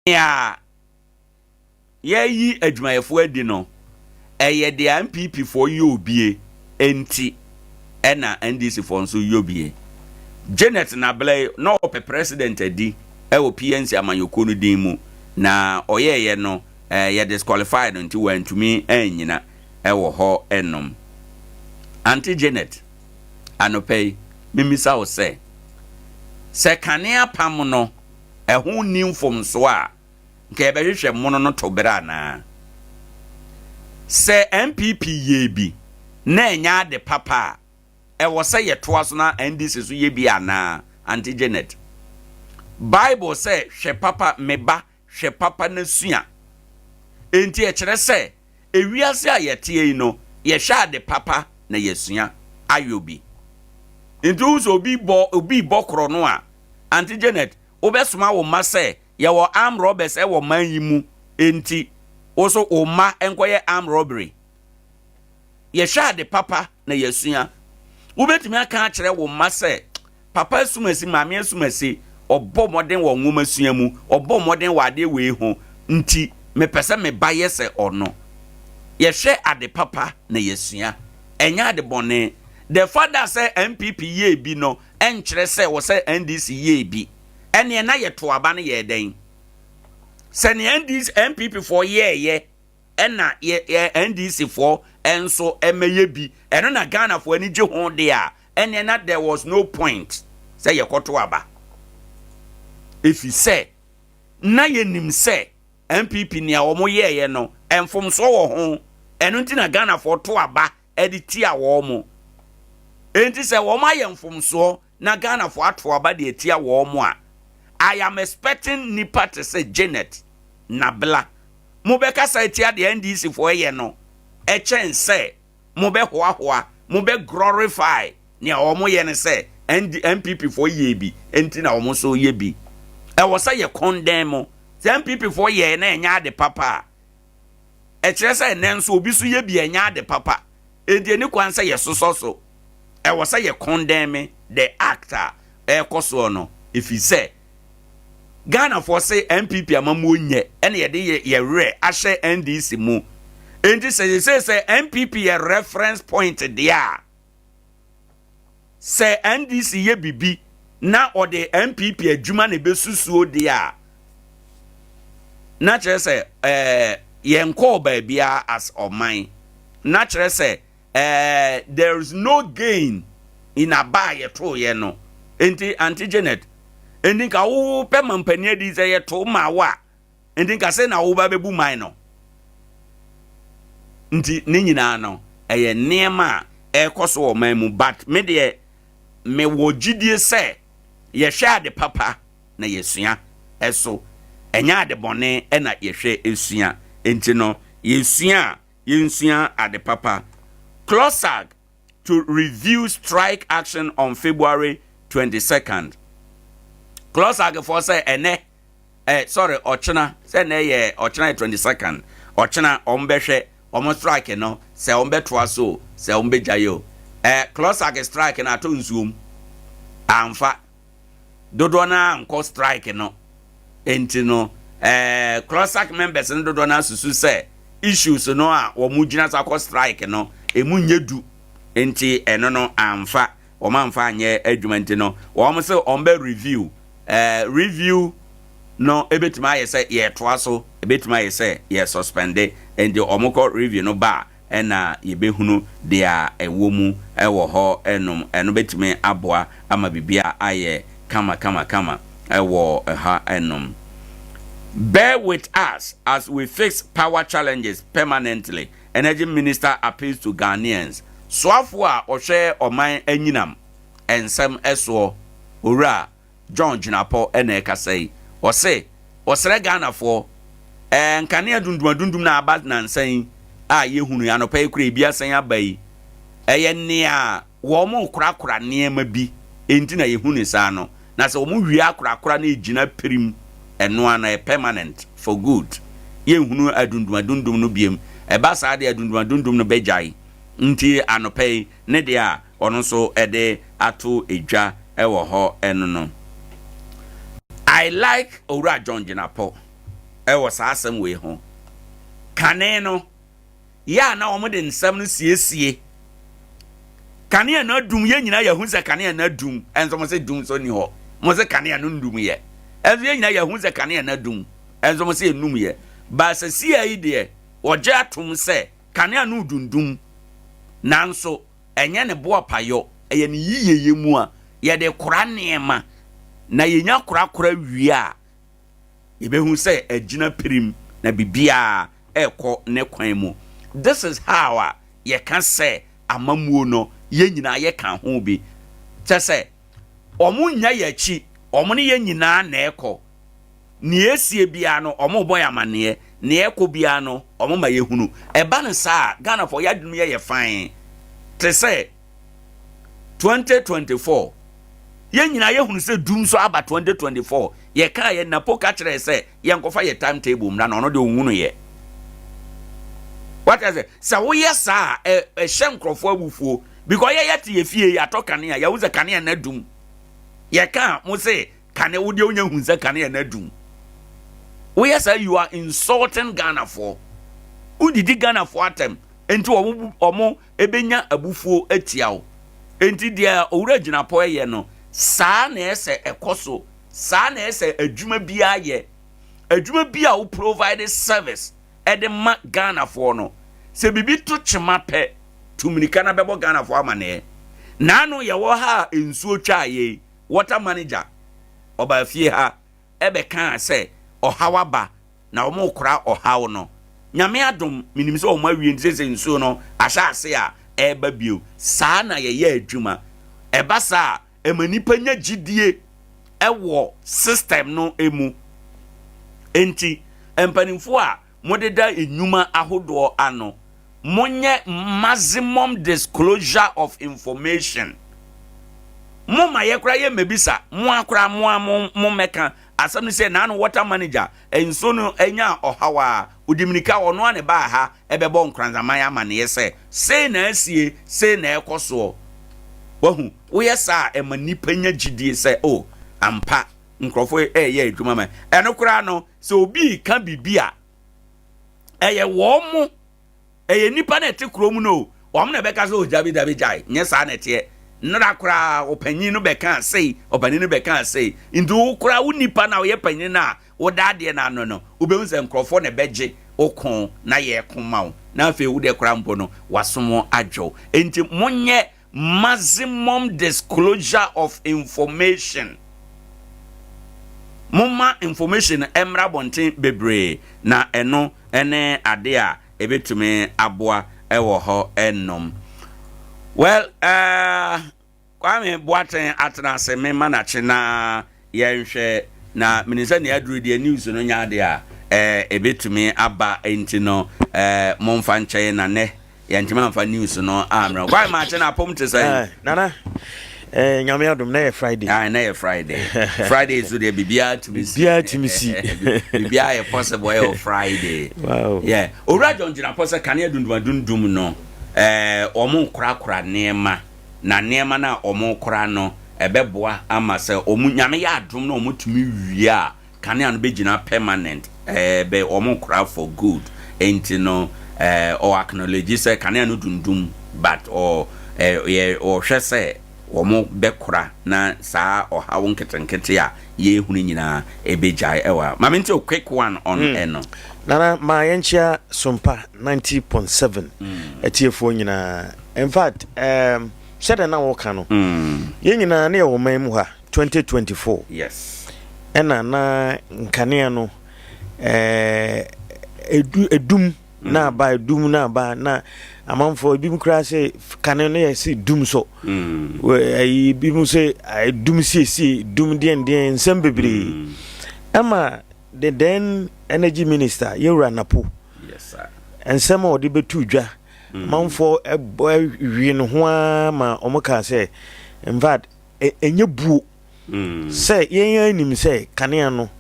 Nea yɛayi adwumayɛfoɔ adi no, ɛyɛ deɛ NPP foɔ yɛ obie nti ɛna NDC foɔ nso yɛ obie. Janet Nablɛ na ɔpɛ president adi ɛwɔ PNC amanyɔkuo no din mu, na ɔyɛɛyɛ no yɛ disqualify no, nti wantumi anyina ɛwɔ hɔ ɛnom. Auntie Janet, anɔpɛ yi mimisa wo sɛ kanea pam no ɛho ni mfomsoɔ a, nka yɛbɛhwehwɛ mono no to berɛ anaa? Sɛ NPP yɛ bi na ɛnyɛ ade papa a, ɛwɔ sɛ yɛtoa so na NDC so yɛ bi anaa? Auntie Janet, Bible sɛ, "Hwɛ papa, me ba, hwɛ papa na sua." Enti ɛkyerɛ sɛ ewiase a yɛteɛ yi no, yɛhwɛ ade papa na yɛsua ayɔ bi. Nti wo sɛ obi bɔ korɔ no a, Auntie Janet, wobɛsoma wo mma sɛ yɛwɔ arm robbers ɛwɔ man yi mu, enti wo so wo mma nkɔyɛ arm robbery? Yɛhwɛ ade papa na yɛsua. Wobɛtumi aka akyerɛ wo mma sɛ papa asumasi, maame asumasi, ɔbɔ mmɔden wɔ nwoma sua mu, ɔbɔ mmɔden wɔ adeɛ wei ho, nti mepɛ sɛ me ba yɛ sɛ ɔno. Yɛhwɛ ade papa na yɛsua, ɛnyɛ ade bɔne. The fact sɛ NPP yɛ bi no ɛnkyerɛ sɛ wɔ sɛ NDC yɛ bi. Ɛneɛ na yɛto aba no yɛ dɛn? Sɛnea NDC, NPP foɔ yɛɛyɛ ɛna yɛ NDC foɔ nso ɛmɛyɛ bi, ɛno na Ghanafoɔ ani gye ho deɛ a, ɛneɛ na there was no point sɛ yɛkɔto aba, ɛfiri sɛ na yɛnim sɛ NPP nea wɔn yɛɛyɛ no mfomsoɔ wɔ ho. Ɛno nti na Ghanafoɔ to aba ɛde tia wɔn mo. Enti sɛ wɔn ayɛ mfomsoɔ na Ghanafoɔ ato aba de atia wɔn mo a, I am expecting nipa te sɛ Janet Nabila mobɛkasa atia deɛ NDC foɔ yɛ no, ɛkyɛn sɛ mobɛhoahoa, mobɛ glorify nea wɔn yɛ no sɛ ND NPP foɔ yɛ bi nti na wɔn nso yɛ bi. Ɛwɔ sɛ yɛ condemn mo. Sɛ NPP foɔ yɛ na ɛnyɛ ade papa a, ɛkyerɛ sɛ ɛnɛ nso obi so yɛ bi, ɛnyɛ ade papa. Enti ani kwan sɛ yɛsosɔ so. Ɛwɔ sɛ yɛ condemn the act a ɛrekɔ soɔ no, ɛfiri sɛ Ghanafoɔ sɛ NPP amammuo nyɛ, ɛna yɛde yɛ werɛ ahyɛ NDC mu. Enti sɛ yɛsɛ sɛ NPP yɛ reference point deɛ a, sɛ NDC yɛ bibi na ɔde NPP adwuma na ɛbɛsusuo deɛ a, na kyerɛ sɛ yɛn kɔɔ baabiara as ɔman, na kyerɛ sɛ there is no gain in aba a yɛtooyɛ no. Nti Auntie Janet, nti nka wo pɛ ma mpanin adi sɛ yɛto ma wo a, nti nka sɛ na wo ba bɛbu man no. Nti ne nyinaa no ɛyɛ nneɛma a ɛrekɔ so wɔ man mu, but me deɛ mewɔ gyidie sɛ yɛhwɛ ade papa na yɛsua, ɛso ɛnyɛ ade bɔne ɛna yɛhwɛ esua. Nti no yɛsua a, yɛnsua ade papa. CLOSSAG to review strike action on February 22nd. CLOSSAG foɔ sɛ ɛnɛ sorry, ɔkyena, sɛ ɛnɛ yɛ ɔkyena yɛ 22nd, ɔkyena ɔmo bɛhwɛ ɔmo strike no sɛ ɔmo bɛtoa so, sɛ ɔmo bɛgya yi o. CLOSSAG strike no atɔ nsuom amfa dodoɔ no ankɔ strike no. Nti no CLOSSAG members no dodoɔ no asusu sɛ issues no a wɔn gyina so akɔ strike no emu nye du, nti ɛno no amfa, wɔn amfa anyɛ adwuma. Nti no wɔn sɛ wɔn bɛ review. Review no ebetumi ayɛ sɛ yɛtoa so, ebetumi ayɛ sɛ yɛ suspend. Nti wɔn kɔ review no ba a, ɛna yɛbɛhunu deɛ ɛwɔ mu ɛwɔ hɔ. Ɛnom ɛno bɛtumi aboa ama biribi a ayɛ kama kama kama ɛwɔ ɛha ɛnom. "Bear with us as we fix power challenges permanently," Energy Minister appeals to Ghanaians. Soafo a ɔhwɛ ɔman anyinam nsɛm ɛsoɔ, Owura John Jinapor, ɛna ɛkasa yi. Ɔse ɔsrɛ Ghanafoɔ, nkanea dundum adundum na aba nansa yi a yɛhunu anɔpa yi kura ebi asan aba yi, ɛyɛ nea wɔn korakora nneɛma bi enti na yɛhu ne saa no, na sɛ wɔn wie akorakora na egyina pirim, ɛno ano yɛ permanent for good, yɛnhunu adundum adundum no biem. Ɛba saa deɛ, adundum adundum no bɛgyae. Nti anɔpa yi ne deɛ a ɔno nso ɛde ato edwa ɛwɔ hɔ ɛno no. I like Owura John Jinapor. Ɛwɔ saa asɛm wei ho. Kane no, yɛ a na wɔde nsɛm no siesie. Kanea no adum, yɛn nyinaa yɛhu sɛ kanea no adum, ɛnso mo se dum so ni hɔ. Mo se kanea no ndum yɛ. Ɛnso yɛn nyinaa yɛhu sɛ kanea no adum, ɛnso mo se enum yɛ. Baasa sia yi deɛ, wɔgye atom sɛ kanea no dundum. Nanso, ɛnyɛ ne boapayɔ, ɛyɛ ne yiyeyɛ mu a yɛde kora nneɛma, na yɛnya korakora wie a, yɛbɛhu sɛ agyina pirim na biribiara ɛrekɔ ne kwan mu. This is how a yɛka sɛ amammuo no, yɛn nyinaa yɛka ho bi. Kyɛ sɛ ɔmo nya yɛ akyi, ɔmo ne yɛn nyinaa na ɛkɔ. Nea esie biara no, ɔmo bɔ yɛ amanneɛ. Nea ɛkɔ biara no, ɔmo ma yɛhunu. Ɛba no saa, Ghanafoɔ yɛadwene yɛ yɛ fine. Te sɛ 2024, yɛn nyinaa yɛhunu sɛ dum so aba 2024. Yɛka yɛ Napo ka kyerɛ sɛ yɛnkɔfa yɛ time table mmra, na ɔno deɛ ɔhunu yɛ. Wate sɛ sɛ woyɛ saa a, ɛhyɛ nkurɔfoɔ abufuo because yɛyɛ te yɛ fie, yɛatɔ kanea, yɛwo sɛ kanea no adum. Yɛka mo se kanea, wodeɛ wonya hu sɛ kanea no adum. Woyɛ sɛ you are insulting Ghanafoɔ, wodidi Ghanafoɔ atɛm, nti ɔmo ebenya abufuo atia wo. Nti deɛ Owura Jinapor yɛ no saa na ɛsɛ ɛkɔ so, saa na ɛsɛ adwuma biara yɛ. Adwuma bi a wo provide service ɛde ma Ghanafoɔ no, sɛ biribi to kyema pɛ, tumirika na bɛbɔ Ghanafoɔ amanneɛ. Naano yɛwɔ ha a nsuo twa yɛ, water manager ɔbaa fie ha ɛbɛkaa sɛ ɔhaw aba na wɔn kora ɔhaw no. Nyame adom, menim sɛ wɔn awie, nti sɛ nsuo no ahyɛ ase a ɛreba bio. Saa na yɛyɛ adwuma. Ɛba saa, ɛma nipa nya gyidie ɛwɔ system no emu. Nti mpanimfoɔ a modeda nnwuma ahodoɔ ano, monyɛ maximum disclosure of information. Mo ma yɛ kora yɛ mmebisa mo akora mo a mo mmɛka asɛm no sɛ naano water manager nsuo no anya ɔhaw a odi mirika, ɔno a ne baa ha ɛbɛbɔ Nkranzaman amanneɛ sɛ sei na asie, sei na ɛkɔ soɔ. Wahu, woyɛ saa, ɛma nipa nya gyidie sɛ o ampa, nkurɔfoɔ ɛyɛ adwuma ma ɛno koraa no. Sɛ obi ka biribi a ɛyɛ wɔn mo, ɛyɛ nipa na ɛte kurom no, wɔn na ɛbɛka sɛ o dabi dabi, gyae, nyɛ saa na ɛteɛ. Nnora koraa ɔpanyin no bɛka sei, ɔpanyin no bɛka sei. Nti wo koraa, wo nipa na ɔyɛ panyin no a woda adeɛ no ano no, wobɛhu sɛ nkurɔfoɔ na ɛbɛgye wo na yɛ ko ma wo, na afei wo deɛ koraa mpo no wasom adwo. Nti monyɛ maximum disclosure of information. Momma information mmra abɔnten bebree, na ɛno ne ade a ɛbɛtumi aboa ɛwɔ hɔ ɛnom. Well, Kwame Boateng atena ase mema n'akye na yɛnhwɛ na mene sɛ nea aduru deɛ news no nya ade a ɛbɛtumi aba. Nti no momfa nkyɛn na nɛ yɛntumi amfa news no ammerɛ. Kwame Maakye, no apom te sɛ? Nana, Nyame adom, na yɛ Friday. Ah, na yɛ Friday. Friday so deɛ, biribiara tumi si. Biribiara tumi si. Biribiara yɛ possible ɛwɔ Friday. Yeah, Owura John Jinapor sɛ kanea dundum adundum no, wɔn korakora nneɛma, na nneɛma no a wɔn kora no ɛbɛboa ama sɛ wɔn Nyame yɛ adom na wɔn tumi wie a, kanea no bɛgyina permanent. Bɛ wɔn kora for good. Nti no ɔ acknowledge sɛ kanea no dundum, but ɔ yɛ ɔhwɛ sɛ wɔn bɛkora na saa ɔhaw nketenkete a yɛhunu nyinaa ɛbɛgyae ɛwɔ ha. Maame, nti o quick one on ɛno. Nana, ma yɛnkyia Sompa 90.7 atiefoɔ nyinaa. In fact, sɛdeɛ na wɔka no, yɛn nyinaa ne yɛwɔ man mu ha 2024. Ɛna na nkanea no edum na aba, edum na aba, na amanfoɔ ebi mu koraa sɛ kane no yɛ sɛ dum so. Ɛyi ebi mu sɛ dum siesie, dum deɛndeɛn, nsɛm bebree. Ɛma the then energy minister, yɛwura Napo, nsɛm a ɔde bɛtu dwa, amanfoɔ ɛbɔ ɛwie ne ho ara ma ɔmo kaa sɛ in fact ɛnyɛ buo sɛ yɛn anim sɛ kanea no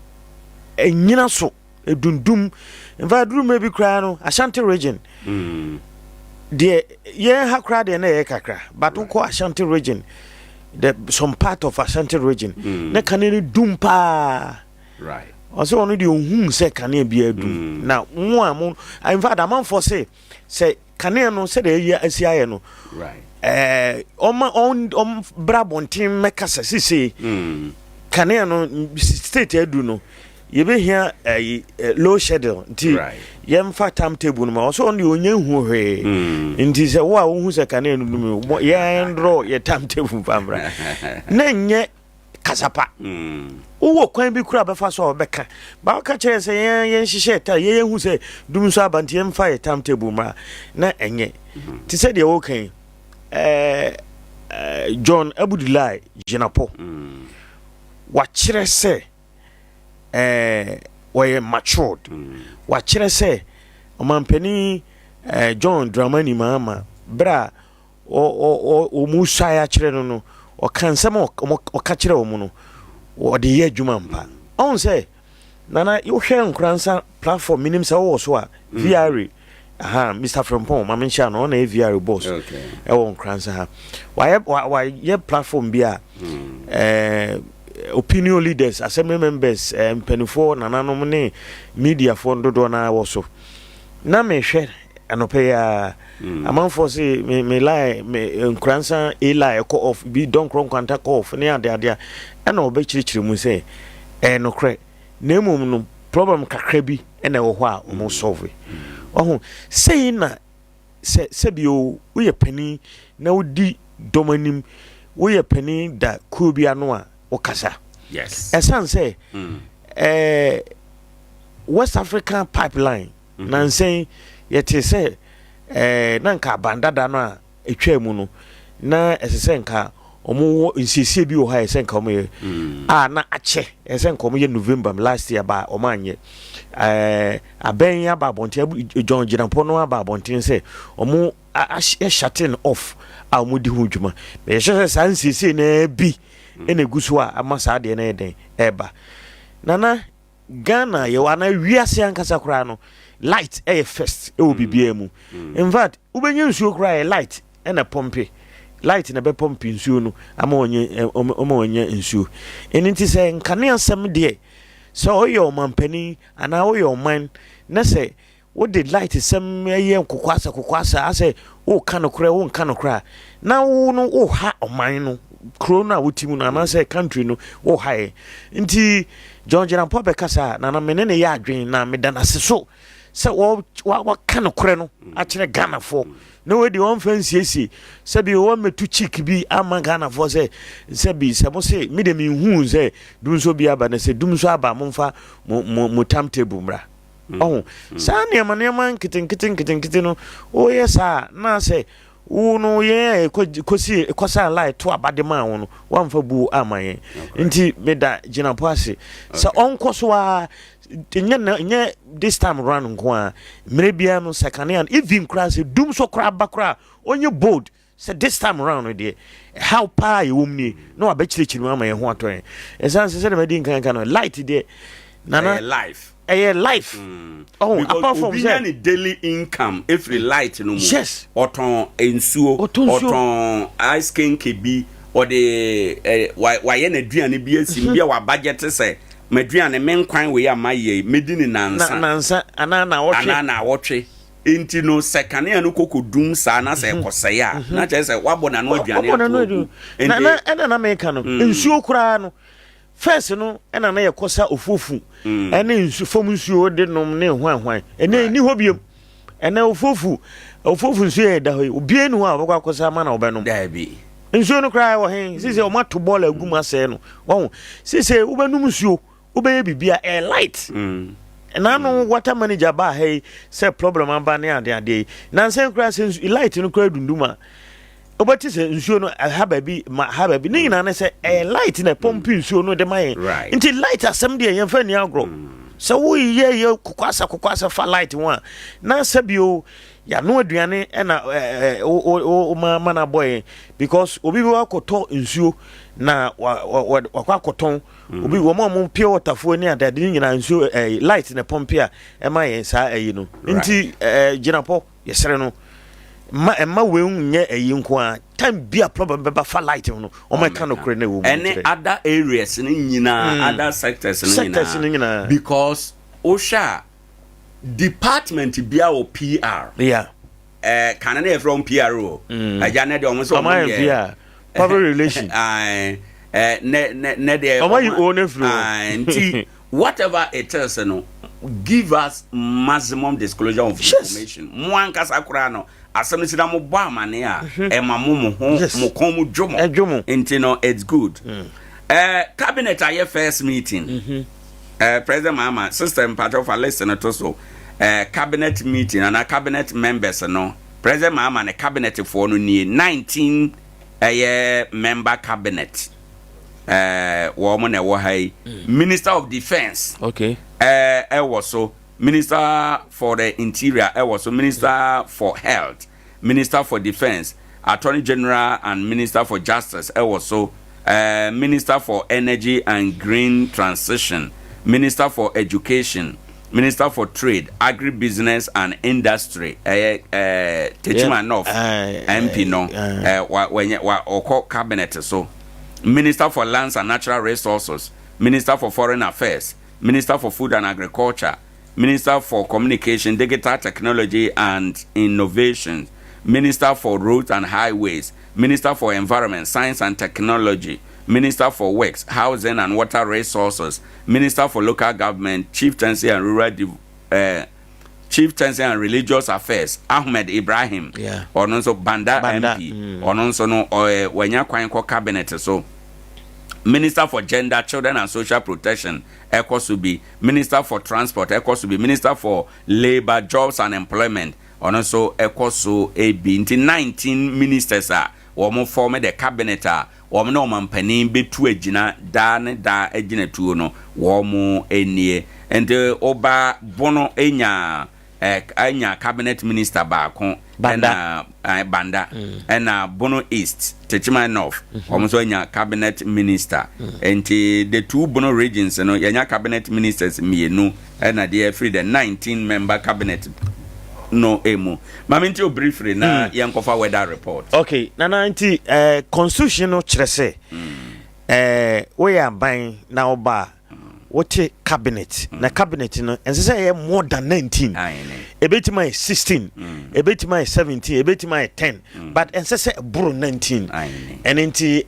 ɛnyina so edundum. In fact, duru mmerɛ bi koraa no, Ashanti Region deɛ, yɛn ha koraa deɛ na ɛyɛ kakra, but wokɔ Ashanti Region, the some part of Ashanti Region, na kane no dum paa. Ɔsɛ ɔno deɛ ɔhuu sɛ kanea bi adum. Na mo a mo, in fact, amanfoɔ se sɛ kanea no sɛdeɛ ayi asi ayɛ no, ɔma ɔmbra abɔnten mmɛkasa sesei kanea no state adu no, yɛbɛhia ɛyi load schedule, nti yɛmfa time table no ma. Ɔsɛ ɔno deɛ ɔnya hu hwee, nti sɛ wo a wohu sɛ kanea no dum, yɛn draw yɛ time table mfa mmra na nyɛ kasapa. Wowɔ kwan bi kora bɛfa so a wɔbɛka ba, woka kyerɛ sɛ yɛn yɛnhyehyɛ ta yɛyɛhu sɛ dum so aba, nti yɛmfa yɛ time table mmra na ɛnyɛ te sɛ deɛ wɔka yi. John Abudulai Jinapor wakyerɛ sɛ wɔyɛ matured. Wakyerɛ sɛ ɔmampanin John Dramani Mahama, berɛ a ɔmu suae akyerɛ no, ɔka nsɛm a ɔka kyerɛ wɔ no, ɔde yɛ adwuma mpa. Ɔhu sɛ Nana, wohwɛ Nkoransa platform, menim sɛ wowɔ so a VRA aha, Mr Frempɔn, ma menhyia no, ɔna yɛ VRA boss ɛwɔ Nkoransa ha. Wayɛ wayɛ platform bi a opinion leaders, assembly members, mpanimfoɔ, nananom ne mediafoɔ dodoɔ no wɔ so. Na mehwɛ anɔpɛ yi a, amanfoɔ se me line, me Nkoransa a line ɛkɔ off bi, Dɔnkorɔ Nkwanta kɔ off ne adeade a, ɛna ɔbɛkyerɛkyerɛ mu sɛ ɛyɛ nokorɛ, na mmom no problem kakra bi ɛna ɛwɔ hɔ a ɔmo solve. Ɔho sɛyi na sɛ sɛbio woyɛ panin na wodi dɔm anim, woyɛ panin da kuo bi ano a wokasa. Ɛsiane sɛ West African pipeline nansɛn yɛte sɛ na nka abandada no a ɛtwaa mu no, na ɛsɛ sɛ nka ɔmo wɔ nsiesie bi wɔ hɔ a ɛsɛ nka ɔmo yɛ a na akyɛ, ɛsɛ nka ɔmo yɛ November last year ba, ɔmo anyɛ. Abɛn aba abɔnten, John Jinapor no aba abɔnten sɛ ɔmo ahyɛ off a ɔmo di ho dwuma. Yɛhyɛ sɛ saa nsiesie naa bi ɛna egu so a ama saa adeɛ no yɛ den ɛɛba. Nana, Ghana yɛwɔ anaa wiase ankasa koraa no, light ɛyɛ first ɛwɔ biribiara mu. In fact, wobɛnya nsuo koraa, yɛ light ɛna pump, light na bɛpump nsuo no ama wɔnyɛ ama wɔnyɛ nsuo. Ɛno nti sɛ nkanea sɛm deɛ, sɛ ɔyɛ ɔmampanin anaa ɔyɛ ɔman na sɛ wode light sɛm ɛyɛ nkokoasa kokoasa, asɛ woka nokorɛ, wonka nokorɛ a, na wo no woha ɔman no, kuro no a wote mu no anaasɛ country no, woha yɛ. Nti John Jinapor bɛkasa a, Nana, me ne yɛ adwen na meda no ase so sɛ waka nokorɛ no akyerɛ Ghanafoɔ na wɔde wɔmfa nsiesie sɛbi wɔmmɛtu cheek bi ama Ghanafoɔ sɛ sɛbi sɛ mo se mede menhuu sɛ dum so bi aba, na sɛ dum so aba, momfa mo time table mmra. Ɔho saa nneɛma nneɛma nketenkete nketenkete no, woyɛ saa na sɛ wo no yɛn a kɔsi kɔsa line to aba de maa wo no, woamfa buo ama yɛn. Nti meda Jinapor ase sɛ ɔnkɔ so a nyɛ nyɛ this time round nko a, mmerɛ biara no sɛ kanea no even koraa sɛ dum so koraa ba koraa, ɔnyɛ bold sɛ this time round no deɛ, ɛhaw paa yɛwɔ mu nie, na wabɛkyerɛkyerɛ mu ama yɛn ho atɔ yɛn. Ɛsiane sɛ sɛdeɛ madi nkan ka no, light deɛ, Nana, ɛyɛ life. Ɛyɛ life. Oh, because apart from obi nya sɛ ne daily income efiri light no mu. Ɔtɔn nsuo. Ɔtɔn nsuo. Ɔtɔn ice kenke bi, ɔde ɛ wayɛ n'aduane bi esi mu bi a wabagye te sɛ m'aduane, me nkwan wei a mayɛ yi, medi ne na nansa nansa anaa na wɔtwe anaa na awɔtwe. Nti no sɛ kanea no kɔkɔ dum saa na sɛ ɛkɔsɛe a, na kyerɛ sɛ wabɔ n'ano aduane Ɔbɔ n'ano ato aduane. agu. Na ɛna na meka no, nsuo koraa no, first no ɛna na yɛkɔ sa ofuofu ɛne nsu fam nsuo de nom ne hwan hwan. Ɛnɛ ɛni hɔ biom. Ɛnɛ ofuofu nsuo yɛ da hɔ yi, obiara ni hɔ a ɔbɛkɔ akɔsa ama na ɔbɛnom. Daabi. Nsuo no koraa wɔ he? Sisi ɔmo ato bɔɔla agu mu asɛe no. Wɔn sisi wobɛnum nsuo, wobɛyɛ biribi a ɛyɛ light. Nanu water manager baa ha yi sɛ problem aba ne ade ade yi nansan koraa sɛ light no koraa dundum a, wobɛte sɛ nsuo no ha baabi ma ha baabi ne nyinaa ne sɛ ɛyɛ light na pump nsuo no de ma yɛn. Nti light asɛm deɛ, yɛmfa ni agorɔ. Sɛ woyɛ yɛ kokoasa kokoasa fa light ho a, na sɛbio yɛano aduane ɛna ɛɛ wo ma no abɔ yɛn, because obi bi wakɔtɔ nsuo na wakɔ akɔtɔn obi, wɔn a wɔn pure water foɔ ne adeade ne nyinaa, nsuo light na pump a ɛma yɛn saa ɛyi no. Nti Jinapor, yɛsrɛ no. Ma ɛma wei nyɛ ɛyi nko a, time bi a problem bɛba fa light ho no, ɔmo ɛka nokorɛ na ɛwɔ mu ɛne kyerɛ. Other areas no nyinaa, other sectors no Sectors no nyinaa. Because wohwɛ a, department bia wɔ PR. Kane ne yɛfrɛ wɔn PR o, agya ne deɛ ɔmo sɛ ɔmo ayɛ PR, public relation. Aye, ne deɛ Ɔmo ayi O no afiri hɔ. Aye, nti whatever it is no, give us maximum disclosure of information. Mo ankasa koraa no, asɛm no si na mo bɔ amane a, ɛma mo ho mo kɔn mu dwo mo. Ɛdwo mo. Nti no, it's good. Cabinet ayɛ first meeting. President Mahama system mpatwɛ fa list no to so. Cabinet meeting ana cabinet members no, President Mahama ne cabinet foɔ no nie, 19 ɛyɛ member cabinet. Wɔn na ɛwɔ ha yi. Minister of Defence ɛwɔ so, Minister for the Interior ɛwɔ so, Minister for Health, Minister for Defence, Attorney General and Minister for Justice ɛwɔ so, Minister for Energy and Green Transition, Minister for Education, Minister for Trade, Agribusiness and Industry, ɛyɛ Techiman North MP no, wa wɔnyɛ wa ɔkɔ cabinet so, Minister for Lands and Natural Resources, Minister for Foreign Affairs, Minister for Food and Agriculture, Minister for Communication, Digital Technology and Innovation, Minister for Roads and Highways, Minister for Environment, Science and Technology, Minister for Works, Housing and Water Resources, Minister for Local Government, Chieftaincy and Religious Affairs, Ahmed Ibrahim. Ɔno nso Banda, Banda, MP. Ɔno nso no ɔyɛ wanya kwan kɔ cabinet so. Minister for Gender, Children and Social Protection ɛkɔ so bi, Minister for Transport ɛkɔ so bi, Minister for Labour, Jobs and Employment, ɔno nso ɛkɔ so bi. Nti 19 ministers a wɔn form the cabinet a wɔn ne ɔmampanin bɛtu agyina daa ne daa agyina tuo no, wɔn nie. Nti ɔba Bono enya anya cabinet minister baako. Banda. Ɛna Banda, ɛna Bono East, Techiman North, wɔn nso anya cabinet minister. Nti the two Bono regions no, yɛnya cabinet ministers mmienu ɛna deɛ ɛfiri the 19 member cabinet no emu. Maame, nti o briefly na yɛnkɔfa weather report. Okay, Nana, nti constitution no kyerɛ sɛ woyɛ aban na woba a, wote cabinet, na cabinet no ɛnsɛ sɛ ɛyɛ more than 19. Ɛbɛtumi ayɛ 16, ɛbɛtumi ayɛ 17, ɛbɛtumi ayɛ 10, but ɛnsɛ sɛ ɛboro 19. Ɛno nti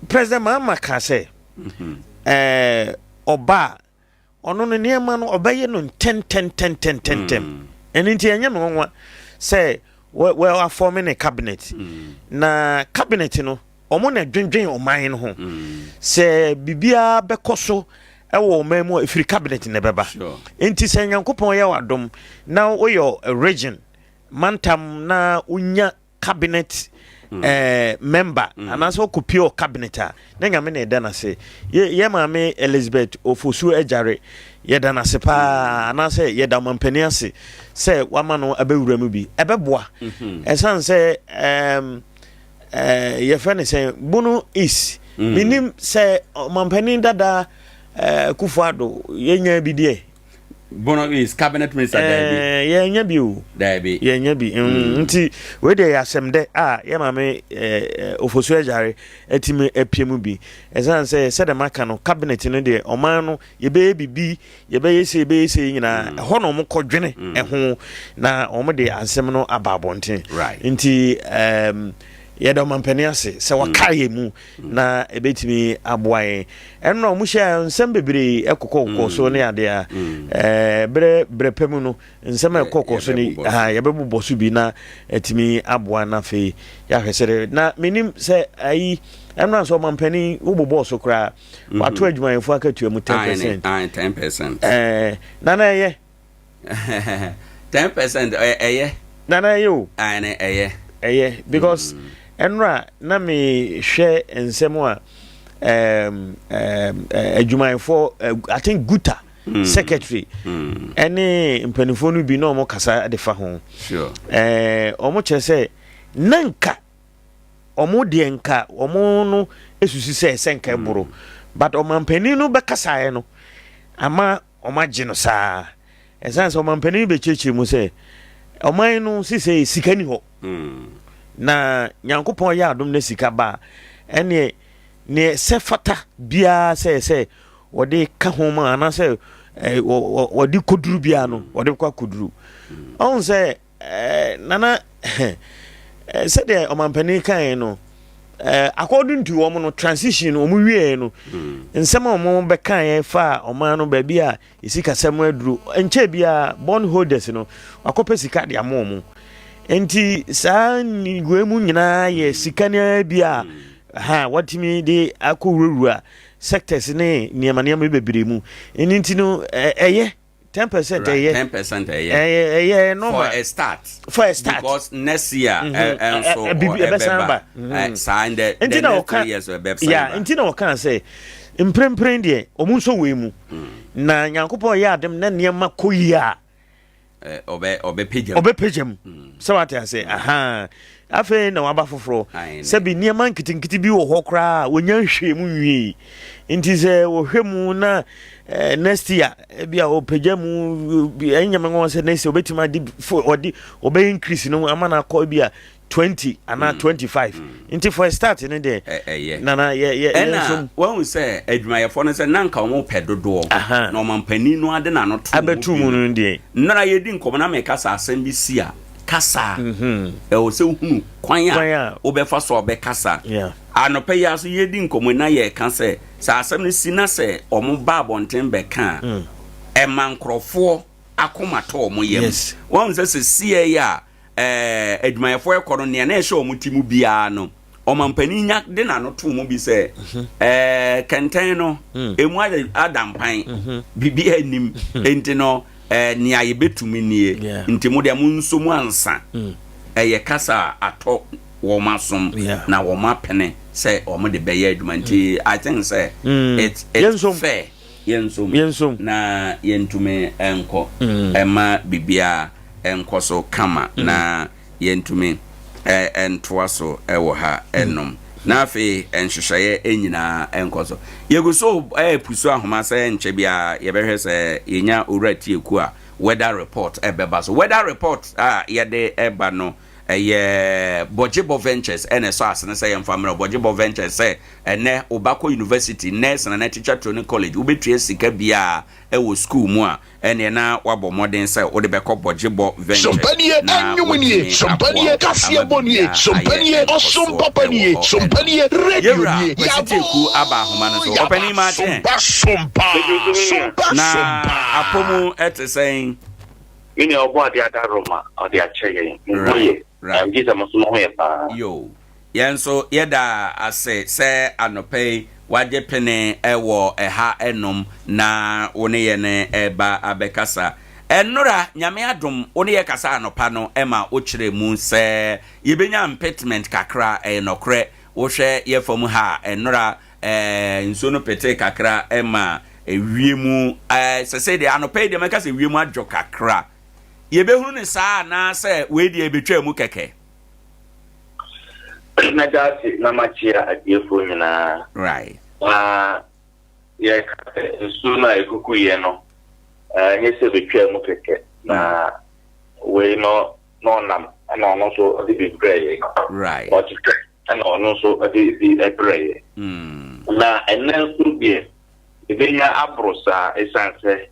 President Mahama ka sɛ ɔba a, ɔno no nneɛma no ɔbɛyɛ no ntɛntɛntɛntɛntɛm. Ɛno nti ɛnyɛ me nwanwa sɛ wɔ aform ne cabinet, na cabinet no, ɔmo na dwendwen ɔman no ho sɛ biribiara bɛkɔ so ɛwɔ ɔman mu a, ɛfiri cabinet na ɛbɛba. Nti sɛ Nyankopɔn yɛ w'adom na woyɛ a region mantam na wonya cabinet member anaasɛ wokɔpie wɔ cabinet a, na Nyame na ɛda no ase. Yɛ maame Elizabeth Ofosu Agyare, yɛda no ase paa, anaasɛ yɛda ɔmampani ase sɛ wama no abɛwura mu bi. Ɛbɛboa, ɛsiane sɛ yɛfrɛ no sɛ Bono East, menim sɛ ɔmampanin dada Akufo Addo yɛnya bi deɛ. Bono East cabinet minister, daabi. Yɛnya bi o. Daabi. Yɛnya bi. Nti wei deɛ yɛ asɛm dɛ a yɛ maame Ofosu Agyare atumi apue mu bi, ɛsiane sɛ sɛdeɛ maka no, cabinet no deɛ, ɔman no yɛbɛyɛ bibi, yɛbɛyɛ se, yɛbɛyɛ se nyinaa, ɛhɔ na ɔmo kɔdwene ɛho na ɔmo de asɛm no aba abɔnten. Nti yɛda ɔmampanin ase sɛ waka yɛ mu na ɛbɛtumi aboa yɛn. Ɛno na ɔmo hyɛ nsɛm bebree ɛkokɔkɔ so ne adeɛ a berɛ berɛ pɛ mu no, nsɛm a ɛkɔkɔ so ne Yɛbɛbobɔ so. Ha, yɛbɛbobɔ so bi na ɛtumi aboa. Na afei yɛahwɛ sɛ na menim sɛ ayi ɛno na sɛ ɔmampanin wobobɔɔ so koraa, wato adwumayɛfoɔ akatua mu 10%. Aye, 10%. Nana, ɛyɛ. 10% ɛyɛ. Nana, ɛyɛ o. Aye, ɛyɛ. Ɛyɛ, because ɛnora na mehwɛ nsɛm a adwumayɛfoɔ, I think GUTA secretary ɛne mpanimfoɔ no bi na ɔmo kasa de fa ho. Ɔmo kyerɛ sɛ na nka ɔmo deɛ, nka ɔmo no esusu sɛ ɛsɛ nka ɛboro, but ɔmampanin no bɛkasaeɛ no ama ɔmo agye no saa, ɛsan sɛ ɔmampanin bɛkyerɛkyerɛ mu sɛ Ɔman no sesei sika ni hɔ. Na Nyankopɔn yɛ adom na sika ba a, ɛneɛ neɛ sɛ fata biara sɛ sɛ wɔde ka ho ma anaasɛ wɔde kɔduru biara no, wɔde kɔ akɔduru. Ɔhu sɛ nana sɛdeɛ ɔmampanin kaeɛ no, according to wɔn no transition no wɔn wieɛ no, nsɛm a wɔn bɛkaeɛ fa ɔman no baabi a sikasɛm aduru nkyɛn biara, bond holders no wakɔpɛ sika de ama wɔn. Nti saa wei mu nyinaa yɛ sika no bi a ha wɔtumi de akɔwurawura sectors ne nneɛma nneɛma bebree mu. Ɛno nti no ɛyɛ 10% ɛyɛ. 10% ɛyɛ. Ɛyɛ normal. For a start. For a start. Because next year ɛnso ɛbɛsan ba. Saa in the next 3 years ɛbɛsan ba. Nti na ɔka sɛ mprempren deɛ ɔmo nso wei mu na Nyankopɔn yɛ adem na nneɛma kɔ yie a, ɔbɛ ɔbɛpagya. Ɔbɛpagya mu sɛ wate ase aha. Afei na waba foforɔ sɛbi nneɛma nketenkete bi wɔ hɔ koraa a wɔnya nhwɛ mu nwie, nti sɛ wɔhwɛ mu na next year ebi a ɔpagya mu, ɛnyɛ me wɔn sɛ next year ɔbɛtumi ade ɔde ɔbɛyɛ increase no ama no akɔ bi a 20 anaa 25. Nti for a start ne deɛ, ɛyɛ. Nana yɛ yɛ Ɛna wahu sɛ adwumayɛfoɔ no sɛ na nka wɔn pɛ dodoɔ na ɔmampanin no ade n'ano to abɛtu mu no deɛ. Nnora yɛdi nkɔmɔ na mɛka sɛ asɛm bi si a, kasa ɛwɔ sɛ wohunu kwan a wobɛfa so a wobɛkasa. Anɔpɛ yi aso yɛdi nkɔmɔ na yɛka sɛ sɛ asɛm no si na sɛ ɔmo ba abɔnten bɛka a, ɛma nkurɔfoɔ akoma tɔ ɔmo yam. Wɔn sɛ sie yi a adwumayɛfoɔ ɛkɔ no, nea na ɛhyɛ wɔn ti mu biara no, ɔmampanin nya de n'ano to mu bi sɛ kɛntɛn no emu ada mpan, biribi anim, nti no nea yɛbɛtumi nie, nti mo deɛ mo nso mu ansa. Ɛyɛ kasa a atɔ wɔn asom na wɔn apene sɛ wɔn de bɛyɛ adwuma. Nti I think sɛ it's fair yɛnsom na yɛntumi nkɔ ɛma biribiara nkɔ so kama na yɛntumi ntoa so wɔ ha ɛnom na afei nhyehyɛeɛ nyinaa nkɔ so. Yɛgu so ɛɛpusu ahoma sɛ nkyɛ biara yɛbɛhwɛ sɛ yɛnya Owura Tieku a weather report ɛbɛba so. Weather report a yɛde ɛba no, ɛyɛ Bɔgyebɔ Ventures ɛna ɛsɔ asene sɛ yɛmfa mmerɛ Bɔgyebɔ Ventures sɛ ɛnɛ wobakɔ university, nurse na teacher training college, wobɛtua sika biara ɛwɔ school mu a, ɛneɛ na wabɔ mmɔden sɛ wode bɛkɔ Bɔgyebɔ Ventures. Sompanie na ɛnwom nie watumi sompanie aboa kaseɛ ama bɔ nie biribiara ayɛ sompanie ɔsom nkɔsoɔ papa nie ɛwɔ hɔ. Sompanie radio Yɛwura nie. Kwasi Tieku aba ahoma no so. Yaba Ɔpanin, maakye. Sompa sompa sompa Na sompa. apɔmu ɛte sɛn? Me nua, ɔbɔ ade ada Roma ɔde akyɛ yɛn mo ho yɛ. Gye sɛ mo so mo ho yɛ paa. Yo, yɛn nso yɛda ase sɛ anɔpa yi wagye pene ɛwɔ ɛha ɛnom na wo ne yɛn ɛba abɛkasa. Ɛnora Nyame adom wo ne yɛ kasa anɔpa no, ɛma wokyerɛ mu sɛ yɛbɛnya impediment kakra. Ɛyɛ nɔkorɛ, wohwɛ yɛ fam ha a, ɛnora nsuo no petee kakra ɛma ewiem sɛ sɛ deɛ anɔpa yi deɛ mɛka sɛ ewiem adwo kakra. Yɛbɛhunu ne saa anaasɛ wei deɛ yɛbɛtwa mu kɛkɛ? Mɛda ase na makyea atiefoɔ nyinaa. Na yɛka sɛ nsuo no a ɛguguiɛ no, ɛnyɛ sɛ bɛtwaa mu kɛkɛ na wei no na ɔnam ɛna ɔno nso ɔde bi brɛ yɛ. Ɔkyekyɛ ɛna ɔno nso ɔde bi brɛ yɛ. Na ɛnɛ nso deɛ ɛbɛnya aboro saa, ɛsiane sɛ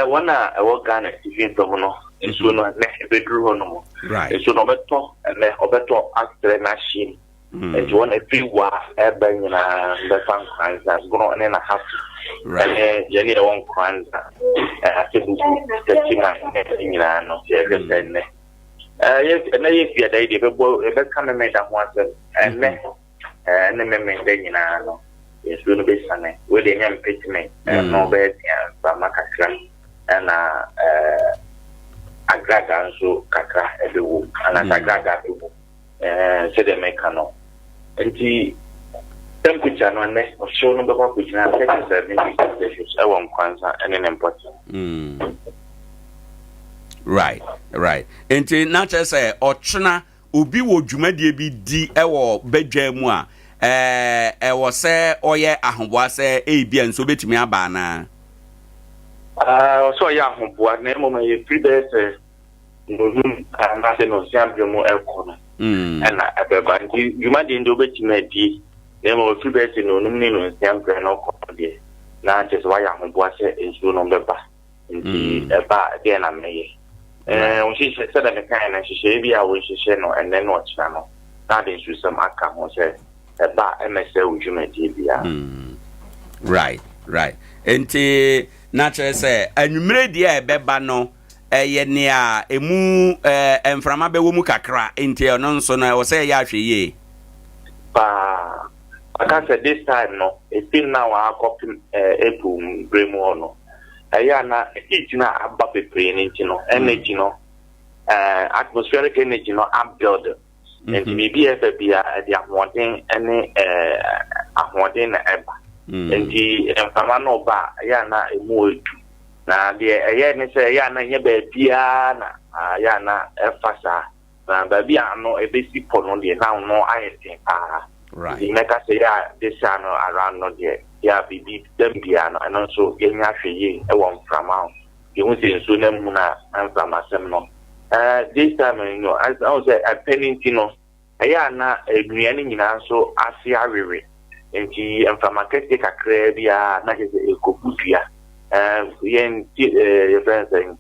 wɔn a ɛwɔ Ghana atifi fam no, nsuo no ɛnɛ ɛbɛduru hɔ nom. Nsuo no ɔbɛtɔ ɛnɛ, ɔbɛtɔ asrɛ n'ahyem. Nti wɔn efiri wa ɛbɛ nyinaa bɛfa Nkoranza, Bono ne n'Ahafo ɛne yɛne ɛwɔ Nkoranza, Atebubu, Techiman ne nyinaa no, yɛhwɛ sɛ ɛnɛ yɛ ɛnɛ yɛ fiada yi deɛ ɛbɛbɔ, yɛbɛka Memeda ho asɛm. Ɛnɛ ɛne Memeda nyinaa no nsuo no bɛsiane. Wei deɛ ɛnyɛ mpeteme, ɛno bɛyɛ tea mframa kakra ɛna agradaa nso kakra ɛbɛwɔ mu anaasɛ agradaa bɛwɔ mu sɛdeɛ meka no. Nti temperature no ɛnɛ ɔhyew no bɛkɔ akɔgyina 37 degrees Celsius ɛwɔ Nkoranza ɛne ne mpɔtam. Right, nti na kyerɛ sɛ ɔkyena obi wɔ dwumadie bi di ɛwɔ badwa mu a, ɛwɔ sɛ ɔyɛ ahoboa sɛ ebi a nso bɛtumi aba anaa? Ɔsɛ ɔyɛ ahoboa, na mmom ɛyɛ firi bɛyɛ sɛ Nnɔnum anaasɛ nnɔnsia berɛ mu rekɔ no na ɛbɛba. Nti dwumadie no deɛ wobɛtumi adi, na mmom ɛfiri bɛyɛ sɛ nnɔnum ne nnɔnsia berɛ no rekɔ no deɛ, na kyerɛ sɛ woayɛ ahoboa sɛ nsuo no bɛba. Nti ɛba a, ɛdeɛn na mɛyɛ? Ɛɛ, wo nhyehyɛ, sɛdeɛ mekaeɛ no, nhyehyɛeɛ bi a wonhyehyɛ no ɛnnɛ ne ɔkyena no, na ade nsusɛm aka ho sɛ ɛba a, ɛmmɛsɛe wo dwumadie biara. Right, right. Nti na kyerɛ sɛ anwummere deɛ a ɛbɛba no, ɛyɛ nea emu mframa bɛwɔ mu kakra nti ɛno nso no ɛwɔ sɛ yɛyɛ ahwɛyie. Paa. Maka sɛ this time no ɛfiri now ara kɔpem April berɛ mu hɔ no ɛyɛ a na heat no a aba bebree no nti no energy no atmospheric energy no abuild nti biribi a ɛba biara ɛde ahoɔden ne ahoɔden na ɛba nti mframa no ba a ɛyɛ a na emu ɛdu. Na deɛ ɛyɛ ne sɛ ɛyɛ a na ɛnyɛ baabiara na ɛyɛ a na ɛfa saa. Na baabi a ano ɛbɛsi pɔ no deɛ na ano ayɛ den paa. Nti mɛka sɛ yɛ a this time no around no deɛ yɛ a biribi dam biara no ɛno nso yɛnya ahwɛ yie wɔ mframa ho. Yɛhu sɛ nsuo no amuna a na mframasɛm no. This time no ɛhu sɛ ɛpɛ no nti no Ɛyɛ a na nnua no nyinaa nso ase awewe, enti mframa kɛseɛ kakraa bi ara na kyerɛ sɛ ɛrekɔbu dua. Yɛn ti yɛfrɛ no sɛn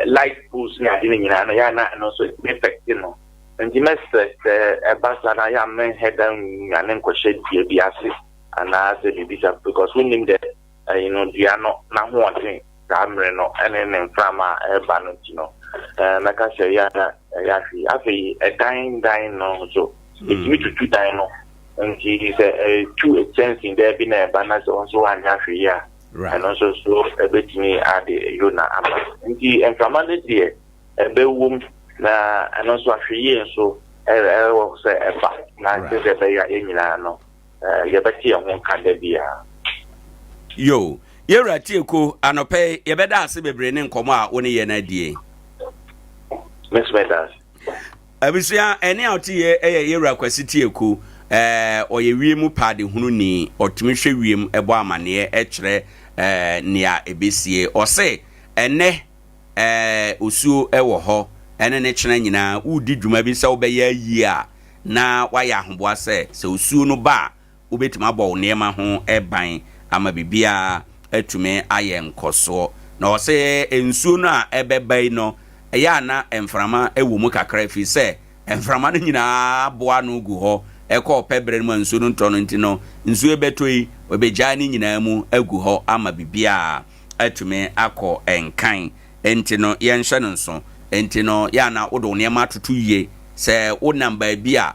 light poles ne ade no nyinaa no, ɛyɛ a na ɛno nso ɛtumi affect no. Nti mɛsrɛ sɛ ɛba saa na ɛyɛ a menhɛ da nnwane nkɔhyɛ dua bi ase anaasɛ biribi saa because wonnim dɛ ɛyi no dua no n'ahoɔden saa mmere no ne ne mframa a ɛreba no nti no, mɛka sɛ ɛyɛ a na ɛyɛ ahwee. Afei ɛdan dan no nso, ɛtumi tutu dan no. Nti sɛ ɛtu kyɛnsee dan bi na ɛba na sɛ wo nso woanyɛ ahwee a, ɛno nso so ɛbɛtumi ade yona aba. Nti mframa no deɛ ɛbɛwom na ɛno nso ahweyie nso ɛwɔ sɛ ɛba na sɛ ɛbɛyɛ a yɛn nyinaa no yɛbɛte yɛn ho nka da biara. Yo, yɛwura Tieko, anɔpa yi yɛbɛda ase bebree ne nkɔmmɔ a wo ne yɛn adie. Me nso mɛda ase. Abusua, ɛne a ɔte yɛ ɛyɛ yɛwura Kwasi Tieko. Ɛɛ ɔyɛ wiem paadehununi, ɔtumi hwɛ wiem ɛbɔ amaneɛ ɛkyerɛ ɛɛ nea ɛbɛsie. Ɔse ɛnɛ ɛɛ osuo ɛwɔ hɔ ɛne ne kyena nyinaa wodi dwuma bi sɛ wobɛyɛ ayie a na woayɛ ahoboa sɛ, sɛ osuo no ba a, wobɛtumi abɔ wo nneɛma ho ban ama biribiara atumi ayɛ nkɔsoɔ. Na ɔse nsuo no a ɛbɛba yi no, ɛyɛ a na mframa wɔ mu kakra ɛfiri sɛ mframa no nyinaa boa ano gu hɔ kɔ ɔpɛ berɛ no mu a nsuo no ntɔ no nti no, nsuo ɛbɛtɔ yi, wɔbɛgyae ne nyinaa mu agu hɔ ama biribiara atumi akɔ nkan. Enti no, yɛnhyɛ no nso. Enti no, yɛ a na wode wo nneɛma atoto yie. Sɛ wonam baabi a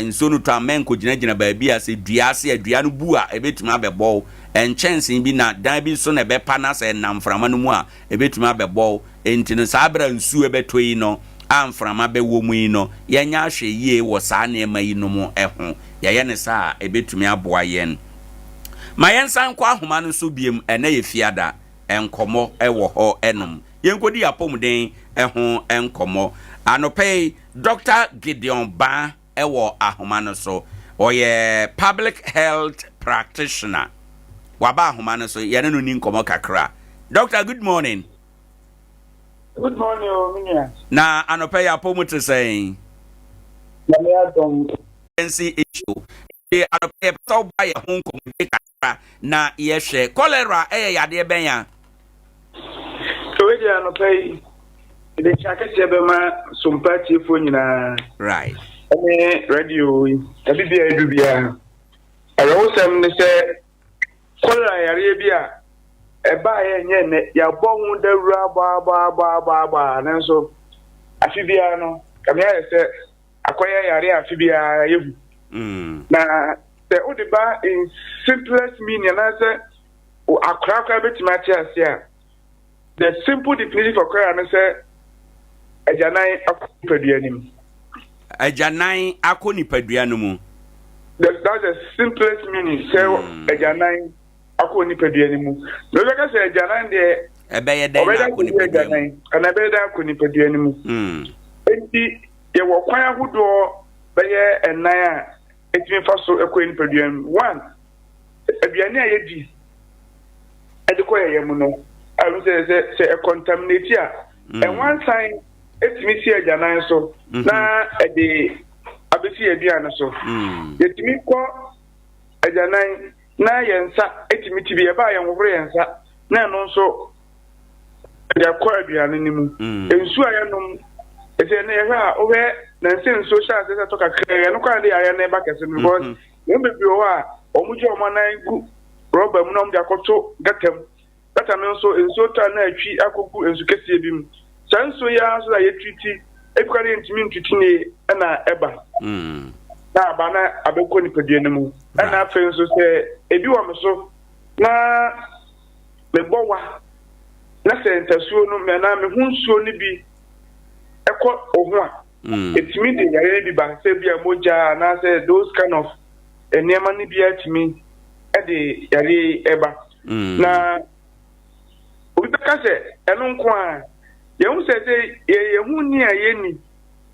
nsuo no tɔ a, mɛnkɔgyinagyina baabi a sɛ dua ase a, dua no bu a, ɛbɛtumi abɛbɔ wo. Nkyɛnsee bi na dan bi so na ɛbɛpa na sɛ ɛnam mframa no mu a, ɛbɛtumi abɛbɔ wo. Enti no, saa berɛ a nsuo bɛtɔ yi no, a mframa bɛwɔ mu yi no, yɛnyɛ ahwɛyie wɔ saa nneɛma yinom ho. Yɛyɛ no saa a, ɛbɛtumi aboa yɛn. Ma yɛnsan nkɔ ahoma no so biom. Ɛnnɛ yɛ Fiada. nkɔmmɔ wɔ hɔ nom. Yɛnkɔdi apɔmuden ho nkɔmmɔ. Anɔpa yi, Dɔkta Gideon Baa wɔ ahoma no so. Ɔyɛ Public Health Practitioner. Waba ahoma no so, yɛne no ni nkɔmmɔ kakra. Dɔkta, good morning. Good morning o, me nua. Na anɔpa yi apɔ mu te sɛn? Nyame adom. Nsi issue. Anɔpa yi yɛpɛ sɛ woboa yɛn ho nkɔmmɔdie kakra na yɛhwɛ. Cholera yɛ yadeɛ bɛn a? Wei deɛ anɔpa yi, mede nkyia kɛseɛ bɛma Sompa atiefoɔ nyinaa. Right. Ɛne radio yi, baabi biara edu biara. Awerɛhosɛm ne sɛ cholera yareɛ bi a ɛbaeɛ nyɛ nnɛ, yɛabɔ ho dawuro abɔ abɔ abɔ abɔ abɔ a nanso afe biara no, kame ayɛ sɛ akɔyɛ yare a afe biara yɛhu. Mm. Na sɛ wode ba in simplest meaning anaasɛ akorakora bɛtumi ate ase a, the simple definition for cholera no sɛ agyanan akɔ nipadua no mu. Agyanan akɔ nipadua no mu. That's the simplest meaning sɛ mm. agyanan akɔ nipadua no mu. Na wobɛka sɛ agyanan deɛ ɛbɛyɛ dɛn na akɔ nipadua mu? Ɛna ɛbɛyɛ dɛn akɔ nipadua no mu? Mm. Enti yɛwɔ kwan ahodoɔ bɛyɛ ɛnan a ɛtumi fa so kɔ yɛn nipadua mu. One, aduane a yɛdi ɛde kɔ yɛn yam no, a sɛ sɛ sɛ ɛkɔntaminate a, Ɛnwansan tumi si agyanan so na ɛde abɛsi aduane so. Yɛtumi kɔ agyanan na yɛn nsa tumi ti bi, ɛba a yɛnhohoro yɛn nsa na ɛno nso ɛde akɔ aduane no mu. Nsuo a yɛnom, ɛsɛ ɛnɛ yɛhwɛ a wohwɛ nansa nsuo hyɛ ase sɛ tɔ kakra ɛno koraa de yareɛ no ɛba kɛse no because wɔn bebree wɔ hɔ a wɔn gye wɔn anan gu rɔba mu na wɔn de akɔto gata mu. Gata no nso, nsuo tɔ a na atwi akɔgu nsu kɛseɛ bi mu. Saa nsuo yi ara nso na yɛtriti, ebi koraa deɛ yɛntumi ntriti nie na ɛba. Na aba na abɛkɔ nipadua no mu. Ɛna afei nso sɛ ebi wɔ me so na mebɔ wa na sɛ ntasuo no anaa me ho nsuo no bi ɛkɔ wo ho a, ɛtumi de yareɛ no bi ba sɛ bi a mogya anaasɛ those kind of nneɛma no bi atumi de yareɛ yi ɛba. Na obi bɛka sɛ ɛno nko a, yɛhu sɛ sɛ yɛhu ni a yɛnni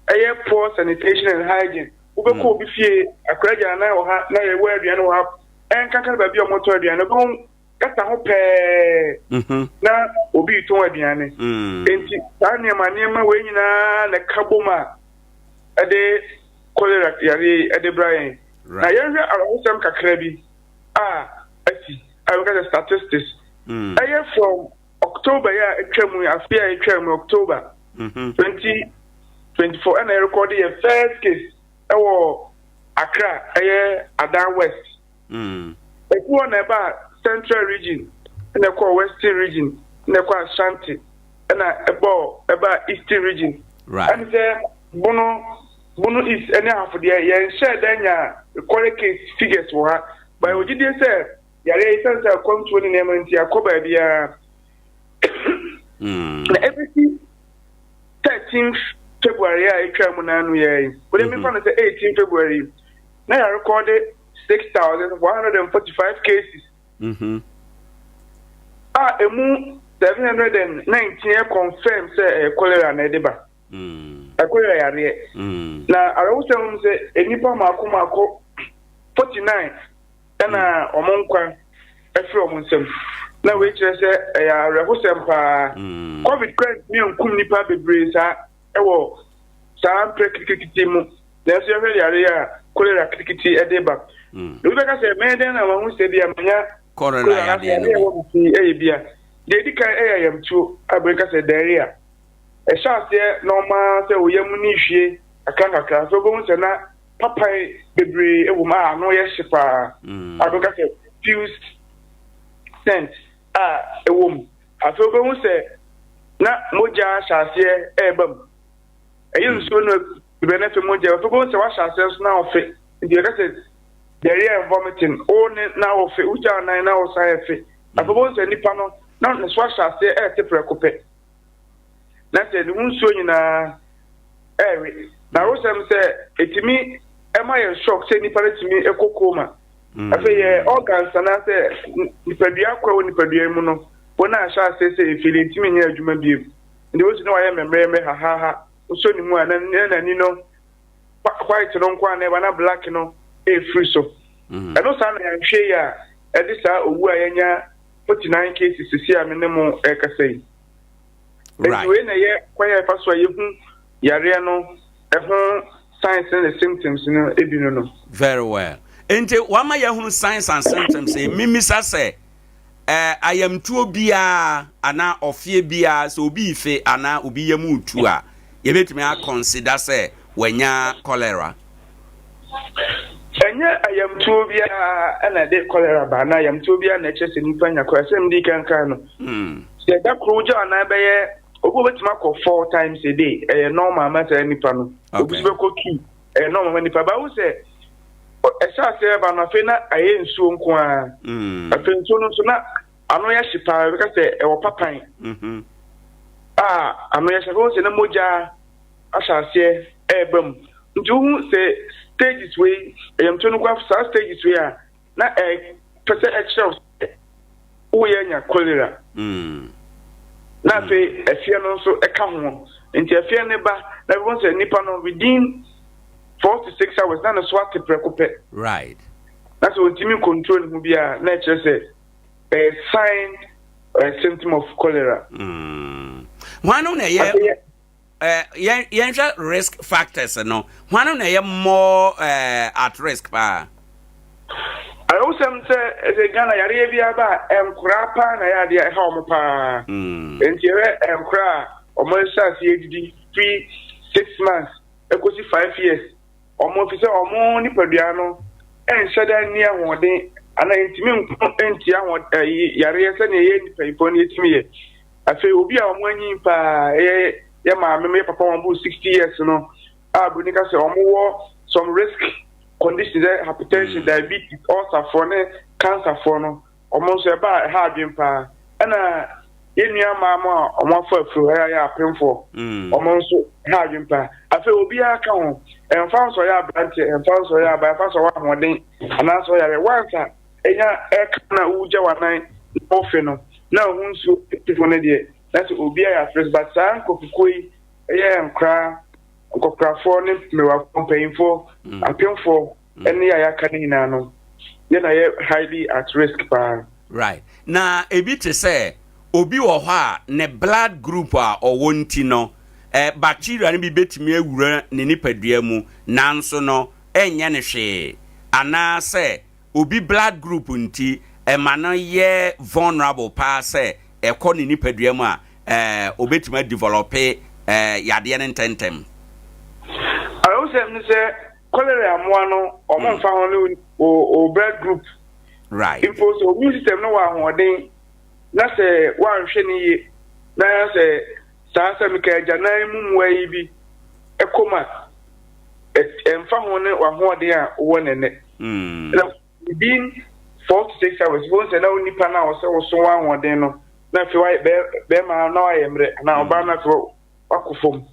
ɛyɛ poor sanitation and hygiene. Wobɛkɔ obi fie, akora gya nan wɔ ha na yɛwɔ aduane wɔ ha, ɛnkanka baabi a wɔtɔn aduane, wobɛhu kata ho pɛɛ na obi retɔn aduane. Enti saa nneɛma nneɛma wei nyinaa na ɛka bom a ɛde cholera yareɛ yi ɛde bra yɛn. Na yɛnhwɛ awerɛhosɛm kakra bi a asi a yɛbɛka sɛ statistics. Ɛyɛ from October yi a atwa mu yi, afe a atwa mu October 2024 ɛna yɛrekɔde yɛ first case ɛwɔ Accra, ɛyɛ Adan West. Ɛfi hɔ na ɛbaa Central Region, ɛna ɛkɔɔ Western Region, ɛna ɛkɔɔ Ashanti, ɛna ɛbɔɔ ɛbaa Eastern Region. Ɛne sɛ Bono Bono East ɛne Ahafo deɛ yɛnhyɛɛ da nya recorded case figures wɔ ha. But yɛwɔ gyidie sɛ yareɛ yi sɛne sɛ akwantuo ne nneɛma nti akɔ baabiara. Na ɛbɛsi 13 February a ɛtwa mu n'ano yɛ yi, wode mefa no sɛ 18 February na yɛarekɔde 6,145 cases a emu 719 yɛ confirm sɛ ɛyɛ cholera na ɛde ba. Ɛkɔ yɛ yareɛ. Na awerɛhosɛm mu sɛ nnipa mmaako mmaako 49 ɛna wɔn nkwa afiri wɔn nsam. Na wei kyerɛ sɛ ɛyɛ awerɛhosɛm paa. Covid kora ntumi ankum nnipa bebree saa ɛwɔ saa mprɛ kitikiti mu. Nanso yɛhwɛ yareɛ a cholera kitikiti ɛde ba. Obi bɛka sɛ mɛyɛ dɛn na mahu sɛ bi a manya cholera yareɛ no bi. Ɛwɔ me fi ɛyɛ bi a. Deɛ edi kan ɛyɛ ayamtuo a bɛka sɛ diarrhea. Ɛhyɛ aseɛ normal sɛ wo yam no rehwie kakra nkakra, afei wobɛhu sɛ na papan bebree wɔ mu a ano yɛ hye paa, a bɛka sɛ fused scent a ɛwɔ mu. Afei wobɛhu sɛ na mogya ahyɛ aseɛ ɛreba mu. Ɛyɛ nsuo no bɛ na afei mogya, afei wobɛhu sɛ wahyɛ aseɛ nso na ɔfe. Nti yɛka sɛ diarrhea and vomiting, wo ne na ɔfe, wogya nan na ɔsan ɛfe. Afei wobɛhu sɛ nipa no na ne so ahyɛ aseɛ ɛrete prɛko pɛ. Na sɛ ne ho nsuo nyinaa ɛrewe. Na awosɛm sɛ ɛtumi ɛma yɛn shock sɛ nipa no tumi ɛkɔ coma. Afei yɛ organs anaasɛ nipadua akɔ ɛwɔ nipadua mu no, wɔn a ahyɛ aseɛ sɛ efili ntumi nyɛ adwuma biem. Nti wosi na wayɛ mɛmrɛmrɛ hahaha. Wosɔ ne mu a na n'ani no white no nko a na ɛba na black no ɛfiri so. Ɛno saa na yɛanhwɛ yi a ɛde saa owu a yɛanya 49 cases sisi a me ne mo ɛrekasa yi. Nti wei na ɛyɛ kwan a yɛfa so a yɛhu yareɛ no ɛho signs ne symptoms no ebi no no. Very well. Nti wama yɛahunu signs and symptoms yi, mimisa sɛ eh, ayamtuo biara anaa ɔfeɛ biara sɛ obi refe anaa obi yam retu a, yɛbɛtumi akɔnsida sɛ wanya cholera? Ɛnyɛ ayamtuo biara na ɛde cholera ba anaa ayamtuo biara na ɛkyerɛ sɛ nipa nya cholera. Sɛ medi kan kan no, sɛ da koro wogya anan bɛyɛ obi obetumi akɔ four times a day, ɛyɛ normal ma saa nipa no. Obi nso bɛkɔ two, ɛyɛ normal ma nipa. Baahu sɛ ɛhyɛ aseɛ ba no afei na ayɛ nsuo nko ara. Afei nsuo no nso na ano yɛ hye paa, ɛbɛka sɛ ɛwɔ papan a ano yɛ hye. Afei wohu sɛ na mogya ahyɛ aseɛ ɛreba mu. Nti wohu sɛ stages wei, ɛyamtuo no kɔ saa stages wei a, na ɛpɛ sɛ ɛkyerɛ wo sɛ woyɛ anya cholera. Na afei ɛfeɛ no nso ɛka ho. Nti ɛfeɛ no ba na ɛbɛhu sɛ nipa no within 4 to 6 hours na ne so ate prɛko pɛ. Na sɛ ɔntumi control ne ho biara na ɛkyerɛ sɛ ɛyɛ sign or a symptom of cholera. Hwanom na ɛyɛ eh, yɛnhwɛ risk factors no, hwanom na ɛyɛ more eh, at risk paa? Awerɛhosɛm sɛ ɛsɛ Ghana yareɛ bi aba a nkoraa paa na ɛyɛ adeɛ a ɛha wɔn paa. Nti ɛhwɛ nkoraa a wɔn ahyɛ aseɛ didi firi 6 months ɛkɔsi 5 years wɔn, fi sɛ wɔn nipadua no ɛnhyɛ da nni ahoɔden anaa ntumi nko ntia ahoɔden yareɛ sɛnea ɛyɛ mpanyinfoɔ no yɛtumi yɛ. Afei obi a wɔn anyin paa, ɛyɛ yɛ maame yɛ papa, wɔn bo 60 years no a, buroni ka sɛ wɔn wɔ some risk conditions sɛ hypertension, diabetes, ulcer ne cancer foɔ no, wɔn nso ɛba a ɛha adwene paa. Ɛna yɛn nua mmaa mo a wɔn afɔ afuro, ɛyɛ yɛ apemfoɔ, wɔn nso ha adwene paa. Afei obiara ka ho, ɛnfa nso ɔyɛ aberanteɛ, ɛnfa nso ɔyɛ abaa, ɛnfa nso ɔwɔ ahoɔden anaasɛ ɔyare wansa ɛnya ɛka na wogya w'anan na wofe no na ɔho nsuo fo no deɛ, na sɛ obiara yɛ at risk. But saa nkurɔfokuo yi, ɛyɛ nkoraa, nkɔkorafoɔ ne mmerewafoɔ, mpanyinfoɔ, apemfoɔ ɛne a yɛaka no nyinaa no, yɛn na yɛ highly at risk paa. Right, na ebi te sɛ obi wɔ hɔ a ne blood group a ɔwɔ nti no, bacteria no bi bɛtumi awura ne nipadua mu nanso no ɛnyɛ ne hwee, anaasɛ obi blood group nti ɛma no yɛ vulnerable paa sɛ ɛkɔ ne nipadua mu a obɛtumi adevelop yadeɛ no ntɛntɛm? Awerɛhosɛm ne sɛ cholera mmoa no, ɔmo mfa ho ne o blood group. Mpo sɛ immune system no wɔ ahoɔden na sɛ woanhwɛ ne yie na sɛ saa sɛ meka agyanan mu mmoa yi bi ɛkɔ mu a, ɛmfa ho ne w'ahoɔden a wowɔ nɛnɛ na within 4 to 6 hours wɔn sɛ na wo nipa no a wɔsɛ woso w'ahoɔden no, na afei wayɛ bɛrima na wayɛ mmerɛ anaa ɔbaa no, afei wakɔ fam.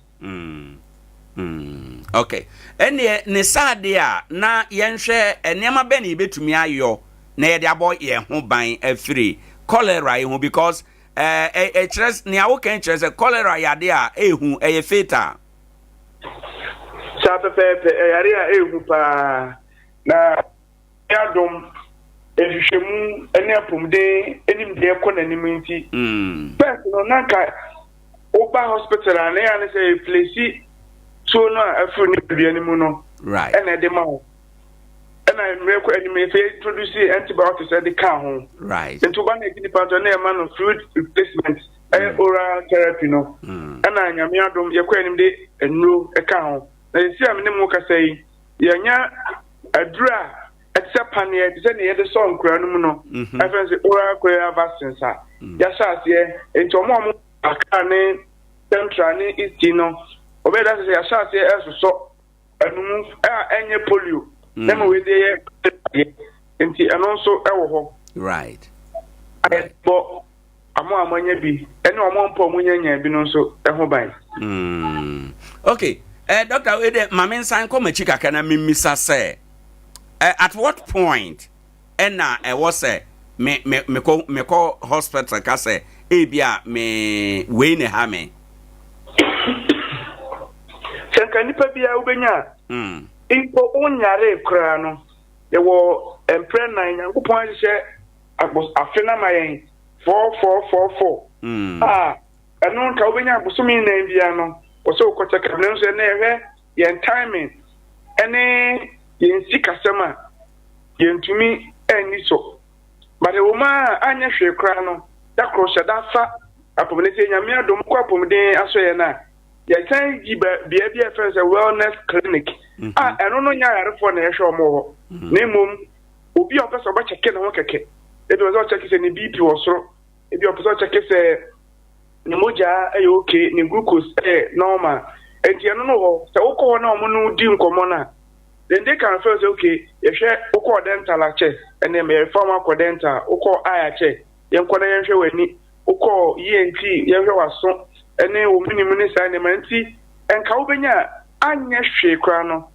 Okay, ɛneɛ ne saa deɛ a, na yɛnhwɛ nneɛma bɛn na yɛbɛtumi ayɔ na yɛde abɔ yɛn ho ban afiri cholera yi ho, because ɛkyerɛ nea woka kyerɛ sɛ cholera yɛ adeɛ a ɛɛhu, ɛyɛ fatal. Saa pɛpɛɛpɛ, ɛyare a ɛɛhu paa, na adom nhwehwɛmu ne apɔmuden nimdeɛ kɔ n'anim nti, first no na nka woba hospital a, na yɛ ne sɛ yɛplace tuo no a afiri nipadua no mu no ɛna ɛde ma wo. Ɛna mmerɛ kɔ anim yɛfɛ introduce antibiotics ɛde ka ho. Nti woba na ɛdi nipa nso na yɛma no fluid replacement, ɛyɛ oral therapy no. Ɛna Nyame adom yɛkɔ anim de nnuro ɛka ho, na yɛsi a me ne mu kasa yi, yɛnya aduro a ɛte sɛ paneɛ, te sɛ nea yɛde sɔ nkura no mu no, ɛfɛn sɛ oral cholera vaccines a yɛahyɛ aseɛ. Nti ɔmo a ɔmo Accra ne Central ne East no, ɔbɛyɛ dɛ sɛ yɛahyɛ aseɛ ɛsosɔ ɛnum a ɛnyɛ polio na ma wei deɛ yɛ adeɛ, nti ɛno nso ɛwɔ hɔ a yɛbɔ amo a moanya bi ɛne ɔmo mpo a ɔmo nya bi no nso ɛho ban. Okay, doctor, wei de ma me nsan kɔ m'akyi kakra na memmisa sɛ at what point ɛna ɛwɔ sɛ me me mekɔ mekɔ hospital ka sɛ ebi a me wei ne ha me? Sɛ nka nipa biara wobɛnya a, mpo wonyare koraa no, yɛwɔ mprɛ nan Nyankopɔn ahyehyɛ afe no ama yɛn, four four four four a, ɛno nka wobɛnya abosome 4 biara no wɔ sɛ wokɔ check up. Nanso ɛnɛ yɛhwɛ yɛn timing ɛne yɛn sikasɛm a, yɛntumi anni so. But ɛwɔ mu a, anyɛ hwee koraa no, da koro hyɛ da fa apɔmuden sɛ Nyame adom kɔ apɔmuden asɔyɛ no a, yɛsan yi bea bi a yɛfrɛ no sɛ wellness clinic a, ɛno no nyɛ ayarefoɔ na yɛhwɛ ɔmo wɔ hɔ, na mmom obi a ɔpɛ sɛ ɔbɛkyɛke ne ho kɛkɛ, ebi ɔpɛ sɛ ɔkyɛke sɛ ne BP wɔ soro, ebi ɔpɛ sɛ ɔkyɛke sɛ ne mogya ɛyɛ okay, ne glucose ɛyɛ normal. Nti ɛno no hɔ sɛ wokɔ hɔ na ɔmo no di nkɔmmɔ no a, then they can feel sɛ okay, yɛhwɛ wokɔɔ dental akyɛ, ɛnɛ yɛfa wɔn akɔ dental, wokɔɔ eye akyɛ, yɛnkɔ na yɛnhwɛ w'ani, wokɔɔ ENT, yɛnhwɛ w'aso ɛne wo menim ne saa nneɛma. Nti nka wobɛnya a, anyɛ hwee koraa no,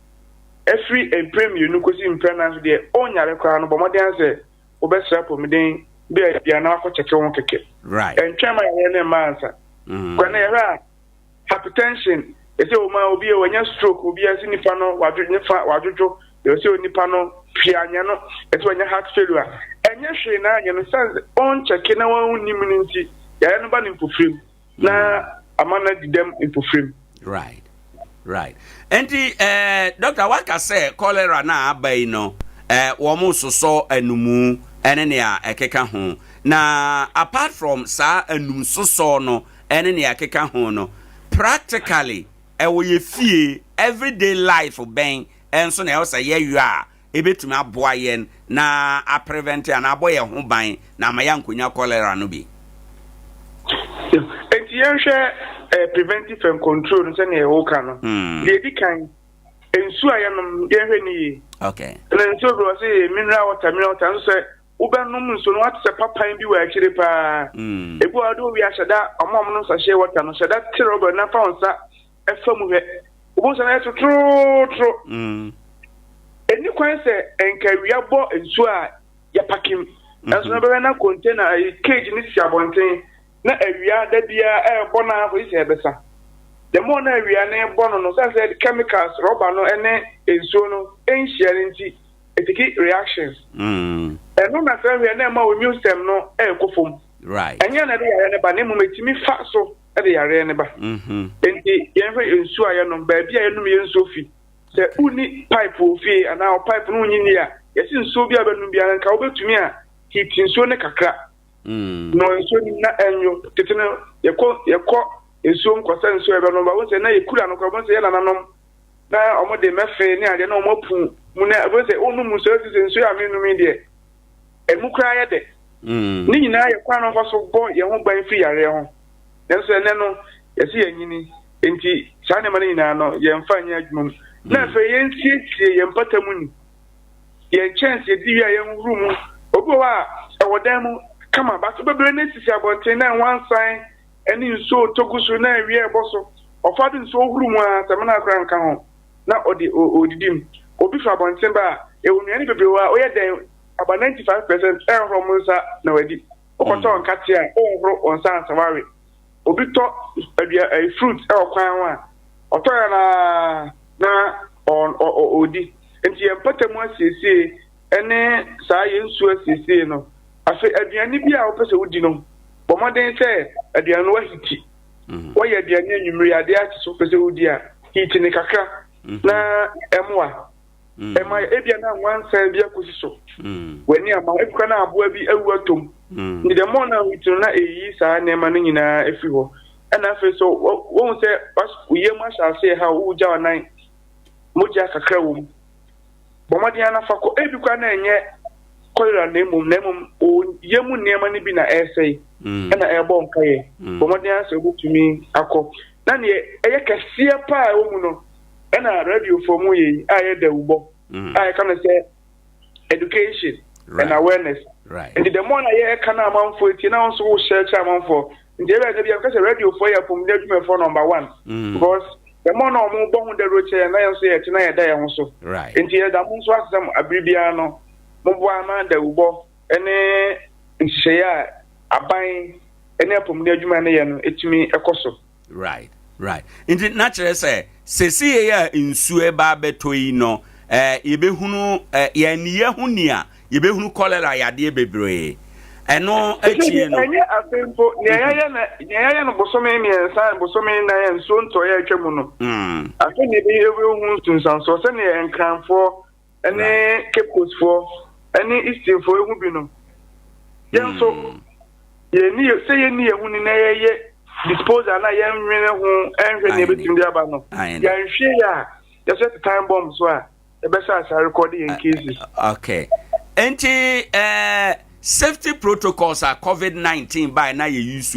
ɛfiri mprɛ 2 kɔsi mprɛ 4 so deɛ, ɔnyare koraa no, bɔ mmɔden sɛ wobɛsrɛ apɔmuden bi a bia na wakɔ kyɛkɛ ho kɛkɛ. Ɛntwɛn ma yɛyɛ ne mma ansa kwan na yɛhwɛ a, hypertension ɛsɛ wɔn a obi a wɔnya stroke, obi a ɛsɛ nipa no wadwo ne fa wadwodwo, ɛsɛ nipa no hwee anyɛ no, ɛsɛ wɔnya heart failure, ɛnyɛ hwee na anyɛ no, sɛ ɔnkyɛke na wɔn nim no nti yɛyɛ no ba ne mpofirim na. ama no adi dɛm mpofirim. Right. Nti doctor, waka sɛ cholera na aba yi no, wɔn sosɔ anumu ɛne nea ɛkeka ho. Na apart from saa anum sosɔ no ɛne nea ɛkeka ho no, practically ɛwɔ yɛ fie, everyday life bɛn ɛnso na ɛwɔ sɛ yɛyɔ a ebetumi aboa yɛn na aprevent anaa abɔ yɛn ho ban na ama yɛn nkonya cholera no bi? Nti yɛnhwɛ preventive and control no sɛnea ɛwɔ ka no. Deɛ edi kan, nsuo a yɛnom, yɛnhwɛ ne yie. Na nsuo bi wɔ sɛ mineral water, mineral water nso, sɛ wobɛnom nsuo no, wate sɛ papan bi wɔ akyire paa. Ebi wɔ hɔ de owi ahyɛ da, ɔmo a ɔmo nom sachet water no, hyɛ da te rɔba na fa wɔn nsa ɛfa mu hwɛ, wobɛhu sɛ no yɛ totorotoro. Ɛni kwan sɛ nka awia bɔ nsuo a yɛpack mu ɛnso no bɛbɛ na container ayi cage ne si abɔnten na awia da biara ɛrebɔ no akɔyi sɛ ɛbɛsa. The more na awia no bɔ no, sɛ chemicals rɔba no ne nsuo no nhyia no nti, ɛtake reactions. Ɛno na sɛ hwɛ na ɛma wo immune system no ɛrekɔ fam. Ɛnyɛ na ɛde yareɛ no ba, na mmom ɛtumi fa so ɛde yareɛ no ba. Nti yɛnhwɛ nsuo a yɛnom, baabi a yɛnom yɛn nsuo fi. Sɛ wonni pipe wɔ fie anaa pipe no wonyi ni a, yɛsi nsuo bi a bɛnom biara, nka wobɛtumi a heat nsuo no kakra. Na nsuo no na ɛnyo tete no, yɛkɔ nsuo nkɔsɛ nsuo a yɛbɛnom ba, wɔn sɛ na yɛkura no koraa, wɔn sɛ yɛ nananom na wɔn de mɛfe ne adeɛ na wɔn apu mu, na wɔn sɛ wɔnum nsuo sɛ nsuo a menum yi deɛ, ɛmu koraa yɛ dɛ. Ne nyinaa yɛ kwan no fa so bɔ yɛn ho ban firi yareɛ ho. Nanso ɛnɛ no, yɛsi yɛn nyini nti, saa nneɛma no nyinaa no yɛmfa nyɛ adwuma mu. Na afei yɛnsiesie yɛn mpata mu ni, yɛn kyɛnse yɛdi wie a, yɛnhoro mu. Obi wɔ hɔ a ɛwɔ dan mu kama baso bebree na esisi abɔnten na nwansan ne nsuo tɔ gu so na awia ɛbɔ so. Ɔfa de nsuo horo mu a samina koraa nka ho na ɔde ɔdidi mu. Obi fa abɔnten ba a, ɛwɔ nnuane bebree wɔ a ɔyɛ dɛn aba 95% ɛnhoro mo nsa na wadi. Wokɔtɔ nkate a, ɔnhoro wɔn nsa ansa wawe. Obi tɔ adua ɛyɛ fruit ɛwɔ kwan ho a, ɔtɔ yɛ naa na ɔdi. Nti yɛn mpata mu asiesie ɛne saa yɛn nsuo asiesie no. Afei aduane bi a wopɛ sɛ wodi no, bɔ mmɔden sɛ aduane no waheat. Wɔyɛ aduane anwummere, adeɛ akye so, wopɛ sɛ wodi a, heat ne kakra na ɛmoa ɛma ebia na nwansan bi akɔsi so w'ani ama ebi kora na aboa bi awu atom. Nti the more na heat no na ɛyi saa nneɛma no nyinaa afiri hɔ. Ɛna afei so wɔhu sɛ wo yam ahyɛ ase ɛha wo, wogya w'anan, mogya kakra wɔ mu, bɔ mmɔden anafa kɔ. Ebi kora na ɛnyɛ cholera, na mmom o yam nneɛma no bi na ɛresɛe ɛna ɛrebɔ nkaeɛ. Bɔ mmɔden asɛ wobɛtumi akɔ. Na neɛ ɛyɛ kɛseɛ paa ɛwɔ mu no, ɛna radiofoɔ mu yɛ yi a ɛyɛ dawubɔ a yɛka no sɛ education and awareness. Nti the more na yɛka no amanfoɔ etie na wɔn nso wohyɛ kyerɛ amanfoɔ. Nti ɛbɛyɛ sɛ bi a sɛ radiofoɔ yɛ apɔmuden adwumayɛfoɔ number one, because the more na wɔn bɔ ho dawuro kyerɛ yɛn na yɛn nso yɛte na yɛda yɛn ho so. Nti yɛda mo nso ase sɛ abiri biara no moboa ama dawubɔ ne nhyehyɛeɛ a aban ne apɔmuden adwuma no yɛ no etumi ɛkɔ so. Right, nti na kyerɛ sɛ sɛsie a nsuo ɛba abɛtɔ yi no, yɛbɛhunu yɛn niyɛ ho ni a yɛbɛhunu cholera yadeɛ bebree. Ɛno akyie no, ɛnyɛ afei mpo, nea yɛyɛ no, nea yɛyɛ no bosome 3, bosome 4 a nsuo ntɔeɛ atwa mu no, afei nea yɛbɛhu nsunsuansoɔ sɛnea Nkranfoɔ ne Cape Coastfoɔ ne Easternfoɔ ehu bi no, yɛn nso yɛni sɛ yɛnni yɛn ho ni na yɛyɛ disposal na yɛnwene ho ɛnhwɛ nea ebɛtumi de aba no. Yɛnhwɛ yɛ a, yɛsɛ time bomb so a yɛbɛhyɛ ase arekɔde yɛn cases. Okay, nti safety protocols a COVID-19 baa na yɛ use,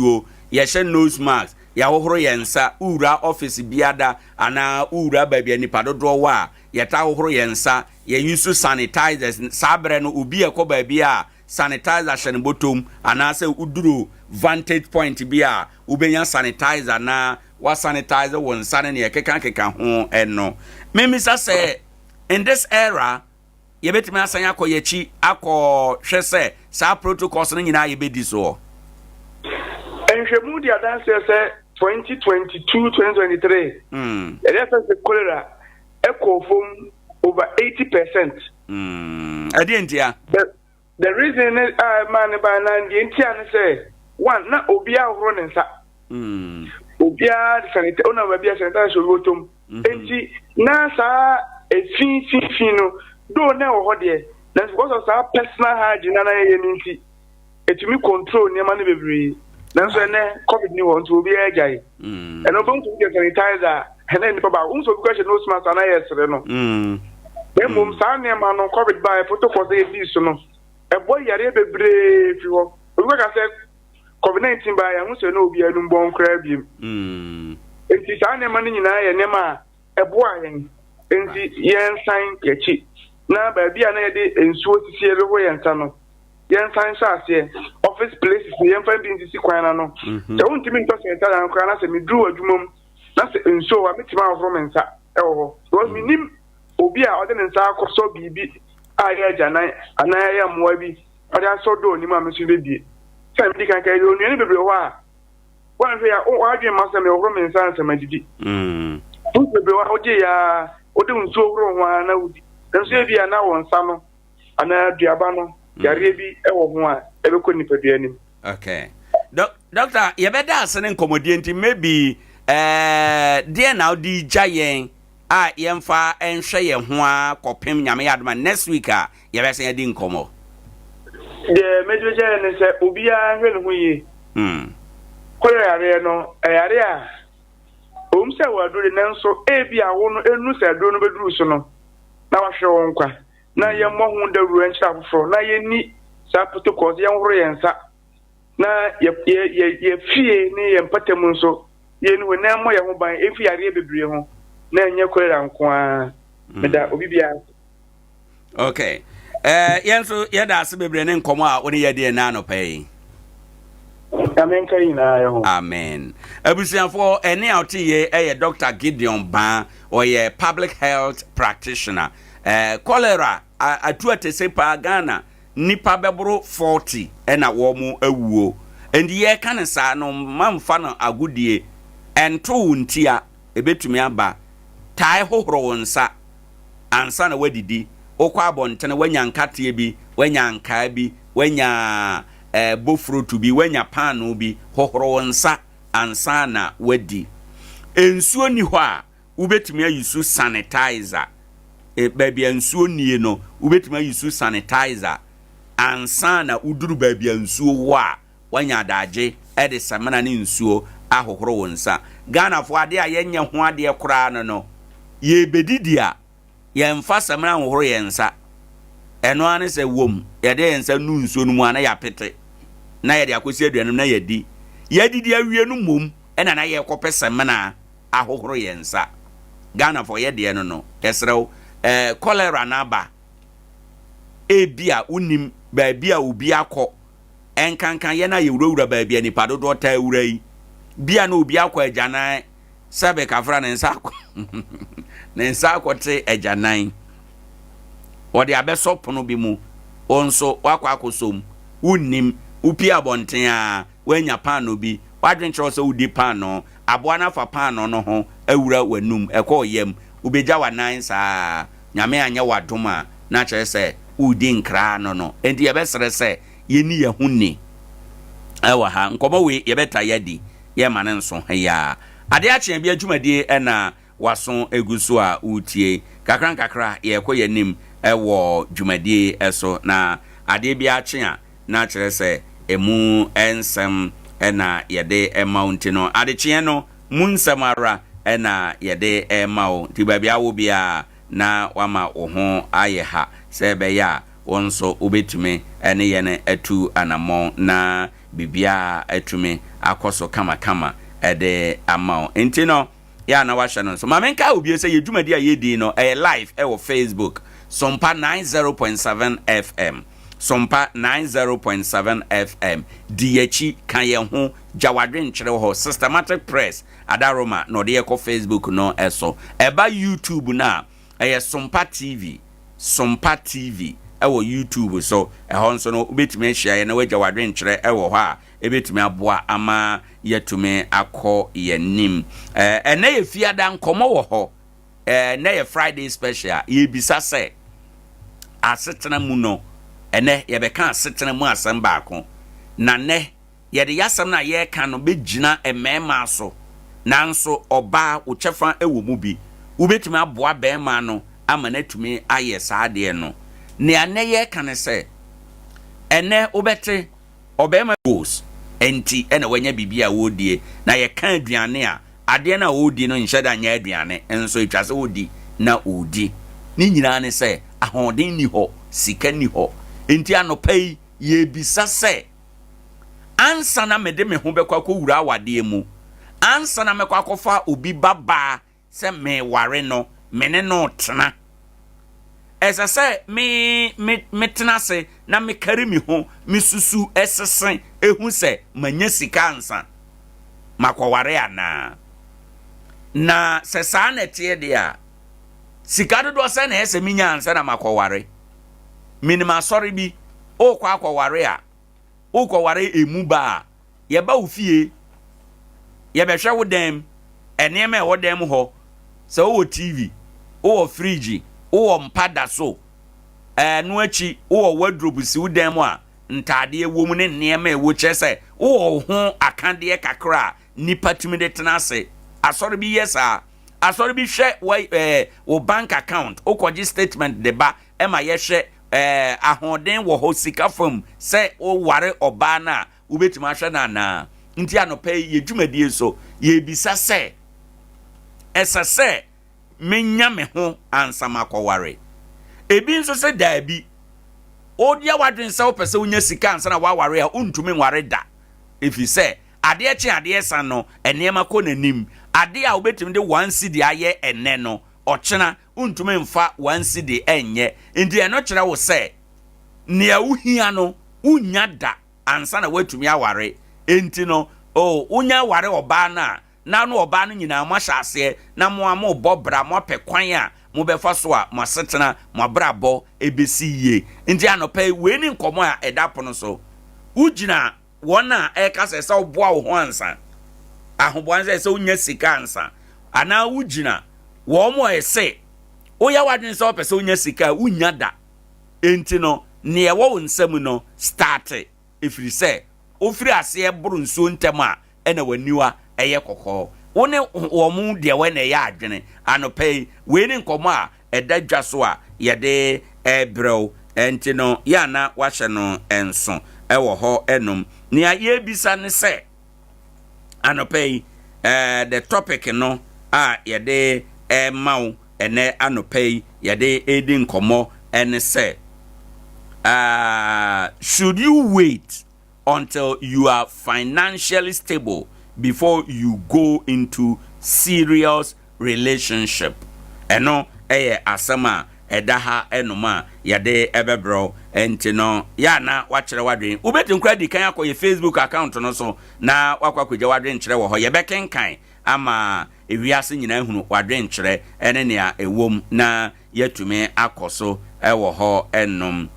yɛhyɛ nose mask, yɛahohoro yɛn nsa, wowura office biada anaa wowura baabi a nipa dodoɔ wɔ a, yɛta ahohoro yɛn nsa, yɛ use sanitizers. Saa berɛ no, obi ɛkɔ baabi a sanitizer hyɛ ne bɔtɔm anaasɛ woduro vantage point bi a wobɛnya sanitizer na wasanitize wo nsa ne neɛ ɛkeka ho. Ɛno memisa sɛ in this era yɛbɛtumi asan akɔ yɛkyi akɔ hwɛ sɛ saa protocols no nyinaa yɛbɛdi soɔ? Nhwɛmu di adanseɛ sɛ 2022, 2023 yɛde fɛ sɛ cholera ɛkɔɔ fam over 80%. Ɛdeɛ ntia? The reason ne a ɛmaa ne baa na deɛ ntia ne sɛ, one, na obi ahohoro ne nsa. Obiara de sanitizer, wonam baabi a sanitizer obi bɔtɔ mu. Enti na saa efi fi fi no, though na ɛwɔ hɔ deɛ, nanso because of saa personal hygiene na na yɛyɛ no nti, etumi control nneɛma no bebree. Nanso ɛnɛ COVID ni hɔ nti obiara agyae. Ɛnɛ wobɛhu sɛ obi de sanitizer a, ɛnɛ nipa baako, wohu sɛ obi kɔ hyɛ nose mask a na yɛresere no. Na mmom saa nneɛma no COVID baeɛ protocols a yɛdii so no, ɛbɔ yareɛ bebree firi hɔ. Obi kɔka sɛ COVID 19 baeɛ yɛahu sɛ na obiara anum bɔn koraa biem. Enti saa nneɛma no nyinaa yɛ nneɛma a ɛboa yɛn. Enti yɛnsan yɛakyi na baabi a na yɛde nsuo sisi yɛde yɛn nsa no, yɛnsan hyɛ aseɛ. Office places no yɛmfa bi nsisi kwan no ano. Sɛ wontumi ntɔ sanitizer no koraa na sɛ meduru adwuma mu na sɛ nsuo wɔ a metumi ahohoro me nsa wɔ hɔ. Because menim obi a ɔde ne nsa akɔsɔ biribi a ɛyɛ agyanan anaa ɛyɛ mmoa bi ɔde asɔ door no mu a me nso mebɛbie. Sɛ medi kan ka yɛwɔ nnuane bebree wɔ hɔ a woanhwɛ a w'adwene mma sɛ mehohoro me nsa ansa madidi. Fruit bebree wɔ hɔ a wogye yɛ a wode nsuo horo ho ara na wodi. Nanso ebi a na wo nsa no anaa aduaba no yareɛ bi wɔ ho a ɛbɛkɔ nipadua no mu. Okay. Doctor, yɛbɛda ase ne nkɔmmɔdie nti maybe eh, deɛ na wode gya yɛn a yɛmfa nhwɛ yɛn ho ara kɔpem Nyame yɛ adom a next week a yɛbɛsan adi nkɔmmɔ. Deɛ mɛtumi akyerɛ yɛn ne sɛ obiara nhwɛ ne ho yie. Kɔlera yareɛ no, ɛyare a ɛwom sɛ ɛwɔ aduro de nanso ebi a wo no ɛnnu sɛ aduro no bɛduru so no na wahwere wo nkwa. Na yɛmmɔ ho dawuro nkyerɛ afoforɔ na yɛnni saa protocols, yɛnhoro yɛn nsa na yɛ yɛ yɛ yɛ fie ne yɛn mpɔtam nso yɛn hɔ na ɛmmɔ yɛn ho ban efi yareɛ bebree ho na ɛnyɛ kolera nko ara. Meda obi biara ase. Okay. Eh, yɛn nso yɛda ase bebree ne nkɔmmɔ a wo ne yɛdi ɛnna anɔpa yi. Nyame nka nyinaa yɛ ho. Amen. Abusuafoɔ, ɛne a ɔte yie ɛyɛ Dr. Gideon Baa, ɔyɛ public health practitioner. Eh, cholera atu atese paa Ghana. Nnipa bɛboro 40 na wɔn awuo. Enti yɛreka no saa no, mma mfa no agodie. Ɛnto wo ntia, ɛbɛtumi aba. Tae hohoro wo nsa ansa na woadidi. Wokɔ abɔntene, woanya nkateɛ bi, woanya ankaa bi, woanya eh, bofrotu bi, woanya paanoo bi, hohoro wo nsa ansa na woadi. Nsuo nni hɔ a, wobɛtumi ayi so sanitizer. E, baabi a nsuo nnie no, wobɛtumi ayi so sanitizer ansa na woduru baabi a nsuo wɔ a, woanya adagye de samina ne nsuo ahohoro wo nsa. Ghanafoɔ adeɛ a yɛnyɛ ho adeɛ koraa no no, yɛrebɛdidi a, yɛmfa samina nhohoro yɛn nsa. Ɛno ara ne sɛ wom, yɛde yɛn nsa nu nsuo no mu a na yɛapete na yɛde akɔsi aduane mu na yɛadi. Yɛadidi awie no mmom ɛna na yɛrekɔpɛ samina ahohoro yɛn nsa. Ghanafoɔ yɛ deɛ no no, yɛsrɛ wo, eh, cholera no aba, ebia wonim baabi a obi akɔ, ɛnkanka yɛn a yɛwurawura baabi a nipa dodoɔ taa wura yi, bia na obi akɔ agyanan, sɛbe kafra ne nsa akɔ ne nsa akɔte agyanan, wɔde abɛsɔ pono bi mu, wo nso wakɔ akɔsɔ mu, wonnim, wopie abɔnten a, woanya paanoo bi, w'adwene kyerɛ wo sɛ wodi paanoo, aboa no afa paanoo no ho awura w'anum, ɛkɔ wo yam, wobɛgya w'anan saa ara, Nyame anyɛ wo adom a, na kyerɛ sɛ woredi nkra no no. Enti yɛbɛsrɛ sɛ yɛnni yɛn ho ni wɔ ha. Nkɔmmɔ wei yɛbɛta yɛadi, yɛmma no nso ha yi ara. Adeɛ akye a bia dwumadie na w'aso gu so a woretie. Nkakrankakra yɛrekɔ yɛn anim wɔ dwumadie so, na adeɛ biara kye a na kyerɛ sɛ ɛmu nsɛm na yɛde ma wo nti no, adekyeɛ no mu nsɛm ara na yɛde rema wo. Nti baabi a wowɔ biara na woama wo ho ayɛ ha sɛ ɛbɛyɛ a wo nso wobɛtumi ne yɛn atu anammɔn na biribiara atumi akɔ so kamakama de ama wo. Nti no, yɛ a na wahyɛ no nso. Ma menkae wo bio sɛ yɛ dwumadi a yɛdi no ɛyɛ live ɛwɔ Facebook, Sompa 90.7 FM. Sompa 90.7 FM. Di yɛakyi, ka yɛn ho, gya w'adwenkyerɛ wɔ hɔ. Systematic Press, Adaroma na ɔde yɛkɔ Facebook no so. Ɛba YouTube no a, ɛyɛ Sompa TV, Sompa TV ɛwɔ YouTube so. Ɛhɔ nso no, wobɛtumi ahyia yɛn na woagya w'adwenkyerɛ ɛwɔ hɔ a, ɛbɛtumi aboa ama yɛatumi akɔ yɛn anim. Ɛnɛ yɛ fiada, nkɔmmɔ wɔ hɔ. Ɛnɛ yɛ Friday special. Yɛbisa sɛ, asetena mu no, ɛnɛ yɛbɛka asetena mu asɛm baako. Na nɛ yɛde yɛasɛm no a yɛreka no bɛgyina mmarima so. Nanso ɔbaa, wo kyɛfa wɔ mu bi. Wobɛtumi aboa barima no ama no atumi ayɛ saa adeɛ no. Nea nnɛ yɛreka ne sɛ, ɛnnɛ wobɛte ɔbarima goals nti na wanya biribi a ɔredie. Na yɛka aduane a, adeɛ no a ɔredi no nhyɛ da nyɛ aduane, nso ɛtwa sɛ ɔdi na ɔredi. Ne nyinaa ne sɛ, ahoɔden nni hɔ, sika nni hɔ. Nti anɔpa yi, yɛrebisa sɛ, ansa na mede me ho bɛkɔ akɔwura awadeɛ mu, ansa na mɛkɔ akɔfa obi babaa sɛ meware no, me ne no retena. Ɛsɛ sɛ me me metena ase na mekari me ho, mesusu sese ehu sɛ manya sika ansa makɔware anaa. Na sɛ saa na ɛteɛ deɛ a, sika dodoɔ sɛ na ɛyɛ sɛ menya ansa na makɔware. Menim asɔre bi, wokɔ akɔware a, wokɔware emu ba a, yɛba wo fie, yɛbɛhwɛ wo dan mu, nneɛma a ɛwɔ dan mu hɔ, sɛ wowɔ TV, wowɔ fridge, wowɔ mpa da so, ɛno akyi wowɔ wardrobe si wo dan mu a ntaadeɛ wɔ mu ne nneɛma a ɛwɔ kyerɛ sɛ wowɔ wo ho akadeɛ kakra a nnipa tumi de tena ase. Asɔre bi yɛ saa. Asɔre bi hwɛ wɔ ɛɛ wo bank account, wokɔgye statement de ba ma yɛhwɛ ɛɛ ahoɔden wɔ hɔ sika fam sɛ woware ɔbaa no a wobɛtumi ahwɛ no anaa? Nti anɔpa yi yɛ dwumadie so yɛrebisa sɛ, ɛsɛ sɛ menya me ho ansa makɔware? Ebi nso sɛ daabi, wodeɛ w'adwene sɛ wopɛ sɛ wonya sika ansa na woaware a wontumi nware da, ɛfiri sɛ adeɛ kye adeɛ sa no nneɛma kɔ n'anim. Adeɛ a wobɛtumi de one cedi ayɛ ɛnnɛ no, ɔkyena wontumi mfa one cedi nyɛ. Nti ɛno kyerɛ wo sɛ nea wohia no wonnya da ansa na woatumi aware. Enti no, oh, wonya ware ɔbaa no a, na ne ɔbaa no nyinaa moahyɛ aseɛ na mo a morebɔ bra, moapɛ kwan a mobɛfa so a mo asetena, mo abrabɔ ɛbɛsi yie. Nti anɔpa yi, wei ne nkɔmmɔ a ɛda pono so. Wogyina wɔn a ɛreka sɛ sɛ woboa wo ho ansa, ahoboa no sɛ sɛ wonya sika ansa, anaa wogyina wɔn a ɛse woyɛ w'adwene sɛ wopɛ sɛ wonya sika a wonnya da. Enti no, nea ɛwɔ wo nsam no, starte, ɛfiri sɛ wofiri aseɛ boro nsuo ntɛm a, ɛna w'aniwa yɛ kɔkɔɔ. Wo ne wɔn mu deɛ wɛn na ɛyɛ adwene? Anɔpa yi, wei ne nkɔmmɔ a ɛda dwa so a yɛde rebrɛ wo. Enti no, yɛ a na woahyɛ no nso wɔ hɔ nom. Nea yɛrebisa ne sɛ, anɔpa yi, eh, the topic no a yɛde rema wo ɛnɛ anɔpa yi, yɛde redi nkɔmmɔ ne sɛ, uh, should you wait until you are financially stable before you go into serious relationship? Ɛno yɛ asɛm a ɛda ha nom a yɛde bɛbrɛ wo. Nti no, yɛ a na woakyerɛ w'adwene. Wobɛtumi koraa adi kan akɔ yɛ Facebook account no so na woakɔ akɔgya w'adwenkyerɛ wɔ hɔ. Yɛbɛkenkan ama ewiase nyinaa ahunu w'adwenkyerɛ ne nea ɛwom na yɛatumi akɔ so wɔ hɔ nom.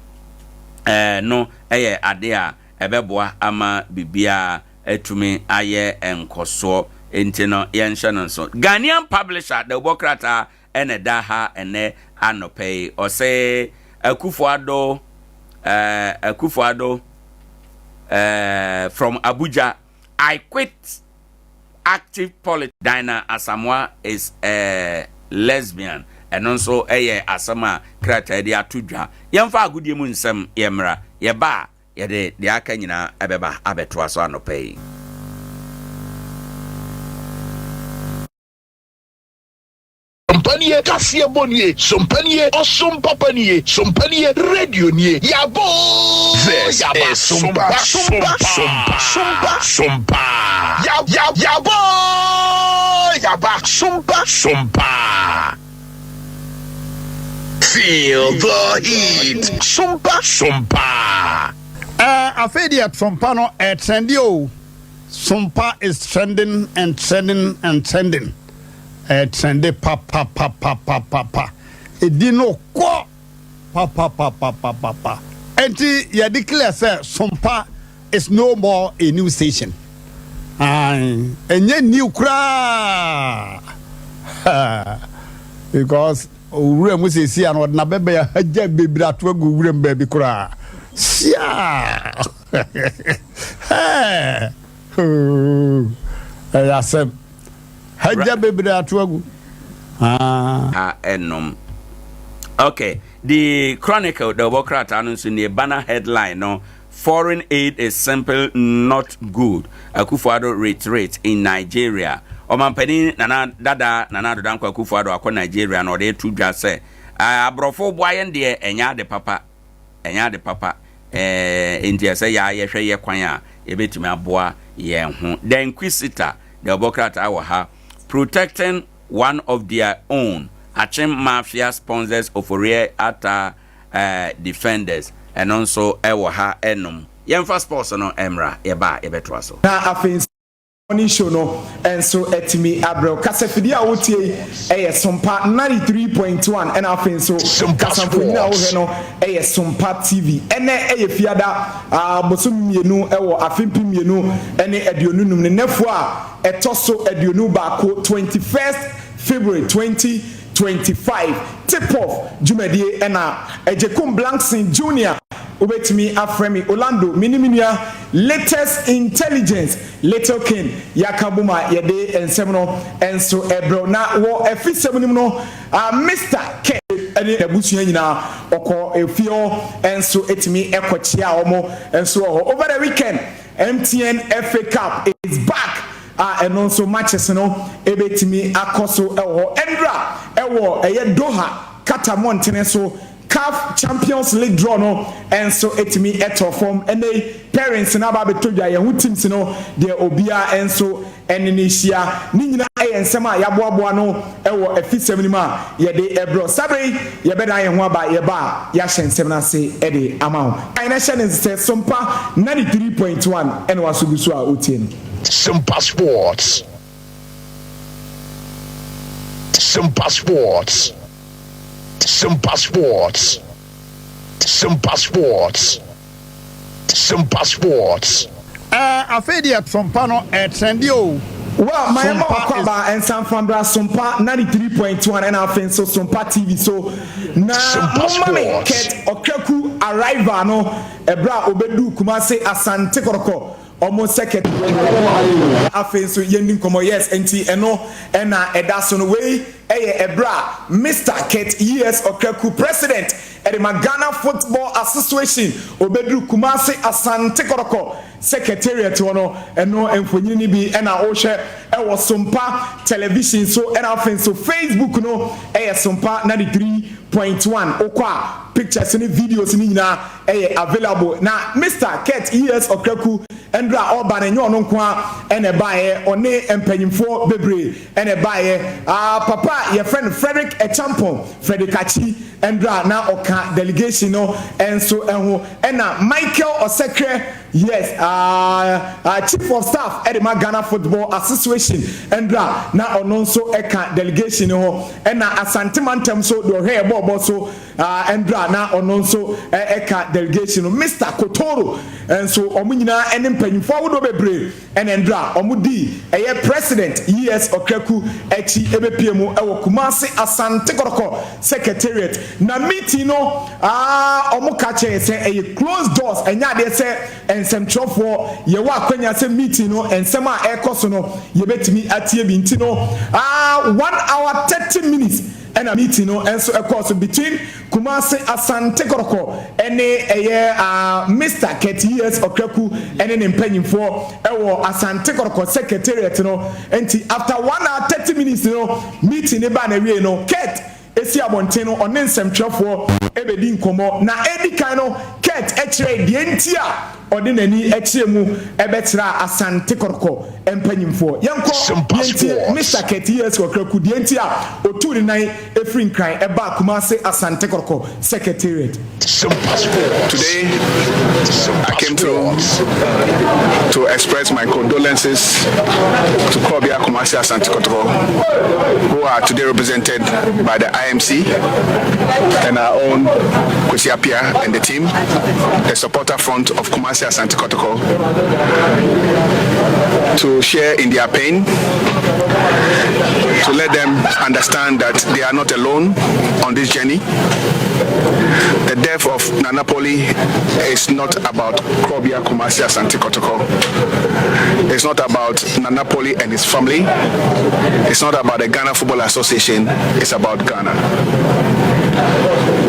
Ɛno yɛ ade a ɛbɛboa ama biribiara atumi ayɛ nkɔsoɔ. Nti no yɛnhyɛ no nso. Ghanaian Publisher dawubɔ krataa na ɛda ha ɛnnɛ anɔpa yi. Ɔse Akufo Addo, eh, Akufo Addo eh, from Abuja, I quit active politics. Dinah Asamoah is a lesbian. Ɛno nso yɛ asɛm a krataa de ato dwa. Yɛmfa agodie mu nsɛm yɛmmra. Yɛba a, yɛde deɛ aka nyinaa ɛbɛba abɛtoa so anɔpa yi. Sompa nie, kaseɛ bɔ nie, sompa nie, ɔsom papa nie, sompa nie, radio nie, yabɔ oo, This yaba, is Sompa, sompa, Sompa, sompa, Sompa, ya, ya, yabɔ oo, yaba, sompa. Sompa. Feel the heat. Sompa. Sompa. Eh, afei deɛ Sompa no ɛtrendi o. Sompa is trending and trending and trending. Ɛtrende papapapapapa. Ɛdi no kɔ papapapapapa. Enti yɛ declare sɛ Sompa is no more a new station. Ae, ɛnyɛ new koraa. Because owura mu seesia no ɔde n'abɛbɛn ahagya bebree ato agu wura mu baabi koraa. Siaa! Ɛyɛ asɛm. Agya bebree ato agu. Ah. Ha ɛnom. Okay, the Chronicle dawubɔ krataa no nso nie, banner headline no, Foreign aid is simple not good, Akufo-Addo reiterate in Nigeria. Ɔmampanin Nana dada Nana Addo Dankwa Akufo-Addo akɔ Nigeria na ɔde reto dwa sɛ aborɔfo boa yɛn deɛ ɛnyɛ ade papa, ɛnyɛ ade papa, enti ɛsɛ yɛ a yɛhwɛ yɛ kwan a yɛbɛtumi aboa yɛn ho. The Inquisitor dawubɔ krataa wɔ ha, Protecting one of their own, Akyem Mafia sponsors Oforie Atta eh, defenders, ɛno nso ɛwɔ ha ɛnom. Yɛmfa sports no mmra, yɛba a yɛbɛtoa so. Na afei nso Morning Show no nso atumi abrɛ wo. Kasafidie a wotie yi yɛ Sompa 93.1 ɛna afei nso kasamfonin a wohwɛ no yɛ Sompa TV. Ɛnɛ yɛ Fiada bosome mmienu wɔ afe 2025 ne nnafua a ɛtɔ so 21, 21st February 2025. Tip-off dwumadie ɛna Agyekum Blankson Junior, wobɛtumi afrɛ me Orlando, me ne me nua Latest Intelligence Little King yɛaka bom a yɛde nsɛm no nso rebrɛ wo. Na wɔ afisɛm no mu no, Mister Ken ne n'abusua nyinaa ɔkɔ efie hɔ nso tumi kɔkyea wɔn nso wɔ hɔ. Over the weekend, MTN FA Cup is back a ɛno nso matches no bɛtumi akɔ so wɔ hɔ. Ɛndra wɔ ɛyɛ Doha, Qatar mmɔntene so, CAF Champions League draw no nso tumi tɔɔ fam. Ɛnnɛ yi, pairings no aba abɛtɔ dwa, yɛn ho teams no deɛ obiara nso ne no rehyia. Ne nyinaa yɛ nsɛm a yɛaboaboa ano wɔ afisɛm no mu a yɛde rebrɛ wo. Saa berɛ yi, yɛbɛdan yɛn ho aba, yɛba a, yɛahyɛ nsɛm no ase de ama wo. Kan na hyɛ no nso sɛ Sompa 93.1 na w'aso gu so a wotie no. Sompa Sports. Sompa Sports. Simpa Sports. Simpa Sports. Simpa Sports. Ɛɛ afei deɛ Sompa no ɛɛtrɛnde o. Well ma yɛma Sompa wakɔ is. aba nsa mfa mbra Sompa 93.1 ɛna afei nso Sompa TV so na Simpa momma me Sports. Kurt Okraku arrival no ɛberɛ a ɔbɛduu Kumasi Asante Kɔtɔkɔ Ɔmo sɛkɛt afei nso yɛnni nkɔmmɔ yes nti ɛno na ɛda so no wei yɛ ɛberɛ a Mister Kurt ES Okraku President de ma Ghana Football Association ɔbɛduru Kumasi Asante Kɔtɔkɔ Secretariat hɔ no ɛno mfonini no bi na wohwɛ ɛwɔ Sompa Television so ɛna afei nso Facebook no yɛ Sompa 93.1 wokɔ a pictures ne videos no nyinaa ɛyɛ available na Mister Kurt ES Okraku ndra a ɔreba no ɛnyɛ ɔno nko ara na ɛbaeɛ, ɔne mpanyinfoɔ bebree na ɛbaeɛ. Ah, papa a yɛfrɛ no Frederick Acheampong, Frederick Akyi ndra na ɔka delegation no nso ho, ɛna Michael Osekrɛ, yes, ah, ah, Chief of Staff ɛde ma Ghana Football Association ndra na ɔno nso ɛka delegation no ho, ɛna Asante Mantam so deɛ ɔhwɛ yɛ bɔɔlbɔ so Ah, ɛndra na ɔno nso ɛka delegation no, Mister Kotoro nso, wɔn nyinaa ɛne mpanyinfoɔ ahodoɔ bebree ɛna ɛndra wɔn dii ɛyɛ President ES Okraku akyi ɛbɛpie mu ɛwɔ Kumasi Asante Kɔtɔkɔ Secretariat. Na meeting no, ah, wɔn ka kyerɛ yɛ sɛ ɛyɛ closed doors, ɛnyɛ adeɛ sɛ nsɛmtwerɛfoɔ yɛwɔ akwanya sɛ meeting no nsɛm a ɛrekɔ so no yɛbɛtumi atie bi, nti no, ah, 1 hour 30 minutes ɛna meeting no nso ɛkɔɔ so between Kumasi Asante Kɔtɔkɔ ɛne ɛyɛ Mr Kurt ES Okraku ɛne ne mpanyinfoɔ ɛwɔ Asante Kɔtɔkɔ Secretariat no. Nti after 1 hour 30 minutes no, meeting ne ba na wie no, Kurt esi abɔnten no ɔne nsɛmtwerɛfoɔ ɛbɛdi nkɔmɔ. Na edi kan no, Kurt ɛkyerɛ deɛ nti a ɔde n'ani ɛkyerɛ mu ɛbɛkyerɛ Asante Kɔtɔkɔ mpanyinfoɔ. Yɛnkɔ yɛntie Mr Kurt ES Okraku, deɛ nti a otu ne nan efiri Nkran ɛba Kumasi Asante Kɔtɔkɔ Secretariat. Today, I came through to express my condolences to Krobia Kumasi Asante Kotoko, who are today represented by the IMC and our own Kwesi Appiah and the team, the supporter front of Kumasi Asante Kotoko, to share in their pain, to let them understand that they are not alone on this journey. The death of Nana Poli is not about Krobia Kumasi Asante Kotoko. It's not about Nana Poli and his family. It's It's not about the Ghana Football Association, it's about Ghana.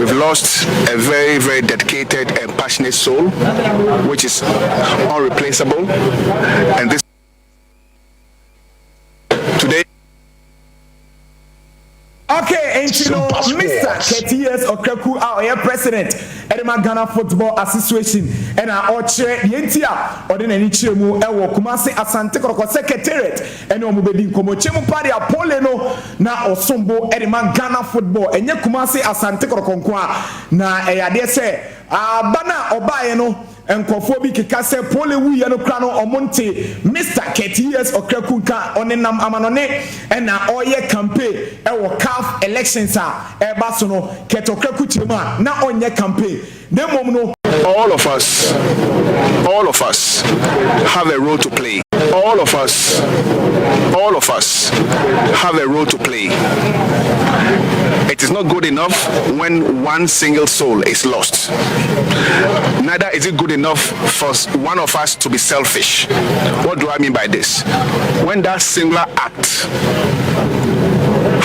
We've lost a very, very dedicated and passionate soul, which is unreplaceable. And this today. Okay, nti no Mr. Ketias Okraku a ɔyɛ president ɛde ma Ghana Football Association ɛna ɔkyerɛ deɛ nti a ɔde n'ani kyerɛ mu ɛwɔ Kumasi Asante Kɔtɔkɔ Secretariat ɛne wɔn bɛdi nkɔmɔ kyɛ mu pa deɛ Pole no na ɔsombo ɛde ma Ghana football ɛnyɛ Kumasi Asante Kɔtɔkɔ nko a na ɛyɛ adeɛ sɛ aba na ɔbaeɛ no Nkurɔfoɔ bi keka sɛ Pole wuiɛ no kora no ɔmo nte Mister Kurt ES Okraku nka ɔnenam amanɔne ɛna ɔreyɛ campaign ɛwɔ CAF elections a ɛreba so no. Kurt Okraku kyerɛ mu a na ɔnyɛ campaign na mmom no. All of us, all of us have a role to play. All of us, all of us have a role to play. It is not good enough when one single soul is lost. Neither is it good enough for one of us to be selfish. What do I mean by this? When that singular act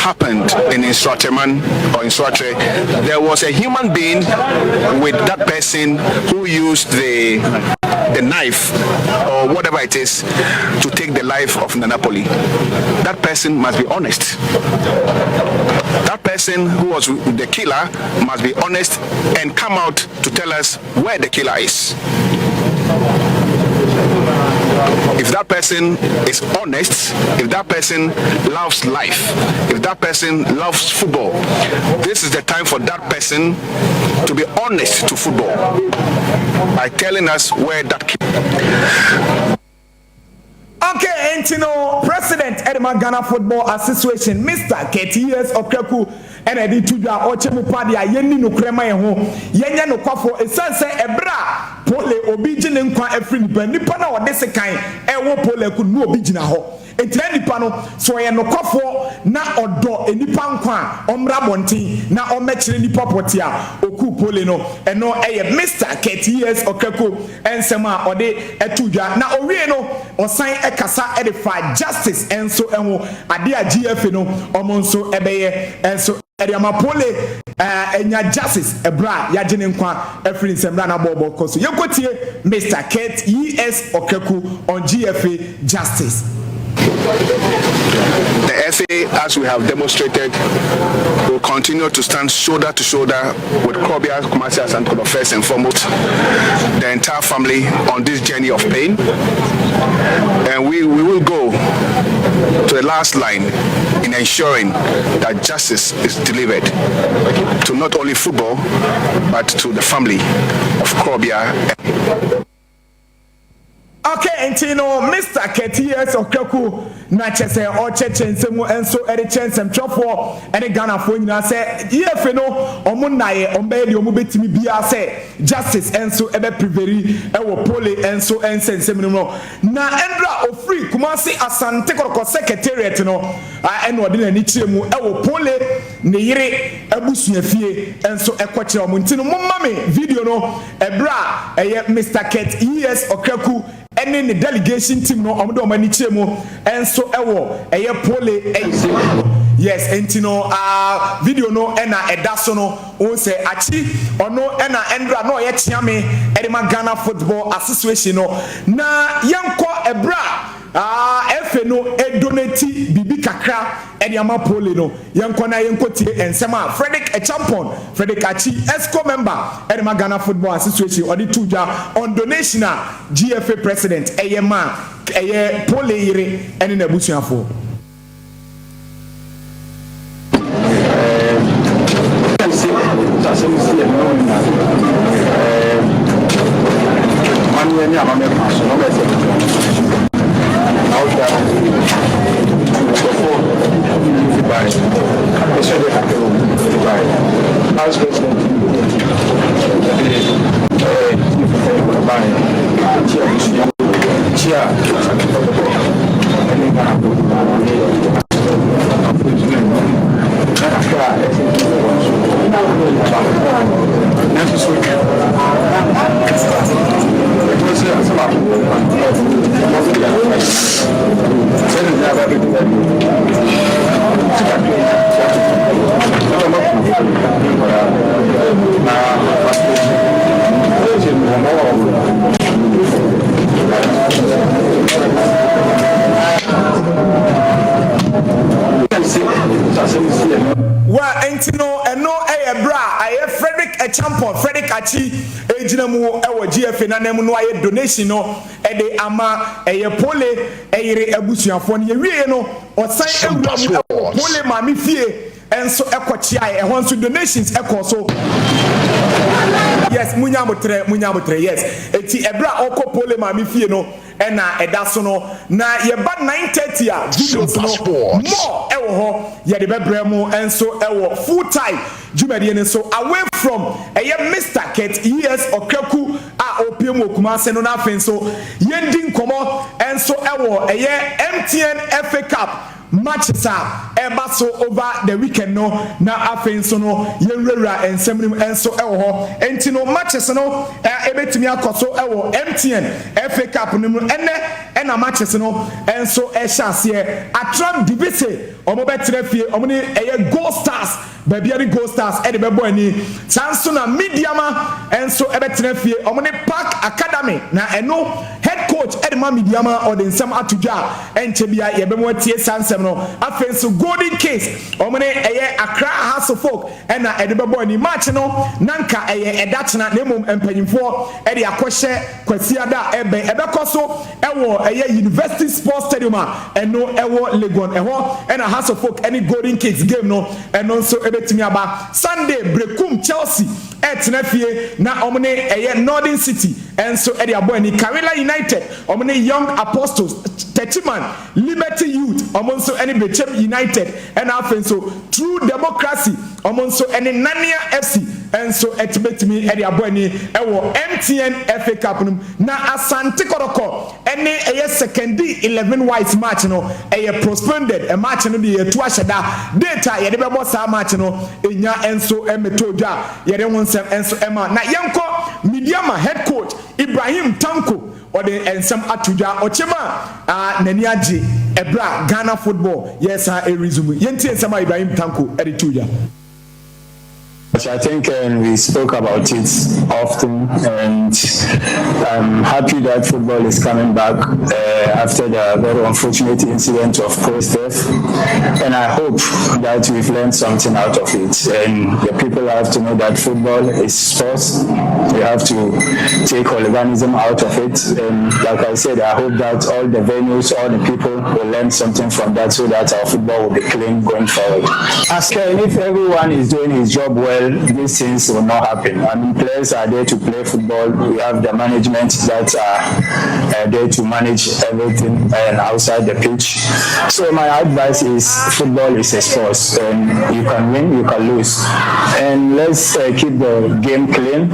happened in Nsoatreman or Nsoatre, there was a human being with that person who used the the knife or whatever it is to take the life of Nana Pooley. That person must be honest. That person who was the killer must be honest and come out to tell us where the killer is. If that person is honest, if that person loves life, if that person loves football, this is the time for that person to be honest to football by telling us where that Okay, nti no president ɛde ma Ghana Football Association Mr. Kurt E.S. Okraku ɛna ɛde to dwa a ɔkyɛ mu pa deɛ a yɛnni nokorɛ ma yɛn ho yɛnyɛ nokwafoɔ ɛsiane sɛ ɛberɛ a Pole obi gye ne nkwa afiri nipa nipa no a ɔde sekan ɛwɔ Pole aku no na obi gyina hɔ nti na nipa no sɛ ɔyɛ nokwafoɔ na ɔdɔ nipa nkwa a ɔmmra abɔnten na ɔmmɛkyerɛ nipa pɔte a ɔkuu Pole no ɛno ɛyɛ Mr. Kurt E.S. Okraku nsɛm a ɔde too dwa na owiei no ɔsan kasa de faa justice nso ho, adeɛ a GFA no wɔn nso bɛyɛ nso de ama Pole anya justice ɛberɛ a yɛagye ne nkwa afiri nsam berɛ a n'abɔɔbɔ kɔ so. Yɛnkɔtie Mister Kurt E.S. Okraku on GFA justice. The FA, as we have demonstrated, will continue to stand shoulder to shoulder with Krobia Kumasi Asante first and foremost, the entire family on this journey of pain. And we, we will go to the last line in ensuring that justice is delivered to not only football, but to the family of Krobia. Okay, nti no Mister Ketias Okraku na kyɛ sɛ ɔkyɛkyɛ nsɛm mu nso de kyerɛ nsɛmtwerɛfoɔ ne Ghanafoɔ nyinaa sɛ GFA no ɔmo nnaeɛ ɔmo bɛyɛ deɛ ɔmo bɛtumi biara sɛ justice nso ɛbɛ preveri ɛwɔ Pole nso nsɛnsɛm no mu no na ɛndra ofiri Kumasi Asante Kɔtɔkɔ Secretariat no ɛna ɔde n'ani kyerɛ mu ɛwɔ Pole ne yere abusuafie nso ɛkɔ kyerɛ ɔmo nti no momma me video no Ɛberɛ a ɛyɛ Mister Kurt E.S. Okraku ne ne delegation team no wɔn de wɔn ani kyerɛ mu nso wɔ ɛyɛ Pole ɛyɛ yes nti no ah video no ɛna ɛda so no wɔn sɛ akyi ɔno ɛna ɛndra na ɔyɛ kyeame ɛde ma Ghana Football Association no na yɛnkɔ ɛberɛ a Ah Efe no donate biribi kakra de ama Pole no. Yɛnkɔ na yɛnkɔtie nsɛm a Frederick Acheampong, Frederick Achi, Exco member de ma Ghana Football Association ɔde too dwa on donation a GFA president yɛ maa ɛyɛ Pole yere ne n'abusuafoɔ. Acheampong Frederick Achi ɛgyina mu wɔ GFA no anan mu no ayɛ donation no de ama ɛyɛ Pole yere abusuafoɔ no. Yɛwieɛ no ɔsan wura mu wɔ Pole maame fie nso kɔ kyeaeɛ, ɛhɔ nso donations kɔɔ so. Yes, munya abotrɛ, munya abotrɛ, yes. Eti ɛberɛ a ɔkɔ Pole maame fie no ɛna ɛda so no, na yɛba 9:30 a videos no more ɛwɔ hɔ yɛde bɛbrɛ mo nso ɛwɔ full time dwumadie no so away from ɛyɛ Mister Kurt ES Okraku a ɔrepue mu wɔ Kumase no na afei nso yɛndi nkɔmmɔ nso ɛwɔ ɛyɛ MTN FA Cup matches a ɛreba so over the weekend no na afei nso no yɛnwurawura nsɛm no mu nso ɛwɔ hɔ. Enti no matches no ɛbɛtumi akɔ so ɛwɔ MTN FA Cup no mu ɛnɛ ɛna matches no nso ɛhyɛ aseɛ. Atram Divise wɔn bɛtena fie wɔn ne ɛyɛ Gold Stars Baabi ne Gold Stars de bɛbɔ ani. Saa nso na Medeama nso bɛtena fie. Wɔn ne Park Academy na ɛno head coach de ma Medeama ɔde nsɛm ato dwa a ɛnkyɛ bia yɛbɛmo atie saa nsɛm no. Afei nso Golden Case wɔn ne ɛyɛ Accra Hearts of Oak na ɛde bɛbɔ ani. Match no na nka ɛyɛ ɛda kyena na mmom mpanyinfoɔ de akɔhyɛ Kwasiada a ɛbɛn. Ɛbɛkɔ so wɔ ɛyɛ University Sports Stadium a ɛno ɛwɔ Legon. Ɛhɔ na Hearts of Oak ne Golden Kicks game no ɛno nso ɛbɛtumi aba. Sunday Berekum Chelsea ɛretena fie na wɔn ne ɛyɛ Northern City nso de abɔ ani. Karela United wɔn ne Young Apostles, Techiman Liberty Youth wɔn nso ne Bechem United ɛna afei nso True Democracy wɔn nso ne Nania FC nso bɛtumi de abɔ ani wɔ MTN FA Cup no mu. Na Asante Kɔtɔkɔ ne ɛyɛ Sekondi 11 Whites match no ɛyɛ postponed. Match no deɛ yɛatu ahyɛ da. Date a yɛde bɛbɔ saa match no nya nso mmɛtɔɔ dwa a yɛde ho nsɛm nso ma. Na yɛnkɔ Medeama head coach Ibrahim Tanko ɔde nsɛm ato dwa. Ɔkyɛm a n'ani agye ɛberɛ a Ghana football yɛresan resume. Yɛntie nsɛm a Ibrahim Tanko de too dwa. I think we spoke about it often, and I'm happy that football is coming back after the very unfortunate incident of post-death. And I hope that we've learned something out of it. And the people have to know that football is sports. We have to take hooliganism out of it. And like I said, I hope that all the venues, all the people will learn something from that so that our football will be clean going forward. As if everyone is doing his job well, these things will not happen. I mean, players are there to play football. We have the management that are there to manage everything and outside the pitch. So my advice is football is a sport, and you can win, you can lose. And let's keep the game clean.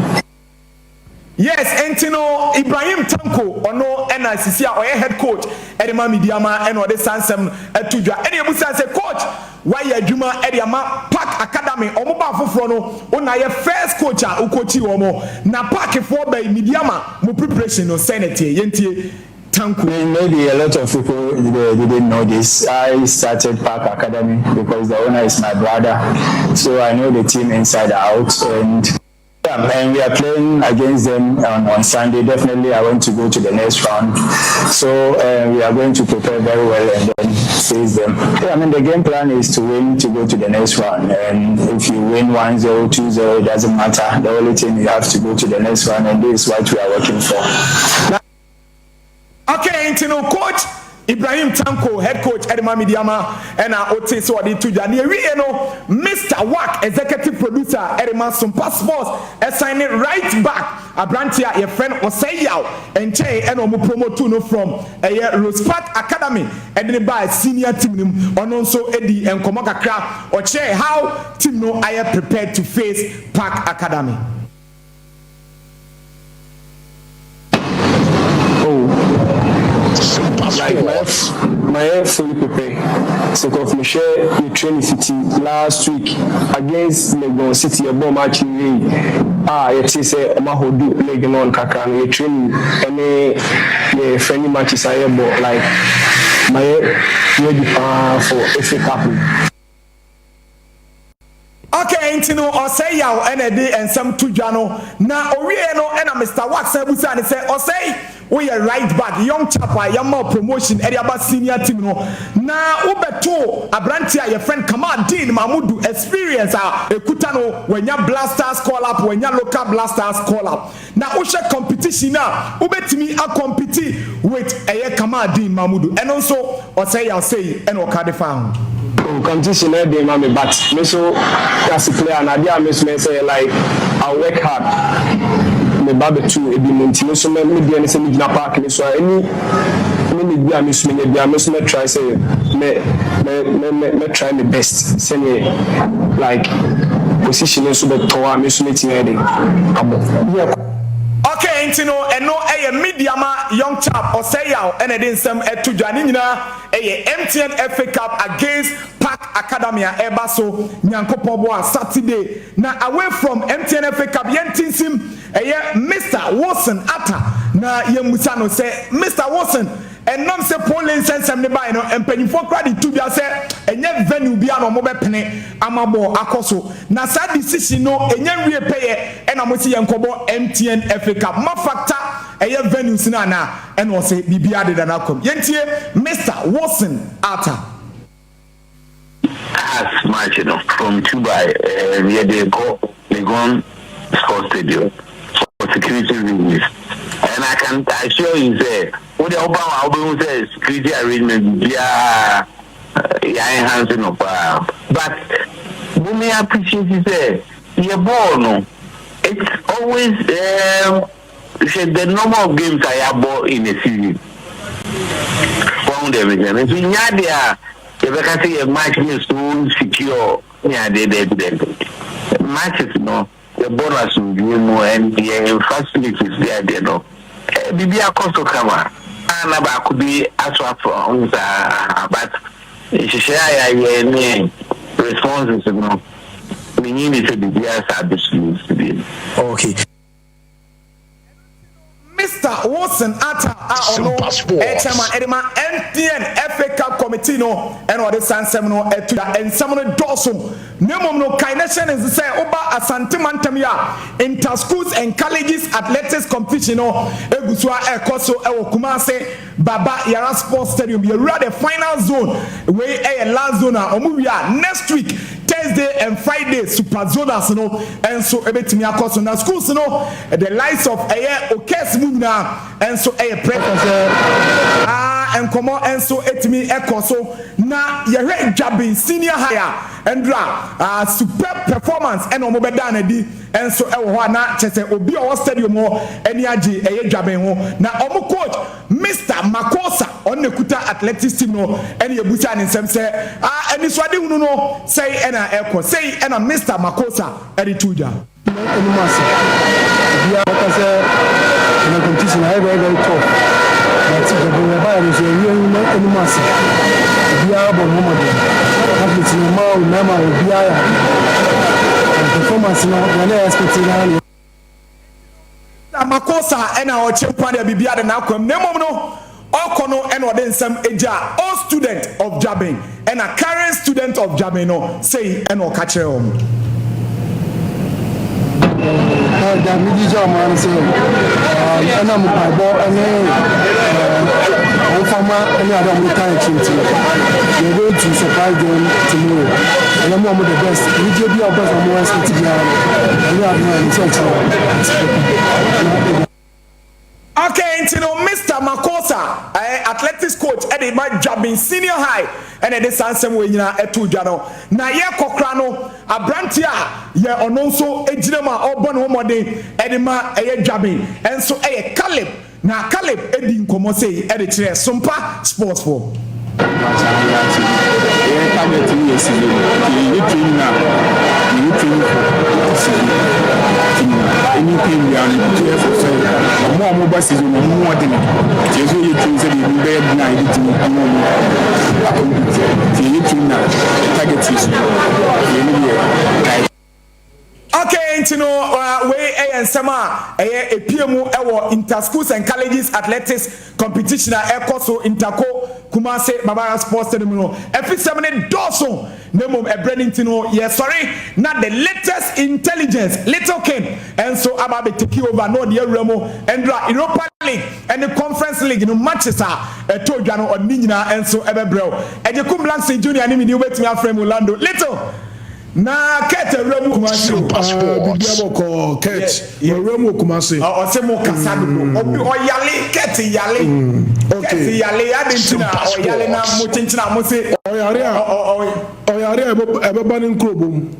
Yes, enti no Ibrahim Tanko ɔno ɛna sisi a ɔyɛ head coach ɛde ma Medeama ɛna ɔde saa nsɛm no ɛto dwa. Ɛna ebusa sɛ coach wayɛ adwuma ɛde ama Park Academy ɔmo ba foforɔ no ɔna yɛ first coach a ɔkɔkyi wɔn na Park foɔ bɛyi Medeama mo preparation no sɛn na ɛteɛ yɛntie Tanko. Maybe a lot of people they didn't know this. I started Park Academy because the owner is my brother, so I know the team inside out. And yeah, and we are playing against them on Sunday. Definitely, I want to go to the next round. So we are going to prepare very well and then face them. Yeah, I mean, the game plan is to win, to go to the next round. And if you win 1-0, 2-0, it doesn't matter. The only thing you have to go to the next round, and this is what we are working for. Okay, nti no coach Ibrahim Tanko, head coach ɛde ma Medeama ɛna ɔte sɛ ɔde to dwa. Ne ewie no, Mr Wack, executive producer ɛde ma Sompa Sports, ɛsan ne right back aberante a yɛfrɛ no Ɔsɛe Yaw nkyɛn ɛna ɔmo promote no from ɛyɛ Rose Park Academy ɛde ne ba senior team no mu. Ɔno nso edi nkɔmɔ kakra ɔkyerɛ how team no ayɛ prepared to face Park Academy. Oh, like my mayɛ fully prepare sake of mehwɛ yɛ training fiti last week against Legon City yɛbɔɔ match no wiei a yɛtee sɛ ɔmo ahodu league no on kakra no yɛ training ɛne yɛ friendly matches a yɛbɔ like mayɛ ready paa for FA Cup no. Okay, nti no Ɔsɛe Yaw ɛna ɛde nsɛm to dwa no, na owieɛ no ɛna Mister Wax san busaa no sɛ, Ɔsɛe, Woyɛ right back, young chap a yɛama wo promotion de aba senior team no, na wobɛtoo aberanteɛ a yɛfrɛ no Kamaldeen Mamudu, experience a ɛkuta no, wanya Blasters call up, wanya local Blasters call up. Na wohwɛ competition no a, wobɛtumi a compete with ɛyɛ Kamaldeen Mamudu. Ɛno nso ɔsɛe yaw sei ɛna ɔka de faa ho. Oh competition no yɛ den ma me but me nso as player no adeɛ a me nso mɛyɛ sɛ like I will work hard me ba bɛto ebi mu nti me nso me deɛ ne sɛ me gyina park no so a any minute bi a me nso menya biara me nso mɛ try sɛ mɛ mɛ mɛ mɛ try me best sɛdeɛ like position no nso bɛtɔ a me nso mɛtumi ayɛ den abɔ. Yeah. Okay nti no ɛno ɛyɛ Medeama young chap Ɔsɛe Yaw ɛna ɛde nsɛm ɛto dwa ne nyinaa Ɛyɛ MTN FA Cup against Park Academy a ɛreba so Nyankopɔn boa Saturday. Na away from MTN FA Cup yɛnte nsim ɛyɛ Mister Wilson Atta na yɛmmisa no sɛ Mister Wilson ɛnam sɛ Pole nsɛnsɛm no baeɛ no mpanyinfoɔ koraa de to dwa sɛ ɛnyɛ venue biara na wɔbɛpene ama bɔɔl akɔ so na saa decision no ɛnya nwie pɛyɛ ɛna mose yɛnkɔbɔ MTN FA Cup ma factor ɛyɛ venues no anaa? Ɛna ɔse biribiara deda n'akwam. Yɛntie Mister Wilson Arthur. Hearts match no from Tubai yɛde rekɔ Legon Sports Stadium for security reasons and I can assure you sɛ wo deɛ woba hɔ a wobɛhu sɛ security arrangement biribiara yɛ enhance no paa but mo me appreciate sɛ yɛ bɔɔl no it's always um, Hwɛ the number of games a yɛabɔ in a season. Wahu deɛ mekyerɛ no? Nti nyɛ adeɛ a yɛbɛka sɛ yɛ match no so insecure ne adeɛ daabi daabi. Matches no yɛbɔ no asomdwoeɛ mu and yɛn facilities ne adeɛ no eh, biribi akɔ so kama. A na baako bi aso afa ho saa but nhyehyɛeɛ a yɛayɛ ne responses no menyi ni sɛ biribiara saa bɛsi bio. Okay. Mister Wilson Atta a ɔno yɛ chairman de ma MTN FA Cup Committee no na ɔde saa nsɛm no ato dwa. Nsɛm no dɔɔso na mmom no kae na hyɛ no nso sɛ woba Asante mantam yi a Inter Schools and Colleges Athletics Competition no gu so a ɛrekɔ so wɔ Kumasi Baba Yara Sports Stadium. Yɛwura the final zone, wei yɛ last zone a wɔn wie a next week Thursday and Friday super zonals no nso bɛtumi akɔ so. Na schools no the likes of ɛyɛ Okes mu nyinaa nso yɛ present. A nkɔmɔ nso tumi kɔ so. Na yɛhwɛ Dwabin Senior High a ɛndra a superb performance ɛna wɔn bɛdaa no adi nso wɔ hɔ a na kyerɛ sɛ obi a ɔwɔ stadium hɔ ani agye ɛyɛ Dwabin ho. Na wɔn coach Mister Makosa, ɔno na ɛkuta athletics team no, ɛna yɛbusaa ne nsɛm sɛ, Ah, anisoadehunu no sɛi na ɛkɔ, sei na Mister Makosa de too dwa. Anim ase, obiara bɛka sɛ ɛnɛ competition ayɛ very very tough, but Dwabin yɛbaeɛ no nso yɛnwie anim ase, obiara bɔ ne ho mmɔden, athletes no mmaa o mmarima o obiara yɛ ade, performance no deɛ na yɛ expect no ara na Na Makosa na ɔkye nkwa deɛ biribiara de n'akwam na mmom no ɔkɔ no na ɔde nsɛm gyaa old student of Dwabin ɛna current student of Dwabin no sei na ɔka kyerɛɛ wɔn. Deɛ mede gya wɔn ara ne sɛ ɛnam mpaebɔ ne ahofama ne ade a wɔde taa akyi nti we are going to surprise them tomorrow. Ɛyɛ mo a mo the best anigyeɛ bi a wɔpɛ sɛ wɔn expect biara no ɛne adom a ɛne sɛ ɔkyerɛ na Okay, nti no Mister Makosa, eh, athletics coach ɛde ma Dwabin Senior High ɛna ɛde saa nsɛm wei nyinaa ɛto dwa no. Na yɛkɔ kora no, aberanteɛ a yɛ ɔno nso gyina mu a ɔrebɔ ne ho mmɔden ɛde ma ɛyɛ Dwabin ɛnso ɛyɛ Caleb Na Caleb dii nkɔmmɔ sei de kyerɛɛ Sompa Sports foɔ. Yɛ target no yɛ season nti yɛyɛ training a yɛyɛ training for season nti no anything biara no yɛtu effort sɛ ɔmo a ɔmo ba season no ɔmo ho ɔdene nti yɛn nso yɛyɛ training sɛdeɛ ebi bɛyɛ den a yɛbɛtumi ne ɔmo akɔmpete nti yɛyɛ training a target yɛ season yɛn no deɛ Okay nti no no, wei ɛyɛ nsɛm a ɛyɛ epie mu ɛwɔ Inter Schools and Colleges Athletics Competition a ɛkɔ so Interco Kumasi Baba Yara Sports Stadium no. Ɛfisɛm ne dɔɔso, na mmom ɛbrɛ no nti no yɛsɔre na the latest intelligence, Little King ɛnso aba abɛ take over na ɔde awura mu. Ɛndra Europa League ɛne Conference League no matches a ɛtɔ dwa no, ɔde ne nyinaa ɛnso ɛbɛbrɛw. Ɛgye kum Blackson Junior ne midi wobɛtumi afrɛ mu Lando Little na Kurt awura mu Kumasi o. Biribi abɔkɔ Kurt ɔwura mu wɔ Kumasi. Ɔsɛ mo kasa dodo, obi ɔyale, Kurt yale, Kurt yale adi nti na ɔyale na mo kyenkyen a mo se. Ɔyare a, ɔyare a, ɛbɛba ne nkurobom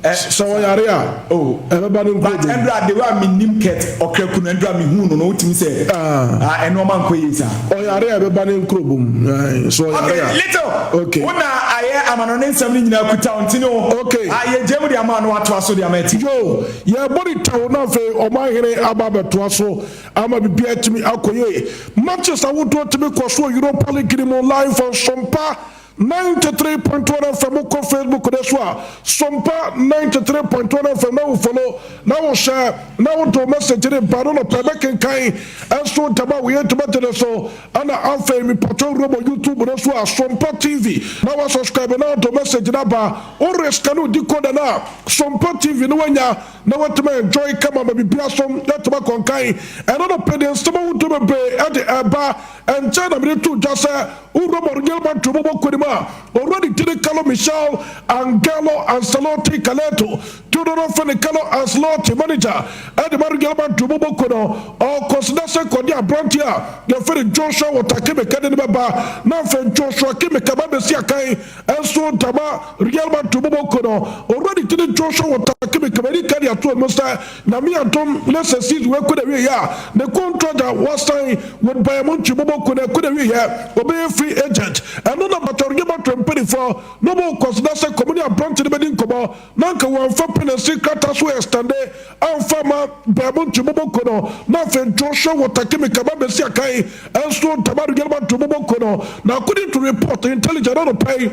sɛ ɔyare a, ɛbɛba ne nkurobom. But ɛndra de wa mi nim Kurt Ɔkrakunu, ɛndra mi hu no no wotumi sɛ ɛnɔɔma nkɔ yie sa. Ɔyare a, ɛbɛba ne nkurobom sɛ ɔyare a. Okay, Little. Okay. Wo na ayɛ amanɔne nsɛm no nyinaa kuta wo nti no. Okay. Yɛ gye mu de ama no atoa so de ama ati. Yo, yɛbɔ ne tɛw na afei ɔmanhene aba abɛtoa so ama biribiara tumi akɔ yie. Matches ahodoɔ tumi kɔ so wɔ Europa League no mu live on Sompa 93.1 FM. Kɔ Facebook ne so a, Sompa 93.1 FM, na wo follow na wo share na wo to message ne ba no no pɛ bɛkenkan ɛnso ntɛm a woyɛ ntoma tene so. Ɛna afei mepatɔ wura wɔ YouTube no so a, Sompa TV, na wa subscribe na wo message na ba wo risk no decoder na Sompa TV no wanya na watumi enjoy kama ma biribiara so yɛtumi akɔnkan. Ɛno no pɛ deɛ nsɛm ahodoɔ bebree ɛde ɛba ɛnkyɛn na mede to dwa sɛ wowura ma Real Madrid bɔbɔ kɔnim a, owura ne tiri Carlo Michel Angelo Ancelotti Caleto tudo no fɛ ne Carlo Ancelotti, manager ɛde ma Real Madrid bɔbɔ kɔ no, ɔkɔsida sɛ kɔde aberante a yɛfɛ ne Joshua Walter Kimmich de ne bɛba, na afei Joshua Kimmich ba bɛsi akan ɛnso dama Real Madrid bɔbɔ kɔ no. Owura ne tiri Joshua Walter Kimmich bɛdi ka de ato mu sɛ Nyame adom ne sɛ season wei kɔ na wie a, ne contract a wasan with Bayern Munich bɔbɔ kɔ na ɛkɔ na wie yɛ, ɔbɛyɛ free agent. Ɛno na bàtɔ Real Madrid mpanimfoɔ na ɔmo kɔsida sɛ kɔmu ne aberante no bɛdi nkɔmɔ na nka wɔamfa penalty krataa so extend amfa ma Bayern Munich bɔbɔ kɔ no, na afei Joshua Walter Kimmich ba bɛsi akan ɛnso dama Real Madrid bɔbɔ kɔ no. Na according to report intelligence no pɛi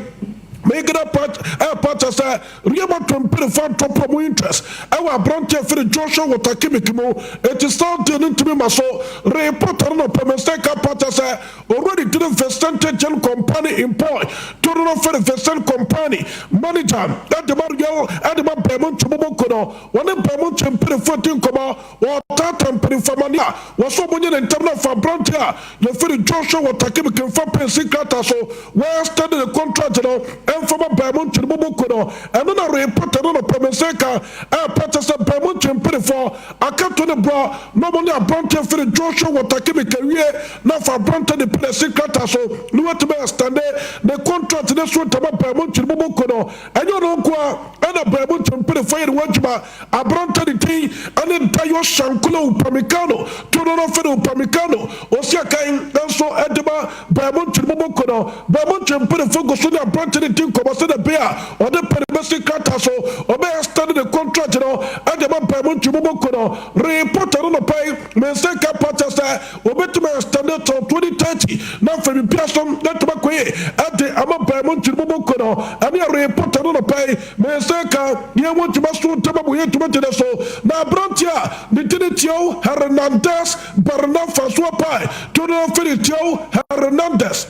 megana part ɛpa kyɛ sɛ Real Madrid mpanyinfoɔ atɔpɔ mu interest ɛwɔ aberante firi Joshua Walter Kimmich mu, eti Saudi no ntumi ma so. Report no no pɛmɛsɛ ka pa kyɛ sɛ already tiri Vicente Gel Company employ toro no firi Vincent Kompany, manager ɛde ma Real, ɛde ma Bayern Munich bɔbɔ ko no, wɔne Bayern Munich mpanyinfoɔ di nkɔmɔ. Wɔtaata mpanyinfoɔ amane a wɔsɔ wɔn nyɛ ne ntam na fa aberante a yɛfiri Joshua Walter Kimmich mfa pɛnsi krataa so wɔn extend ne contract no ɛmfa ma Bayern Munich bɔbɔ ko no. Ɛno na report no no pɛmɛsɛ ka ɛpɛ kyɛ sɛ Bayern Munich mpanyinfoɔ akato ne boa na wɔn ne aberante firi Joshua Walter Kimmich awie na fa aberante ne pɛnsi krataa so ne wɔtumi extend ne contract ne so ntama Bayern Munich bɔbɔ ko no. Ɛnyɛ ɔno nko a ɛna Bayern Munich mpanyinfoɔ yɛ ne wɔn adwuma. Aberante ne din ɛne Dayo Shankolo Upamecano, todo no fɛne Upamecano, osi akan nso ɛde ma Bayern Munich bɔbɔ ko no. Bayern Munich mpanyinfoɔ gu so ne aberante ne di nkɔmɔ sɛ de bea ɔde pɛne bɛsi krataa so ɔbɛyɛ extend ne contract no ɛde ma Bayern Munich bɔbɔ ko no. Report no no pɛn mɛnsa ka pa kyɛ sɛ obɛtumi extend till 2030 na afei bibia so ɛtumi akɔye ɛde ama Bayern Munich bɔbɔ ko no. Ɛne report no no pɛn mɛnsa ka yɛn wɔ ntoma so ntoma mo yɛ ntoma gyina so. Na aberante a ne ti ne Theo Hernandez Bernard Francois Pai todo firi Theo Hernandez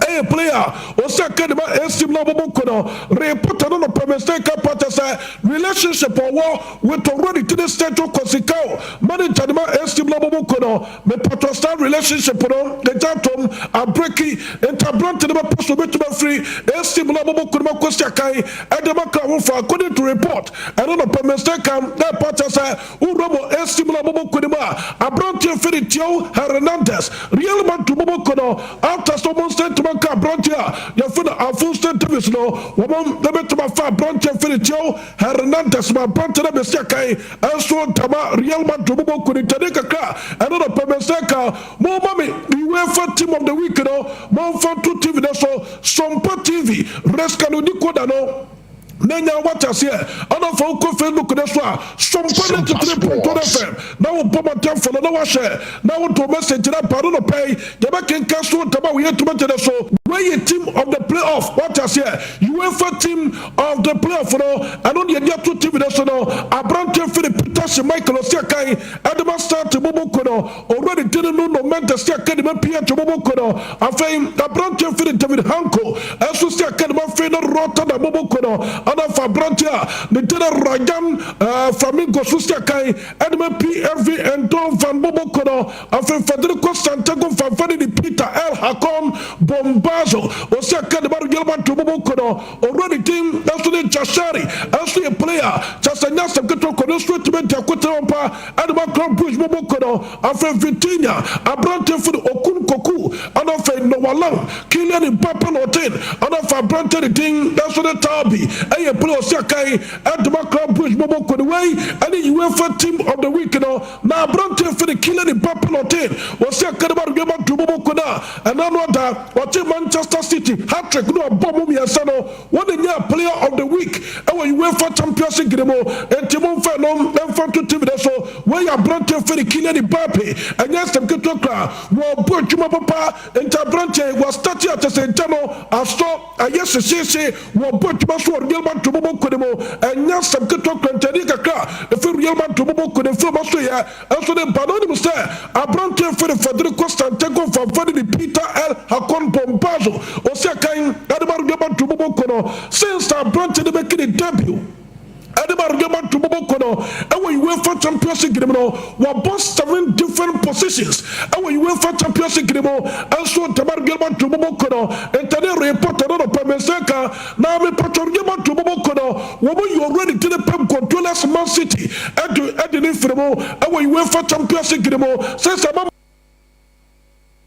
ɛyɛ player ɔsɛ akadema AC Milan bɔbɔ ko no. Report no no pɛmɛsɛ ka pa kyɛ sɛ relationship ɔwɔ with already tene Sergio Conceição, manager de ma AC Milan bɔbɔ ko no, mepatɔ saa relationship no ɛgya tom abreki, nti aberante no bɛpɛ so obɛtumi afiri AC Milan bɔbɔ ko no ma kɔsi akan ɛde ma kra ho fa. According to report ɛno no pɛmɛsɛ ka ɛpa kyɛ sɛ wowura mu AC Milan bɔbɔ ko no mu a, aberante firi Theo Hernandez, Real Madrid bɔbɔ ko no, after sɛ ɔmo nsa ntoma nka aberante a yɛfrɛ no Alphonso Davies no, wɔn bɛtumi afa aberante firi Theo Hernandez ma aberante no bɛsi akan ɛnso ntama Real Madrid bɔbɔ ko no. Ntɛne kakra ɛno no pɛmɛsɛ ka momma me UEFA Team of the Week no, momfa nto TV no so, Sompa TV, Resca no decoder no na nya wate aseɛ. Ɛna fa wokɔ Facebook no so a, Sompa 93.1 FM, na wobɔ mmɔden follow na wahyɛ na woto message na ba no no pɛi yɛbɛkenka so ntama woyɛ tuma gyene so. Wei yɛ team of the playoff, wate aseɛ, UEFA team of the playoff no, ɛno na yɛde ato TV no so no. Aberanteɛ firi Peter Schmeichel ɔsi akan ɛde ma Celtic bɔbɔ kuo no, owura ne din no Nuno Mendes si akan de ma PH bɔbɔ kuo no. Afei aberanteɛ firi David Hancko ɛnso si akan de ma Feyenoord Rotterdam bɔbɔ kuo no, ɛna afei aberanteɛ a ne din no Ryan Flamingo so si akan ɛde ma PSV Eindhoven bɔbɔ kuo no. Afei Federico Santiago Valverde de Peter El Hakon Bombazo, ɔsi aka ne ba no Yelman Tobobo ko no, owura ne din nso ne Jashari, nso yɛ player, kyɛ sɛ nyɛ asɛm ketewa kɔ no nso atumi adi akotene ampa ɛde ma Club Brugge Bobo ko no. Afei Vitinha, aberante firi Okun Koku, ɛna afei Noah Lang, Kylian Mbappe Lottin, ɛna afei aberante ne din nso ne Talbi, ɛyɛ player ɔsi akan ɛde ma Club Brugge Bobo ko no. Wei ɛne UEFA Team of the Week no. Na aberanteɛ firi Kylian Mbappe Lottin wɔsi akadama no Real Madrid bɔbɔ ko no a ɛna no ada ɔgye Manchester City hat-trick no ɔbɔ mu mmiɛnsa no wɔn na nyaa Player of the Week ɛwɔ UEFA Champions League no mu, enti momfa ɛno mfa nto TV no so. Wei yɛ aberanteɛ firi Kylian Mbappe, ɛnyɛ asɛm ketewa koraa, wɔbɔ adwuma papa, enti aberanteɛ yi wɔastarte a kyɛ sɛ gya no asɔ. Ɛyɛ hyehyeehye wɔ bɔ adwuma so wɔ Real Madrid bɔbɔ kuo no mu. Ɛnyɛ asɛm ketewa koraa, ntɛnee kakra a ɛfiri Real Madrid bɔbɔ kuo no mfiri ɔma so yɛ nso ne ba. Na wonim sɛ aberanteɛ firi Federico Santiago Valverde ne Peter El Hakon Bombazo ɔsi akan de ma Real Madrid bɔbɔ kuo no since aberanteɛ no bɛki ne debut ɛde ma Real Madrid bɔbɔ kuo no wɔ UEFA Champions League no mu no, wabɔ seven different positions wɔ UEFA Champions League no mu nso de ma Real Madrid bɔbɔ kuo no. Ntɛne report no nɔpɛ me nsa ka na mepatwɔ Real Madrid bɔbɔ kuo no wɔn yɛ owura ne tiri Pep Guardiola's Man City ɛde ɛde ne mfiri mu wɔ UEFA Champions League no mu sɛ sɛ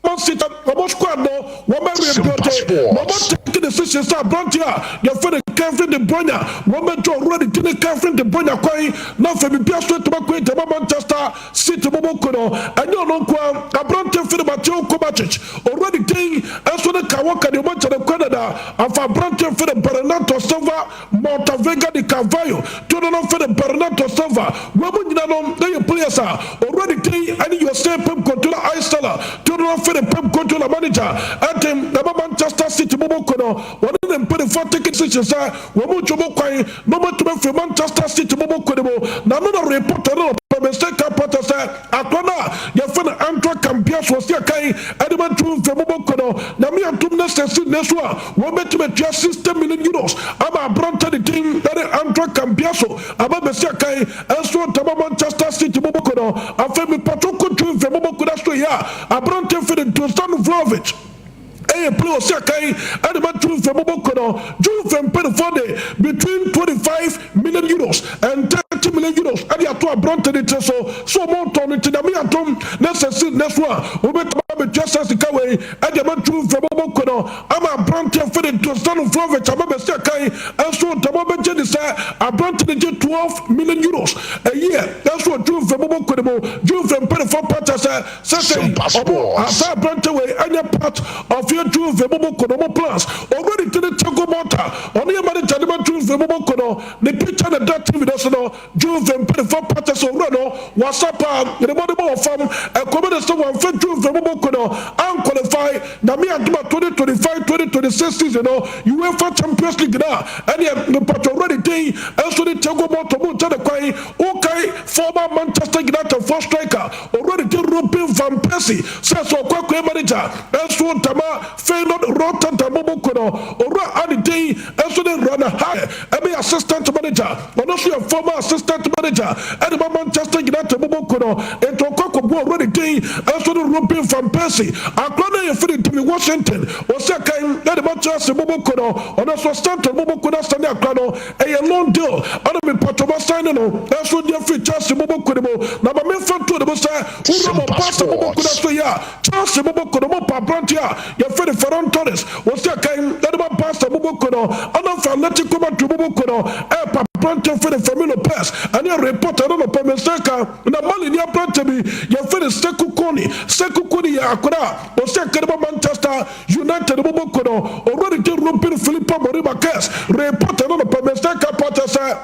Man City wɔn squad no wɔn bɛ rebuild na wɔn take decision sɛ aberanteɛ a yɛfrɛ no Kevin De Bruyne wɔn bɛ gye ɔwura ne ti ne Kevin De Bruyne kwan na afei biribi aso atumi akɔ agyama Manchester City bɔbɔ ko no. Ɛnyɛ ɔno nko ara, aberanteɛ firi Mateo Kovacic ɔwura ne din nso ne ka wɔka deɛ wɔn kyɛ no kwan dada afa aberanteɛ firi Bernardo Silva Malta Veiga de Carvalho, Teodoro Fede Bernardo Silva, wɔn mu nyina no yɛ players a owura ne din ne Jose Pep Guardiola Aistella, Teodoro Fede Pep Guardiola manager de ɛma Manchester City bɔbɔ kuo no, wɔne ne mpaninfoɔ take decision sɛ wɔn mu ntwa mu kwan na wɔatumi afiri Manchester City bɔbɔ kuo no mu. Na no na reporter no Mr. Carpenter sɛ akora no a yɛfrɛ no Antoine Cambiaso ɔsi akan de ma Juve bɔbɔ kuo no, Nyame adom na sɛ si nnɛ so a Wɔbɛtumi atua €60 million ama aberante ne din ne Andre Cambiaso aba abɛsi akan nso ntama Manchester City bɔbɔkuo no. Afei mepatwo kɔ Juve bɔbɔkuo no asoɛeɛ a aberante firi Dusan Vlahovic ɛyɛ player ɔsi akan de ma Juve bɔbɔkuo no. Juve mpanimfoɔ de between €25 million and €30 million de ato aberante no tiri so sɛ wɔretɔn no nti Nyame adom na sɛ si nnɛ so a wɔbɛtumi abɛtua saa sika wei de ama Juve bɔbɔkuo no. Ama aberanteɛ firi Dusan Vlahovic aba bɛsi akan nso dɛm ɔbɛgye ne sɛ aberante no gye €12 million a year nso wɔ Juve bɔbɔ kuo no mu. Juve mpaninfoɔ pa kyɛ sɛ sɛsɛi ɔmo saa aberante wei ɛnyɛ part of yɛ Juve bɔbɔ kuo no ɔmo plans. Already tene Thiago Motta ɔno yɛ manager de ma Juve bɔbɔ kuo no ne picture na ɛda TV no so no. Juve mpanyimfo pata sɛ owura no wasa paa, ne mmɔdenbɔ wɔ fam. Ɛkɔm ne sɛ wɔamfa Juve mu bɔko no anqualify. Nyame adom a 2025-2026 season no UEFA Champions League no a, ɛneɛ mepatwɔ owura ne din nso ne Thiago Motta mu nkyɛ ne kwan. Wokae former Manchester United foɔ striker owura ne din Robin van Persie sɛ sɛ ɔkɔ akɔyɛ manager nso dama Feyenoord Rotterdam mu bɔko no, owura a ne din nso ne Rene Hake ɛbɛyɛ assistant manager. Ɔno nso yɛ former assistant manager de ma Manchester United bɔbɔ kuo no. Enti ɔkɔ akɔbɔ owura ne din nso ne Robin van Persie. Akora no a yɛfrɛ no David Washington, ɔsi akan de ma Chelsea bɔbɔ kuo no. Ɔno nso Stanton bɔbɔ kuo no asane akora no. Ɛyɛ loan deal ɛna mepatwɔ masan ne no nso de afiri Chelsea bɔbɔ kuo no mu. Na ma memfa nto ne mu sɛ wowura ma Barca bɔbɔ kuo no aso yɛ a, Chelsea bɔbɔ kuo no mu pa aberanteɛ a yɛfrɛ no Ferran Torres, wɔsi akan de ma Barca bɔbɔ kuo no, ɛna afei Atletico Madrid bɔbɔ kuo no ɛrepa aberanteɛ yɛfrɛ no Fermin Lopez, ɛne report ɛno nɔpɛ me nsa ka na Mali ni aberanteɛ bi yɛfrɛ no Sekou Kone. Sekou Kone yɛ akwadaa a wɔsi akan de ma Manchester United bɔbɔ kuo no, owura ne din Ruben Filipe Amorim Marquez, report ɛno nɔpɛ me nsa ka paa kyerɛ sɛ.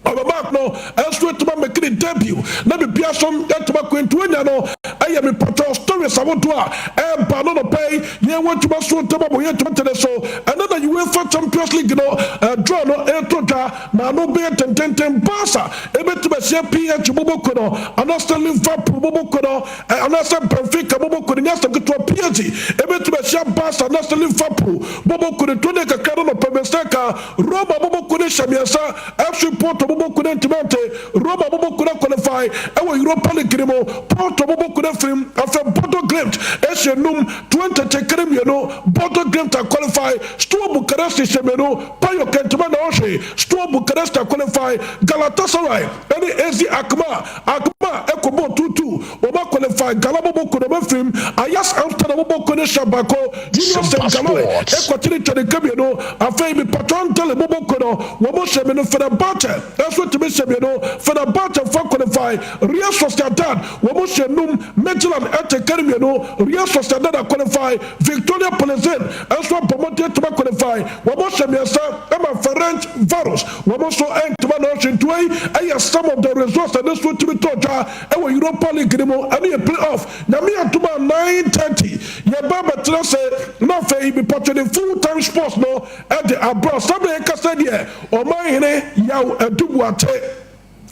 Ɔbɛba no nso atumi amake ne debut na biribiara nso atumi akɔ nti wonya no ɛyɛ mepatɔ stories ahodoɔ a ɛreba no nɔpɛ yi yɛn wɔ adwuma so ntɛm abɔ yɛn ntumi ntene so ɛnɛ na UEFA Champions League no draw no ɛreto dwa na ano bɛyɛ tententen Barca ɛbɛtumi ahyia PSG boboko no anaasɛ Liverpool boboko no anaasɛ Benfica boboko no nyɛ asɛm ketewa PSG ɛbɛtumi ahyia Barca anaasɛ Liverpool boboko no to ne kakra no nɔpɛ bɛsɛ ka Roma boboko no hyɛ mmiɛnsa FC Porto bobɔ ku no ntumi ante. Roma bobɔ ku no qualify wɔ Europa League no mu. Porto bobɔ ku no afiri mu. Afei Bodo Glimt hyɛ num, Twente kye kere mmienu. Bodo Glimt a qualify. Steaua Bucharest hyɛ mmienu, Payok ntumi anna hɔ hwee. Steaua Bucharest a qualify. Galatasaray ne AZ Alkmaar, Alkmaar kɔbɔɔ 2-2. Wɔn a qualify, Gala bobɔ ku no wɔafiri mu. Ajax Amsterdam bobɔ ku no hyɛ baako. Union Simpa Saint Galois Sports. kɔkyere twɛne nka mmienu. Afei Mipatron Dele bobɔ ku no wɔn hyɛ mmienu. Fenerbahce nso tumi hyɛ mmienu. Fenerbahce fa qualify. Real Sociedad wɔn hyɛ num. Midtjylland te kari mmienu. Real Sociedad a qualify. Viktoria Plzen nso abɔ mmɔden atumi a qualify. Wɔn hyɛ mmiɛnsa ma Ferencvaros wɔn nso ntumi anɔ hwee. Nti wei yɛ some of the results a ɛno nso tumi tɔ dwa wɔ Europa League no mu, ɛno yɛ play off. Nyame adom a 9:30 yɛba abɛtena ase na afei mepatwɛ ne full time sports no de abrɛ. Saa berɛ yɛkasa deɛ Ɔmanhene Yaw Adu Boakye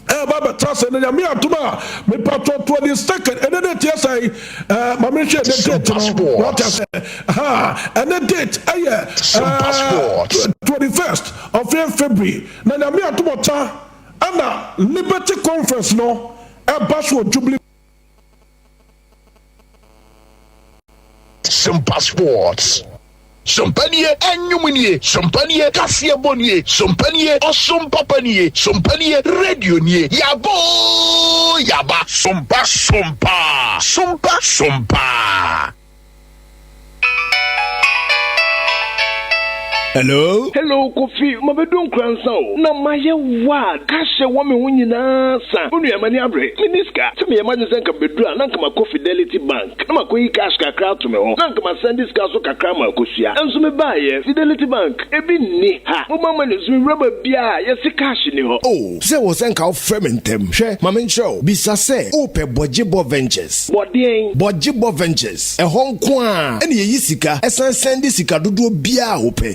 ɛba abɛtena ase na Nyame adom a mepatwɛ 22nd ɛnɛ date yɛ sɛn? Ɛɛ ma menhwɛ ɛnɛ date no wate ase ha ɛnɛ date ɛyɛ ɛɛ 21st of February na Nyame adom ɔta Ɛna Liberty Conference no ɛba so wɔ Jubilee. Simpa Sports. Sompa nie, ɛnwom nie, sompa nie, kaseɛbɔ nie, sompa nie, ɔsom papa nie, sompa nie, radio nie, yaba oo yaba. Sompa sompa, sompa sompa. Hello? Hello Kofi, mabedu Nkoransa o, na mayɛ wild, cash a ɛwɔ me ho nyinaa sa. Onua m'ani abere, menni sika. Sɛ meyɛ m'adwene sɛ nka mebedu a, na nka makɔ Fidelity Bank na makɔyi cash kakra ato me hɔ, na nka masɛnde sika nso kakra ama Akosua. Nso mebaeɛ, Fidelity Bank, ebi nni ha. Mobile money nso mewura baabiara a, yɛse cash nni hɔ. Oh, sɛ ɛwɔ sɛ nka wofrɛ me ntɛm. Hwɛ, ma menkyerɛ wo. Bisa sɛ wopɛ Bɔgyebɔ Ventures. Bɔ deɛn? Bɔgyebɔ Ventures. Ɛhɔ nko ara na yɛyi sika san sɛnde sika dodoɔ biara a wopɛ.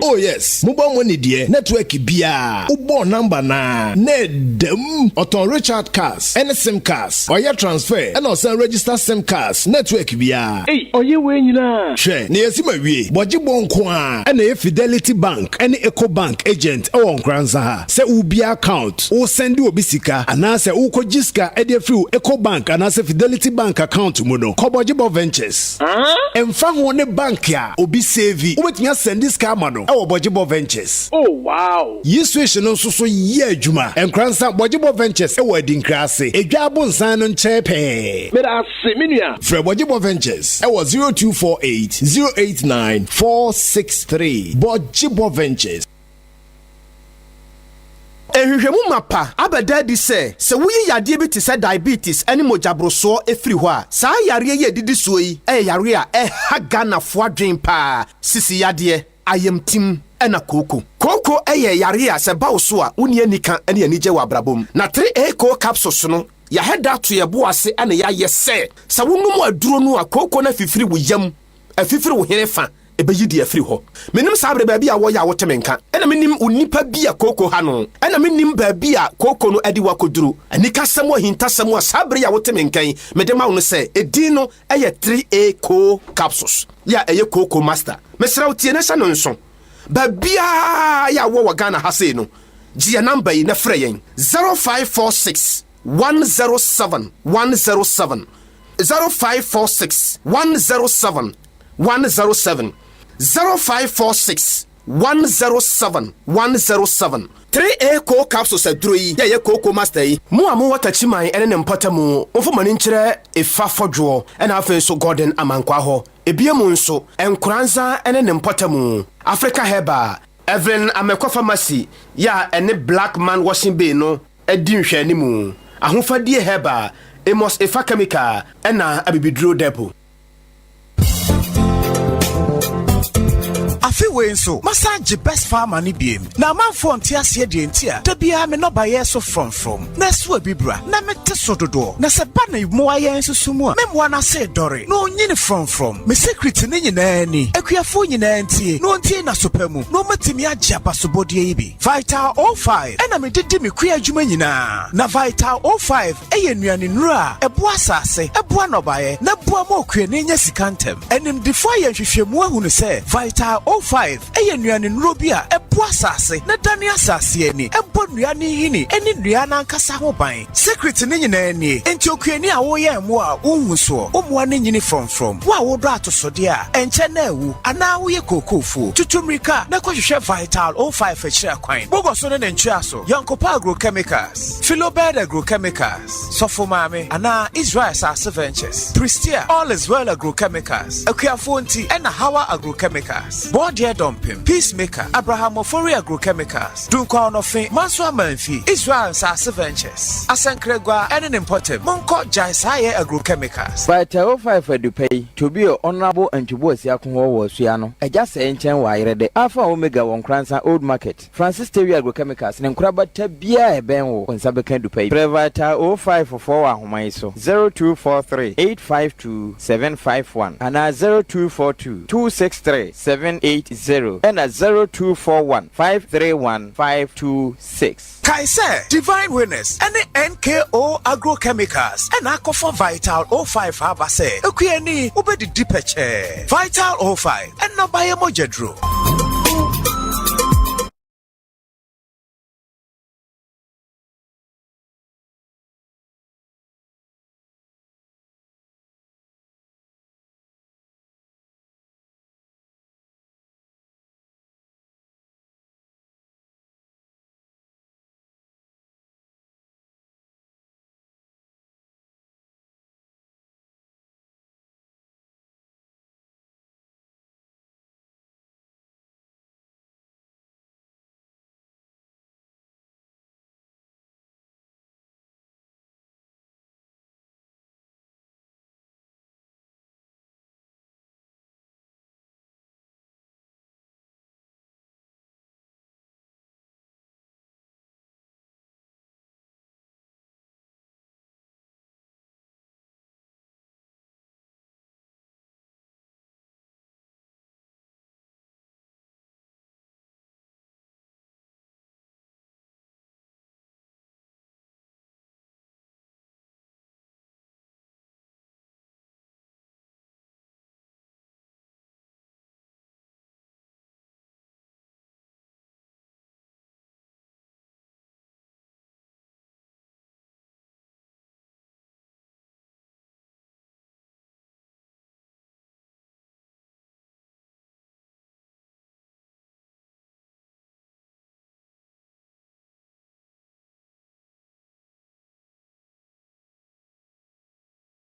Oh yes, mobile money deɛ network biara wobɔɔ number no ara na ɛda mu. Ɔtɔn recharge cards ne sim cards, ɔyɛ transfer ɛna ɔsan register sim cards network biara. Ei, ɔyɛ wei nyinaa? Hwɛ, na yɛasi ma wie. Bɔgyebɔ nko ara na ɛyɛ Fidelity Bank ne Ecobank agent wɔ Nkoranza ha. Sɛ wobue account, woresɛnde obi sika, anaasɛ worekɔgye sika de afiri wo Ecobank anaasɛ Fidelity Bank account mu no, kɔ Bɔgyebɔ Ventures. Ɛmfa ho ne bank a obi save, wobɛtumi asɛnde sika ama no wɔ Bɔgyebɔ Ventures. Oh wow! Yi switch no nso so yɛ adwuma. Nkoransa, Bɔgyebɔ Ventures wɔ Adinkra ase, Edwa Abonsan no nkyɛn pɛɛ. Meda ase, me nua. Frɛ Bɔgyebɔ Ventures wɔ 0248 089 463. Bɔgyebɔ Ventures. Nhwehwɛmu mapa abɛda adi sɛ, sɛ woyi yadeɛ bi te sɛ diabetes ne mogyaborosoɔ firi hɔ a, saa yareɛ yi a ɛdidi soɔ yi yɛ yareɛ a ɛha Ghanafoɔ adwene pa ara, sisi yadeɛ, ayamtim ɛna kooko. Kooko yɛ yareɛ a sɛ ɛba wo so a, wonni anika ne anigye wɔ abrabɔ mu. Na 3A Koo Capsules no, yɛahɛ da ato yɛn bo ase na yɛayɛ sɛ, sɛ wonom aduro no a, kooko no afifiri wo yam Afifiri wo hene fa, ɛbɛyi deɛ afiri hɔ. Mennim saa bere baabi a wɔyɛ a wote me nka, ɛna mennim onipa bi a kooko ha no, ɛna mennim baabi a kooko no adi wo akɔduru. Anikasɛm ahintasɛm a saa bere yi a wote me nka yi mede ma wo no sɛ, edin no yɛ 3A Koo Capsules, yɛ a ɛyɛ Kooko Master. Mesrɛ wo tie na hyɛ no nso. Baabiara yɛ a wowɔ wɔ Ghana ha sei no, gye yɛn namba yi na frɛ yɛn, 0546 107 107. 0546 107 107 0546 107 107 3A Coal Capsules aduro yi yɛ ɛyɛ Kooko Master yi. Mo a mowɔ Takyiman ne ne mpɔtamu, momfa mo ani nkyerɛ Efa Fɔdwoɔ ɛna afei nso Gordon Amankwaa hɔ. Ebiemu nso, Nkoranza ne ne mpɔtamu, Africa Herbal, Evelyn Amekwa Pharmacy yɛ a ɛne Black Man Washing Bay no di nhwɛanimu, Ahofadie Herbal, Amos Efa Chemical ɛna Abibiduro Depot. Afe wei nso, masan agye Best Farmer no biem. Na amanfoɔ nte aseɛ deɛ nti a da biara me nnɔbaeɛ so frɔmfrɔm, na ɛso abibira, na mete so dodoɔ. Na sɛ ɛba ne mmoa yɛn nso so mu a, me mmoa no ase redɔre, na ɔnyini frɔmfrɔm. Me secret no nyinaa ni. Akuafoɔ nyinaa ntie, na wɔntie no aso pa mu, na wɔatumi agye abasobɔdeɛ yi bi. Vital 05 na mede di me kua adwuma nyinaa. Na Vital 05 yɛ nnuanennuro a ɛboa asase, ɛboa nnɔbaeɛ, na ɛboa ma okuani nya sika ntɛm. Animdefoɔ ayɛ nhwehwɛmu ahunu sɛ Vital 05 yɛ nnuanennuro bi a ɛboa asase na ɛdane asase ani, ɛbɔ nnua no nhini ne nnua no ankasa ho ban. Secret no nyinaa nie, enti okuani a woyɛn mmoa a wonhu soɔ, wo mmoa no nyini frɔmfrɔm, wo a wodɔ atosodeɛ a ɛnkyɛ na awu, anaa woyɛ kookofuo, tutu mmirika na kɔhwehwɛ Vital 05 akyiri akwan. Bogɔso ne ne ntweaso, Yɔnkopa Agrochemicals, Philobed Agrochemicals, Sɔfo Maame, anaa Israel Asase Ventures, Prestea, All is Well Agrochemicals, Akuafoɔ Nti, ɛna Hawa Agrochemicals, Bɔɔdeɛ Dɔmpem, Peacemaker, Abraham Ofori Agrochemicals, Dunkwa Ɔnɔfe, Manso Amanfi, Israel Nsase Ventures, Asɛnkragua ne ne mpɔtam. Monkɔ Gyae Saa Yɛ Agrochemicals. Vital 05 Adupa yi, Tobio Honourable Antwi Boasiako hɔ wɔ Asua no, Agya Sɛɛ nkyɛn wɔ Ayerɛdɛ, Alpha Omega wɔ Nkoransa Old Market, Francis Tewi Agrochemicals ne nkorabata biara a ɛbɛn wo, wo nsa bɛka adupa yi. Frɛ Vital 05 foɔ wɔ ahoma yi so, 0243 852 751 anaa 0242 263 780 ɛna 0241 531 526. Kae sɛ Divine Winners ne NKO Agrochemicals na akɔfa Vital 05 aba sɛ okuani wobɛdidi pɛkyɛɛ. Vital 05, nnɔbaeɛ mogyaduro.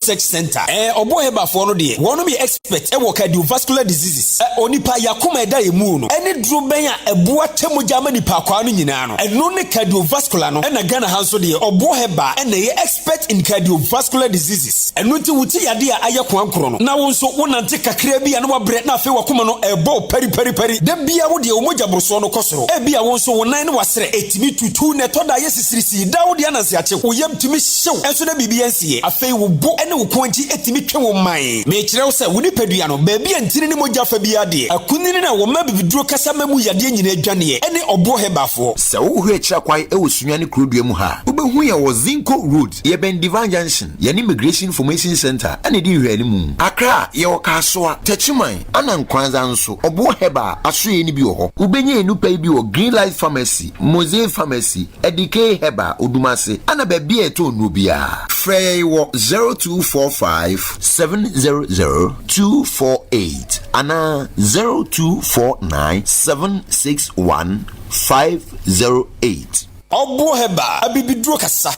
Research Center. Ɛɛ ɔbɔ hebafoɔ no deɛ, wɔnom yɛ expert wɔ cardiovascular diseases. Ɛ onipa yakoma ɛda yɛn mu no, ɛne duro bɛn a ɛboa kyɛ mogya ma nipa akwaa no nyinaa no, ɛno ne cardiovascular no. Ɛna Ghana ha nso deɛ, ɔboɔ heba ɛna ɛyɛ expert in cardiovascular diseases. Ɛno nti wo ti yadeɛ a ayɛ koankorɔ no, na wo nso wo nante kakraa bi a na wabrɛ na afei wakoma no ɛrebɔ wo pariparipari. Da biara wo deɛ wo mogya borosoɔ no kɔ soro. Ebia wo nso wo nan ne w'asrɛ ɛtumi tutu na ɛtɔ da a ɛyɛ sisirisii. Daa wo deɛ ananse akye wo, wo yam tumi hye wo nso na biribi ansi ɛ. Afei wo bo ne wo kɔn akyi tumi twe wo man. Mekyerɛ wo sɛ wo nipadua no, baabi a ntini ne mogya fa biara deɛ, akunini no a wɔma abibiduro kasa ma mu yadeɛ nyinaa dwaneɛ ne ɔboɔ hebafoɔ. Sɛ wohwɛ akyiri akwan wɔ Sunyani kurodua mu ha a, wobɛhu yɛn wɔ Zinco Road, yɛbɛn Divine Junction, yɛne Immigration Information Centre na ɛdi nhwɛanimu. Accra, yɛwɔ Kasoa, Techiman, ana Nkoranza nso, Ɔboɔ Herbal asoɛeɛ no bi wɔ hɔ. Wobɛnya yɛn nnupa yi bi wɔ Green Life Pharmacy, Mosaic Pharmacy, Adikei Herbal, Odumase, ana baabi a yɛtɔn nnuro biara. Frɛ yɛn wɔ 0245 700 248 anaa 0249 761 508. Ɔboɔ Herbal, abibiduro kasa.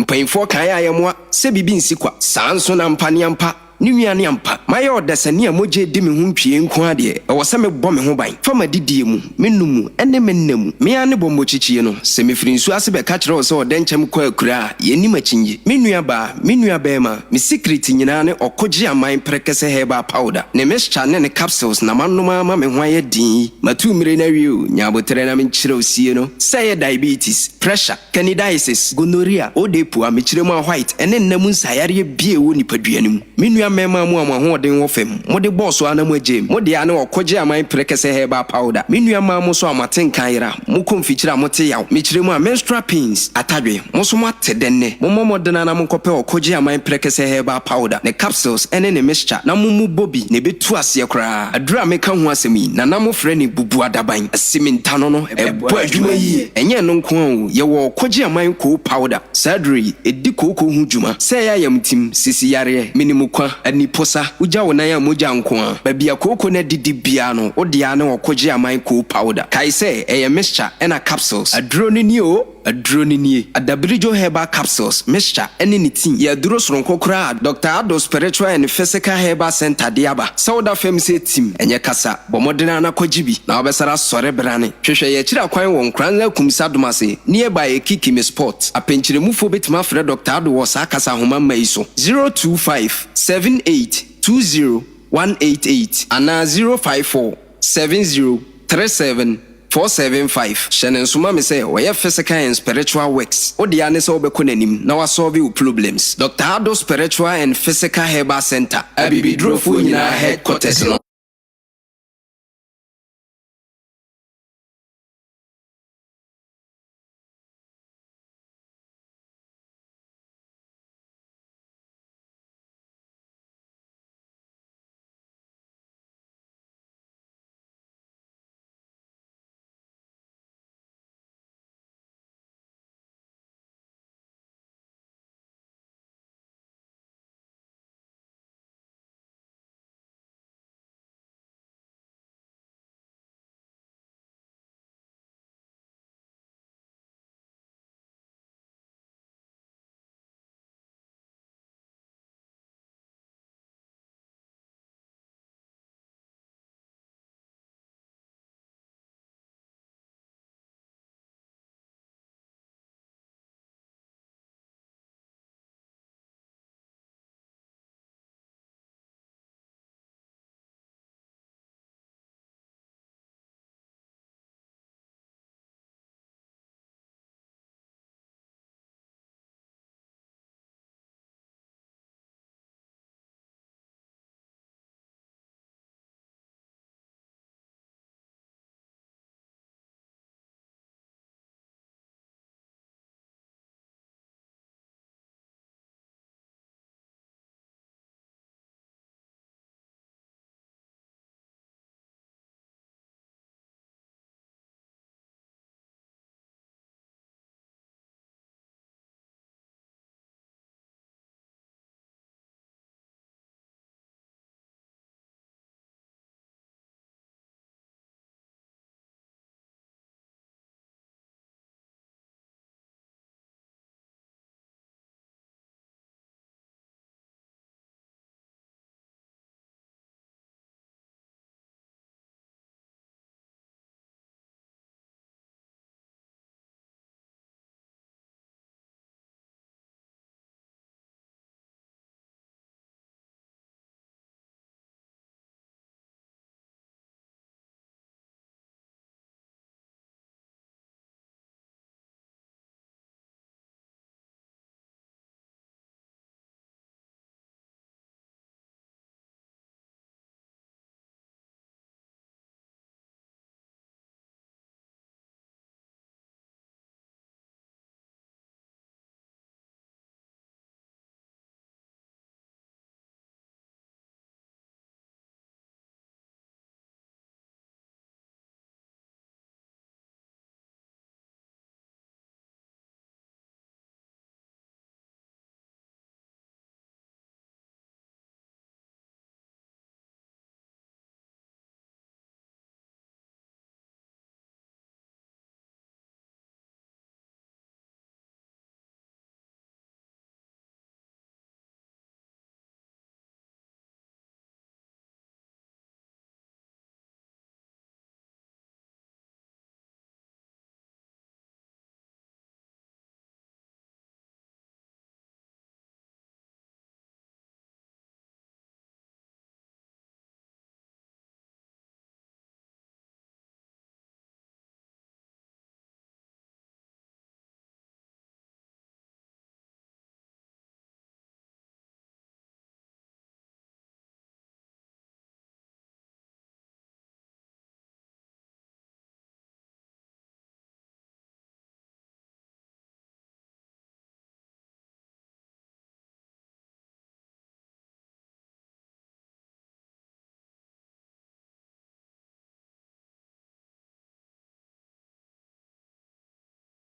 Mpanyimfoɔ kae a yɛmmoa sɛ biribi nsi kwa. Saa nso na ampa ne ampa ne nua ne ampa. Mayɛ ɔdasani a mogya redi me ho ntwie nko ara deɛ, ɛwɔ sɛ mebɔ me ho ban fa m'adidie mu, me nom mu, ne me nna mu. Me ara ne bɔmmɔkyikyie no, sɛ mefiri nsuo ase bɛka kyerɛ wo sɛ ɔdɛnkyɛm kɔ akuraa a, yɛnnim akyinnye. Me nua baa, me nua barima, me sikiriti nyinaa ne ɔkogye aman prɛkɛsɛ herbal powder, ne mixture ne ne capsules na manom ara ma me ho ayɛ den yi. Matu mmire no awie o, nya aboterɛ na menkyerɛ wo sie no. Sɛ ɛyɛ diabetes, pressure, Candidiasis, gonorrhea, odepu, amekyerɛ mu a white, ne nna mu nsaeyareɛ bi a ɛwɔ nipadua no mu. Me nua mmarima mo a mo ahoɔden wɔ fam, mode bɔɔ so ara na moagyae mu. Mo dea ne ɔkogye aman prɛkɛsɛ herbal powder. Me nua mmaa mo nso a moate nka ayera, mokɔ mfikyire a mote yaw, mekyerɛ mu a menstrual pains, atadwe, mo nso moate dɛ nnɛ. Mommɔ mmɔden ara na monkɔpɛ ɔkogye aman prɛkɛsɛ herbal powder, ne capsules ne ne mixture na mommu bɔ bi na ɛbɛtu aseɛ koraa. Aduru a meka ho asɛm yi, Nana mofrɛ no bubuadaban, asimintano no, ɛbɔ adwuma yie. Ɛnyɛ ɛno nko ara o, yɛwɔ ɔkogye aman koo powder. Saa aduro yi, ɛdi kooko ho dwuma. Sɛ ɛyɛ ayamtim, sisi yareɛ, menimukwa, aniposa, wogya wo nan a mogya nko ara. Baabi a kooko no adidi biara no, wo dea ne ɔkogye aman koo powder. Kae sɛ, ɛyɛ mixture ɛna capsules. Aduro no nie o! Aduro no nie, Adabirijo Herbal Capsules, Mixture ne ne tea yɛ aduro soronko koraa a Doctor Addo Spiritual and Physical Herbal Centre de aba. Sɛ woda fam sɛ tim, ɛnyɛ kasa, bɔ mmɔden ara na kɔgye bi na wobɛsare asɔre brane. Hwehwɛ yɛn akyiri akwan wɔ Nkoranza Kumsi Adomase, nearby Ekikimi Spot. Apɛnkyerɛmufoɔ bɛtumi afrɛ Doctor Addo wɔ saa kasa ahoma mma yi so, 025 78 20 188 anaa 054 70 37 475 Hyɛ no nso ma me sɛ ɔyɛ physical and spiritual works. Wo dea ne sɛ wobɛkɔ n'anim na wasɔlve wo problems. Doctor Addo Spiritual and Physical Herbal Centre, Abibidurofoɔ nyinaa headquarters no.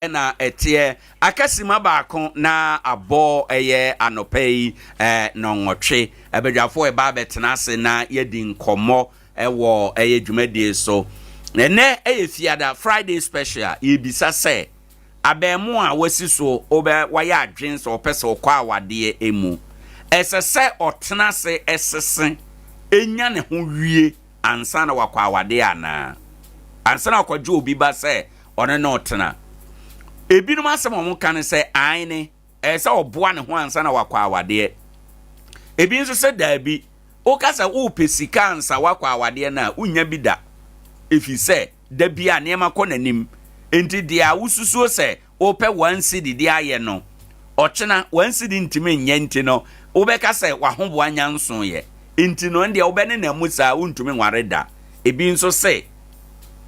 Na ɛteɛ. Aka simma baako na abɔ ɛyɛ anɔpa yi nnɔnwɔtwe. Abadwafoɔ reba abɛtena ase na yɛadi nkɔmmɔ wɔ ɛyɛ dwumadie so. Ɛnnɛ ɛyɛ Fiada, Friday special. Yɛrebisa sɛ, abɛɛmoa a wasi so wobɛ wayɛ adwene sɛ ɔpɛ sɛ ɔkɔ awadeɛ mu, ɛsɛ sɛ ɔtena ase sese nya ne ho wie ansa na wakɔ awadeɛ anaa? Ansa na wakɔgye obi ba sɛ ɔne no retena. Ebinom asɛm a wɔka ne sɛ, aane, ɛyɛ sɛ ɔboa ne ho ansa na wakɔ awadeɛ. Ebi nso sɛ daabi, woka sɛ wopɛ sika ansa wakɔ awadeɛ no a, wonnya bi da. Ɛfiri sɛ, da bi a nneɛma kɔ n'anim. Enti deɛ a wosusuo sɛ wopɛ one cedi de ayɛ no, ɔkyena one cedi ntumi nyɛ nti no, wobɛka sɛ w'ahoboa nya nsoeɛ. Nti no, ɛndeɛ wobɛnenam mu saa, wontumi nware da. Ebi nso se,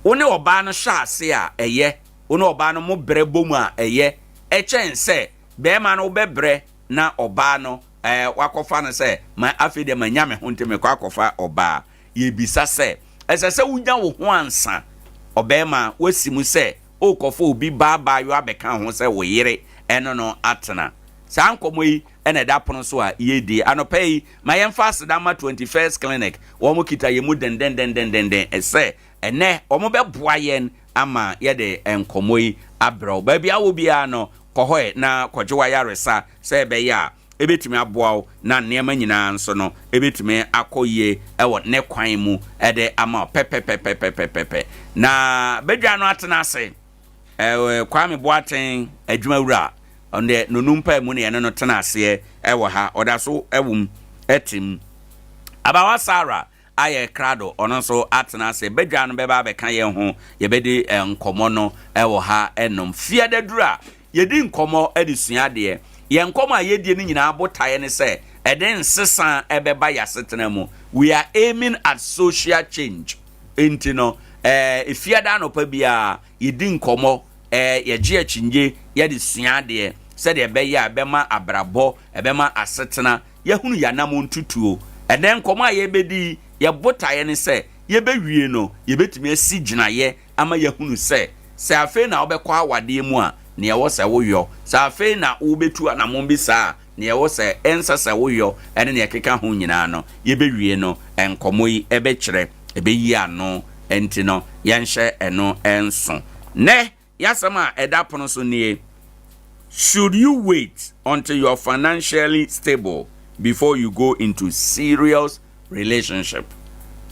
wo ne ɔbaa no hyɛ ase a, ɛyɛ, wo ne ɔbaa no mo brɛ bɔ mu a, ɛyɛ, ɛkyɛn sɛ barima no wobɛbrɛ na ɔbaa no ɛɛ wakɔfa no sɛ ma afei deɛ manya me ho nti mekɔ akɔfa ɔbaa. Yɛbisa sɛ, ɛsɛ sɛ wonya wo ho ansa ɔbarima woasi mu sɛ worekɔfa obi ba abaayewa abɛka ho sɛ wo yere ɛne no atena? Saa nkɔmmɔ yi na ɛda pono so a yɛredi anɔpa yi. Ma yɛmfa aseda mma 21st Clinic, wɔn kita yɛn mu dendendendenden sɛ ɛnnɛ wɔbɛboa yɛn ama yɛde nkɔmmɔ yi abrɛ wo. Baabi a wowɔ biara no, kɔ hɔ ɛ na kɔgye w'ayaresa sɛ ɛbɛyɛ a ɛbɛtumi aboa wo na nneɛma nyinaa nso no ɛbɛtumi akɔ yie wɔ ne kwan mu de ama wo pɛpɛpɛpɛpɛpɛ. Na badwa no atena ase. Ɛɛ Kwame Boateng adwumawura, ɔno deɛ nonum paa mu na yɛne no tena aseɛ wɔ ha. Ɔda so wɔ mu, te mu. Abawa Sarah ayɛ krado, ɔno nso atena ase. Badwa no bɛba abɛka yɛn ho, yɛbɛdi nkɔmmɔ no wɔ ha nom. Fiadaduru a yɛdi nkɔmmɔ de sua adeɛ. Yɛn nkɔmmɔ a yɛdie no nyinaa botaeɛ ne sɛ ɛde nsesa bɛba yɛn asetena mu. We are aiming at social change. Enti no, ɛɛ Efiada anɔpa biara, yɛdi nkɔmmɔ, ɛɛ yɛgye akyinnye, yɛde sua adeɛ sɛdeɛ ɛbɛyɛ a ɛbɛma abrabɔ, ɛbɛma asetena, yɛahunu yɛn anammɔn tutuo. Ɛnnɛ nkɔmmɔ a yɛrebɛdi yi, yɛn botaeɛ ne sɛ yɛbɛwie no, yɛbɛtumi asi gyinaeɛ ama yɛahunu sɛ, sɛ afei na wobɛkɔ awadeɛ mu a, nea ɛwɔ sɛ woyɔ, sɛ afei na wobɛtu anammɔn bi saa a, nea ɛwɔ sɛ ɛnsɛ sɛ woyɔ ne nea ɛkeka ho nyinaa no, yɛbɛwie no, nkɔmmɔ yi bɛkyerɛ, ɛbɛyi ano, enti no, yɛnhyɛ ɛno nso. Nnɛ, y'asɛm a ɛda pono so nie, Should you wait until you're financially stable before you go into serious relationship?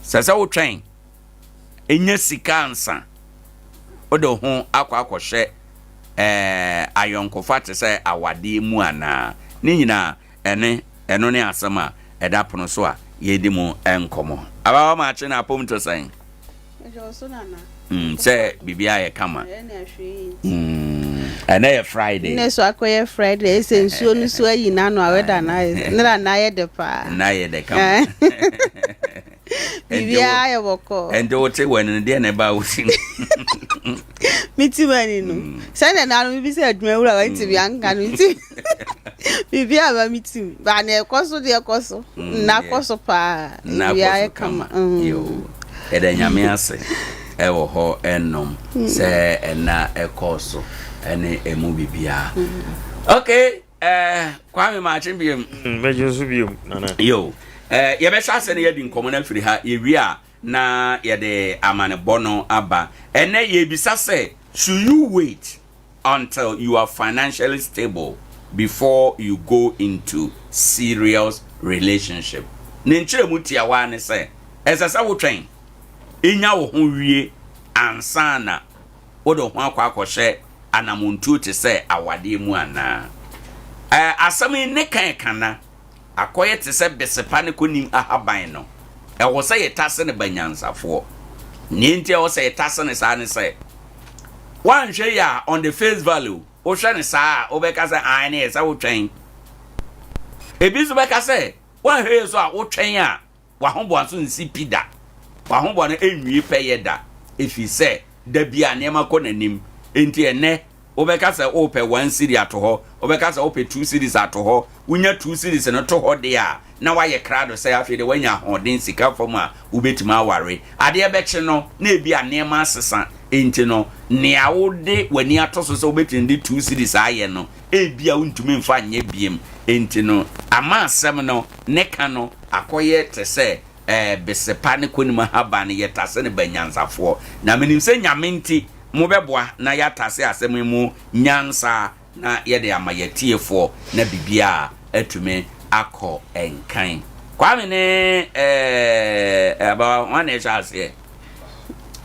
Sɛ sɛ wotwɛn nya sika ansa wode wo ho akɔ akɔhyɛ ɛɛ ayɔnkofa te sɛ awadeɛ mu anaa? Ne nyinaa ɛne ɛno ne asɛm a ɛda pono so a yɛredi mu nkɔmmɔ. Abawa Maakye na apom te sɛn? Mm, sɛ biribiara yɛ kama. Mm, ɛnɛ yɛ Friday. Nnɛ so akɔyɛ Friday ɛsɛ nsuo no so ayi n'ano a wɛda na ayɛ ne na ayɛ dɛ paa. Na ayɛ dɛ kama. Biribiara yɛ bɔkɔɔ. Ɛnti wote w'ani no deɛ na ɛbaa wo ti mu. Me ti m'ani no. Sɛdeɛ na ano bi sɛ adwuma wura wɔ ti bi anka no nti biribiara ba me ti mu. Ba na ɛkɔ so deɛ ɛkɔ so. Nna kɔ so paa. Nna kɔ so kama. Yoo. Yɛda Nyame ase ɛwɔ hɔ ɛnom sɛ ɛna ɛkɔɔ so ɛne ɛmu biribiara. Okay. Eh, Kwame Maakye biom. Mm, mɛgye nso biom, Nana. Yo, eh, yɛbɛhyɛ ase na yɛadi nkɔmmɔ no afiri ha. Yɛwie a, na yɛde amanebɔ no aba. Ɛnɛ yɛrebisa sɛ, should you wait until you are financially stable before you go into serious relationship? Ne nkyerɛmu tiawa ne sɛ, ɛsɛ sɛ wotwɛn nya wo ho wie ansa na wode wo ho akɔ akɔhyɛ anamontuo te sɛ awadeɛ mu anaa? Ɛɛ, asɛm yi ne kan ka na akɔyɛ te sɛ besepa ne kɔnim ahaban no. Ɛwɔ sɛ yɛtase no ba nyansafoɔ. Nea enti a ɛwɔ sɛ yɛtase no saa ne sɛ, woanhwɛ yie a, on the face value, wohwɛ no saa a, wobɛka sɛ aane, ɛsɛ wotwɛn. Ebi nso bɛka sɛ, woanhwɛ yie nso a, wotwɛn a, W'ahoboa nso nsi pi da. W'ahoboa no nwie pɛyɛ da, ɛfiri sɛ da biara nneɛma kɔ n'anim. Enti ɛnnɛ, wobɛka sɛ worepɛ one cedi ato hɔ, wobɛka sɛ wopɛ two cedis ato hɔ. Wonya two cedis no to hɔ deɛ a, na woayɛ krado sɛ afei deɛ woanya ahoɔden sika fam a wobɛtumi aware. Adeɛ bɛkye no, na ebia nneɛma asesa. Enti no, nea wode w'ani ato so sɛ wobɛtumi de 2 cedis ayɛ no, ebia wontumi mfa nyɛ biem. Enti no, ama asɛm no ne ka no akɔyɛ te sɛ ɛɛ besepa ne kɔnim ahaban no, yɛtase no ba nyansafoɔ. Na menim sɛ Nyame nti, mobɛboa na yɛatase asɛm yi mu nyansa na yɛde ama yɛatiefoɔ na biribiara atumi akɔ nkan. Kwame ne ɛɛ abawa hwan na ɛhyɛ aseɛ?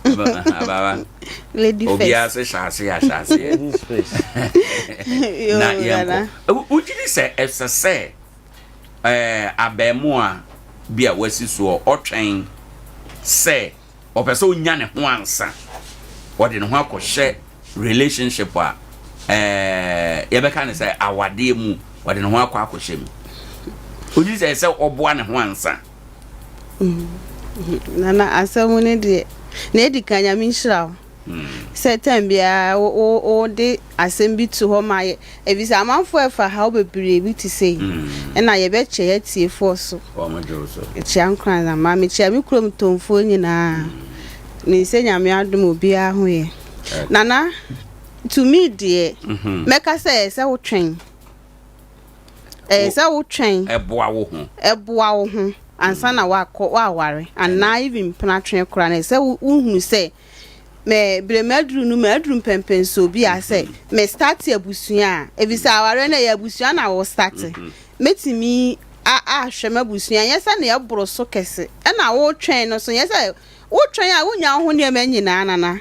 Abawa. Obiara se hyɛ aseɛ ahyɛ aseɛ. Na yɛnkɔ. Wogye di sɛ ɛsɛ sɛ ɛɛ abɛɛmoa bi a wasi soɔ ɔtwɛn sɛ ɔpɛ sɛ ɔnya ne ho ansa ɔde ne ho akɔhyɛ relationship a ɛɛ yɛbɛka ne sɛ awadeɛ mu ɔde ne ho akɔ akɔhyɛ mu ɔgye sɛ sɛ ɔboa ne ho ansa. Mm-hmm. Nana asɛm no deɛ na edi kan nyame nhyira wo sɛ tɛm biara wode asɛm bi to hɔ ma yɛ efisɛ amanfoɔ ɛfa haw bebree bi te sei ɛna yɛbɛkyɛ yɛ atiefoɔ so kyia nkran ama mekyia me kurom tomfoɔ nyinaa ne sɛ nyame adom obiara ho yɛ nana to me deɛ mɛka sɛ ɛyɛ sɛ wotwɛn ɛyɛ sɛ wotwɛn ɛboa wo ho ɛboa wo ho ansa na wakɔ waware anaa even mpena twe koraa na ɛsɛ wohunu sɛ mɛ bere maduru no maduru mpɛmpɛnsoɔ bi a sɛ mɛ start abusua a efisɛ awareɛ no ɛyɛ abusua na wɔ start mɛtumi ahwɛ m'abusua nyɛ sɛ na ɛboro so kɛse ɛna wotwɛn no so nyɛ sɛ wotwɛn a wonya wo ho nneɛma nyinaa nana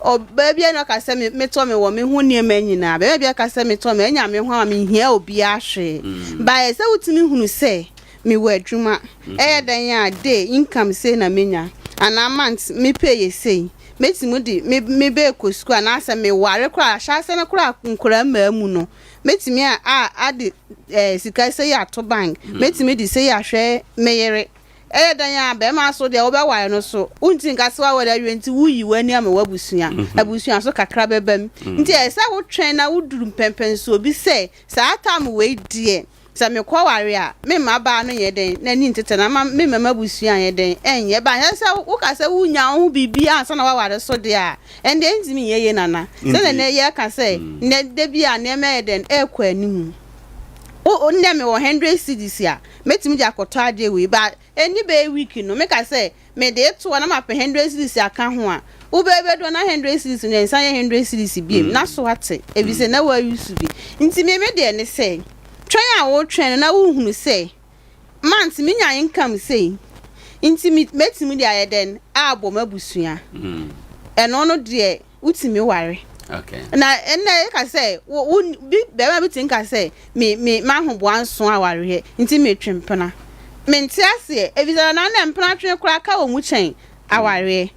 ɔbaa bi na ɔka sɛ metɔ me wɔ me ho nneɛma nyinaa bɛrima bi aka sɛ metɔ me anya me ho a menhia obiara hwee baeɛ sɛ wotumi hunu sɛ Mewɔ adwuma, ɛyɛ dɛn a day income sei na menya, anaa month me pay yɛ sei, mɛtumi de me me ba ɛkɔ sukuu anaasɛ me ware koraa ahyɛaseɛ no koraa nkwadaa mmaa mu no mɛtumi a a ade eh, sika sei ato bank, mɛtumi de sei ahwɛ me yere. Ɛyɛ dɛn a bɛrima so deɛ wobɛware no so wonti nka sɛ waware awie nti woyi w'ani ama w'abusua, abusua so kakra bɛba mu. Nti ɛyɛ sɛ wotwɛn na woduru mpɛmpɛnsoɔ bi sɛ saa tam wei deɛ Sɛ mekɔware a, me mmabaa no nyɛ dɛn n'ani ntete na ama me mma m'abusua anyɛ dɛn ɛnyɛ ba. Ɛnyɛ sɛ woka sɛ wonnya wo ho biribiara ansa na woaware so deɛ a, ɛnde ɛntumi nyɛ yie nana. Sɛdeɛ nnɛ yɛka sɛ nnɛ da bi a nneɛma yɛ dɛn ɛrekɔ anim. Wo nnɛ mewɔ hundred cedis a, mɛtumi de akɔtɔ adeɛ wei but ɛnni bɛyɛ week no meka sɛ Mede to hɔ na mapɛ hundred cedis aka ho a, wobɛbɛdu hɔ na hundred cedis no ɛnsan yɛ hundred cedis biom, na so ate, efisɛ na woayusu bi. Nti me me deɛ ne sɛ, twɛn a wotwɛn no na wohunu sɛ month menya income sei, nti me mɛtumi de ayɛ dɛn abɔ m'abusua. Ɛno no deɛ wotumi ware. Okay. Na ɛnna ɛka sɛ wo wo bi bɛrima bi tumi ka sɛ me me m'ahoboa nso awareɛ nti metwe mpena. Mente aseɛ efisɛ na na mpena twe koraa ka wɔ mu kyɛn awareɛ.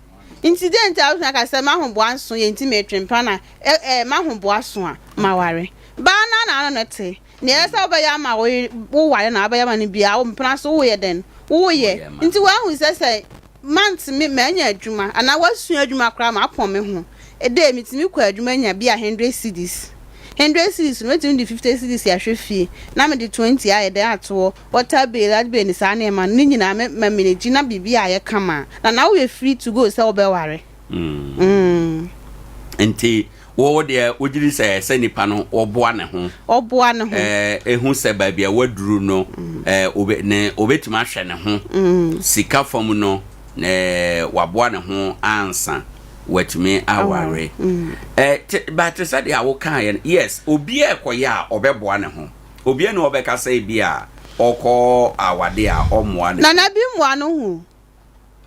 Nti deɛ nti a wotumi aka sɛ m'ahoboa nso yɛ nti metwe mpena na ɛ ɛ m'ahoboa so a maware. Baa no na ano no te. Nea ɛsɛ sɛ wobɛyɛ ama wo yere wo ware na wabɛyɛ ama no biara wo mpena so woyɛ dɛn woyɛ. Nti woahu sɛ sɛ Month me manya adwuma anaa wasua adwuma koraa mapɔn me ho day metumi kɔ adwuma nya bi a hundred cedis hundred cedis no mɛtumi de fifty cedis ahwɛ fie na mede twenty ayɛ dɛn ato hɔ water bill light bill ne saa nneɛma no ne nyinaa me ma manage na biribi ayɛ kama na na woyɛ free to go sɛ wobɛware. Mm. Nti Wo deɛ wogye di sɛ ɛsɛ nipa no ɔboa ne ho. Ɔboa ne ho. Ɛɛ ehu sɛ baabi a waduru no ɛɛ obe ne obetumi ahwɛ ne ho. Sika fam no ɛɛ waboa ne ho ansa watumi aware. Ɛɛ te ba te sɛ deɛ wokaeɛ no yes obi a ɛkɔyɛ a ɔbɛboa ne ho. Obi a na ɔbɛka sɛ ebi a ɔkɔ awade a ɔmmoa ne ho. Nana bi mmoa no ho.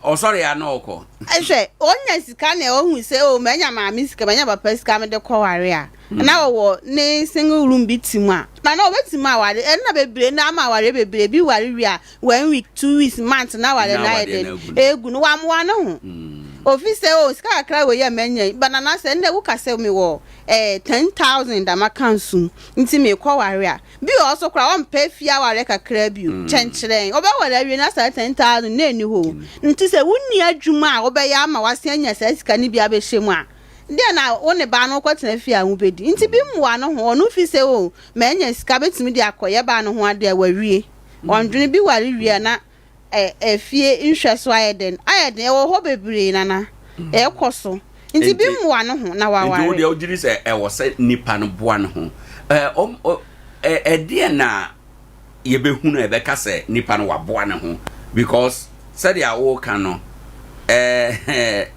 Ɔsɔre a na ɔkɔ. Hwɛ, ɔnya sika na ɔhu sɛ o manya maame sika, manya papa sika mede kɔware a, hmm. na ɔwɔ ne single room bi te mu a, na na ɔbɛtumi aware. Ɛno na bebree na ama awareɛ bebree bi ware wie a, one week, two weeks, month na aware na ayɛ dɛn egu no wamoa ne ho. Hmm. Ofi sɛ o sika kakra wɔ yi a manya yi, ba nana sɛ ɛnna woka sɛ mewɔ ɛɛ eh, 10,000 da maka nso nti mekɔware a, Bi wɔ hɔ so koraa ɔmpɛ fie awareɛ kakraa bio, kyɛnkyerɛn. Wobɛware awie na saa 10,000 no na ɛnni hɔ o. Nti sɛ wonni adwuma a wobɛyɛ ama woasan anya saa sika no bi abɛhyɛ mu a, deɛ na wo ne baa no wokɔtena fie a wobɛdi. Nti bi mmoa no ho, ɔno fi sɛ o manya sika bɛtumi de akɔyɛ baa no ho adeɛ a, wawie. Ɔndwene bi ware wie a na ɛ, efie nhwɛso ayɛ dɛn? Ayɛ den. Ɛwɔ hɔ bebree, Nana. Ɛrekɔ so. Nti bi mmoa no ho na waware. Nti wo deɛ wogye di sɛ ɛwɔ sɛ nipa no boa ne ho. Ɛdeɛn na yɛbɛhunu a ɛbɛka sɛ nipa no waboa ne ho because sɛdeɛ woka no ɛɛ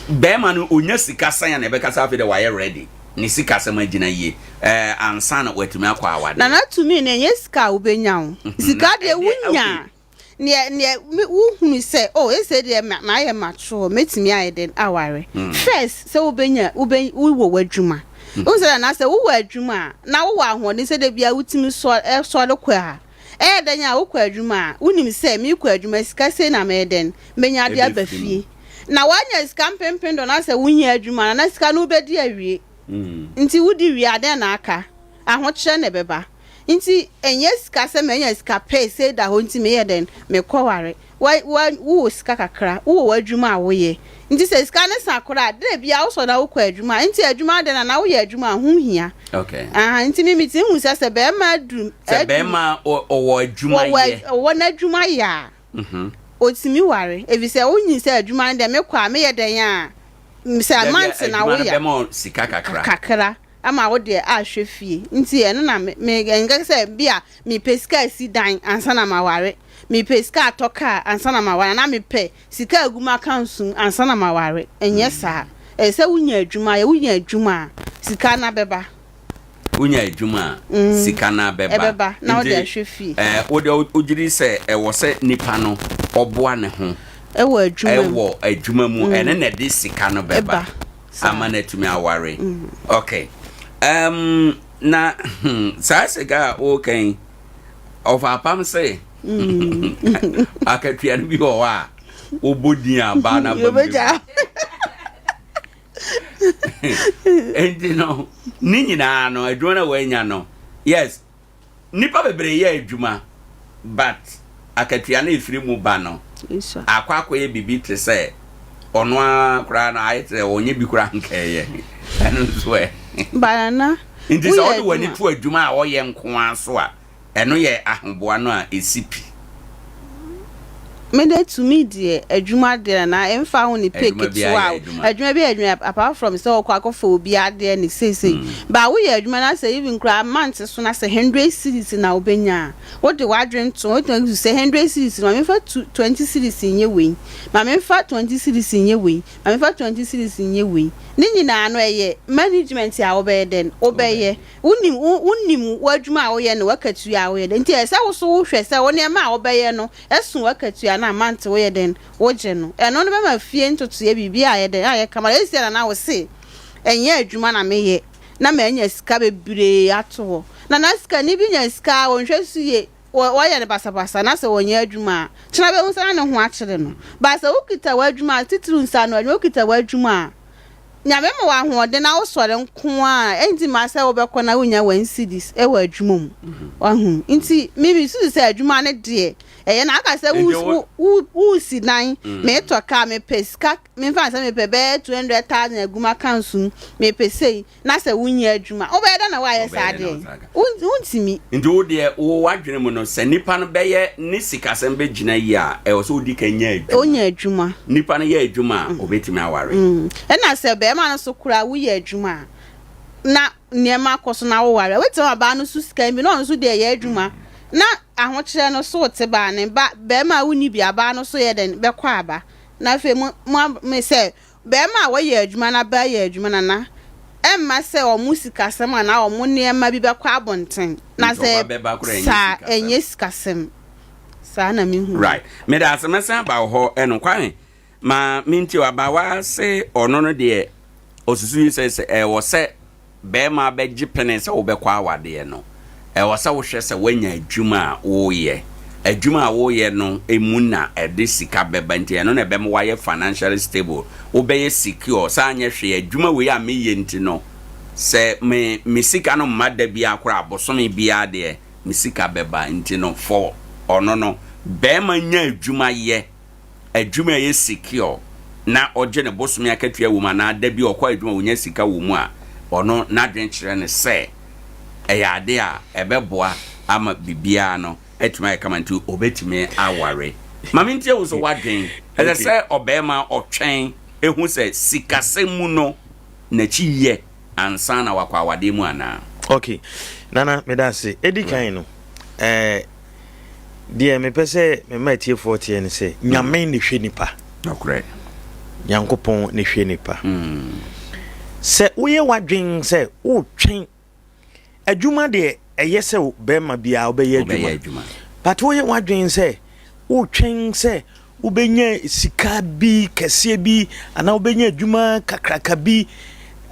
bɛrima no onya sika sɛn a na ɛbɛka sɛ afei deɛ wayɛ ready ne sika sɛm agyina yie ɛɛ ansa na watumi akɔ awadeɛ. Nana tumi no ɛnyɛ sika a wobɛnya o sika deɛ wonya neɛ neɛ wohunu sɛ oh ese deɛ mayɛ mature mɛtumi ayɛ dɛn aware mm. first sɛ wobɛnya wobɛ wowɔ w'adwuma mm. wohu sɛ nana sɛ wowɔ adwuma a na wowɔ ahoɔden sɛ da bia wotumi sɔ sɔre kɔ a ɛyɛ dɛn a wokɔ adwuma a wonim sɛ mekɔ adwuma sika sei na mɛyɛ dɛn mɛnya de aba fie na woanya sika mpempem dɔ na sɛ wonya adwuma na na sika no wobɛdi awie mm. nti wodi wie a dɛn na aka ahokyerɛ na ɛbɛba Nti ɛnyɛ sika sɛ manya sika pɛɛ sei da hɔ nti meyɛ dɛn mekɔware. Wa wa wowɔ sika kakra, wowɔ w'adwuma a woyɛ. Nti sɛ sika no sa koraa a, da biara wosɔre na wokɔ adwuma a, nti adwuma dɛn anaa woyɛ adwuma a ho hia. Okay. Aha, nti me metumi hu sɛ sɛ bɛrima aduru Sɛ bɛrima ɔwɔ adwuma yɛ. Ɔwɔ n'adwuma yɛ a, otumi ware. Efisɛ wonyin sɛ adwuma no deɛ mekɔ a meyɛ dɛn a, sɛ months na woyɛ. Adwuma no bɛma wo sika kakra. Kakra. ama wo deɛ ahwɛ fie nti ɛno na me me nka sɛ bi a mepɛ sika asi dan ansa na maware, mepɛ sika atɔ kaa ansa na maware anaa mepɛ sika agu m'accounts mu ansa na maware, ɛnyɛ saa. Ɛsɛ sɛ wonya adwuma yɛ, wonya adwuma a sika no abɛba. Wonya adwuma a sika no abɛba. Ɛbɛba na wode ahwɛ fie. Nti wo deɛ wogye di sɛ ɛwɔ sɛ nipa no ɔboa ne ho ɛwɔ adwuma mu, ɛwɔ adwuma mu, ɛno na ɛde sika no bɛba. ama no atumi aware ok um, na hmm, saa sika a woka yi ɔfa apam se mm. akatua no bi wɔ hɔ a wobɔ din a baa no aba nti no ne nyinaa no adwuma no a wɔanya no yes Nnipa bebree yɛ adwuma but akatua no a ɛfiri mu ba no akɔ akɔyɛ biribi te sɛ ɔno ara koraa no ayɛ te sɛ ɔnyɛ bi koraa nka ɛyɛ ɛno nso ɛ. Banana. Nti sɛ wode w'ani to adwuma a ɔyɛ nko ara so a ɛno yɛ ahoboa no a ɛsi pi. Me de to me deɛ adwuma deɛ na ɛmfa ho ne pay ketewa a adwuma bi yɛ adwuma apart from sɛ ɔkɔ akɔfa obi adeɛ ne seisei mm. ba woyɛ adwuma na sɛ even koraa month so na sɛ hundred cedis na wobɛnya a wode w'adwene to wotumi agu sɛ hundred cedis ma memfa 20 cedis nyɛ wei ma memfa 20 cedis nyɛ wei ma memfa 20 cedis nyɛ wei ne nyinaa no ɛyɛ management a wobɛyɛ dɛn wobɛyɛ Wonim wo wonim w'adwuma a woyɛ ne w'akatua a woyɛ dɛn nti ɛsɛ sɛ wo so wohwɛ sɛ wo nneɛma a wobɛyɛ no ɛso w'akatua no a mante woyɛ dɛn wogye no ɛno no bɛma fie ntotoeɛ biribi ayɛ dɛn ayɛ kama ɛsi na na wo se ɛnyɛ adwuma na meyɛ na manya sika bebree ato hɔ na na sikani bi nya sika a ɔnhwɛ so yie wɔyɛ no basabasa na sɛ ɔnyɛ adwuma a kyena bɛhu sɛ na ne ho akyere no but sɛ wokita w'adwuma a titiriw nsa ano adwuma wokita w'adwuma a Nyame ma wo ahoɔden na wo sɔre nko a ɛnti ma sɛ wobɛkɔ na wonya one cedis ɛwɔ adwuma mu wahu nti me me susu sɛ adwuma no deɛ ɛyɛ na aka sɛ wo wo wo si dan metɔ kaa mepɛ sika memfa sɛ mepɛ bɛyɛ 200,000 agu m'accounts mu mepɛ sei na sɛ wonyɛ adwuma wobɛyɛ dɛn na woayɛ saa adeɛ wontumi. Nti wo deɛ wo w'adwene mu no sɛ nipa no bɛyɛ ne sikasɛm bɛgyina yie a ɛwɔ sɛ odi kan nya adwuma. Onya adwuma. Nipa no yɛ adwuma a obɛtumi aware. Ɛna sɛ bɛrima no so koraa woyɛ adwuma a na nneɛma kɔ so na woware a wobɛtumi ama baa no so sika bi na ɔno nso deɛ ɛyɛ adwuma na ahokyerɛ no so te baa ne ba bɛrima a wonni bi a baa no so yɛ dɛn bɛkɔ aba na afei mo mo sɛ Barima a wɔyɛ adwuma na baa yɛ adwuma na na ɛmma sɛ wɔn sikasɛm anaa wɔn nneɛma bi bɛkɔ abɔnten na sɛ saa ɛnyɛ sikasɛm. Saa na mehu. Right. Meda ase mɛsan aba wo hɔ ɛno Kwame ma mentie wo abaawa se ɔno no deɛ ɔsusu yi sɛ sɛ ɛwɔ sɛ Barima bɛgye pene sɛ wobɛkɔ awadeɛ no, ɛwɔ sɛ wohwɛ sɛ woanya adwuma a woreyɛ. Adwuma a woreyɛ no mu na ɛde sika bɛba nti ɛno na ɛbɛma woayɛ financially stable, wobɛyɛ secure. Sɛ anyɛ hwee adwuma wei a meyɛ nti no, sɛ me me sika no mma da biara koraa a, bosome biara deɛ me sika bɛba nti no for ɔno no, barima nya adwuma yɛ. adwuma a ɛyɛ secure na ɔgye ne bosome akatua wɔ mu anaa da bi ɔkɔ adwuma ɔnya sika wɔ mu a, ɔno n'adwene kyerɛ no sɛ ɛyɛ ade a ɛbɛboa ama biribiara no atumi ayɛ kama nti ɔbɛtumi aware. Ma mentie wo nso w'adwene. Ɛsɛ sɛ ɔbarima ɔtwɛn. hu sɛ sikasɛm mu no n'akyi yɛ ansa na wakɔ awadeɛ mu anaa? Ok, Nana meda ase. Edi kan no, eh, deɛ mepɛ sɛ mema atiefoɔ teɛ ne sɛ, Nyame na ɛhwɛ nipa. Nokorɛ. Nyankopɔn na ɛhwɛ nipa. Sɛ woyɛ w'adwen sɛ wotwɛn adwuma deɛ ɛyɛ sɛ bɛrima biara wobɛyɛ adwuma but woyɛ w'adwene sɛ wotwɛn sɛ wobɛnya sika bi kɛseɛ bi anaa wobɛnya adwuma kakraka bi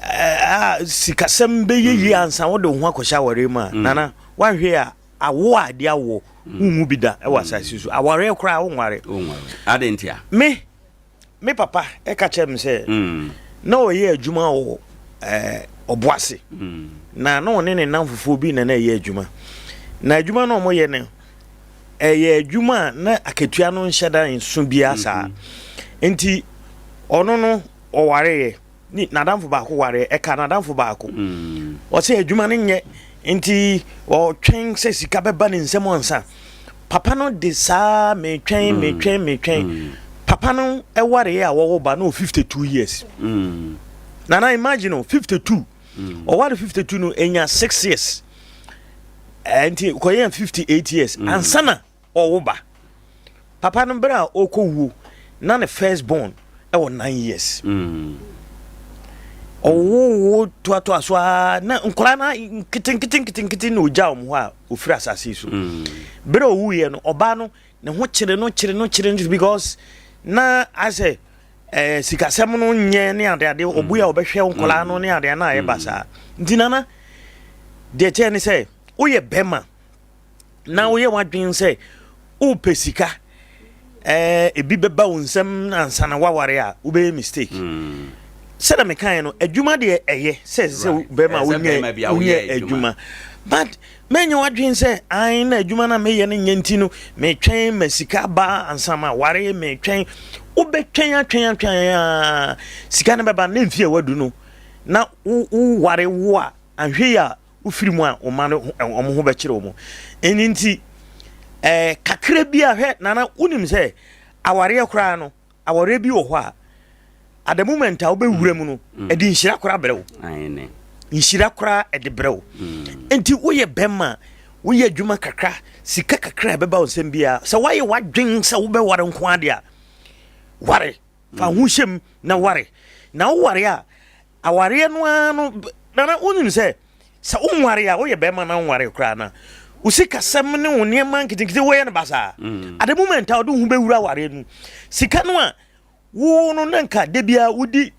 a sikasɛm bɛyɛ yie mm. ansa wode wo ho akɔhyɛ awareɛ mu a mm. nana woahwɛ a awo a de awoɔ mm. wonwu bi da ɛwɔ asase so awareɛ koraa wonware me Me papa ka kyerɛɛ me sɛ na ɔyɛ adwuma wɔ Ɔboase, na na ɔne ne nnamfofoɔ bi na na ɛyɛ adwuma. Na adwuma no a wɔyɛ no, ɛyɛ adwuma a na akatua no nhyɛ da nso biara saa. Nti ɔno no ɔwareeɛ. Ne n'adamfo baako wareɛ, ɛka n'adamfo baako. Ɔsɛ adwuma no nyɛ nti ɔtwɛn sɛ sika bɛba ne nsam ansa. Papa no de saa metwɛn mm. metwɛn metwɛn. Mm. Papa no ɛwareɛ a wɔwɔ ba no 52 years. Mm. Nana imagine o 52. Mm. Ɔware 52 no enya 6 years. Nti kɔyɛ 58 years. Mm. Ansa na ɔwo ba. Papa no berɛ a ɔrekɔ wuo na ne first born ɛwɔ 9 years. Mm. Ɔwowo toatoa so ara na nkwadaa no nketenkete nketenkete na ɔgya wɔn hɔ a ɔfiri asase so. Mm. Berɛ a ɔwuiɛ no ɔbaa no ne ho kyere no kyere no kyere no because na asɛ eh, sikasɛm no nyɛ ne adeade mm. ɔbue a ɔbɛhwɛ nkwadaa no ne adeade na ayɛ basaa. Nti nana deɛ kyɛn ne sɛ woyɛ bɛrima na woyɛ w'adwene sɛ wopɛ sika ɛɛ ebi bɛba wo nsam ansa na waware a wobɛyɛ mistake mm. sɛdeɛ mekaeɛ no adwuma deɛ ɛyɛ sɛ ɛsɛ sɛ bɛrima wonyɛ wonyɛ adwuma but mɛnyɛ w'adwene sɛ an na adwuma no a meyɛ no nyɛ nti no metwɛn ma sika ba ansa ma ware metwɛn wobɛtwɛn atwɛn atwɛn a sika no bɛba ne mfie a wadu no na woware wo a anhwɛ yi a wofiri mu a wɔn mma no wɔn ho bɛkyerɛ wɔn ɛno nti ɛɛ kakra bi a hwɛ nana wonim sɛ awareɛ koraa no awareɛ bi wɔ hɔ a at the moment a wobɛwura mu no mm. ɛde nhyira koraa brɛ wo nhyira koraa ɛde brɛ wo mm. nti woyɛ bɛrima woyɛ adwuma kakra sika kakra a ɛbɛba wo nsɛm biara sɛ woayɛ w'adwen sɛ wobɛware nko adeɛ a ware fa ho hyɛm na ware na woware a Awareɛ no ara no, Nana, wonim sɛ, sɛ wonware a, woyɛ bɛrima na wonware koraa na wo sikasɛm ne wo nneɛma nketenkete woyɛ no basaa. Mm. At the moment a wode wo ho bɛwura awareɛ no sika no a wo no na nka da biara wodi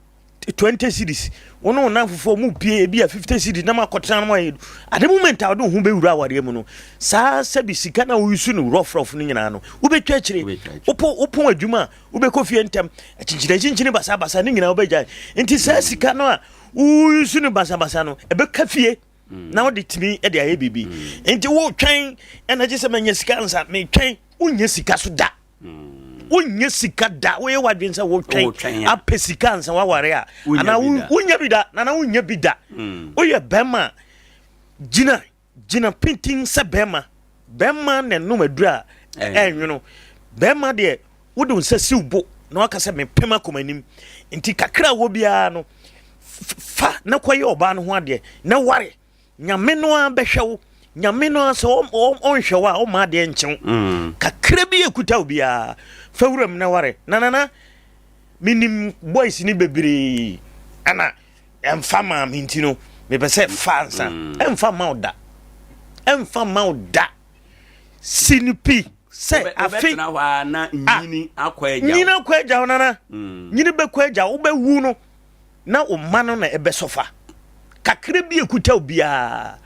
20 cities wo ne wo namfofoɔ mu pie ebi a 50 cities na makɔtena no ayɛ at the moment a wode wo ho bɛwura awareɛ mu no saa sɛbi sika no a woyi no rɔfrɔf no nyinaa no wobɛtwa akyire wopɔn adwuma a wobɛkɔ fie ntɛm akyinkyini akyinkyini basabasa ne nyinaa wobɛgyae nti saa sika no a wosu no basabasa no ɛbɛka fie mm. na wode tumi de ayɛ biribi mm. nti wotwɛn ɛna gye sɛ manya sika nsa metwɛn wonyɛ sika so da mm. wonyɛ sika da woyɛ w'adwene sɛ wotwɛn apɛ sika nsa waware a anaa wonya bi da nana wonya bi da woyɛ bɛrima gyina Gyina pintinn sɛ bɛrima. Bɛrima na ɛnom aduru a ɛnwono. Bɛrima deɛ, wode wo nsa si wo bo na waka sɛ mepem akɔ m'anim. Nti kakra a wɔ biara no, fa na kɔyɛ ɔbaa no ho adeɛ na ware. Nyame no ara bɛhwɛ wo. Nyame no ara sɛ ɔnhwɛ wo a, ɔmma adeɛ nkye wo. Mm. Kakra bi ekuta wo biara, fa wuram na ware. Na nana, menim boys ni bebree ana ɛmfa maa me nti no mepɛ sɛ fa ansa mm. ɛmfa ma wo da ɛmfa ma wo da si no pi sɛ afe nyini akɔ agya wo nana mm. nyini bɛkɔ agya wobɛwu no na wo mma no na ɛbɛsɔfa kakra bi ekuta wo biara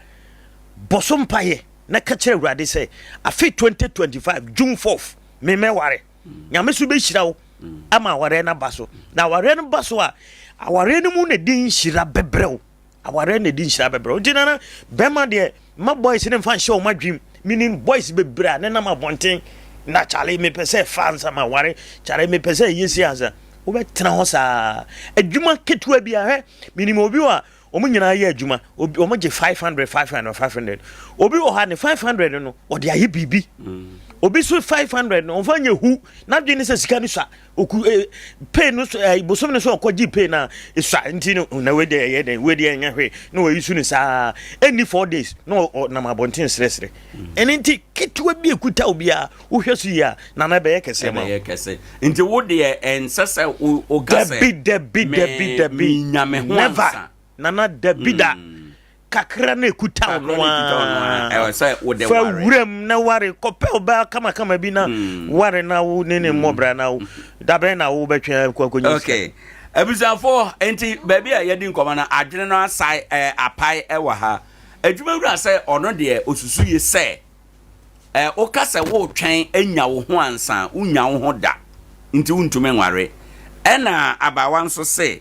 bɔ so mpaeɛ na ka kyerɛ awurade sɛ afe 2025 june 4th memɛware Nyame so bɛhyira wo ama awareɛ no aba so. Na awareɛ no ba so a, awareɛ no mu na ɛdi nhyira bɛbrɛ wo. Awareɛ na ɛdi nhyira bɛbrɛ wo. Nti nana, bɛrima deɛ, ma boys no mfa nhyɛ wɔn adwene meaning boys bebree a nenam abɔnten na kyale mepɛ sɛ fa ansa ma ware, kyale mepɛ sɛ ɛyɛ si ansa. Wobɛtena hɔ saa. Adwuma ketewa bi ahwɛ, menim obi a wɔn nyinaa yɛ adwuma, wɔn gye 500, 500, 500. Obi wɔ hɔ a ne 500 no, ɔde ayɛ biribi. Mm. Obi so 500 no ɔmfa nyɛ hu n'adwene ne sɛ sika no sua oku eh, pay no so eh, bosom no so ɔkɔ gye pay na esua nti no na wei deɛ ɛyɛ dɛn wei deɛ ɛnyɛ hwee na wɔyi su no saa ɛnni four days na ɔnam abɔnten srɛsrɛ mm. ɛno nti ketewa bi ekuta obiara wohwɛ so yie a nana ɛbɛyɛ kɛseɛ ma ɛbɛyɛ kɛse nti wo deɛ ɛnsɛ sɛ woka sɛ dabi dabi dabi dabi menya me ho ansa nana dabi da mm. kakra na ekuta wo no ara fa wuram na ware kɔpɛ ɔbaa kamakama bi na mm. ware na wo ne ne mmɔ bra na wo dabɛn na wo bɛtwe akɔ akɔnya sika. Okay. Abusuafo, nti baabi a yɛdi nkɔmɔ no adwene no asae ɛɛ apae ɛwɔ ha. Adwumawura sɛ ɔno deɛ osusu yi sɛ ɛɛ woka sɛ wotwɛn anya wo ho ansa wonya wo ho da nti wontumi nware. Ɛna abaawa nso se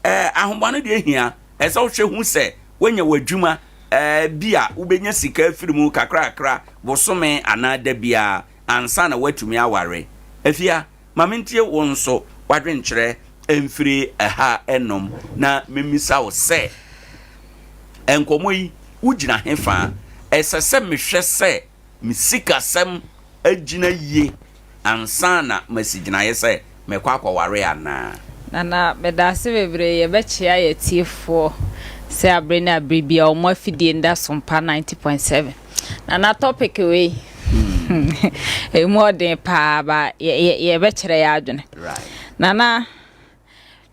Eh, ahoboa no deɛ hia. Ɛsɛ sɛ wohwɛ hu sɛ woanya w'adwuma eh, bi a wobɛnya sika afiri mu kakrakra bosome anaa da biara ansa na woatumi aware. Afia, ma mentie wo nso w'adwenkyerɛ mfiri ɛha nom na memmisa wo sɛ, nkɔmmɔ yi wogyina hefa? Ɛsɛ sɛ mehwɛ sɛ me sikasɛm agyina yie ansa na masi gyinaeɛ sɛ mɛkɔ akɔware anaa? Nana medaase bebree yɛbɛkyea yɛ atiefoɔ sɛ abere ne abere biara wɔn afidie nda so mpa 90.7 Nana topic wei ɛmu ɔden paa ba yɛbɛkyerɛ yɛ adwene Nana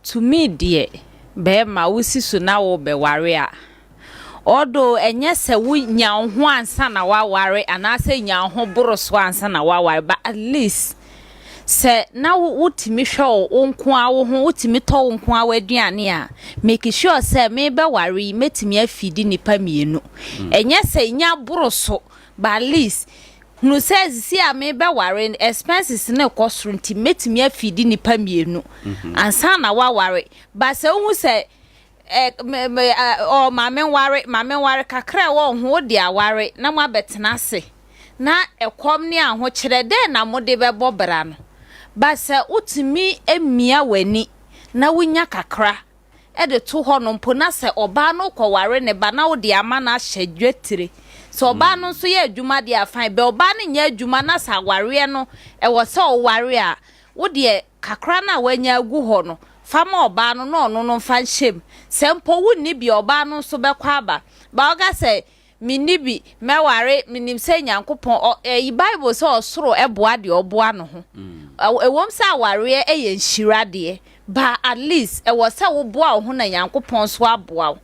To me deɛ bɛɛma wo si so na wo bɛ ware a, although ɛnyɛ sɛ wo nya wo ho ansa na w'aware anaasɛ nya wo ho boro so ansa na w'aware but at least sɛ na wo wo tumi hwɛ wo nko ara wo ho wo tumi tɔ wo nko ara w'aduane a make sure sɛ me bɛ ware yi mɛtumi afidi nipa mienu ɛnyɛ sɛ nya boro so but at least Hunu sɛ sisi a merebɛware no, expenses no rekɔ soro nti mɛtumi afidi nnipa mienu ansa na woaware. But sɛ wohu sɛ eh, me, me, eh, oh, ma menware, ma menware, kakra a ɛwɔ wo ho wode aware na moabɛtena ase na ɛkɔm ne ahokyerɛ dɛn na mode bɛbɔ bra no. But sɛ wotumi mia w'ani na wonya kakra de to hɔ no mpo na sɛ ɔbaa no rekɔware ne ba na wode ama no ahyɛ dwetire. Sɛ ɔbaa no nso yɛ adwuma deɛ a fine, bɛ ɔbaa no nyɛ adwuma na sɛ awareɛ no ɛwɔ sɛ ɔware a, wo deɛ kakra no a wanya agu hɔ no, fa ma ɔbaa no na ɔno no mfa nhyɛ mu. Sɛ mpo wonni bi a, ɔbaa no nso bɛkɔ aba. But woka sɛ Menni bi, mɛware, menim sɛ Nyankopɔn, ɔ, ɛyi Bible sɛ ɔsoro boa deɛ ɔboa no ho. Ɛ, ɛwom sɛ awareɛ yɛ nhyira deɛ, but at least ɛwɔ sɛ woboa wo ho na Nyankopɔn nso aboa wo.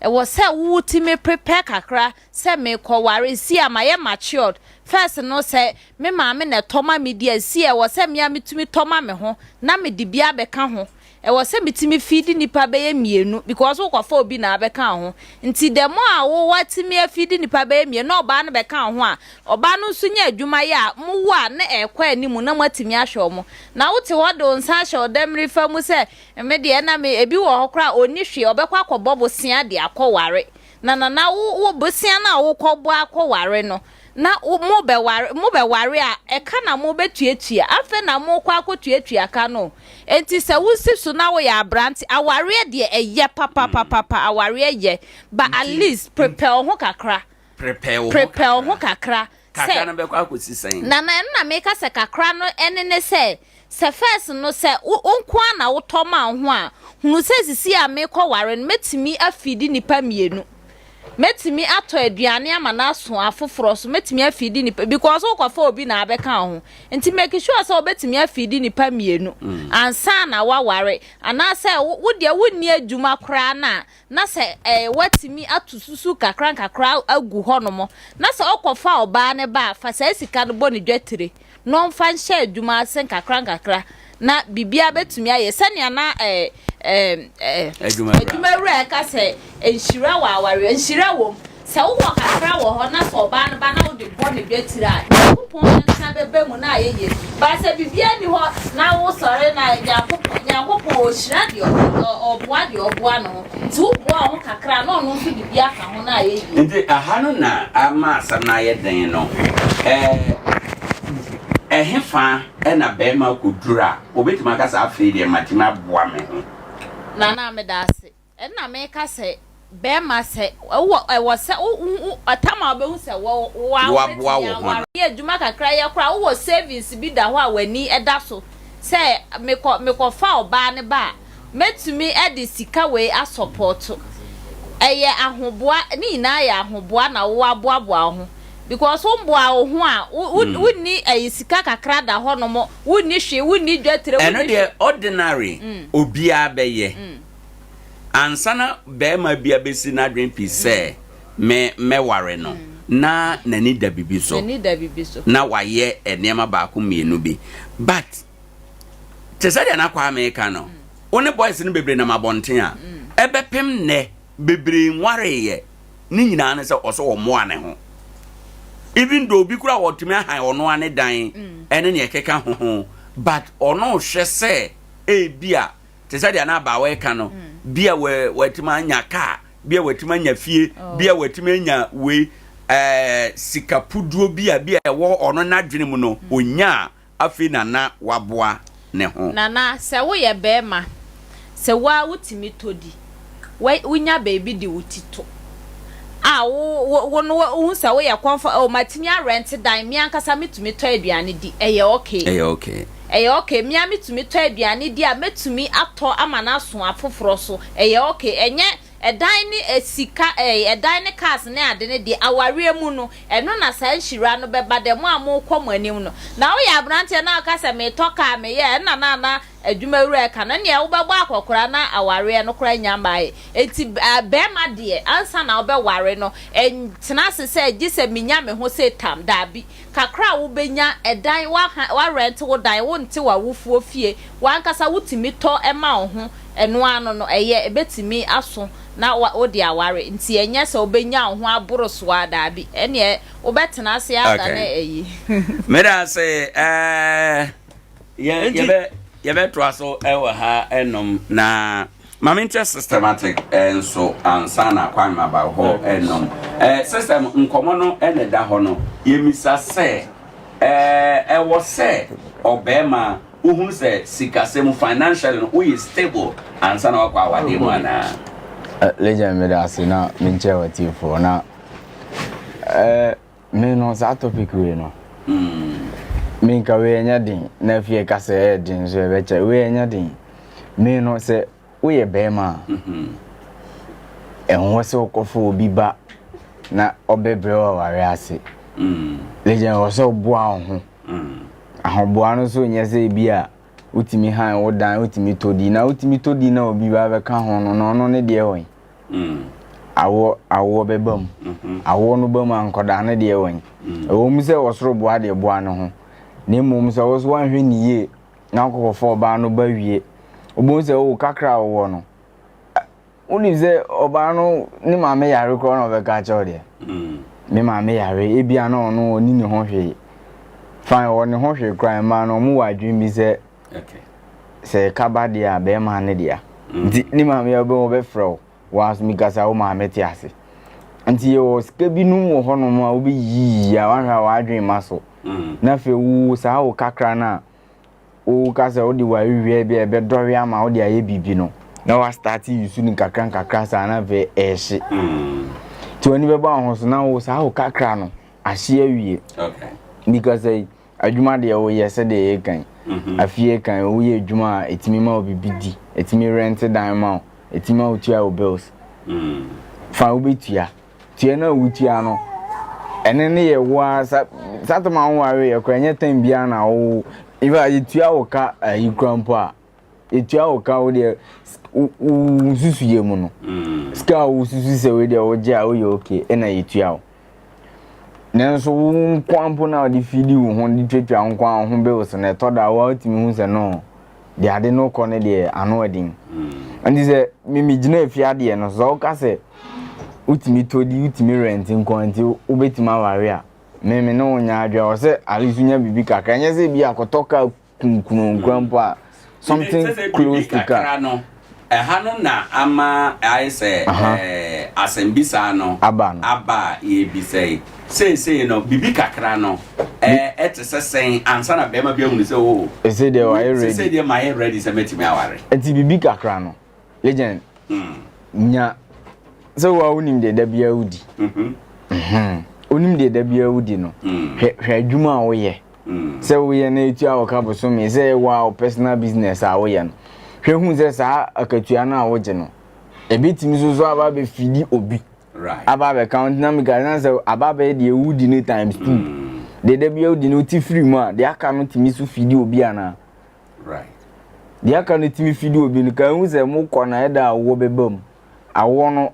Ɛwɔ sɛ wotumi prepare kakra sɛ merekɔware, see a mayɛ matured. First no sɛ me maame na ɛtɔ ma me di a, see a ɛwɔ sɛ me ara metumi tɔ ma me ho na mede bi abɛka ho. Ɛwɔ sɛ metumi feedi nnipa bɛyɛ mienu because wokɔfa obi na abɛka wo ho nti the more a wo watumi afeedi nnipa bɛyɛ mienu na ɔbaa no bɛka wo ho a ɔbaa no nso nya adwuma yɛ a mo wo a na ɛkɔ anim na moatumi ahwɛ wɔn na wote hɔ de wo nsa ahyɛ wo dɛmirifa mu sɛ me deɛ na me ebi wɔ hɔ koraa ɔnni hwee ɔbɛkɔ akɔbɔ bosea de akɔware na nana wo wo bosea no a wokɔbɔ akɔware no na mo bɛware mo bɛware a ɛka na mo bɛtuatua afei na mo kɔ akɔtuatua ka no enti sɛ wosi so na woyɛ aberante awareɛ deɛ ɛyɛ papapapapa awareɛ yɛ but at least prepare wo ho kakra prepare wo ho prepare wo ho kakra kakra no bɛkɔ akɔsi sɛn na na ɛno na meka sɛ kakra no ɛne ne sɛ Sɛ first no sɛ wo nko ara na wotɔ ma wo ho a, hunu sɛ sisi a merekɔ ware no mɛtumi afeedi nnipa mienu. Mɛtumi atɔ aduane ama no aso afoforɔ so, mɛtumi afeedi nnipa because wokɔfa obi na abɛka wo ho. Nti make sure sɛ wobɛtumi afeedi nnipa mienu ansa na woaware. Anaasɛ wo deɛ wonni adwuma koraa no a, na sɛ ɛɛ woatumi ato susu kakra nkakra agu hɔnom, na sɛ wokɔfa ɔbaa no ba a, fa saa sika no bɔ ne dwatire. na ɔmfa nhyɛ adwuma ase nkakrankakra na biribiara bɛtumi ayɛ sɛnea na ɛɛ ɛɛ adwumawura ɛka sɛ nhyira wɔ awareɛ nhyira wɔ mu sɛ wowɔ kakra wɔ hɔ na sɛ ɔbaa no ba na wode bɔ ne dwatiri a nyankopɔn nsa bɛba mu na ayɛ yie ba sɛ biribiara ni hɔ na wosɔre na nyankopɔn nyankopɔn ɔhyira deɛ ɔboa deɛ ɔboa no ho nti woboa wo ho kakra na ɔno nso de bi aka ho na ayɛ yie. Nti ɛha no na ama asɛm no ayɛ den no. Ɛɛ, ɛhefa na barima kɔduru a ɔbɛtumi aka sɛ afei deɛ matumi aboa me ho? Nana, meda ase. Ɛnna meka sɛ. Bɛɛma sɛ wowɔ ɛwɔ sɛ wo wo ɔtam a wobɛhu sɛ wɔ wo ara Woaboa wobɛtumi wo ho aware no. yɛ adwuma kakra yɛ koraa wowɔ savings bi da hɔ a w'ani da so sɛ mekɔ mekɔfa ɔbaa no ba a mɛtumi de sika wei asɔpɔto ɛyɛ ahoboa ne nyinaa yɛ ahoboa na wo aboaboa wo ho because wo mboa wo ho a wo wo wonni ɛyi sika kakra da hɔ nom wonni hwee wonni dwatire Ɛno wonni deɛ hwee. ordinary obiara bɛyɛ. Ansa na barima bi abɛsi n'adwene pi sɛ me mɛware no, na n'ani da biribi so. N'ani da biribi so. Na wayɛ nneɛma baako mmienu bi. But te sɛ deɛ na Kwame reka no, wo ne boys no bebree nam abɔnten a, ɛbɛpem nnɛ bebree nwareeɛ. Ne nyinaa ne sɛ ɔsɛ ɔmmoa ne ho. Even though obi koraa ɔtumi ahan ɔno ara ne dan ɛne nea ɛkeka ho ho, but ɔno hwɛ sɛ ebia te sɛ deɛ na abaawa reka no bi a watumi anya kaa bi a watumi anya fie oh. bi a watumi anya wei ɛɛ sika puduo bi a bi a ɛwɔ ɔno n'adwene mu no mm. onya a afei na na waboa ne ho. Nana sɛ woyɛ bɛrima sɛ woa wotumi tɔ di wonya baabi de wo ti to a wo wo wo no wohu sɛ woyɛ kɔnfɔ oh matumi arɛnte dan me ankasa metumi tɔ aduane di ɛyɛ okay. Ɛyɛ okay. Ɛyɛ okay me ara metumi tɔ aduane di a mɛtumi atɔ ama no aso afoforɔ so ɛyɛ okay ɛnyɛ ɛdan ne sika ɛɛ ɛdan ne cars ne ade no deɛ awareɛ mu no ɛno na saa nhyira no bɛba dɛ mo a mokɔ mo anim no na woyɛ abranteɛ na woka sɛ metɔ car meyɛ ɛna na na adwuma wura ɛka no ɛneɛ wobɛbɔ akɔkora na awareɛ no koraa nnya mmaeɛ enti bɛɛma deɛ ansa na wobɛware no ntena ase sɛ gye sɛ menya me ho sei tam daabi Kakra a wobɛnya, ɛdan, woaha, woarɛnte wo dan, wonte w'awofoɔ fie, w'ankasa wotumi tɔ ma wo ho, ɛno ara no no, ɛyɛ, ɛbɛtumi aso na wa, wode aware. Nti ɛnyɛ sɛ wobɛnya wo ho aboro so ara, daabi. Ɛnneɛ wobɛtena ase ara Okay. adane ayi. Meda ase ɛɛ yɛ Nti- yɛbɛ yɛbɛtoa so ɛwɔ ha ɛnom na Ma me nkyɛ systematic nso ansa na Kwame aba hɔ nom. Eh, system nkɔmɔ no na ɛda hɔ no, yɛmisa sɛ, eh, ɛwɔ sɛ ɔbɛɛma wohunu sɛ sikasɛm financially no woyɛ stable ansa na wakɔ awadeɛ mu anaa? Legend meda ase na menkyɛ watiefoɔ na eh, Me no saa topic wei no me nka wei ɛnyɛ den na afei ɛka sɛ ɛyɛ den nso ɛbɛkyɛ wei ɛnyɛ den me no sɛ woyɛ bɛrima a ɛho sɛ wokɔfa obi ba na ɔbɛbrɛ wɔ aware ase legend wɔ sɛ woboa wo ho ahoboa no nso nyɛ sɛ ebi a wotumi han wo dan wotumi tɔ di na wotumi tɔ di na obi ba bɛka ho no na ɔno ne deɛ wɔn Awoɔ, awoɔ bɛba mu. Awoɔ no ba mu a, nkwadaa no deɛ wɔn. Ɛwɔ mu sɛ ɔsoro boa deɛ boa ne ho, na mmom sɛ wo nso woanhwɛ ne yie na wokɔkɔfa ɔbaa no ba wie, wobɛhu sɛ o kakra a wowɔ no, wonim sɛ ɔbaa no ne maame yare koraa na ɔbɛka akyerɛ wo deɛ. Me maame yare, ebia na ɔno ɔni ne ho hwee. Fine, ɔwɔ ne ho hwee koraa, mmaa no wɔwɔ adwene bi sɛ sɛ ɛka ba deɛ a bɛrima ne dea mm. nti ne maame yɛ wobɛhu wɔbɛfrɛ wo wɔaso mikasa wo maame te ase nti yɛwɔ sika binom wɔ hɔnom a wobɛyiyi a woahwɛ a w'adwene ma so mm. na afei wo saa wo kakra no a woka sɛ wode w'awewiɛ bi a ɛbɛdɔre ama wode ayɛ biribi no na woastarte yusu no nkakra nkakra saa na afei ɛhye mm. nti w'ani bɛbɔ wo ho so na wo saa wo kakra no ahye awie because Adwuma deɛ woyɛ sɛdeɛ yɛka yi, afie kan woyɛ adwuma a ɛtumi ma wo biribi di, ɛtumi rɛnte dan ma wo, ɛtumi ma wotua wo bills. Fa wobɛtua. Tua no a wotua no, ɛne ne yɛ wo ara sa saa tam a wonwareeɛ koraa ɛnyɛ tam biara na wo in fact yɛtua wo ka ayi koraa mpo a Yɛtua wo ka wo deɛ wo nsusuyɛ mu no mm. sika a wosusu sɛ wei deɛ wogye a woyɛ okay ɛna yɛtua wo nanso wo nkoa mpo na wode fidi wo ho de tuatua wo nkoa wo ho bills no ɛtɔ da a woatumi hu sɛ no deɛ ade no kɔ no deɛ ano ɛden mm. nti sɛ memegyina afie adeɛ no sɛ woka sɛ wotumi tɔ di wotumi rent nkoa nti wobɛtumi aware a meme ne wo nya adwene wɔ sɛ at least wonya biribi kakra ɛnyɛ sɛ bi akɔtɔ ka kunkun nkura mpo a something close to car. no ɛha no na ama ayɛ sɛ asɛmbisa no aba no aba a yɛbisa yi seesei no biribi kakra no ɛte sɛ sɛn ansa na bɛrima bi ahunu sɛ o ɛsɛ deɛ wayɛ ready sɛ deɛ mayɛ ready sɛ mɛtumi aware nti biribi kakra no legend nya. Sɛ wo a wonim deɛ da biara wodi. Mhm. Wonim deɛ da biara wodi no. Mm. Hwɛ hwɛ adwuma a woyɛ. Mm. Sɛ woyɛ na etua wo ka bosome, sɛ ɛwɔ a wo personal business a woyɛ no. Hwɛ hu sɛ saa akatua no a wogye no, ebetumi nso so aba abɛfidi obi. Right. Aba abɛka wo nti na meka na sɛ aba abɛyɛ deɛ wodi no times two. Mm. Deɛ da biara wodi no wote firi mu a, deɛ aka no tumi so fidi obi anaa? Right. Deɛ aka no tumi fidi obi no, ka hu sɛ mokɔ na ɛda a awoɔ bɛba mu. Awoɔ no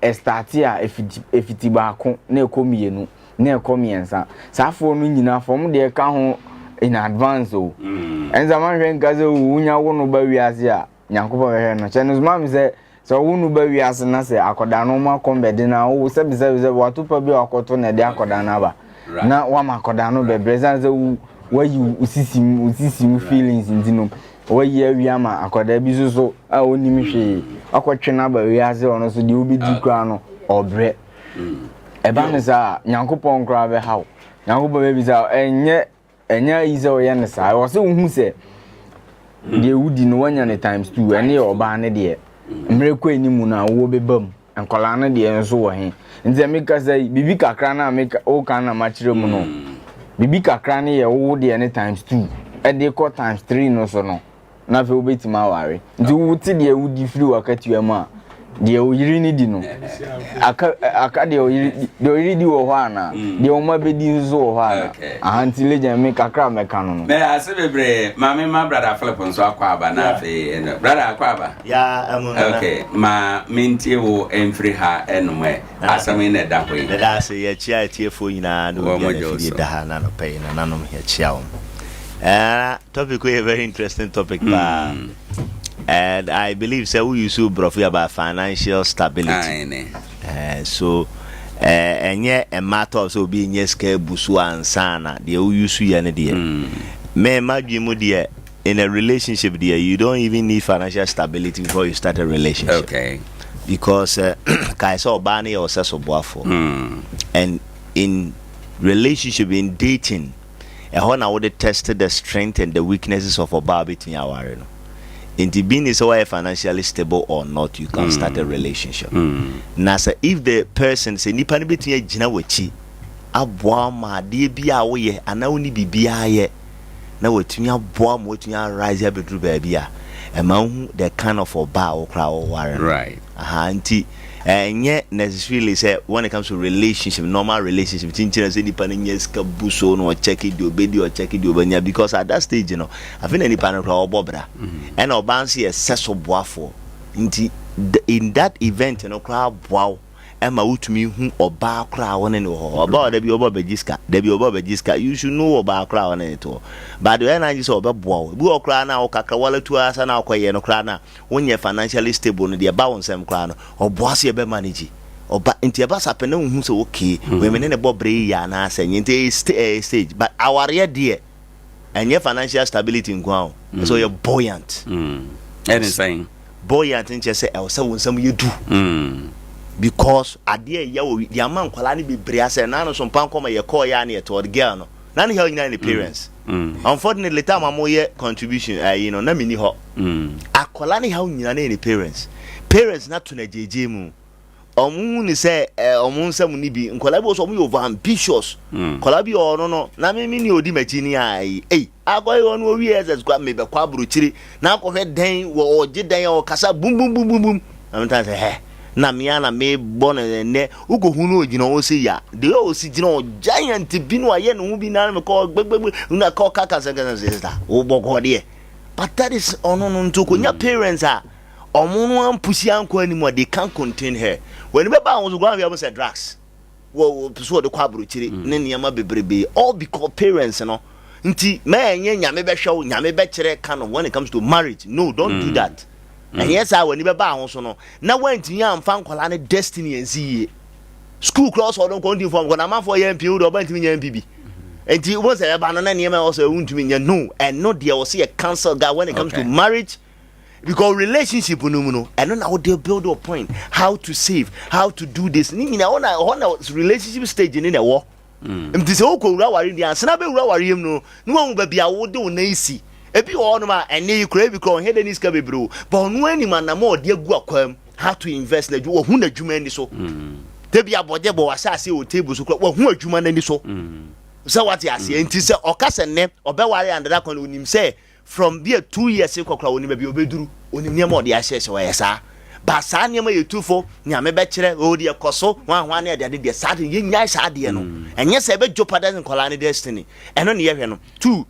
ɛstarte a ɛfiti ɛfiti baako na ɛkɔ mmienu na ɛkɔ mmiɛnsa. Saa afoɔ no nyinaa fam deɛ ɛka ho in advance o. Mm. Ɛnsa manhwɛ nka sɛ wonya wo no ba wiase a Nyankopɔn bɛhwɛ no. Kyɛ no soma me sɛ sɛ ɔwo no ba wiase na sɛ akɔdaa no ɔmo akɔm bɛde no a wo sɛbi sɛbi sɛbi wato pa bi a wakɔto na ɛde akɔdaa no aba na wama akɔdaa no bɛbrɛ sane sɛ wo wayi wo sisi mu wo sisi mu feelings nti no wayi awi ama akɔdaa bi so so a ɔnim hwee wakɔtwe no aba wiase ɔno so deɛ wobɛdi koraa no ɔbrɛ ɛba no saa Nyankopɔn koraa bɛha wo Nyankopɔn bɛbisa ɛnyɛ Ɛnyɛ ayi sɛ ɔyɛ no saa. Ɛwɔ sɛ wohu sɛ deɛ wodi no woanya no times two. Ɛne yɛ ɔbaa no deɛ. Mmerɛ kɔ anim no awoɔ bɛba mu. Nkwadaa no deɛ nso wɔ he? Nti sɛ meka sɛ biribi kakra no a meka woka na makyerɛ mu no, biribi kakra no yɛ wo deɛ no times two ɛde kɔ times three no so no. na afei wobɛtumi aware nti wote deɛ wodi firi w'akatua mu a deɛ oyere no di no aka aka deɛ oyere deɛ oyere di wɔ hɔ anaa mm. deɛ ɔma bɛdi nso wɔ hɔ anaa aha nti legend me kakra mɛka no no. mɛ ase bebree maame ma brada Philip nso akɔ aba na afei ɛnɛ brada akɔ aba. ya ɛmu nana. ok ma mentie wo mfiri ha ɛnum ɛ asɛm yi na ɛda hɔ yi. Meda ase yɛkyia atiefoɔ nyinaa ne obi a n'afidie da ha na anɔpa yi nananom yɛkyia wɔn. Eh, topic wey very interesting topic hmm. paa. Mm. And I believe sɛ wo use borɔfo yi about financial stability. Uh, so ɛnyɛ uh, a matter of sɛ obi nyɛ sika abu so ansa na deɛ wo use yɛ no deɛ. Mm. Me madwi mu deɛ in a relationship deɛ you don't even need financial stability before you start a relationship. Okay. Because uh, kae sɛ ɔbaa no yɛ ɔsɛ so boafoɔ. Mm. And in relationship in dating ɛhɔ na wode test the strength and the weaknesses of ɔbaa a wobɛtumi aware no. Nti being sɛ woayɛ financially stable or not, you can mm. start a relationship. Mm. Na sɛ if the person sɛ nipa no bɛtumi agyina w'akyi aboa ma adeɛ bi a woyɛ anaa wonni biribiara yɛ na watumi aboa ma watumi arise abɛduru baabi a ɛma wohu the kind of ɔbaa a wo koraa woware no. Right. Aha nti ɛnyɛ necessarily sɛ when it comes to relationship normal relationship kyinkyina sɛ nipa no nya sika bu so na ɔkyɛke deɛ ɔbɛdi ɔkyɛke deɛ ɔbɛnya because at that stage no afei na nipa no koraa ɔbɔ bra mm-hmm. ɛna ɔbaa nso yɛ sɛ so boafoɔ nti in that event no koraa boa wo ɛma wotumi hu ɔbaa koraa a wɔne no wɔ hɔ ɔbaa ɔda bi ɔba ɔbɛgye sika dabi ɔba ɔbɛgye sika you should know ɔbaa koraa a wɔne no te hɔ but deɛ ɔyɛ n'agye sɛ ɔbɛboa wo ebi wɔ koraa na ɔkakra wala tu asa na ɔkɔyɛ no koraa na wonyɛ financially stable no deɛ ɛba wo nsam koraa no ɔboa so yɛbɛ manage ɔba nti ɛba sa pɛ na wohu sɛ okay mm. wei me ne ne bɔ bere yi yɛ anaasɛ nyɛ nti ɛyɛ stage but awareɛ deɛ ɛnyɛ financial stability nko ara o mm. ɛsɛ ɔyɛ buoyant mm. ɛne sɛn buoyant nkyɛ sɛ ɛwɔ sɛ wo nsam yɛ du mm. because adeɛ ɛyɛ wɔ deɛ ama nkwadaa no bebree asɛ naa no so mpa nkɔma yɛ kɔɔ yɛ a ne yɛ tɔɔ girl no na ne hɛw nyinaa ne parents mm. unfortunately time a moyɛ contribution ayi no na menni hɔ mm. akwadaa ne hɛw nyinaa ne ne parents parents na to na gyegye mu ɔmo hu ne sɛ ɛ ɔmo nsɛm ne bi nkwadaa bi wɔ so ɔmo yɛ over ambitious mm. nkwadaa bi wɔ ɔno no na me me ni odi m'akyi ni ayi ei akɔyɛ ɔno owie ɛsɛ sukuu me bɛkɔ aburokyire na akɔhwɛ dan wɔ ɔgye dan a ɔkasa bum bum bum bum bum na me tan sɛ hɛ na me ara na me bɔ no ɛnɛ wokɔ hu no ogyina hɔ sɛ ya deɛ ɔsi gyina hɔ giant bi no ayɛ ne ho bi na me kɔ gbɛgbɛgbɛ na kɔ kaka sɛ kasa sɛ sɛ wobɔ kɔ deɛ but that is ɔno no nti okonya mm. parents a ɔmo no ampusi ankɔ anim a they can't contain her wɔn ani bɛba ahosuo so kwan hwɛ mo sɛ drugs wɔ wɔ so wɔde kɔ aburokyire mm. ne nneɛma bebrebe all because parents no nti mɛnyɛ nyame bɛhwɛ wo nyame bɛkyerɛ ka no when it comes to marriage no don't mm. do that mm. ɛnyɛ saa w'ani bɛba ho so no na woantumi amfa nkwadaa no destiny ansi yie school kora ɔsɔ ɔdo nkɔ ntumi fam kɔ na amanfoɔ yɛ mpi wo deɛ ɔba ntumi nyɛ mpi bi nti wọ́n sɛ ɛba no na nneɛma ɛwɔ sɛ ɛwɔ nyɛ no ɛno deɛ wɔ sɛ yɛ cancel guy when it comes okay. to marriage because relationship no mu no ɛno na wode build your point how to save how to do this ne nyinaa hɔ na hɔ na relationship stage ne na ɛwɔ mm. nti sɛ wokɔ wura ware deɛ ansana bɛwura wareɛ mu no na wahu baabi a wode wo nan si ebi wɔ hɔnom a ɛnɛ yi kura ebi kura ɔhɛ dɛ ne sika bebree o but ɔno anim anam a ɔde agu akwaa mu. how to invest na adwuma wahu n'adwuma ani so mm. dabi abɔgye bɔ w'ahyɛ wɔ table so kora wahu adwuma n'ani so mm. sɛ wate aseɛ mm. nti sɛ ɔka sɛ nnɛ ɔbɛware another kwan onim sɛ from bi a 2 years kɔkora onim baabi ɔbɛduru, onim nneɛma ɔde ahyɛ sɛ ɔyɛ saa ba saa nneɛma yɛ tu fo. Nyame bɛkyerɛ o deɛ kɔ so ho ahoa ne adeade deɛ saa deɛ yɛnyae saa adeɛ no ɛnyɛ sɛ ɛbɛ jeopardize nkɔlaa ne destiny. Ɛno ne yɛhwɛ no two.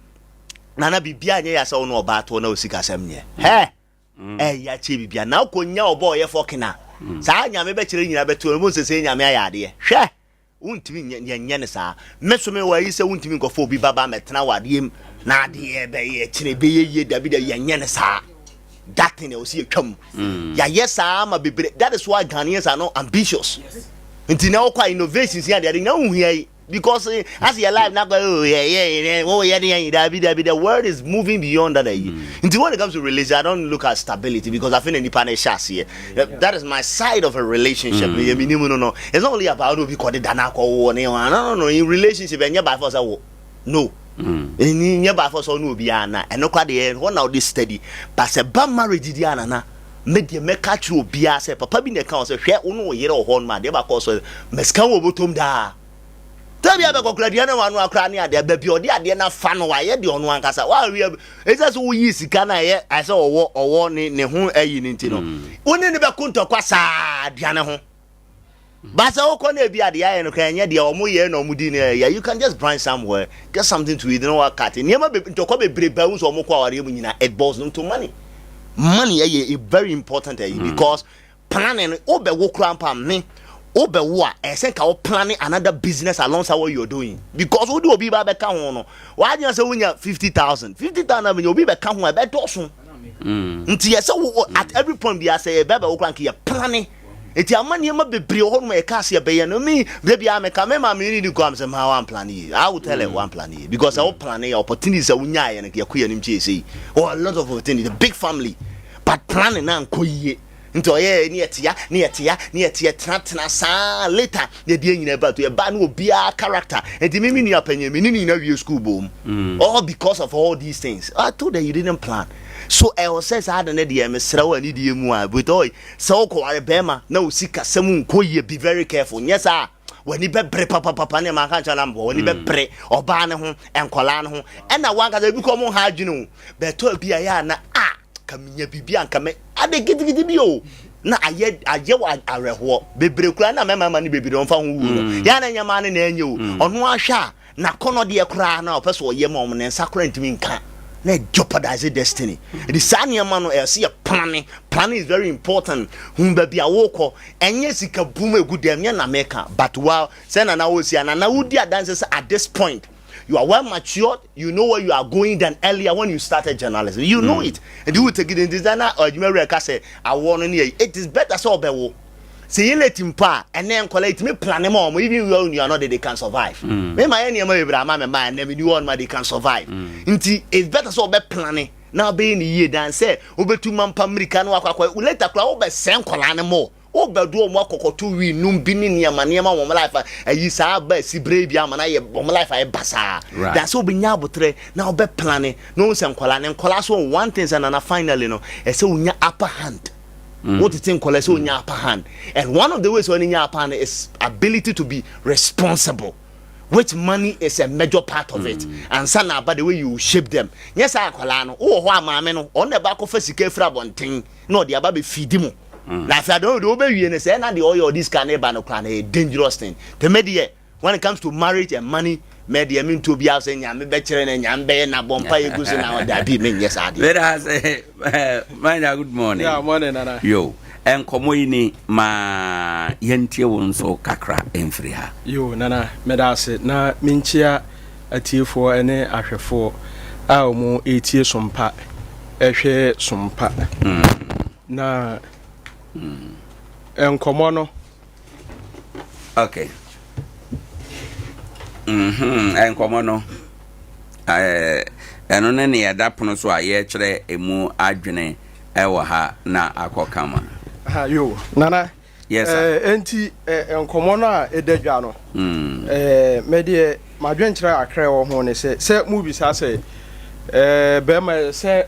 Nana, biribiaa nyɛ yɛ sɛ wo ne ɔbaa toɔ na wo sikasɛm nyɛ hɛ ɛyɛ akyɛ biribiaa na wokɔnya ɔbɔ ɔyɛ fɔkena saa Nyame bɛkyerɛ nyina bɛto no mu sɛ sɛ Nyame ayɛ adeɛ hwɛ wontumi nyɛ ne saa. Me so me wɔ ayi sɛ wontumi nkɔfa obi baba mɛtena wɔ adeɛ mu na adeɛ bɛyɛ kyerɛ bɛyɛ yie. Dabi da, yɛnyɛ ne saa. That thing ɛwɔ sɛ yɛtwa mu yɛayɛ saa ma bebree. That is why Ghanaians are not ambitious. Nti na wokɔ a innovations yɛ adeɛ ade na wohia yi because as your life na oh yeah, oh yeah, dabi dabi, the world is moving beyond that ayi. Nti when it comes to religion, I don't look at stability because I feel nipa na ɛhyɛ aseɛ. That is my side of a relationship. Yɛ mi nimu no, it's not only about obi kɔ de dana akɔ wo ne no no no in relationship, ɛnyɛ by force ɛwɔ no ɛni nyɛ by force ɔno obi ana ɛno kora deɛ hɔ na ɔde steady. But sɛ ba marriage di anana, me deɛ mɛka kyerɛ obiara sɛ papa bi na ɛka wɔ sɛ hwɛ wo ne wo yere wɔ hɔ nom adeɛ baakɔ so mɛsika wɔ bɔtɔm daa tɛbi abɛkɔkora aduane wɔ ano akora ne adeɛ baabi ɔde adeɛ no afa no wayɛ deɛ ɔno ankasa wawie. Ɛsɛ sɛ woyi sika no a ɛyɛ ayɛ sɛ ɔwɔ ɔwɔ ne ne ho ayi no nti no wo ne ne bɛko ntɔkwa saa aduane ho ba sɛ wokɔ no ebi adeɛ ayɛ no kora ɛnyɛ deɛ ɔmo yɛ na ɔmo di no ɛyɛ. You can just branch somewhere, get something to eat no wakat nneɛma ntɔkwa bebree ba wo sɛ ɔmo kɔ awareɛ mu nyinaa. It boils down to money. Money ɛyɛ a very important ɛyi because planning no wobɛwo kora mpa me wobɛwo a ɛsɛ nka wo planning another business alongside what you're doing because wode obi ba bɛka ho no wagyina sɛ wonya 50,000 50,000 na bɛnya obi bɛka ho a ɛbɛdɔso. Nti yɛ sɛ wo at every point bi sɛ yɛbɛbɛ wo kora nka yɛ planning. Nti ama nneɛma bebree wɔ hɔ nom a yɛka ase yɛbɛyɛ no mi bere biara meka me maame ne di kɔ am sɛ ma wan plan yie. I will tell her wan plan yie because sɛ wo plan yɛ opportunity sɛ wonyaeɛ no yɛkɔ yɛn anim kyɛ sɛ yi oh, a lot of opportunity, big family, but planning na nkɔ yie. Nti ɔyɛ ne yɛtea ne yɛtea ne yɛteɛ tenatena saa later ne yɛde nyina ba to yɛba ne obiara character. Nti me me nua panyin me ne ne nyina wie school bom all because of all these things I told her you didn't plan. So ɛwɔ sɛ saa de ne deɛ mesrɛ wo anidie mu a with all sɛ wokɔware bɛrima na wo sikasɛm nkɔ yie, be very careful. Nyɛ saa w'ani bɛbere papapapa ne ma aka nkyɛn na mbɔ w'ani bɛbere ɔbaa ne ho nkɔlaa ne ho ɛna wankasa ebi kɔ mo ha adwene o bɛtɔ bi a yɛ ana a ka menya biribi a nka mɛ ade gidigidi bi o na ayɛ ayɛ wɔ awerɛhoɔ bebree kura na mɛma ma no bebree ɔmfa ho wu no yɛa na nyɛ maa no na ɛnyɛ o. Ɔno ahwɛ a n'akɔnɔ deɛ koraa na ɔpɛ sɛ ɔyɛ ma ɔmo ne nsa koraa ntumi nka na jeopardize destiny. Ɛdi saa nneɛma no ɛyɛ sɛ yɛ planning. Planning is very important. Hu baabi a wokɔ ɛnyɛ sika bum egu dɛm nyɛ na mɛka but wa sɛ nana wosi a nana wodi adanse sɛ at this point you are well matured, you know where you are going than earlier when you started journalism. You know it and you will take it in this na adwuma wura ka sɛ awɔ no ne yɛ it is better sɛ ɔbɛwo sɛ yɛ late mpo a ɛnɛ nkɔla ɛtumi plan ma ɔmo even when you are not there, they can survive. Me ma yɛ nneɛma bebree ama me ma ɛnɛ me ni wɔn ma they can survive. Nti it's better sɛ ɔbɛ plan na ɔbɛyɛ ne yie dan sɛ wobɛtu mampa mmirika no wakɔ akɔ later koraa wobɛsɛn nkɔla no mɔ wobɛdo ɔmo akɔkɔto wi num bi ne nneɛma nneɛma wɔn life a ayi saa ba si bere bi ama na yɛ wɔn life ayɛ basaa dan sɛ wobɛnya abotrɛ na wobɛ plan na wɔn sɛ nkɔla ne nkɔla so. One thing sɛ nana finally no ɛsɛ wonya upper hand. Wotete nkɔla sɛ wonya upper hand and one of the ways wɔn nya upper hand is ability to be responsible, which money is a major part of it. Ansa na aba the way you shape them nyɛ saa akwadaa no wowɔ hɔ a maame no ɔno na ɛba akɔfa sika efiri abɔnten na ɔde aba bɛfidi mu na afei adan de wobɛwie no sɛ ɛna deɛ ɔyɛ ɔde sika ne ba no koraa no ɛyɛ dangerous thing. Tɛmɛ deɛ when it comes to marriage and money mɛ deɛ mi nto biara sɛ Nyame bɛkyerɛ no Nyame bɛyɛ na bɔ mpa yɛ gu so na ɔdabi menyɛ saa deɛ. Meda ase, Manya, good morning. Yeah, morning, Nana. Yo, nkɔmmɔ yi ni ma yɛntie wo nso kakra mfiri ha. Yo, Nana, meda ase na menkyia atiefoɔ ne ahwɛfoɔ a wɔn retie Sompa, ɛhwɛ Sompa. Na nkɔmmɔ no. Okay. Nkɔmmɔ no ɛno ne ne yɛda pono so a yɛrekyerɛ emu adwene ɛwɔ ha na akɔ kama. Ha, yo, Nana. Yes, sir. Enti nkɔmmɔ no a ɛda dwa no, mɛdeɛ madwenkyerɛ akra wɔ ho ne sɛ mobisa sɛ bɛrima sɛ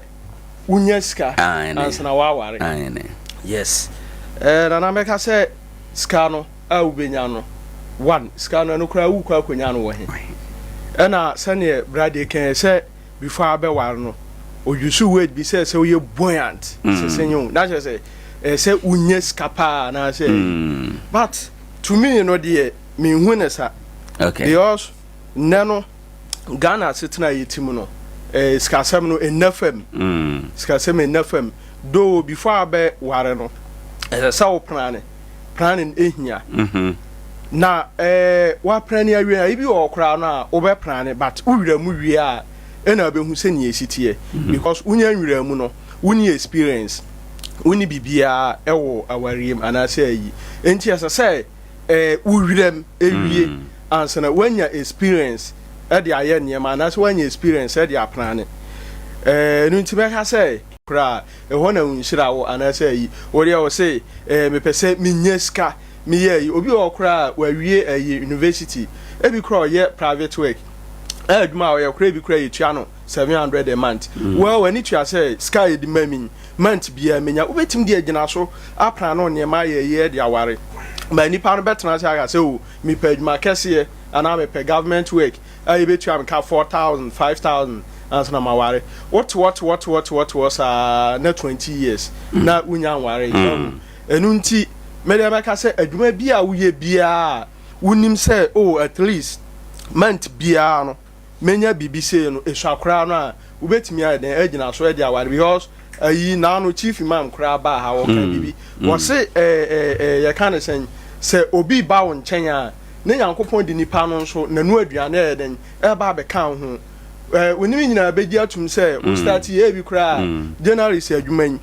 wonya sika ansa na woaware. Aane. Yes. Eh, Nana mɛka sɛ sika no a wobɛnya no, one, sika no ɛno koraa wokɔ akɔnya no wɔ he? Ɛna sɛdeɛ Brade kaeɛ sɛ before abɛware no, ɔuse word bi sɛ sɛ woyɛ buoyant, sɛ sɛ nyɛ o, na kyerɛ sɛ ɛyɛ sɛ wonya sika paa anaasɛ mm. But to me no deɛ menhu ne sa. Okay. Because nnɛ no Ghana asetena a yɛte mu no, eh, sikasɛm no ɛnna fam. Mm. Sikasɛm ɛnna fam. Though before abɛ ware no, ɛsɛ sɛ wo plane. Planning ehia. Mm -hmm. Na eh, wa plane awie a, ebi wɔ koraa no a wobɛ plane but wo wura mu wie a ɛna wobɛhu sɛ nea ɛsi teɛ. Mm -hmm. Because wonya nwura mu no, wonni experience, wonni biribiara ɛwɔ awareɛ mu anaasɛ ayi. Enti ɛsɛ sɛ eh, wo werɛm ewie mm. ansa na woanya experience de ayɛ nneɛma anaasɛ woanya experience de aprane. Eh, ɛno nti mɛka sɛ koraa ɛhɔ na wo nhyira wo anaasɛ ayi wo deɛ wo se eh, mepɛ sɛ menya sika meyɛ ayi obi wɔ hɔ koraa wawie ayi university ebi koraa ɔyɛ private work ɛyɛ adwuma a ɔyɛ koraa ebi koraa yɛtua no 700 a month mm. well w'ani tua sɛ sika a yɛde ma mi month biara menya wobɛtumi de agyina so apra no nneɛma ayɛ yie de aware ma nipa no bɛtena ase aka sɛ o mepɛ adwuma kɛseɛ anaa mepɛ government work a yɛbɛtua me ka 4000 5000 ansa na maware wote wɔte wɔte wɔte wɔte wɔ saa na 20 years na wonya nware mm. ɛno nti mɛdeɛ mɛka sɛ adwuma bi a woyɛ biara wonim sɛ o at least month biara no menya biribi sei no esua koraa no a wobɛtumi ayɛ dɛn agyina so de aware because ayi naano chief imam koraa baa ha wɔka mm. biribi mm. wɔse ɛɛ ɛɛ yɛka ne sɛn sɛ obi ba wo nkyɛn a ne nyankopɔn de nipa no nso n'anu aduane ɛyɛ dɛn ɛba abɛka wo ho ɛɛ onim nyinaa bɛgye atum sɛ wo mm. start yɛ ebi koraa january sɛ adwuma yi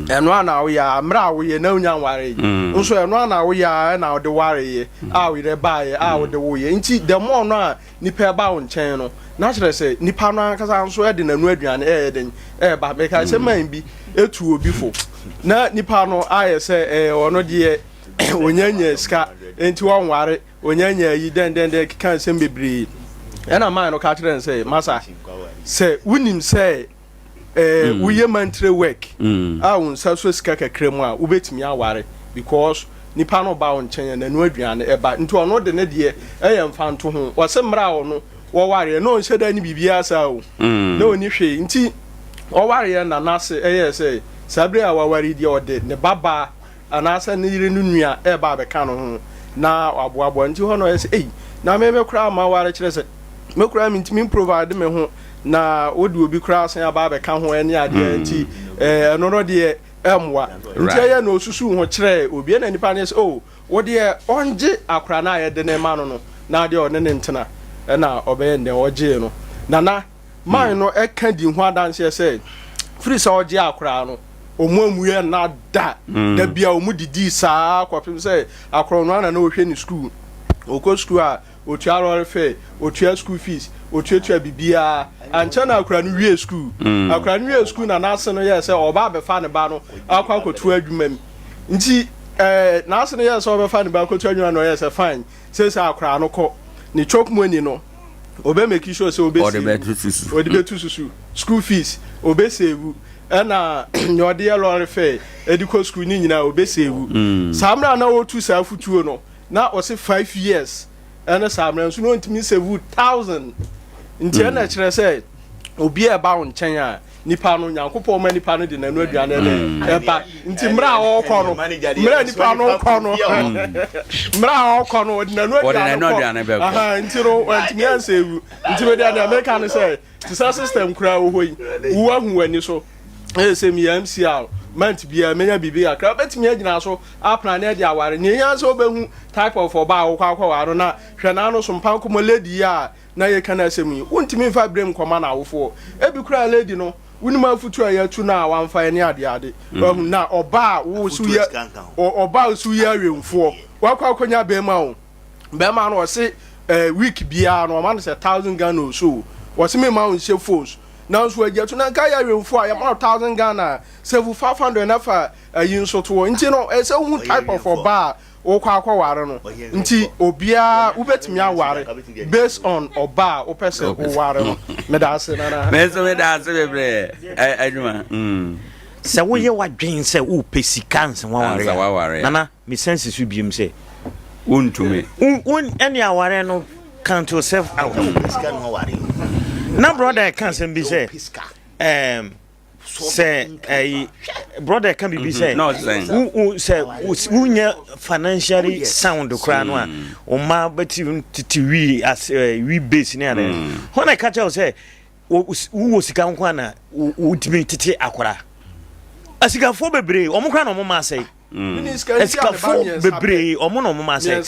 ɛno a na woyɛ a mmerɛ a woyɛ na wonya nware yi nso ɛno a na woyɛ a ɛna wode wareyɛ a woyerɛ baayɛ a wode woyɛ nti the more no a nipa ɛba wo nkyɛn no, na kyerɛ sɛ nipa no ankasa nso de n'ano aduane ɛyɛ den ɛreba. Mekae sɛ man bi etu obi fo na nipa no ayɛ sɛ ɛɛ ɔno deɛ onyanya sika nti ɔnware onyanya yi dɛn dɛn dɛn keka nsɛm bebree ɛna man no ka kyerɛ no sɛ masa sɛ wonim sɛ eh, mm. woyɛ mantire work mm. a wo nsa so sika kakra mu a wobɛtumi aware because nipa no ba wo nkyɛn a n'anu aduane ɛba nti ɔno de ne deɛ ɛyɛ mfa nto ho wɔsɛ mmerɛ a ɔno wɔwareɛ na ɔnhyɛ da ne biribiara saa o mm. na ɔni hwee nti ɔwareɛ na n'ase ɛyɛ sɛ saa berɛ a waware deɛ ɔde ne babaa anaasɛ ne yere no nua reba abɛka no ho na waboaboa nti hɔ na ɔyɛ sɛ ei na me me koraa maware kyerɛ sɛ me koraa mentumi mprovide me ho na wode obi koraa san aba abɛka ho ɛne adeɛ hmm. nti ɛno no deɛ ɛmmoa nti ɛyɛ na osusu ho kyerɛ obi ɛna nipa no sɛ oh wo deɛ ɔngye akora no a yɛde ne ma no no na adeɛ ɔne ne ntena ɛna ɔbɛyɛ ndɛn ɔgyee no nana Man no ka di ho adanseɛ sɛ, firi sɛ ɔgyee akoraa no, wɔn ammuɛ nna da. Da bia wɔn didii saa kɔpem sɛ akorɔ no ara na na ɔhwɛ ne sukuu. Ɔkɔ sukuu a, ɔtua lɔre fare, ɔtua school fees, ɔtuatua biribiara. Ankyɛ na akora no wie sukuu. Akora no wie sukuu na n'ase no yɛɛ sɛ ɔreba abɛfa ne ba no akɔ akɔto adwuma mu. Nti eh, n'ase no yɛɛ sɛ ɔbɛfa ne ba akɔto adwuma na ɔyɛɛ sɛ fine, seesei akora no kɔ. Ne chop money no, ɔbɛ make sure sɛ ɔbɛ save, ɔde bɛtu susu, school fees ɔbɛ save, ɛna nea ɔde yɛ lɔre fare ɛde kɔ school ne nyinaa ɔbɛ save. Mm. Saa mmerɛ a na ɔtu saa futuo no, na ɔse 5 years ɛne saa mmerɛ nso na ɔntumi save thousand. Nti ɛna mm. kyerɛ sɛ obi a ɛba wo nkyɛn a nipa no nyankopɔn ma nipa no de n'ano aduane ɛdɛ mm. ɛba nti mmerɛ a ɔrekɔ no mmerɛ nipa no kɔ no mmerɛ a ɔrekɔ no ɔde n'ano aduane kɔ nti no ɔntumi ansa ewu nti bɛ deɛ deɛ meka no sɛ te sɛ system koraa wɔ hɔ yi wo ahu w'ani so ɛyɛ sɛ meyɛ mcr month biara menya biribi kakra wobɛtumi agyina so apra ne ade aware nea ɛhia sɛ wobɛhu type of ɔbaa a wokɔ akɔware no na hwɛ n'ano so mpa nkɔmmɔ lady yi a na yɛka no asɛm yi, wontumi mfa brem nkɔma n'awofoɔ. Ebi koraa lady no, wonim afutuo a yɛatu no a wamfa ɛne adeade. Mm. Wahu na ɔba a wo so yɛ ɔba a so yɛ awɛmfoɔ. Wakɔ akɔnya bɛrima o. Bɛrima no ɔse eh, week biara no ɔma no sɛ thousand Ghana o so. Ɔse me ma wo nhyɛ phones. Nanso agya to na nka yɛ awɛmfoɔ a yɛma no thousand Ghana save 500 na fa ayi nso toɔ. Nti no ɛsɛ wohu type of ɔba a wokɔ akɔware no nti obiara wobɛtumi aware based on ɔba a wopɛ sɛ woware no. Meda ase nana. Me nso meda ase bebree adwuma. Mm. Sɛ woyɛ w'adwen sɛ wopɛ sika ansa woaware a, Nana, mesan si so biom sɛ. Wontumi. Wo ɛne awareɛ no count yourself out. Na brother ɛka asɛm bi sɛ ɛɛm sɛ ɛyi brother ɛka biribi sɛ mhm. wo sɛ wonyɛ financially sound koraa no a wo mma bɛti tete wi as wi base ne adeɛ. Hɔ na ɛka kyerɛ wo sɛ wowɔ sika nko a na wotumi tete akora. Asikafoɔ bebree wɔn koraa na wɔn mma asɛe. Mm. Asikafoɔ bebree wɔn na wɔn mma asɛe.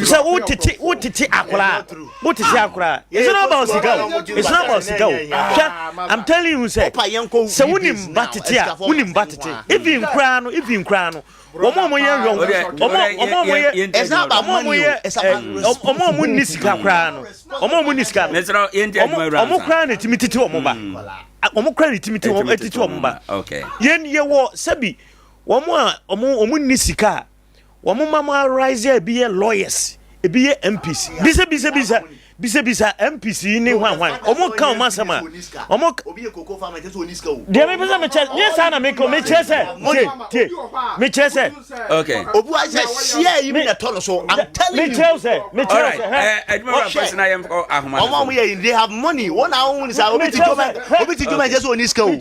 Sɛ wotete wotete akora wotete akora it's not about sika o it's not about sika o hwɛ I'm telling you sɛ sɛ wonim ba tete a wonim ba tete even koraa no even koraa no wɔn a wɔyɛ yɔn wɔn a wɔyɛ wɔn a wɔyɛ wɔn a wɔn nni sika koraa no wɔn a wɔn nni sika no wɔn koraa na etimi tete wɔn ba wɔn koraa na etimi tete wɔn tete wɔn ba yɛn yɛ wɔ sɛbi wɔn a wɔn wɔn nni sika a wɔn mma mo arise a ebi yɛ lawyers ebi yɛ MPs bisa bisa bisa bisabisa MPs yi ne hwan hwan wɔn ka wɔn asɛm a wɔn deɛ mepɛ sɛ mekyɛ nyɛ saa na meka mekyerɛ sɛ tie tie mekyerɛ sɛ okay obi wa sɛ hyia yi mi na tɔ no so i'm telling you mekyerɛ sɛ mekyerɛ sɛ hɛ adwuma wura kwasi na yɛn kɔ ahoma no wɔn a wɔyɛ they have money wɔn na wɔn sɛ obi ti dwuma obi ti dwuma ɛkyɛ sɛ oni sika o hwɛ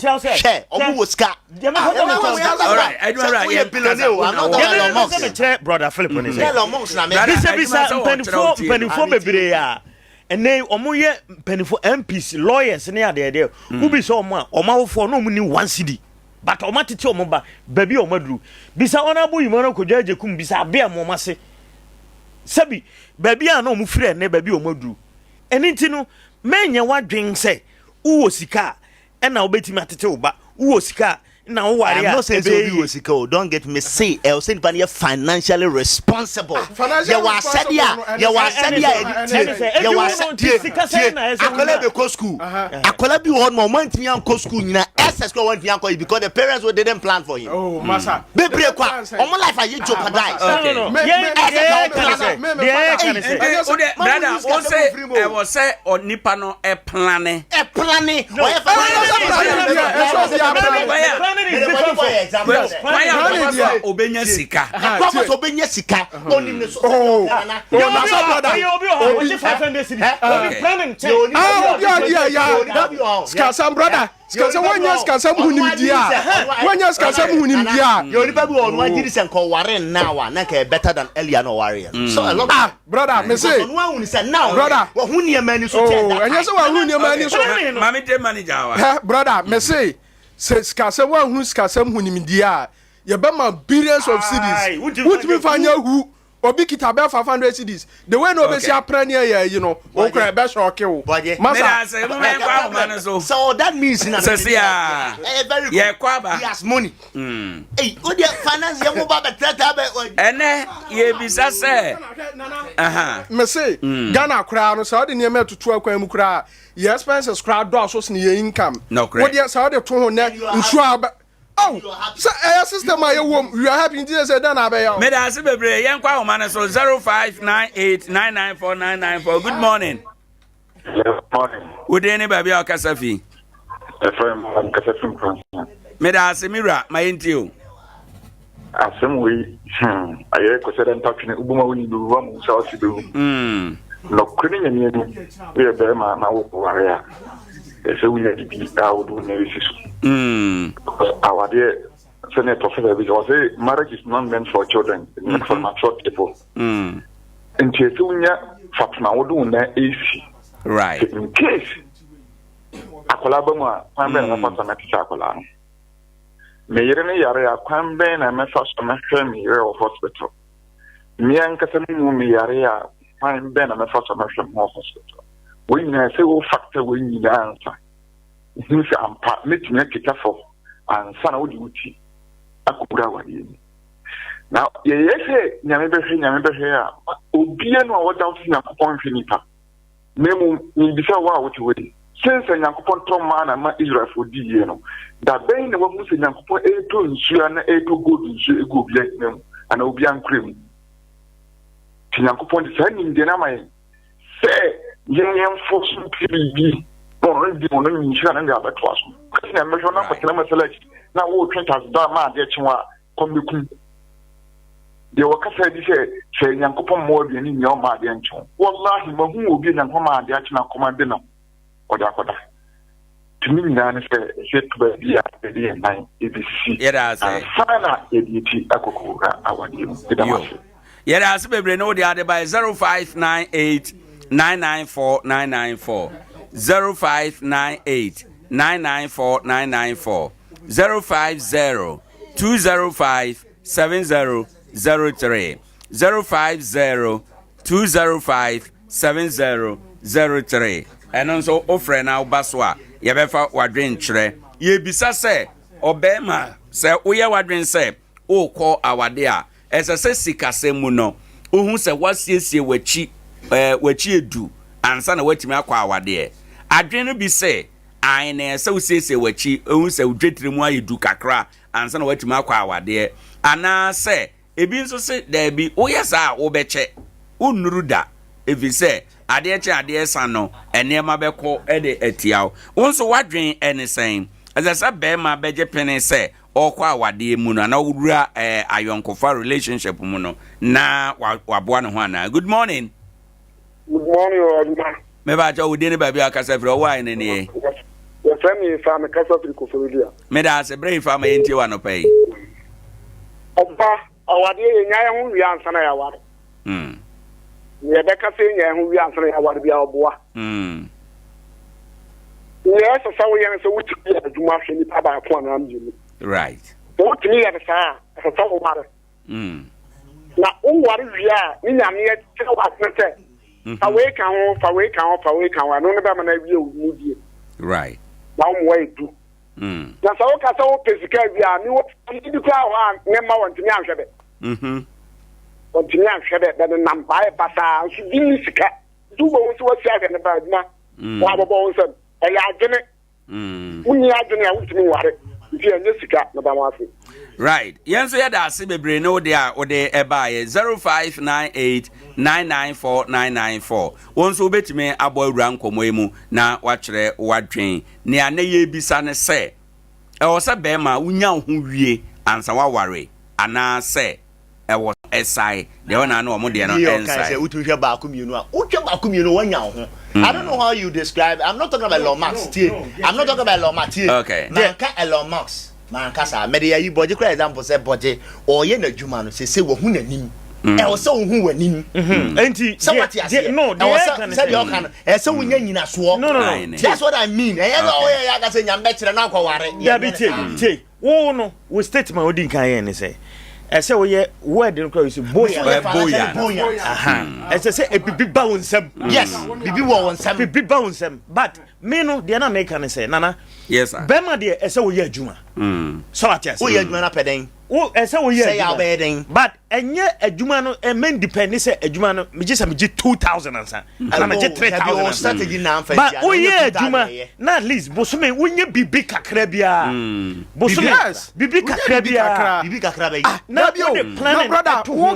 wɔn wɔ sika deɛ mepɛ sɛ mekyerɛ brother Philip ne sɛ bisabisa mpanimfoɔ mpanimfoɔ bebree a ɛnɛ wɔn yɛ mpanimfoɔ MPs lawyers ne adeɛdeɛ wobisa wɔn a wɔn awofoɔ na wɔn ni one cedi but wɔn atete wɔn ba baabi a wɔn aduru bisa wɔn abo yima no kodwa agye kum bisa abea mu wɔn ase sɛbi baabi a na wɔn firi ɛnɛ baabi a wɔn aduru ɛne nti no mɛnyɛ wadwen sɛ wowɔ sika a ɛna wobɛtumi atete wo ba wowɔ sika a na woware a I'm not saying sɛ obi ɛbɛyɛ wɔ sika o don't get me say ɛwɔ sɛ nipa no yɛ financially responsible Ah, financially yɛwɔ asɛdeɛ a responsible no, ɛne yɛwɔ sɛ- asɛdeɛ a ɛne yɛde sɛ- tie ɛne sɛ- yɛwɔ ɛnti wo asɛ no, tie nti sika tie sɛn na ɛsɛ akwadaa wonya? bɛkɔ school akwadaa bi wɔ hɔ nom a ɔmo antumi ankɔ school nyinaa SS kora wɔntumi ankɔ yi because the parents were didn't plan for him Oh, masa. bebree kwa ɔmo life ayɛ jeopardize No, no, no. Me- Yɛn- me- deɛ me- yɛka ne sɛ- me- me- deɛ yɛka ne me- sɛ- ɛnyɛ sɛ- wode Mama brother use wo kasa sɛ mu firi mu o. ɛwɔ sɛ onipa no ɛplane ɛplane ɔyɛ kwan a ɔbɛfa so a ɔbɛnya sika kwan fa so ɔbɛnya sika ɔnim ne so Oh, oh, nasa brother. Obi, ah, obi adi a ya. Sikasɛm brother. Sikasɛm wanya sikasɛm hu nimdeɛ a. Wanya sikasɛm hu nimdeɛ a. yɛ onipa bi wɔ ɔno agye di sɛ nka ɔware now a na nka yɛ better than earlier na ɔware yɛ so a lot Ah, brother, me se. ɔno ahun sɛ now Brother. wɔho nneɛma ani so Oh, kyɛn that ɛnyɛ sɛ wɔahu nneɛma ani so. maame de manager wa Hɛ, brother, me se sɛ sikasɛm woanhu sikasɛm hu nimdeɛ a yɛbɛma billions of Aye, cedis wontumi wontumi fa nyɛ hu obi kita bɛɛ 500 cedis the way na obesi Okay. apra ne ɛyɛ ayi no wo kora ɛbɛhyɔke wo Bɔgye. masa meda ase mo mɛnkɔ ahoma no so so that means na Sɛ se a, ɛyɛ very good yɛkɔ aba. he has money Ei, o deɛ finance yɛ mo ba bɛ tɛtɛ bɛ ɛnɛ yɛbisa sɛ aha me se ghana koraa no sɛ wode nneɛma atutu akwan mu koraa yɛ expenses koraa dɔɔso sene yɛ income Nokorɛ. wodeɛ sɛ wode to ho nɛ nsuo a wobɛ oh sɛ ɛyɛ system a yɛwɔ mu you are happy nti sɛ dɛn na abɛyɛ o meda ase bebree yɛnkɔ ahoma no so 0598994994 good morning Good morning. wodin ne baabi a ɔkasa fi Ɛfrɛ mu ankasa fi Nkoransa. meda ase me wura ma yɛntie o Asɛm wei hmm, ayɛ kɔsɛ dɛ ntatwene wobuma wo ni bɛwu ama wo sa ɔse bɛwu. Nɔkore ne nyame ani woyɛ bɛrima na woware a ɛsɛ wonya biribi a wode wo nan bɛsi so. Because awadeɛ sɛdeɛ professor bi sɛ ɔse marriage is not meant for children, it's meant for mature people. Nti ɛsɛ wonya fapem a wode wo nan ɛsi. Right. Sɛ in case akwadaa ba mu a kwan bɛn na mɛfa so mɛtete akwadaa no. Me yere no yare a kwan bɛn na mɛfa so mɛhwɛ me yere wɔ hospital. Me ankasa me mu me yare a kwan bɛn na mɛfa so mɛhwɛ me ho wɔ hospital. Wɔn nyinaa sɛ wo factor wɔn nyinaa ansa. Hu sɛ ampa mɛtumi akita fam ansa na wode wo ti akɔwura awadeɛ mu. Na yɛyɛ sɛ nyame bɛhwɛ nyame bɛhwɛ a obia no a wɔda wo sɛ Nyankopɔn nhwɛ nipa. Na mmom mebisa wo a wote hɔ yi, sen sɛ Nyankopɔn tɔ mana ma Israelfoɔ di yie no, da bɛn na woahu sɛ Nyankopɔn retɔ nsuo anaa ɛretɔ gold nsuo egu obi ahina mu anaa obi ankorɛ mu? Nti Nyankopɔn de saa nimdeɛ no ama yɛn sɛ yɛn yɛmfɔ so mpɛ biribi. Na ɔno de ɔno nhyira no de abɛtoa so. Kasi na mmɛhwɛ na kɔtena masalakyi na wotwe tasda ma adeɛ kye a kɔm bɛkum. Deɛ wɔkasa di sɛ sɛ Nyankopɔn mma aduane nni a ɔmma adeɛ nkye wo. Wallahi mahu obi a Nyankopɔn ma adeɛ akye no akɔm ade no ɔde akɔda. Nti ne nyinaa ne sɛ ɛsɛ yɛto baabi a yɛde yɛn nan bɛsi ansa na yɛde yɛn ti akɔkɔwura awadeɛ mu. Meda mo ase. Yɛda ase bebree ne wode ade bae 0598 994 994 0598 994 994 050 205 7003 050 205 7003 Ɛno nso wofrɛ na woba so a yɛbɛfa w'adwenkyerɛ. Yɛbisa sɛ ɔbarima sɛ woyɛ w'adwene sɛ worekɔ awade a Ɛsɛ sɛ sikasɛm mu no, wohu sɛ woasiesie w'akyi, ɛɛ, w'akyi edu ansa na woatumi akɔ awadeɛ. Adwene no bi sɛ, ae, na ɛsɛ sɛ wosiesie w'akyi, hu sɛ wo dwetire mu ayɛ du kakra ansa na woatumi akɔ awadeɛ. Anaasɛ ebi nso se, daabi, woyɛ saa a, wobɛkyɛ. Wonnuru da, ɛfiri sɛ adeɛ kye adeɛ sa no, nneɛma bɛkɔ de atia wo. Wo nso w'adwene ne sɛn? Ɛsɛ sɛ barima bɛgye pene sɛ ɔrekɔ awadeɛ mu no anaa ɔwura eh, ayɔnkofa relationship mu no na waboa ne ho anaa. Good morning. Good morning, Ɔduma. Meba akyɛ wo din ne baabi a wakasa firi ɔwɔ ayɛ ne nie. Yɛfrɛ me Ifa, mekasa firi Koforidua. Meda ase berɛ Ifa ma yɛntie wɔ anɔpa yi. Ɔba, awadeɛ yɛnya yɛn ho wie ansa na yɛaware. Mm. Yɛbɛka sɛ yɛnya yɛn ho wie ansa na yɛaware biara ɔboa. Mm. Nea ɛsɛ sɛ woyɛ ne sɛ wotumi yɛ adwuma hwɛ nipa baako anaa mmienu. Right. Sɛ wotumi yɛ no saa a, ɛsɛ sɛ woware. Mm. Na woware wie a, ne nyame kyerɛ wo asene sɛ mm-hmm. fa wei ka ho, fa wei ka ho, fa wei ka ho, ɛno no bɛma no awie wo mu die. Right. Na wo mmoa edu. Mm. Na sɛ woka sɛ wopɛ sika wie a, mewɔ bi koraa hɔ a ne mma wɔntumi anhwɛ bɛ. Mm-hmm. Wɔntumi anhwɛ bɛ, bɛnenam baeɛ basaa nso bi ne sika. Nti wobɛhu sɛ wasi ahwɛ ne ba adwuma mm. wɔabɔbɔ wo nsam. Ɛyɛ adwene. Mm. Wonni adwene a wontumi nware. Nti ɛnyɛ sika meda mo ase. Right. Yɛn nso yɛda ase bebree ne wode a wode ɛbaeɛ 0598 994 994. Wo nso wobɛtumi abɔ awura nkɔmmɔ yi mu na wakyerɛ w'adwen. Nea na yɛrebisa ne sɛ ɛwɔ sɛ bɛrima wonya wo ho wie ansa woaware anaasɛ ɛwɔ ɛsae deɛ ɔna ano ɔmo deɛ no ɛnsae. Sɛ wotumi hwɛ baako mmienu a wotwa baako mmienu wanya wo ho. Mm. I don't know how you describe I'm not talking about Elon Musk tie I'm not talking about Elon Musk tie. Okay. Manka Elon Musk manka saa mɛde ayi bɔgye kura example sɛ bɔgye ɔyɛ n'adwuma no sese wahu n'anim. Mm. Ɛwɔ sɛ wohu w'anim. Mm-hmm. Enti sɛ wate aseɛ ɛwɔ sɛ sɛdeɛ ɔka no ɛwɔ sɛ wonya nyinasoɔ. No no no. That's what I mean. Ɛyɛ sɛ ɔyɛ yɛ aka sɛ nyame bɛkyerɛ no akɔware. Dabi tie tie. Wo no, wo statement a wodi nkan yɛɛ ne sɛ, ɛsɛ woyɛ word no kora yɛsɛ boyan. Boyan. Aha. Ɛsɛ sɛ ebibi ba wo nsam. Yes, bibi wɔ wo nsam. Bibi ba wo nsam. But me no, deɛ na meka ne sɛ, Nana. Yes sir. Bɛrima deɛ ɛsɛ woyɛ adwuma. Mm. Sɛ wate ase. Woyɛ adwuma na pɛ dɛn? Wo ɛsɛ woyɛ adwuma. Sɛ yɛ a wobɛyɛ dɛn? But ɛnyɛ adwuma no ɛmɛ depend ne sɛ adwuma no megye sɛ megye 2000 ansa. Ana megye 3000 ansa. But woyɛ adwuma na at least bosome wonyɛ biribi kakra biara. Mm. Bosome biribi kakra biara. Biribi kakra bɛyi. Ah, na wode planning ɛto ho a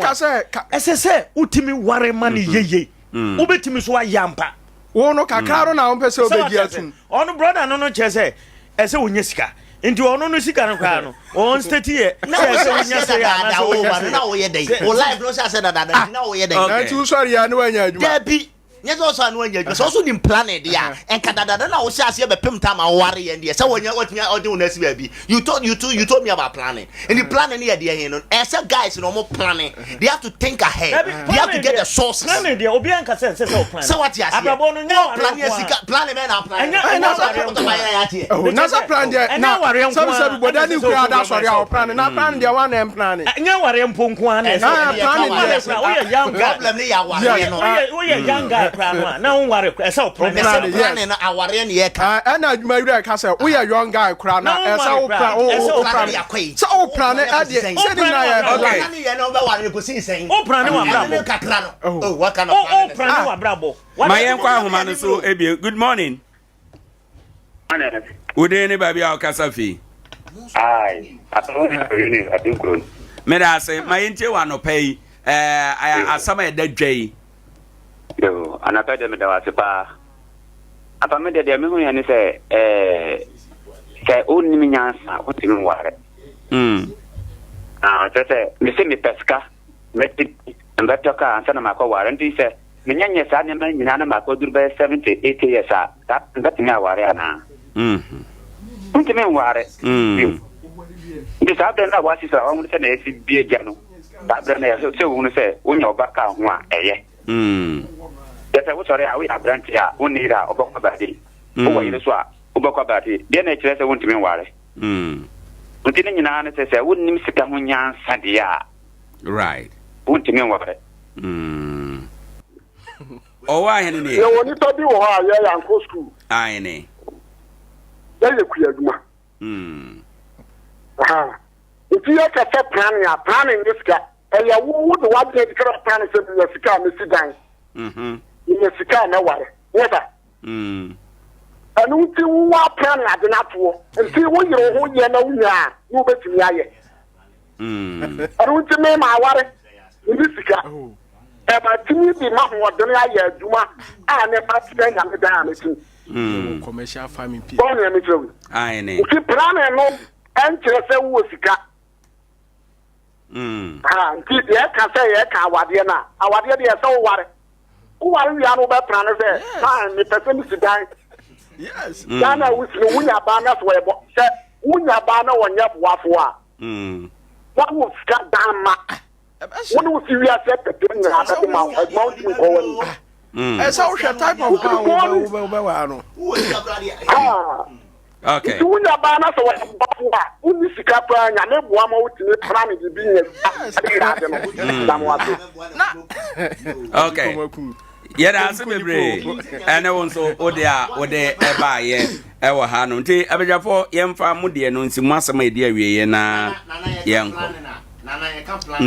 ɛsɛ sɛ wotumi ware ma no yeye. Wobɛtumi so ayɛ ampa. Wo no kakra no na wompɛ sɛ wobɛgye atum. Ɔno brother no no kyerɛ sɛ ɛsɛ wonya sika. Nti ɔno no sika no koraa no ɔn state yɛ sɛ ɛsɛ wonya sɛ yɛ anaasɛ wonya sɛ na woyɛ dɛn. Wo life no hyɛ asɛ dadaada nti na woyɛ dɛn. Nti wosɔre yɛ ne woanya adwuma. Dabi. Nyɛ sɛ ɔsɔ ano anya adwuma sɛ ɔso nim plan deɛ a nka dadaada na wohyɛ aseɛ bɛpem tam a woware yɛn deɛ sɛ wɔnya watumi ɔde wo no asi baabi. You told you told you told me about planning. Nti planning no yɛ deɛ he no ɛsɛ guys no ɔmo planning. They have to think ahead. They have to get the sources. Planning deɛ obi anka sɛ ɛnsɛ sɛ o plan. Sɛ wate aseɛ. Abrabɔ no nyɛ awareɛ nko ara. Sika planning bɛn na plan. Ɛnyɛ ɛnyɛ awareɛ nko ara. Na sɛ plan deɛ na sɛbi sɛbi bɔda ne kura da sɔre a o plan na plan deɛ wa na ɛm plan. Ɛnyɛ awareɛ mpo nko ara na ɛsɛ. Planning deɛ woyɛ young guy. Problem ne yɛ awareɛ no. Woyɛ woyɛ young guy koraa no a na wo nware koraa ɛsɛ o plan. Ɛsɛ planning no awareɛ ne yɛ ka. Ɛna adwuma wura ka sɛ woyɛ young guy koraa na ɛsɛ wo plan wo plan sɛ wo plan ɛdeɛ sɛ ne nyinaa yɛ plan. Yɛ na wobɛware no kɔsi sɛn? Wo prane w'abrabɔ. Ɛno ne kakra no. Oh, what kind of Wo planning is prane that? w'abrabɔ. Ma yɛnkɔ ahoma no so ebie. Good morning. Wo din ne baabi a wokasa fi? Meda ase. Ma yɛntie wɔ anɔpa yi. Ɛɛ asɛm a ɛda dwa yi. Yo, anɔpa deɛ meda wo ase paa. Apa me deɛ deɛ mehu yɛ ne sɛ ɛɛ sɛ wonnim nyansa wontumi nware. Mm. Ah, kyerɛ sɛ mese mepɛ sika mɛte mbɛtɔ kaa ansa na makɔ ware nti sɛ menyɛ nyɛ saa nneɛma nyinaa na makɔduru bɛyɛ 70 80 years a saa mbɛtumi aware anaa? Mm. Wontumi nware. Mm. Bio. Nti saa berɛ no a woasi so a woahunu sɛ na yɛsi bie gya no saa berɛ no yɛ sɛ wohunu sɛ wonya ɔba kaa ho a ɛyɛ. Mm. Kyerɛ sɛ wosɔre a woyɛ aberante a wonni yere a wobɛkɔ baabi. Mm. Wowɔ yere so a wobɛkɔ baabi. Deɛ na ɛkyerɛ sɛ wontumi nware. Mm. Nti ne nyinaa ne sɛ sɛ wonnim sika ho nyansa deɛ a. Right. Wontumi nware. Mm. Ɔwɔ ahene ne. Yɛwɔ nipa bi wɔ hɔ a yɛyɛ ankɔ sukuu. Ahene. Yɛyɛ kua adwuma. Mm. Aha. Nti yɛka sɛ planning a, planning nyɛ sika. Ɛyɛ wo wode w'adwene adi kan plan sɛ menya sika a mɛsi dan. Mm-hmm. Menya sika a mɛware. Nyɛ sa? Mm. Ɛno nti wo aplan ade no atoɔ. Nti woyere wo ho yɛ na wonya a na wobɛtumi ayɛ. Mm. Ɛno nti me ma aware, menni sika. Ɛma tumi de m'ahoɔdene ayɛ adwuma a ne ma kyerɛ nyame dan a mɛtim. Mm. Commercial farming pii. Bɔɔ nea mekyerɛ wo. Aane. Nti planning no ɛnkyerɛ sɛ wowɔ sika. Mm. Ha, nti yɛka sɛ yɛka awadeɛ no a, awadeɛ deɛ sɛ woware. Woware wie a na wobɛpra no sɛ, fine, mepɛ sɛ mesi dan. Yes. Dan a wosi no, wonya baa na sɛ wɔyɛ bɔ, sɛ wonya baa na wɔnyɛ boafoɔ a, Mm. woawo sika dan ma. Wo ne wo si wiase atɛtɛ nyinaa bɛde ma wo, adwuma wontumi nkɔ w'anim. Mm. Ɛsɛ wohwɛ type of man wobɛwaa no. Ah. Okay. Nti wonya baa na sɛ wɔyɛ boafo a, wonni sika paa, Nyame boa ma wotumi pra ne biribi nya sika de yɛ ade no. Da mo ase. Okay. Yɛda ase bebree. Ɛne wo nso wode a wode ɛbaayɛ ɛwɔ ha no. Nti abadwafoɔ yɛmfa mo deɛ no nsi mo asɛm a ɛdi awieɛ na yɛnkɔ.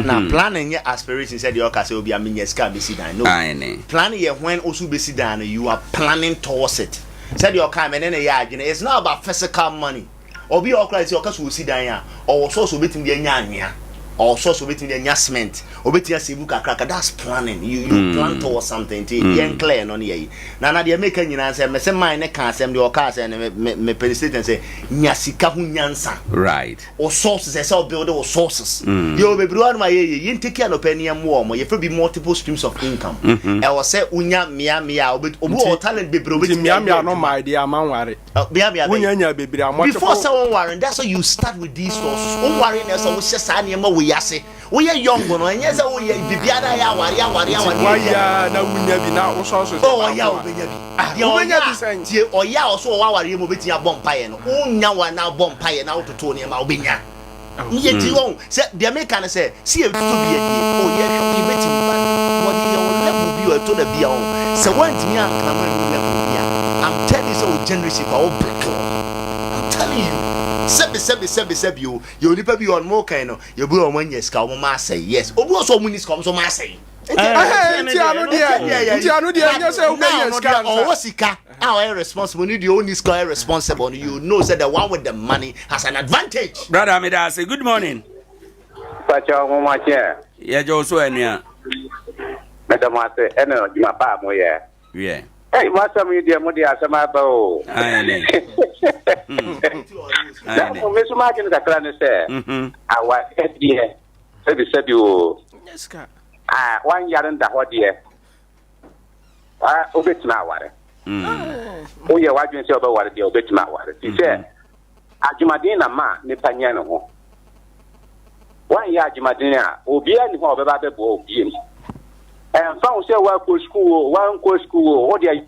Na planning nyɛ aspiration sɛ deɛ ɔka sɛ obi a menya sika a mesi dan no. Aane. Planning yɛ when osu besi dan no you are planning towards it. Sɛdeɛ ɔkae me ne no yɛ adwene it's not about physical money. Obi a ɔkora sɛ ɔka sɛ ɔsi dan a ɔwɔ source obetumi de anya anwea ɔwɔ source obetumi de anya cement obetumi asevu kakraka that's planning you you mm. plan towards something nti mm. yɛn clear no ne yɛ yi na na deɛ meka nyinaa sɛ mɛsɛ man ne ka asɛm deɛ ɔka asɛm no me me pɛ statement sɛ nya sika ho nyansa right wo sources ɛsɛ wo build wo sources mm. yɛ wɔ bebree hɔ nom a yɛyɛ yɛn take anɔpɛ ne yɛmmoa wɔn yɛfrɛ bi multiple streams of income mm-hmm. ɛwɔ sɛ wonya mmea mmea a obi wɔ talent bebree obetumi ayɛ mmea no maa deɛ ama nware mmea mmea wonya nya bebree a multiple before sɛ wɔn ware that's why you start with these sources wɔn ware na ɛsɛ wohyɛ saa nneɛma wɔ yi ase woyɛ young no ɛnyɛ sɛ woyɛ biribiara yɛ aware aware aware wayɛ na wonya bi na wosɔ so sɛ ɔyɛ a wobɛnya bi deɛ ɔyɛ a tie ɔyɛ a ɔso ɔwɔ awareɛ mu obɛtumi abɔ mpaeɛ no wonya wa na abɔ mpaeɛ na wototo nneɛma wobɛnya yɛ ti wɔn sɛ deɛ meka no sɛ si yɛ tutu bi adie o yɛ hwɛ yɛbɛtumi ba wɔde yɛ wɔ level bi wɔ ɛtɔ da bi a wɔn sɛ wɔntumi ankrama nu level bi a I'm telling you sɛ o generation kɔ a wo break wɔ I'm telling you sɛbi sɛbi sɛbi sɛbi o yɛ onipa bi wɔn mo kan no yɛ bi wɔn anya sika wɔn ma asɛe yes obi wɔ so wɔn ni sika wɔn so ma asɛe. Nti ano deɛ nti ano deɛ nyɛ sɛ wobɛnya sika nsa. Ɔwɔ sika a ɔyɛ responsible ni deɛ ɔni sika ɔyɛ responsible no you know say the one with the money has an advantage. Brother mi da ase good morning. Pàṣẹ ọmọ mo akyẹ. Yẹ jẹ́ o so ẹnua. Mẹ̀dọ̀ mo ase ẹna adwuma pa a mo yẹ. Wiɛ. Ɛyi mo asɛm yi deɛ mo de asɛm aba o. Aane. Na mo mi nso m'adwene kakra ne sɛ awareɛ deɛ sɛbi sɛbi o. Ah, wanyare nda hɔ deɛ wobɛtumi aware. Woyɛ w'adwene sɛ wobɛware deɛ wobɛtumi aware. Fi sɛ adwumaden na ma nipa nya ne ho. Woanyɛ adwumaden a obiara nni hɔ a ɔbɛba abɛboa wo biem. Ɛmfa ho sɛ woakɔ sukuu o, woankɔ sukuu o, wo deɛ.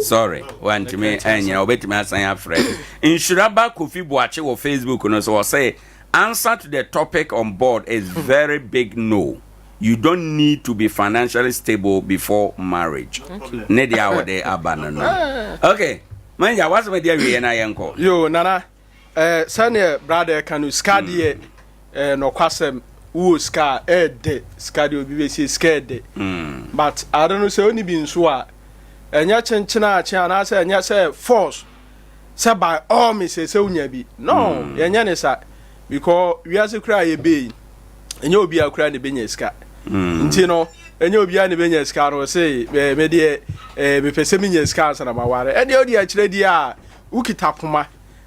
Sorry, wantumi anyina, wobɛtumi asan afrɛ. Nhyira ba Kofi Boakye wɔ Facebook no so ɔsɛ answer to the topic on board is very big no. You don't need to be financially stable before marriage. Ne deɛ a wɔde aba no no. Okay, manager, wasɛm adi awieɛ na yɛnkɔ. Yo, Nana. Eh, sɛdeɛ brada ɛka no sika deɛ eh, nɔkwasɛm wowɔ sika a ɛɛdɛ sika deɛ obi bɛsie sika ɛɛdɛ mm. but ade no sɛ woni bi nso a ɛnyɛ kyenkyena akye anaasɛ ɛnyɛ sɛ force sɛ by all means sɛ wonya bi no mm. yɛnyɛ ne sa because wiase koraa yɛbɛyi ɛnyɛ obi a koraa na ɛbɛnya sika mm. nti no. Ɛnyɛ obiara na ɛbɛnya sika no, ɔse eh, me deɛ eh, mepɛ sɛ menya sika ansa na maware. Ɛdeɛ wode akyerɛ deɛ a, wokita poma.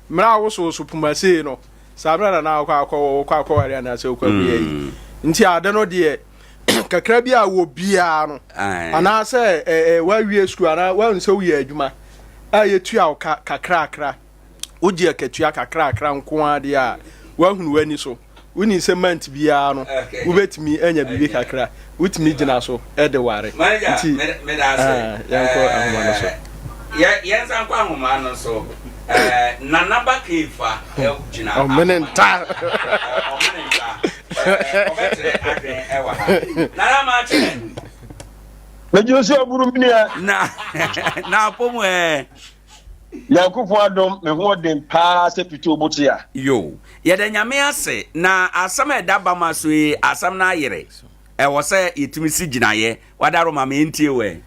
Mmerɛ a wosowoso poma sei no, saa mmerɛ na na wokɔ akɔ wokɔ akɔware anaasɛ wokɔ akɔyɛ yi. Mm. Nti ade no deɛ kakra bi a wɔ biara no, anaasɛ eh, eh, woawie sukuu anaa woahu sɛ woyɛ adwuma a yɛtua wo ka kakrakra, wogye akatua kakrakra nko ara deɛ a, woahunu w'ani so. Wonim sɛ month biara no wobɛtumi anya biribi kakra, wotumi gyina so de ware. Nti yɛnkɔ ahoma no so. Yɛnsan kɔ ahoma no so. Nana Bakefa gyina ɔmene nta. Ɔmene nta. Ɔbɛkyerɛ adwene ɛwɔ ha. Nana Makyɛ. Mɛgye nso aburu mi nua. Na na apɔ mu ɛɛ. Nyankopɔn adom me ho ɔden paa sɛ pitoo bokyea. Yo, yɛda Nyame ase na asɛm a ɛda bama so yi asɛm no ayere. Ɛwɔ sɛ yɛtumi si gyinaeɛ. Wadaroma me ntie wo ɛ.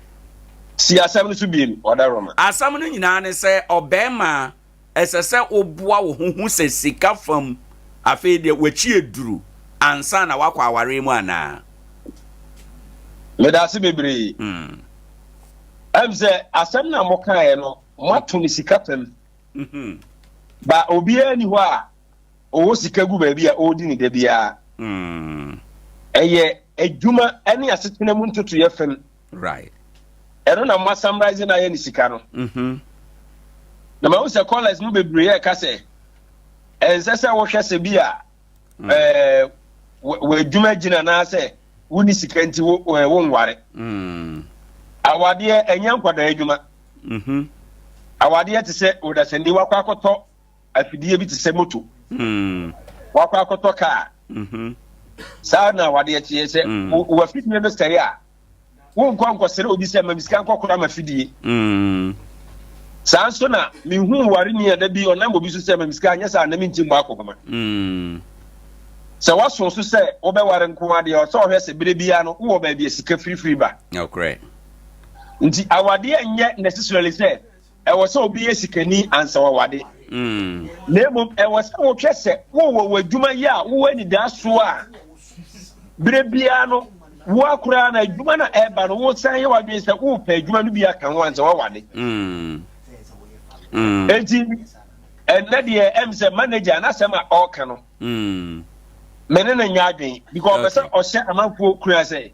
Si asɛm no so biem, Wadaroma. Asɛm no nyinaa ne sɛ ɔbarima ɛsɛ sɛ woboa wo ho hu sɛ sika fam afei deɛ w'akyi aduru ansa na woakɔ awareɛ mu anaa? Medaase bebree. Ɛm sɛ asɛm no a mokaeɛ no, moato no sika fam. Mm-hmm. Ba obiara ni hɔ a ɔwɔ sika gu baabi a ɔredi ne da biara. Mm. Ɛyɛ adwuma ne asetena mu ntotoeɛ fam. Right. Ɛno na moasamrise no ayɛ ne sika no. Mm-hmm. Na mahu sɛ callers no bebree ɛka sɛ ɛnsɛ sɛ wohwɛ sɛ bi a mm. ɛɛ w'adwuma gyina anaasɛ wonni sika nti wo ɛɛ wonware. Mm. Awadeɛ ɛnyɛ nkwadaa adwuma. Mm-hmm. Awadeɛ te sɛ odasani wakɔ akɔtɔ afidie bi te sɛ moto. Mm. Wakɔ akɔtɔ kaa. Mm-hmm. Saa na awadeɛ teɛ sɛ mm. w'afidie no sɛe a Wonkɔ nkɔsrɛ obi sɛ ma me sika nkɔkora m'afidie. Mm. Saa nso na mehu wareni a da bi ɔnam obi so sɛ ma me sika anyɛ saa na menti mmɔ akɔhoma. Mm. Sɛ woaso so sɛ wobɛware nko adeɛ ɔsɛ ɔhwɛ sɛ berɛ biara no wowɔ baabi a sika firifiri ba. Nokorɛ. Nti awadeɛ nyɛ necessarily sɛ Ɛwɔ sɛ obi yɛ sikani ansa wawade. Na mmom ɛwɔ sɛ wohwɛ sɛ wowɔ w'adwuma yɛ a wowɔ anidasoɔ a berɛ biara no woa koraa na adwuma no a ɛreba no wosan yɛ w'adwene sɛ wopɛ adwuma no bi aka ho ansa wawade. Enti ɛnnɛ deɛ ɛm sɛ manager n'asɛm a ɔreka no me ne no nyɛ adwene because ɔpɛ sɛ ɔhyɛ amanfoɔ kura sɛ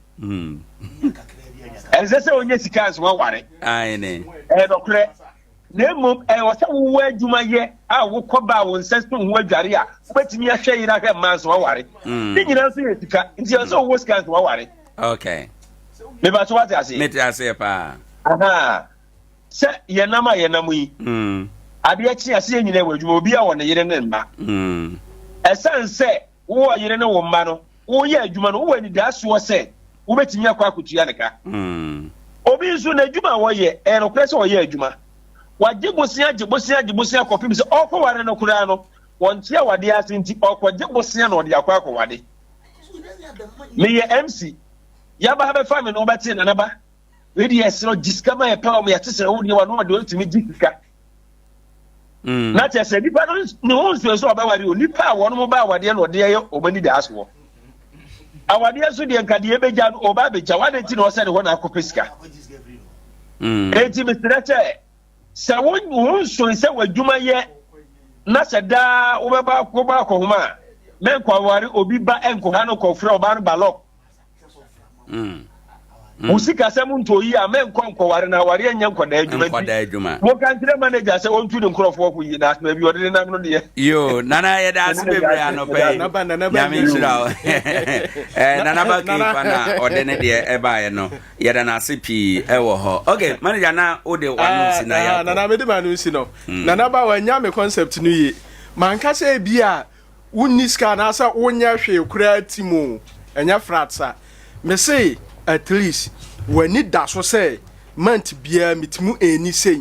Ɛnsɛ sɛ onya sika ansa waware. Ɛyɛ nɔkorɛ. Na mmom ɛwɔ sɛ wowɔ adwuma yɛ a wokɔ ba a wo nsa so ho adware a wobɛtumi ahwɛ yere ahwɛ mma ansa waware. Mm. Ne nyinaa nso yɛ sika. Nti ɛwɔ sɛ wowɔ sika ansa waware. Okay. Meba so wate aseɛ? Mete aseɛ paa. Aha. Sɛ yɛnam a yɛnam yi, mm. adeɛ kye ase yɛ nyinaa wɔ adwuma, obi a wɔ ne yere ne mma. Mm. Ɛsiane sɛ Wo ɔyere ne wo mma no, woreyɛ adwuma no, wowɔ anidasoɔ sɛ wobɛtumi akɔ akɔtua ne ka. Obi nso, n'adwuma a ɔyɛ, ɛyɛ nokorɛ sɛ ɔyɛ adwuma. Wagye bosea, gye bosea, gye bosea kɔpem sɛ ɔrekɔware no koraa no, wɔnte awadeɛ ase nti, ɔrekɔgye bosea na ɔde akɔ akɔwade. Meyɛ MC, yɛaba ha bɛfa me no, wobɛte Nana ba, wei deɛ yɛsrɛ gye sika ma yɛ paa, yɛte sɛ wo deɛ wano ɔde ɔtumi gye sika. Mm. Na kyerɛ sɛ nipa no ne ho nsuo sɛ ɔbɛware o nipa a wɔn ba awadeɛ na ɔde ayɛ wɔn ani daa soɔ. Awadeɛ nso deɛ nka deɛ ebɛgya no ɔba abɛgya wɔn adi na ɔsɛ ne hɔ na akɔpɛ sika. Mm. Eti mesrɛ sɛ sɛ wo ho nsuo sɛ w'adwuma yɛ na sɛ daa wobɛba wobɛ akɔhoma a mɛnkɔ aware obi ba nkɔha no kɔfrɛ ɔbaa no balɔk. Mm. Wo sikasɛm ntɔ yie a mɛnkɔ nkɔware na awareɛ nyɛ nkwadaa adwuma nkwadaa adwuma. Monka nkyerɛ manager sɛ ɔntu ne nkurɔfoɔ ko yie na baabi ɔde ne nam no deɛ. Yo, nana yɛda ase bebree anɔpa yi. Nyame nhyira wo. Eh, nana ba kefa na ɔde ne deɛ ɛbaeɛ no. Yɛda no ase pii ɛwɔ hɔ. Okay, manager na wode w'ano si na yɛakɔ. Nana mede m'ano si no. Nana ba wanya me concept no yie. Manka sɛ ebi a Wonni sika anaasɛ wonyɛ hwee koraa ti mu o, ɛnyɛ fratsa. Mese at least w'ani da so sɛ month biara metumi earni sei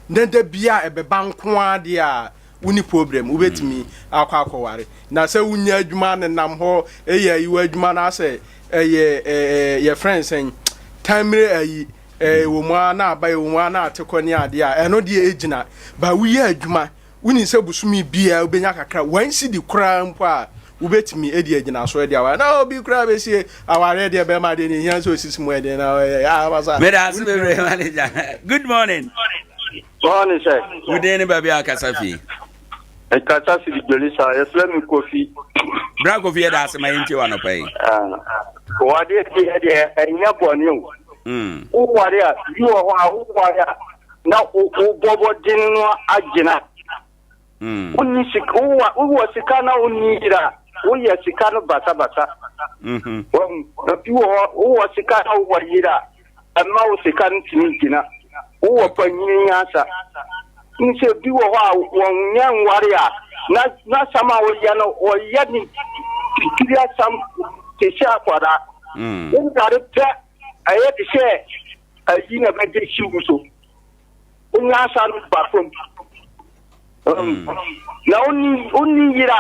na da biara ɛbɛba nko ara deɛ a, wonni problem, wobɛtumi akɔ akɔware. Na sɛ wonya adwuma nenam hɔ yɛ ayi w'adwuma no asɛ ɛyɛ ɛɛ yɛfrɛ no sɛn, tamire ayi, ɛwɔ mu ara na aba, ɛwɔ mu ara na ate kɔ ne adeɛ a, ɛno deɛ ɛgyina. But woyɛ adwuma Wonim sɛ bosome biara wobɛnya kakra, one cedi koraa mpo a, wobɛtumi adi agyinasoɔ de aware. Na obi koraa bɛsie awareɛ deɛ bɛrima deɛ ne hia sɛ ɔsisi mu ɛden na ɔyɛ abasa. Meda ase bebree manager. Good morning. Morning sir. Wo din ne baabi a akasa fi? Nkasa firi Dwolisa, yɛfrɛ me Kofi. Bra Kofi yɛda ase ma yɛntie w'anɔpa yi. Wadeɛ deɛ deɛ ɛnyɛ bɔne o. Woware a, bi wɔ hɔ a woware a na wobɔbɔden no agyina. Wonni sika, wowɔ sika na wonni yere a, woyɛ sika no basabasa. Bi wɔ hɔ, wowɔ sika na wowɔ yere a, ɛmma wo sika no ntumi ngyina. Wowɔ panyini nyansa. Wohu sɛ bi wɔ hɔ a wɔnyɛ nware a, na n'asɛm a ɔyɛ no, ɔyɛ ne titiri asɛm te sɛ akwadaa. Mm. Woware pɛ, ɛyɛ te sɛ ayi na bɛgye si wo so. Wo nyansa no ba fam. Mm. Na wonni wonni yere a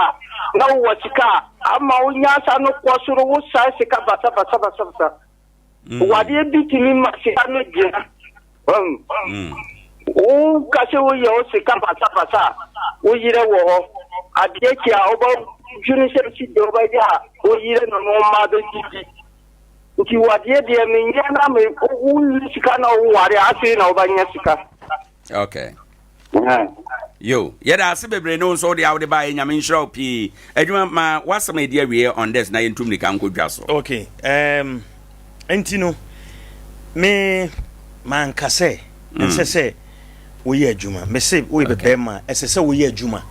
na wowɔ sika a ama wo nyansa no kɔ soro wo sae sika basabasabasabasa. Mm. Wadeɛ bi tumi ma sika no gyina. Mm. Woka sɛ woyɛ wo sika basabasa a, wo yerɛ wɔ hɔ. Adeɛ kyi a wobɛdwene sɛ si deɛ wobɛyɛ a wo yerɛ no no mma bɛdidi. Nti wadeɛ deɛ menyɛ na me wonni sika na woware a afei na wobɛnya sika. Okay. Yo, yɛda ase bebree ne wo nso wode a wode baeɛ nyame nhyira wo pii. Adwuma ma w'asɛm a ɛdi awieɛ on this na yɛntu mmirika nkɔ dwa so. Okay, um, nti no me manka sɛ mm. ɛnsɛ sɛ woyɛ adwuma. Mese woyɛ okay. bɛbɛrima ɛsɛ sɛ woyɛ adwuma.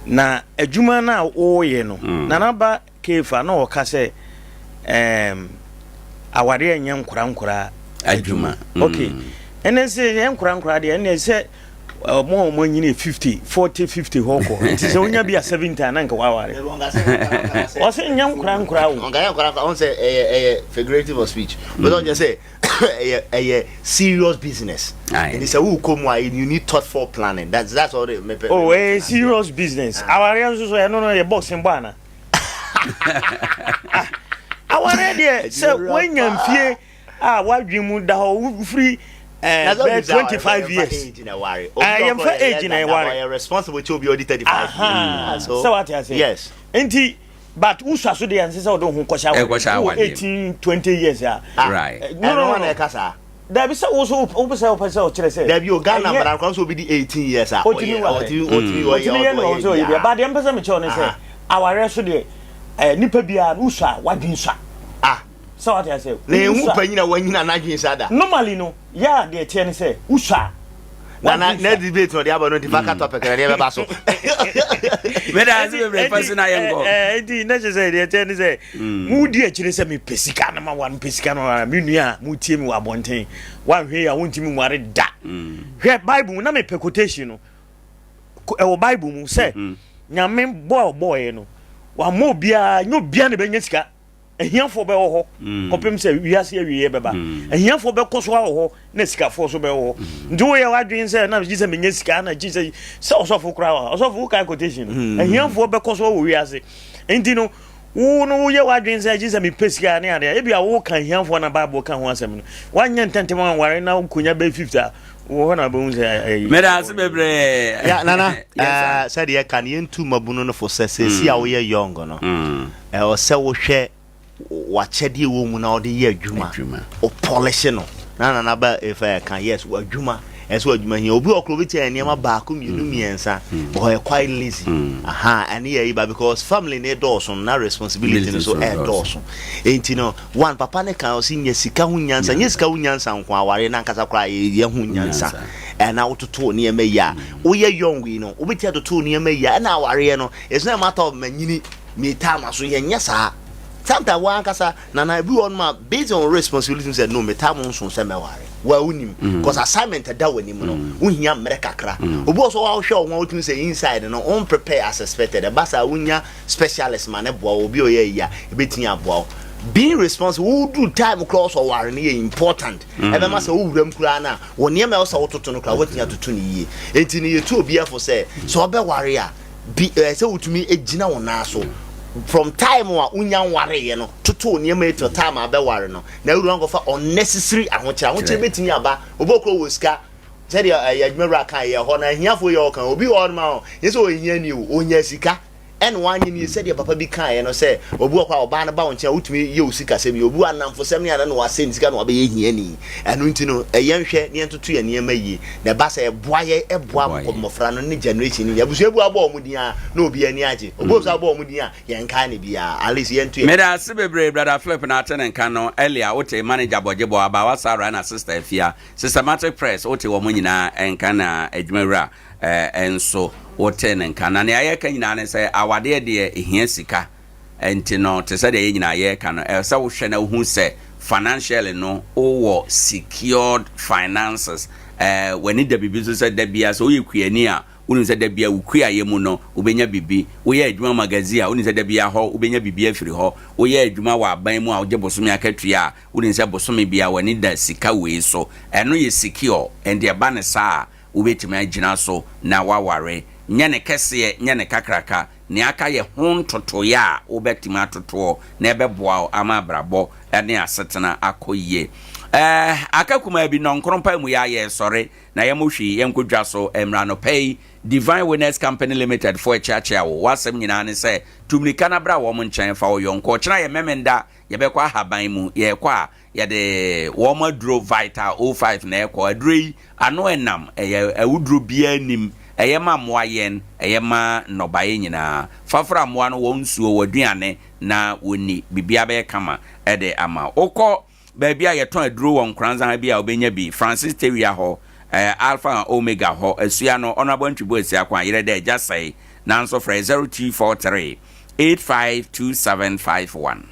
Na adwuma no a woyɛ no, mm. nana ba Kefa na ɔka sɛ ɛɛm awareɛ nyɛ nkora nkora adwuma. Ok ɛnɛ sɛ yɛ nkora nkora deɛ ɛnɛ sɛ ɔmo a ɔmo anyini 50 40 50 hɔ kɔ nti sɛ wonya bi a 70 a na nka waware ɔsɛ nyɛ nkora nkora o. Ɔnka nyɛ nkora nkora ɔn sɛ ɛyɛ ɛyɛ figurative of speech bɛsɛ ɔnyɛ sɛ ɛyɛ ɛyɛ serious business nti sɛ wokɔ mu a you need thoughtful planning that's that's all the mepɛ. Oh ɛyɛ serious business awareɛ nso so ɛno no yɛ boxing bɔ ana. Ah, awareɛ deɛ sɛ woanya mfie a woadwen mu da hɔ wofiri eh, bɛɛ 25 years eh, yɛmfa age na ɛware sɛ wate ase yes nti but wosua so deɛ ɛnsɛ sɛ wode wo ho kɔhyɛ awareɛ 18 20 years a right no no no Dabi sɛ wo so wopɛ sɛ wopɛ sɛ ɔkyerɛ sɛ. Dabi o Ghana mmara nkwa sɛ obi di 18 years a ɔtumi ware ɔtumi ɔtumi ɔyɛ ɔtumi yɛ no ɔsɛ ɔyɛ bia ba deɛ mpɛ sɛ mekyerɛ ne sɛ awareɛ so deɛ ɛɛ nipa biara no wosua wadwen sua. Ah. Sɛ wate ase. Na ehu panyin a wanyina n'adwen sa da. Normally no yɛ a deɛ ɛteɛ ne sɛ wosua. Na na na debate na ɔde aba no nti fa ka topic na deɛ bɛba so. Meda ase bebree fa si na yɛn kɔ. Ɛɛ nti na kyerɛ sɛ deɛ ɛteɛ ne sɛ. Modi akyire sɛ mepɛ sika na maware, mepɛ sika na maware. Me nua a motie me wɔ abɔnten, woanhwɛ yi a wontumi nware da. Hwɛ Bible mu na mepɛ quotation no. Ɛwɔ Bible mu sɛ mm-hmm. Nyame bɔ a ɔbɔɔyɛ no, wammɔ obiara, nyɛ obiara na ɛbɛnya sika. Ahiafoɔ bɛwɔ hɔ mm. kɔpem sɛ wiase awieɛ bɛba. Mm. Ahiafoɔ bɛkɔ so awɔ hɔ na sikafoɔ so bɛwɔ hɔ. Mm. Nti woyɛ w'adwene sɛ na gye sɛ menya sika na gye sɛ sɛ ɔsɔfo koraa wɔ ɔsɔfo wokae quotation no. Ahiafoɔ bɛkɔ so wɔ wiase. Nti no Wo no woyɛ w'adwene sɛ gye sɛ mepɛ sika ne adeɛ ebi a woka ahiafoɔ na Bible ka ho asɛm no woanyɛ ntɛntɛm anware na wokonya bɛyɛ 50 a wɔ hɔ na wobɛhu sɛ ɛyi. Meda ase bebree. Ya nana eh, sɛdeɛ yɛka no yɛntu mmabunu no fo sɛ seesei a woyɛ young no ɛwɔ sɛ wohwɛ w'akyɛdeɛ wɔ mu na wode yɛ adwuma wo polish no na nana ba efa ɛka yes w'adwuma ɛsɛ w'adwuma hia obi ɔkoro bi kyɛ nneɛma baako mmienu mm. mmiɛnsa mm. but ɔyɛ quite lazy mm. aha ɛne yɛ yiba because family ne dɔɔso na responsibility no so ɛdɔɔso nti no one papa ne kan ɔsi nyɛ sika ho nyansa nyɛ sika ho nyansa nko aware na ankasa koraa yɛ ho nyansa ɛna wototo nneɛma yi a woyɛ young yi no wobɛti atoto nneɛma yi a ɛna awareɛ no it's not a matter of manyini metaa ma so yɛnyɛ saa sometimes wo ankasa nana ebi wɔ nom a based on responsibility sɛ no metaa mo nso sɛ mɛware wa wonim mm. cause assignment ɛda w'anim no mm. wohia mmerɛ kakra mm. obi wɔ so wohwɛ wo ho a wotumi sɛ inside no on prepare as expected ɛba saa wonya specialist ma ne boa wo obi ɔyɛ yi a ɛbɛtumi aboa wo being responsible wodu time koraa sɛ ɔware no yɛ important ɛbɛma sɛ wowuram koraa no a wɔ nneɛma ɛwɔ sɛ wototo no koraa woatumi atoto no yie enti no yɛtu obi afo sɛ sɛ ɔbɛware a bi ɛɛ sɛ wotumi gyina wo nan so from time a wonya nwareeɛ no toto nneɛma yi till time a bɛware no na awura nkɔfa unnecessary ahokyere ahokyere bɛtumi aba obi okuro wɔ sika sɛdeɛ ɛyɛ adwuma wura kan yɛ hɔ na ahiafoɔ yɛ ɔkan obi wɔ hɔ nom a yɛ sɛ ɔhia ni o ɔnya sika. Ɛna wanyɛ no yie sɛdeɛ papa bi kaeɛ no sɛ obi wɔ hɔ a ɔbaa no ba wo nkyɛn a wotumi yɛ wo sikasɛm yie, obi wɔ nnamfosɛm ne ade na wasɛe ne sika na wabɛyɛ hiani. Ɛno nti no yɛnhwɛ na yɛntoto yɛn nneɛma yie na ɛba sɛ ɛboa yɛn, ɛboa mmɔfra no ne generation no nyinaa. Abusua bi wɔ hɔ a wobɔ wɔn din a na obiara ani agye, obi wɔ hɔ nso a wobɔ wɔn din a yɛnkae no biara. At least yɛnto yɛn. Meda ase bebree brother Philip na ate ne nka no earlier wote manager bɔgyebɔ abaawa Sarah ɛna sister Afia systematic press wote wɔn nyinaa nka na adwuma wura nso wote ne nka na nea yɛka nyinaa ne sɛ awadeɛ deɛ ehia sika nti no te sɛ deɛ yɛn nyinaa yɛka no ɛsɛ sɛ wohwɛ na wohu sɛ financially no wowɔ secured finances ɛɛ w'ani da biribi so sɛ da bia sɛ woyɛ kuani a Wonim sɛ da biara wo kuayɛ mu no, wobɛnya biribi. Woyɛ adwuma magazine a, wonim sɛ da biara hɔ wobɛnya biribi afiri hɔ. Woyɛ adwuma wɔ aban mu a wogye bosome akatua a, wonim sɛ bosome biara w'ani da sika wei so. Ɛno yɛ secure, ɛnti ɛba no saa a, wobɛtumi agyina so na woaware. Nyɛ ne kɛseɛ, nyɛ ne kakraka. Nea aka yɛ ho ntotoeɛ a wobɛtumi atotoɔ na ɛbɛboa wo ama abrabɔ ne asetena akɔ yie. Ɛɛ, aka kumaa bi, nnɔnkron pae mu yɛ a yɛresɔre. Na yɛmmɔ hwii, yɛnkɔ dwa so mmra anɔpa yi. Divine Winners Company Limited foɔ rekyeakyea wo. W'asɛm nyinaa ne sɛ, tu mmirika na bra wɔn nkyɛn, fa wo yɔnko. Ɔkyena yɛ Memenda, yɛbɛkɔ ahaban mu. Yɛrekɔ a, yɛde wɔn aduro Vital 05 na ɛrekɔ. Aduro yi, ano ɛnam, ɛyɛ awuduro biara nnim. Ɛyɛ ma mmoa yɛn, ɛyɛ ma nnɔbaeɛ nyinaa. Fa fra mmoa no wɔn nsuo, wɔn aduane na wɔnni. Biribiara bɛyɛ kama de ama wo. Wokɔ Baabi a yɛtɔn aduro wɔ Nkoranza ha bi a wobɛnya bi, Francis Tewia hɔ, eh, Alpha and Omega hɔ, Asua no, Honourable Antwibo Asiako a yerɛ dɛ agya sɛe, nanso frɛ 0243 852751.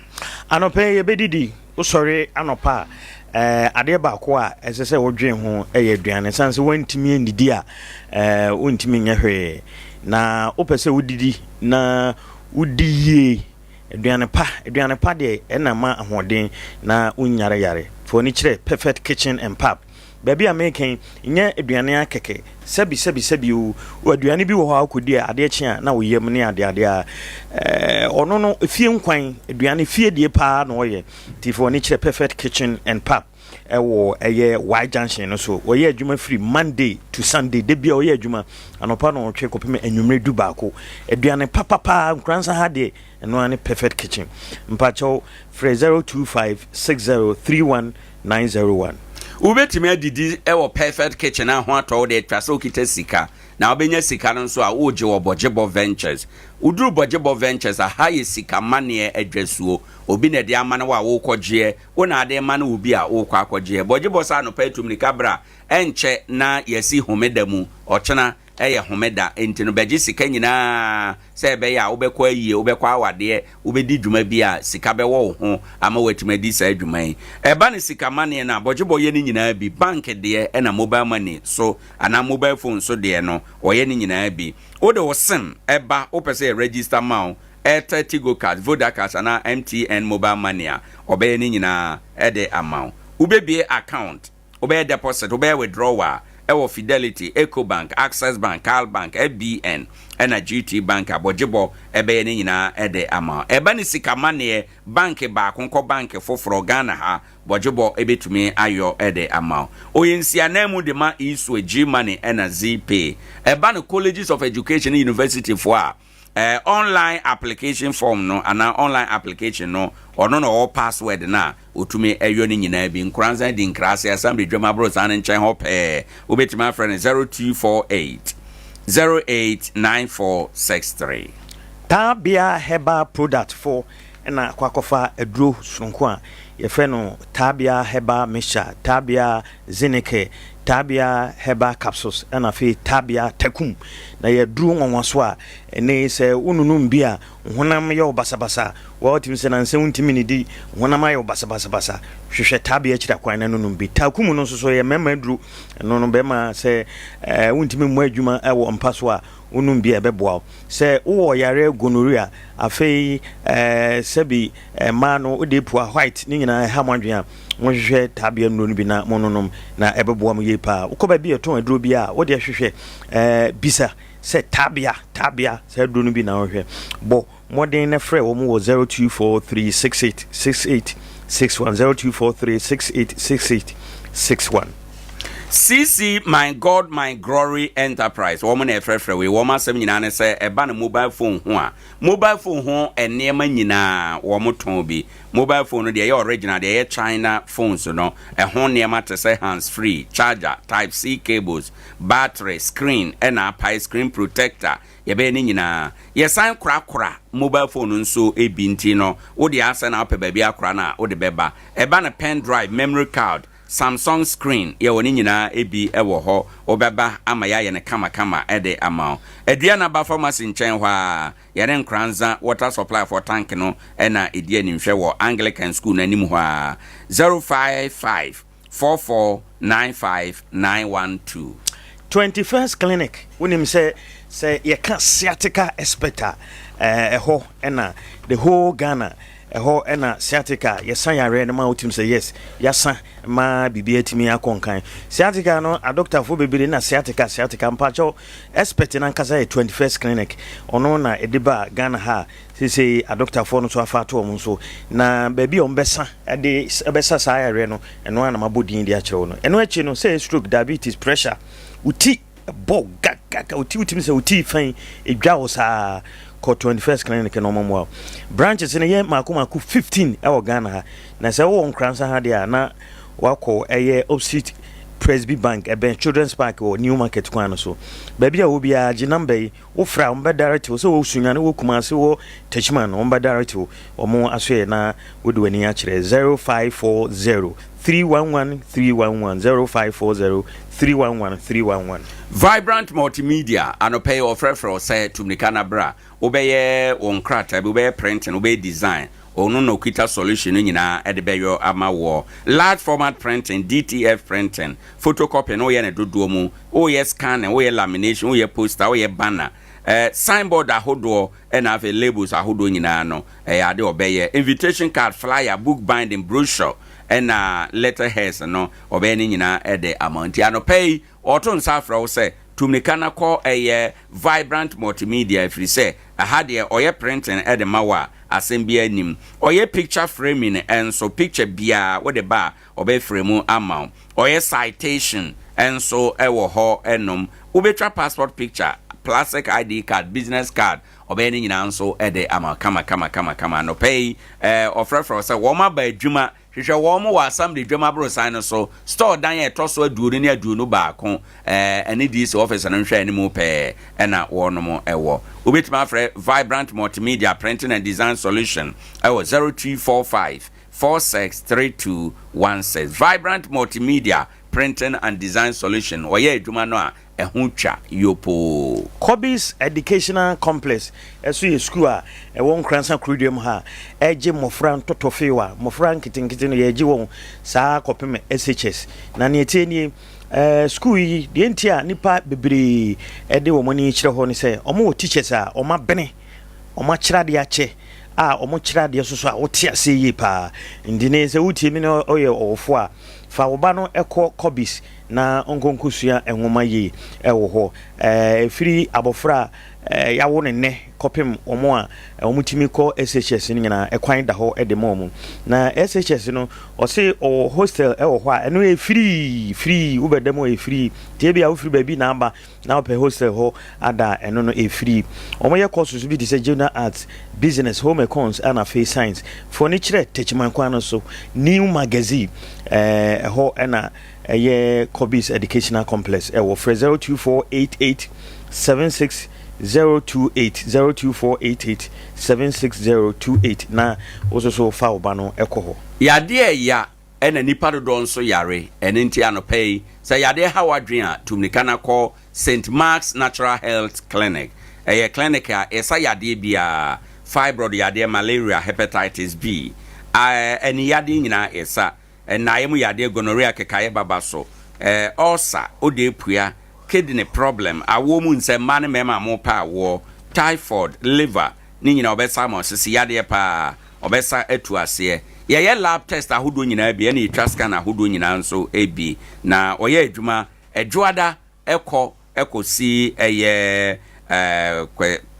Anɔpa yi yɛbɛdidi. Wosɔre anɔpa a, eh, adeɛ baako a ɛsɛ sɛ wodwen ho yɛ aduane. Ɛsiane sɛ woantumi annidi a, eh, wontumi nyɛ hwee. Na wopɛ sɛ wodidi na wodi yie. Aduane pa, aduane pa deɛ ɛna ɛma ahoɔden na wonyare yare. Fa w'ani kyerɛ Perfect Kitchen and Pub. Baabi a meka yi, nyɛ aduane ara kɛkɛ. Sɛbi sɛbi sɛbi o, aduane bi wɔ hɔ a wokɔdi a adeɛ kye a na wo yam ne adeade a. Ɛɛ, ɔno no, efie nkwan, aduane fie deɛ paa na ɔyɛ. Nti fa w'ani kyerɛ Perfect Kitchen and Pub ɛwɔ ɛyɛ Y Junction no so. Wɔyɛ adwuma firi Monday to Sunday. Da biara wɔyɛ adwuma anɔpa nɔnwɔtwe kɔpem anwummerɛ du baako. Aduane papapaa Nkoransa ha deɛ ɛno ara ne Perfect Kitchen. Mpakyɛw frɛ 025 60 31 901. Wobɛtumi adidi wɔ Perfect Kitchen a ho atɔ wo deɛ atwa sɛ wokita sika. Na wobɛnya sika no nso a woregye wɔ Bɔgyebɔ Ventures. Woduru Bɔgyebɔ Ventures a, ha yɛ sika maneɛ adwasuo. Obi na ɛde amane wo a worekɔgyeɛ. Wo na ade rema no wo bi a worekɔ akɔgyeɛ. Bɔgyebɔ sɛ anɔpa atu mmirika bra, ɛnkyɛ na yɛasi homeda mu. Ɔkyena yɛ homeda, enti no bɛgye sika nyinaa sɛ ɛbɛyɛ a wobɛkɔ ayie, wobɛkɔ awadeɛ, wobɛdi dwuma bi a sika bɛwɔ wo ho ama woatumi adi saa dwuma yi. Ɛba no sika maneɛ no a, bɔgyebɔ yɛ ne nyinaa bi. Bank deɛ ɛna mobile money so anaa mobile phone so deɛ no, wɔyɛ ne nyinaa bi. Wode wo sim ba, wopɛ sɛ yɛ register ma wo, Airtel Tigo Cash, Vodacash anaa MTN Mobile Money a, ɔbɛyɛ ne nyinaa de ama wo. Wobɛbue account, wobɛyɛ deposit, wobɛyɛ withdrawal wɔ Fidelity, Ecobank, Access Bank, Cal Bank, FBN ɛna GT Bank a, bɔgyebɔ bɛyɛ ne nyinaa de ama wo. Ɛba ne sika maneɛ, bank baako kɔ bank foforɔ, Ghana ha, bɔgyebɔ bɛtumi ayɔ de ama wo. Ɔyɛ nsiananmu de ma Esway, Gmoney ɛna Zeepay. Ɛba no Colleges of Education ne University foɔ a, Eh, online application form no anaa online application no, ɔno na ɔwɔ password no a ɔtumi yɔ ne nyinaa bi. Nkoranza di Nkraase Assembly Dwam Aborosan no nkyɛn hɔ pɛɛ. Wobɛtumi afrɛ no 0248 089463. Taabea Herbal Product fo na akɔ akɔfa aduro sononko a yɛfrɛ no Taabea Herbal Mixture, Taabea Zinike, Tabia Herbal Capsules ɛna afei Tabia Takum. Na ɛyɛ aduro nwanwaso a ɛne sɛ wononom bi a honam yɛ wo basabasa, woatumi sɛ nansɛ wontumi nnidi, honam ayɛ wo basabasabasa, hwehwɛ Tabia akyiri akwan na nonom bi. Takum no nso so ɛyɛ mmarima aduro, ɛno no bɛrima sɛ ɛɛ wontumi mmɔ adwuma wɔ mpa so a wonom bi a ɛbɛboa wo. Sɛ wowɔ yareɛ gonorrhea, afei ɛɛ sɛbi mmaa no wode pua white ne nyinaa ɛha mo adwene a, Monhwehwɛ taabea nnuro no bi na mononom, na ɛbɛboa mo yie paa. Wokɔ baabi a yɛtɔn aduro bi a, wo deɛ hwehwɛ, ɛɛ bisa sɛ taabea, taabea, saa aduro no bi na wohwɛ. Bɔ mmɔden na frɛ wɔn wɔ 0243686861, 0243686861. CC My God My Glory Enterprise wɔn na ɛfrɛfrɛ wei. Wɔn asɛm nyinaa ne sɛ ɛba no mobile phone ho a, mobile phone ho nneɛma nyinaa wɔn tɔn bi. Mobile phone no deɛ ɛyɛ original, deɛ ɛyɛ China phones no, ɛho nneɛma te sɛ hands free, charger, type C cables, battery, screen ɛna apae, screen protector, yɛbɛyɛ ne nyinaa. Yɛsan korakora mobile phone nso bi nti no, wo deɛ asɛ na wopɛ baabi akora no a, wode bɛba. Ɛba no pen drive, memory card, Samsung screen, yɛwɔ ne nyinaa bi wɔ hɔ. Wobɛba ama yɛayɛ no kamakama de ama wo. Aduanaba Pharmacy nkyɛn hɔ ara, yɛne Nkoranza Water Supply foɔ tank no na ɛdi animhwɛ wɔ Anglican School no anim hɔ ara. 055 44 95 912. 21st Clinic, Wonim sɛ sɛ yɛka sciatica expert a, ɛhɔ na the whole Ghana, ɛhɔ na sciatica yɛsa yareɛ no ma wotumi sɛ yes, yɛasa ma biribi atumi akɔ nkan. Sciatica no, adɔktafoɔ bebree na sciatica, sciatica, mpakyɛw, expert no ankasa yɛ 21st Clinic, ɔno na ɛde ba Ghana ha a seesei adɔktafoɔ no nso afa ato wɔn so, na baabi a wɔbɛsa de bɛsa saa yareɛ no, ɛno ara na mabɔ din de akyerɛ wo no. Ɛno akyi no, sɛ stroke, diabetes, pressure, wo ti bɔ gagaga, wo ti wotumi sɛ wo ti fɛn edwa wo saa, kɔ 21st Clinic na wɔmmoa wo. Branches no yɛ mako mako 15 ɛwɔ Ghana ha, na sɛ wowɔ Nkoransa ha deɛ a, na wakɔ ɛyɛ opposite Presby Bank, ɛbɛn Children's Park wɔ New Market kwan no so. Baabi a wɔ biara, gye number yi, Wo frɛ a wɔn bɛ direct wo, sɛ wɔ Sunyani, wɔ Kumasi, wɔ Techiman no, wɔn bɛ direct wo, wɔn asoɛɛ na wode w'ani akyerɛ 0540 311 311 0540 311 311. Vibrant Multimedia, Anɔpa yi wɔfrɛfrɛ wo sɛ tu mmirika na bra, wobɛyɛ wo nkrataa bi, wobɛyɛ printing, wobɛyɛ design, ɔno na ɔkita solution no nyinaa de bɛyɔ ama woɔ. Large format printing, DTF printing, photocopy no woyɛ no dodoɔ mu, woyɛ scanning, woyɛ lamination, woyɛ poster, woyɛ banner, eh, signboard ahodoɔ ɛna afei labels ahodoɔ nyinaa no ɛyɛ ade ɔbɛyɛ. Invitation card, flyer, book binding, brochure ɛna letterheads no ɔbɛyɛ ne nyinaa ɛde ama. Nti anɔpa yi ɔto nsa afrɛ wo sɛ tu mmirika na kɔ ɛyɛ Vibrant Multimedia ɛfiri sɛ ɛha deɛ ɔyɛ printing ɛde ma wo a asɛm biara nnim. Ɔyɛ picture framing nso, picture biara wode ba a ɔbɛ frame ama wo. Ɔyɛ citation nso wɔ hɔ nom. Wobɛtwa passport picture, plastic ID card, business card, ɔbɛyɛ ne nyinaa nso de ama wo kama kama kama kama. Anɔpa yi ɔfrɛfrɛ wo sɛ wɔn aba adwuma, hwehwɛ wɔn wɔ Assembly dwam aborosan no so, store dan a ɛtɔ so aduonu ne 21, ɛne DC office no nhwɛ anim pɛɛ ɛna wɔnom wɔ. Wobɛtumi afrɛ Vibrant Multimedia Printing and Design Solution wɔ 0245 463216. Vibrant Multimedia Printing and Design Solution, wɔyɛ adwuma no a ɛho twa yopoo. Kobe's Educational Complex nso yɛ sukuu a ɛwɔ Nkoransa kurodua mu ha a ɛgye mmɔfra ntɔtɔfewa, mmɔfra nketenkete no yɛgye wɔn saa kɔpem SHS. Na nea ɛteɛ nie, eh, sukuu yi deɛ nti a nnipa bebree de wɔn ani kyerɛ hɔ ne sɛ wɔwɔ teachers a wɔabene, wɔakyerɛ adeɛ akyɛ a wɔkyerɛ adeɛ so so a wote aseɛ yie paa. Nti ne sɛ wotie me na ɔyɛ ɔwofoɔ a, fa wo ba no kɔ Kobe's na ɔnkɔ nkɔsua nwoma yie wɔ hɔ. Ɛfiri abɔfra a yɛawo no nnɛ kɔpem wɔn a wɔtumi kɔ SHS no nyinaa, ɛkwan da hɔ de ma wɔn. Na SHS no, ɔse ɔwɔ hostel wɔ hɔ a, ɛno yɛ free, free, wobɛda mu a ɛyɛ free. Nti ebia wofiri baabi na aba na wopɛ hostel hɔ ada a, ɛno no ɛyɛ free. Wɔyɛ courses bi te sɛ General Arts, Business, Home Econs ɛna afei Science. Foɔ no kyerɛ Techiman kwan no so, New Magazine, ɛhɔ ɛna ɛyɛ Kobe's Educational Complex ɛwɔ. Frɛ 02488 76028, 02488 76028 na wo nso so fa wo ba no kɔ hɔ. Yadeɛ ɛya ɛna nnipa dodoɔ nso yare, ɛno nti anɔpa yi sɛ yadeɛ ha w'adwene a, tu mmirika na kɔ Saint Mark's Natural Health Clinic. Ɛyɛ clinic a ɛsa yadeɛ biara, fibroid yadeɛ, malaria, hepatitis B, ani yadeɛ nyinaa ɛsa, nnaeɛ mu yadeɛ, gonorrhea, kekaeɛ baba so, ulcer, odeepua, kidney problem, awoɔ mu nsɛm, mmaa ne mmarima a mopɛ awoɔ, typhoid, liver, ne nyinaa ɔbɛsa ama wo, sisi yadeɛ paa ɔbɛsa atu aseɛ. Yɛyɛ lab test ahodoɔ nyinaa bi ɛna yɛtwa scan ahodoɔ nyinaa nso bi. Na ɔyɛ adwuma Ɛdwoada kɔ kɔsi ɛyɛ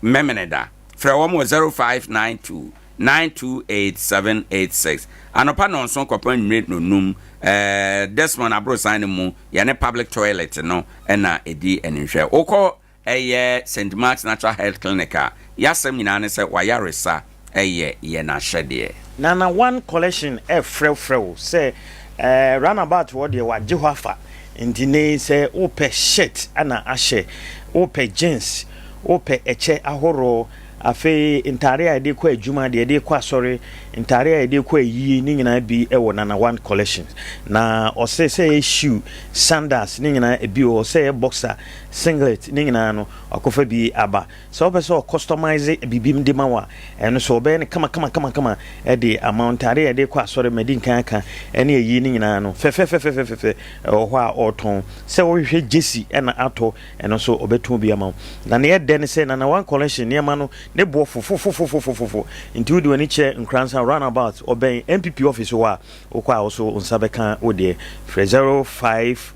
Memeneda. Frɛ wɔn wɔ 0592. 928 786. Anɔpa nnɔnson kɔpem anwummere nnɔnnum, eh, Desmond aborosan no mu, yɛne public toilet no na ɛdi animhwɛ. Wokɔ ɛyɛ St. Mark's Natural Health Clinic a, y'asɛm nyinaa ne sɛ w'ayaresa yɛ yɛn ahyɛdeɛ. Nana one collection ɛfrɛfrɛ wo sɛ eh, runabout hɔ deɛ wagye hɔ afa nti nei sɛ wopɛ shirt na ahyɛ, wopɛ jeans, wopɛ ɛkyɛ ahoroɔ, afei ntaare a yɛde kɔ adwuma, deɛ yɛde kɔ asɔre, ntaare a yɛde kɔ ayie ne nyinaa bi wɔ Nana one collection. Na ɔse sɛ ɛyɛ shoe, sandals ne nyinaa ebi wɔ hɔ, sɛ ɛyɛ boxer, singlet ne nyinaa no wakɔfa bi aba. Sɛ wopɛ sɛ ɔcustomize biribi de ma wo a, ɛno nso ɔbɛyɛ no kama kama kama kama de ama wo. Ntaade a yɛde kɔ asɔre, madi nkan aka, ne ayi ne nyinaa no, fɛfɛfɛfɛfɛfɛ ɛwɔ hɔ a ɔretɔn. Sɛ wohwehwɛ jersey na atɔ, ɛno nso ɔbɛtɔn bi ama wo. Na nea ɛdɛ ne sɛ, Nana One Collection nneɛma no, ne boɔ fofofofofofofo. Nti wode w'ani kyerɛ Nkoransa roundabout, ɔbɛn NPP office hɔ a, wokɔ a wo nso wo nsa bɛka wo deɛ. Frɛ 05.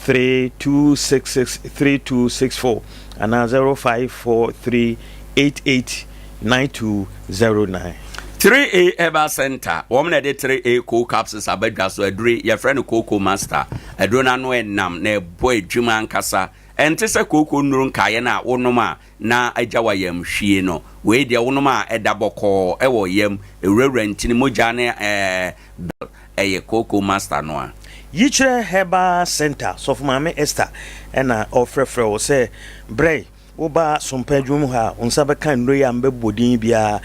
3266 3264 anaa 0543 88 9209. 3A Herbal Centre, wɔn na ɛde 3A Cold Capsules aba dwa so. Aduro yi, yɛfrɛ no Kooko Master. Aduro no ano ɛnam na ɛbɔ adwuma ankasa. Ɛnte sɛ kooko nnuro nkaeɛ no a wonom a na agya w'ayamhwie no. Wei deɛ wonom a ɛda bɔkɔɔ wɔ yam, ɛwurawura ntini, mogya ne ɛɛ bel. Ɛyɛ Kooko Master no a. Yikyerɛ Herbal Centre, Sɔfo Maame Esther na ɔrefrɛfrɛ wo sɛ brɛ wo ba Sompa adwuma mu ha a, wo nsa bɛka nnuro yi a mebɛbobɔ din yi biara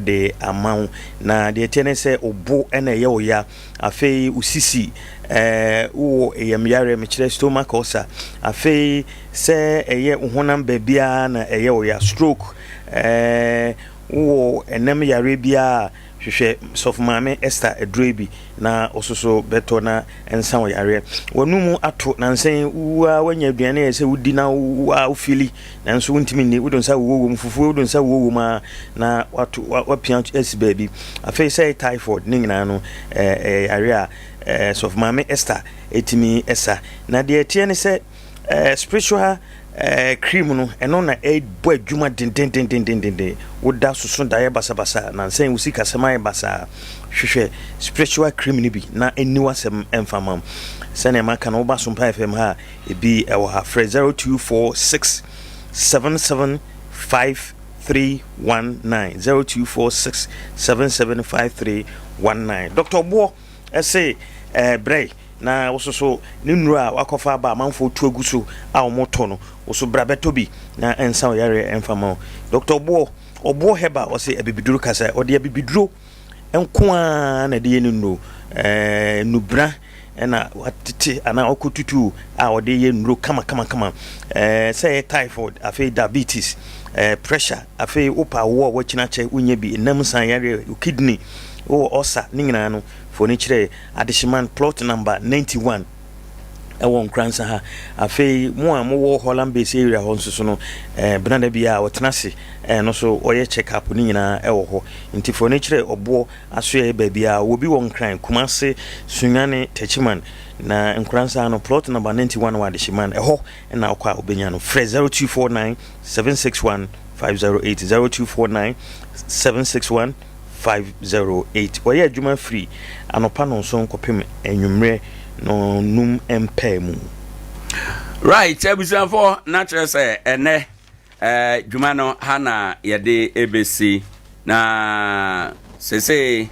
de ama wo. Na deɛ ɛteɛ ne sɛ wo bo na ɛyɛ wo ya, afei wo sisi, eh, wowɔ yamyareɛ, mekyerɛ stomach ulcer, afei sɛ ɛyɛ wo honam baabiara na ɛyɛ wo ya, stroke, eh, wowɔ ɛnam yareɛ biara a, Hwehwɛ Sɔfo Maame Esther aduro yi bi na wo soso bɛtɔ na nsa wo yareɛ. W'anum ato nansa yi wo ara woanya aduane a ɛsɛ wodi na wo ara wo fili nanso wontumi nni. Wode nsa wowɔ wom fufuo wode nsa wowɔ wom ara na wato wapia asi baabi. Afei sɛ typhoid ne nyinaa no ɛyɛ yareɛ a Sɔfo Maame Esther ɛtumi sa. Na deɛ ɛteɛ ne sɛ Spiritual cream no, ɛno na ɛbɔ adwuma dendendendendenden. Woda soso daeɛ basabasa, nansa yi wo sikasɛm ayɛ basaa. Hwehwɛ spiritual cream no bi na ɛnni w'asɛm ɛmfa ma wo. Sɛnea maka no, woba Sompa FM ha a, ebi ɛwɔ ha. Frɛ 0246 77 5319 0246 77 5319. Dr. Boɔ ɛse ɛɛ brɛ Na wo soso ne nnuro a wakɔfa aba amanfoɔ tu agu so a wɔtɔ no, wo so bra bɛtɔ bi na ɛnsa wo yareɛ ɛmfa ma wo. Doctor Ɔboɔ, Ɔboɔ Herbal, ɔse abibiduro kasa, ɔde abibiduro nko ara na ɛde yɛ ne nnuro. Ɛɛ nnubra ɛna watete anaa ɔkɔtutu a ɔde yɛ nnuro kama kama kama. Ɛɛ sɛ ɛyɛ typhoid, afei diabetes, ɛɛ pressure, afei wopɛ awoɔ a wakyina kyɛ wonya bi, ɛnam san yareɛ, kidney, wowɔ ulcer ne nyinaa no, fo ani kyerɛ Adehyeman plot number 91 ɛwɔ Nkoransa ha. Afei mo a mowɔ Holland Base area hɔ nso so no, eh, benada bi a ɔtena ase eh, no so ɔyɛ check up ne nyinaa ɛwɔ hɔ. Nti fo ani kyerɛ ɔboɔ asoɛeɛ baabi a wɔ bi wɔ Nkran, Kumase, Sunyani, Techiman na Nkoransa no plot number 91 wɔ Adehyeman ɛhɔ na ɔkɔ a ɔbɛnya no. Frɛ 0249 761 508 0249 761 508. Wɔyɛ adwuma firi anɔpa nnɔnson kɔpem anwummerɛ nnɔnnum mpaa mu. Right, abusuafoɔ, na kyerɛ sɛ ɛnɛ eh, dwuma no ha na yɛde ɛbɛsi na sesei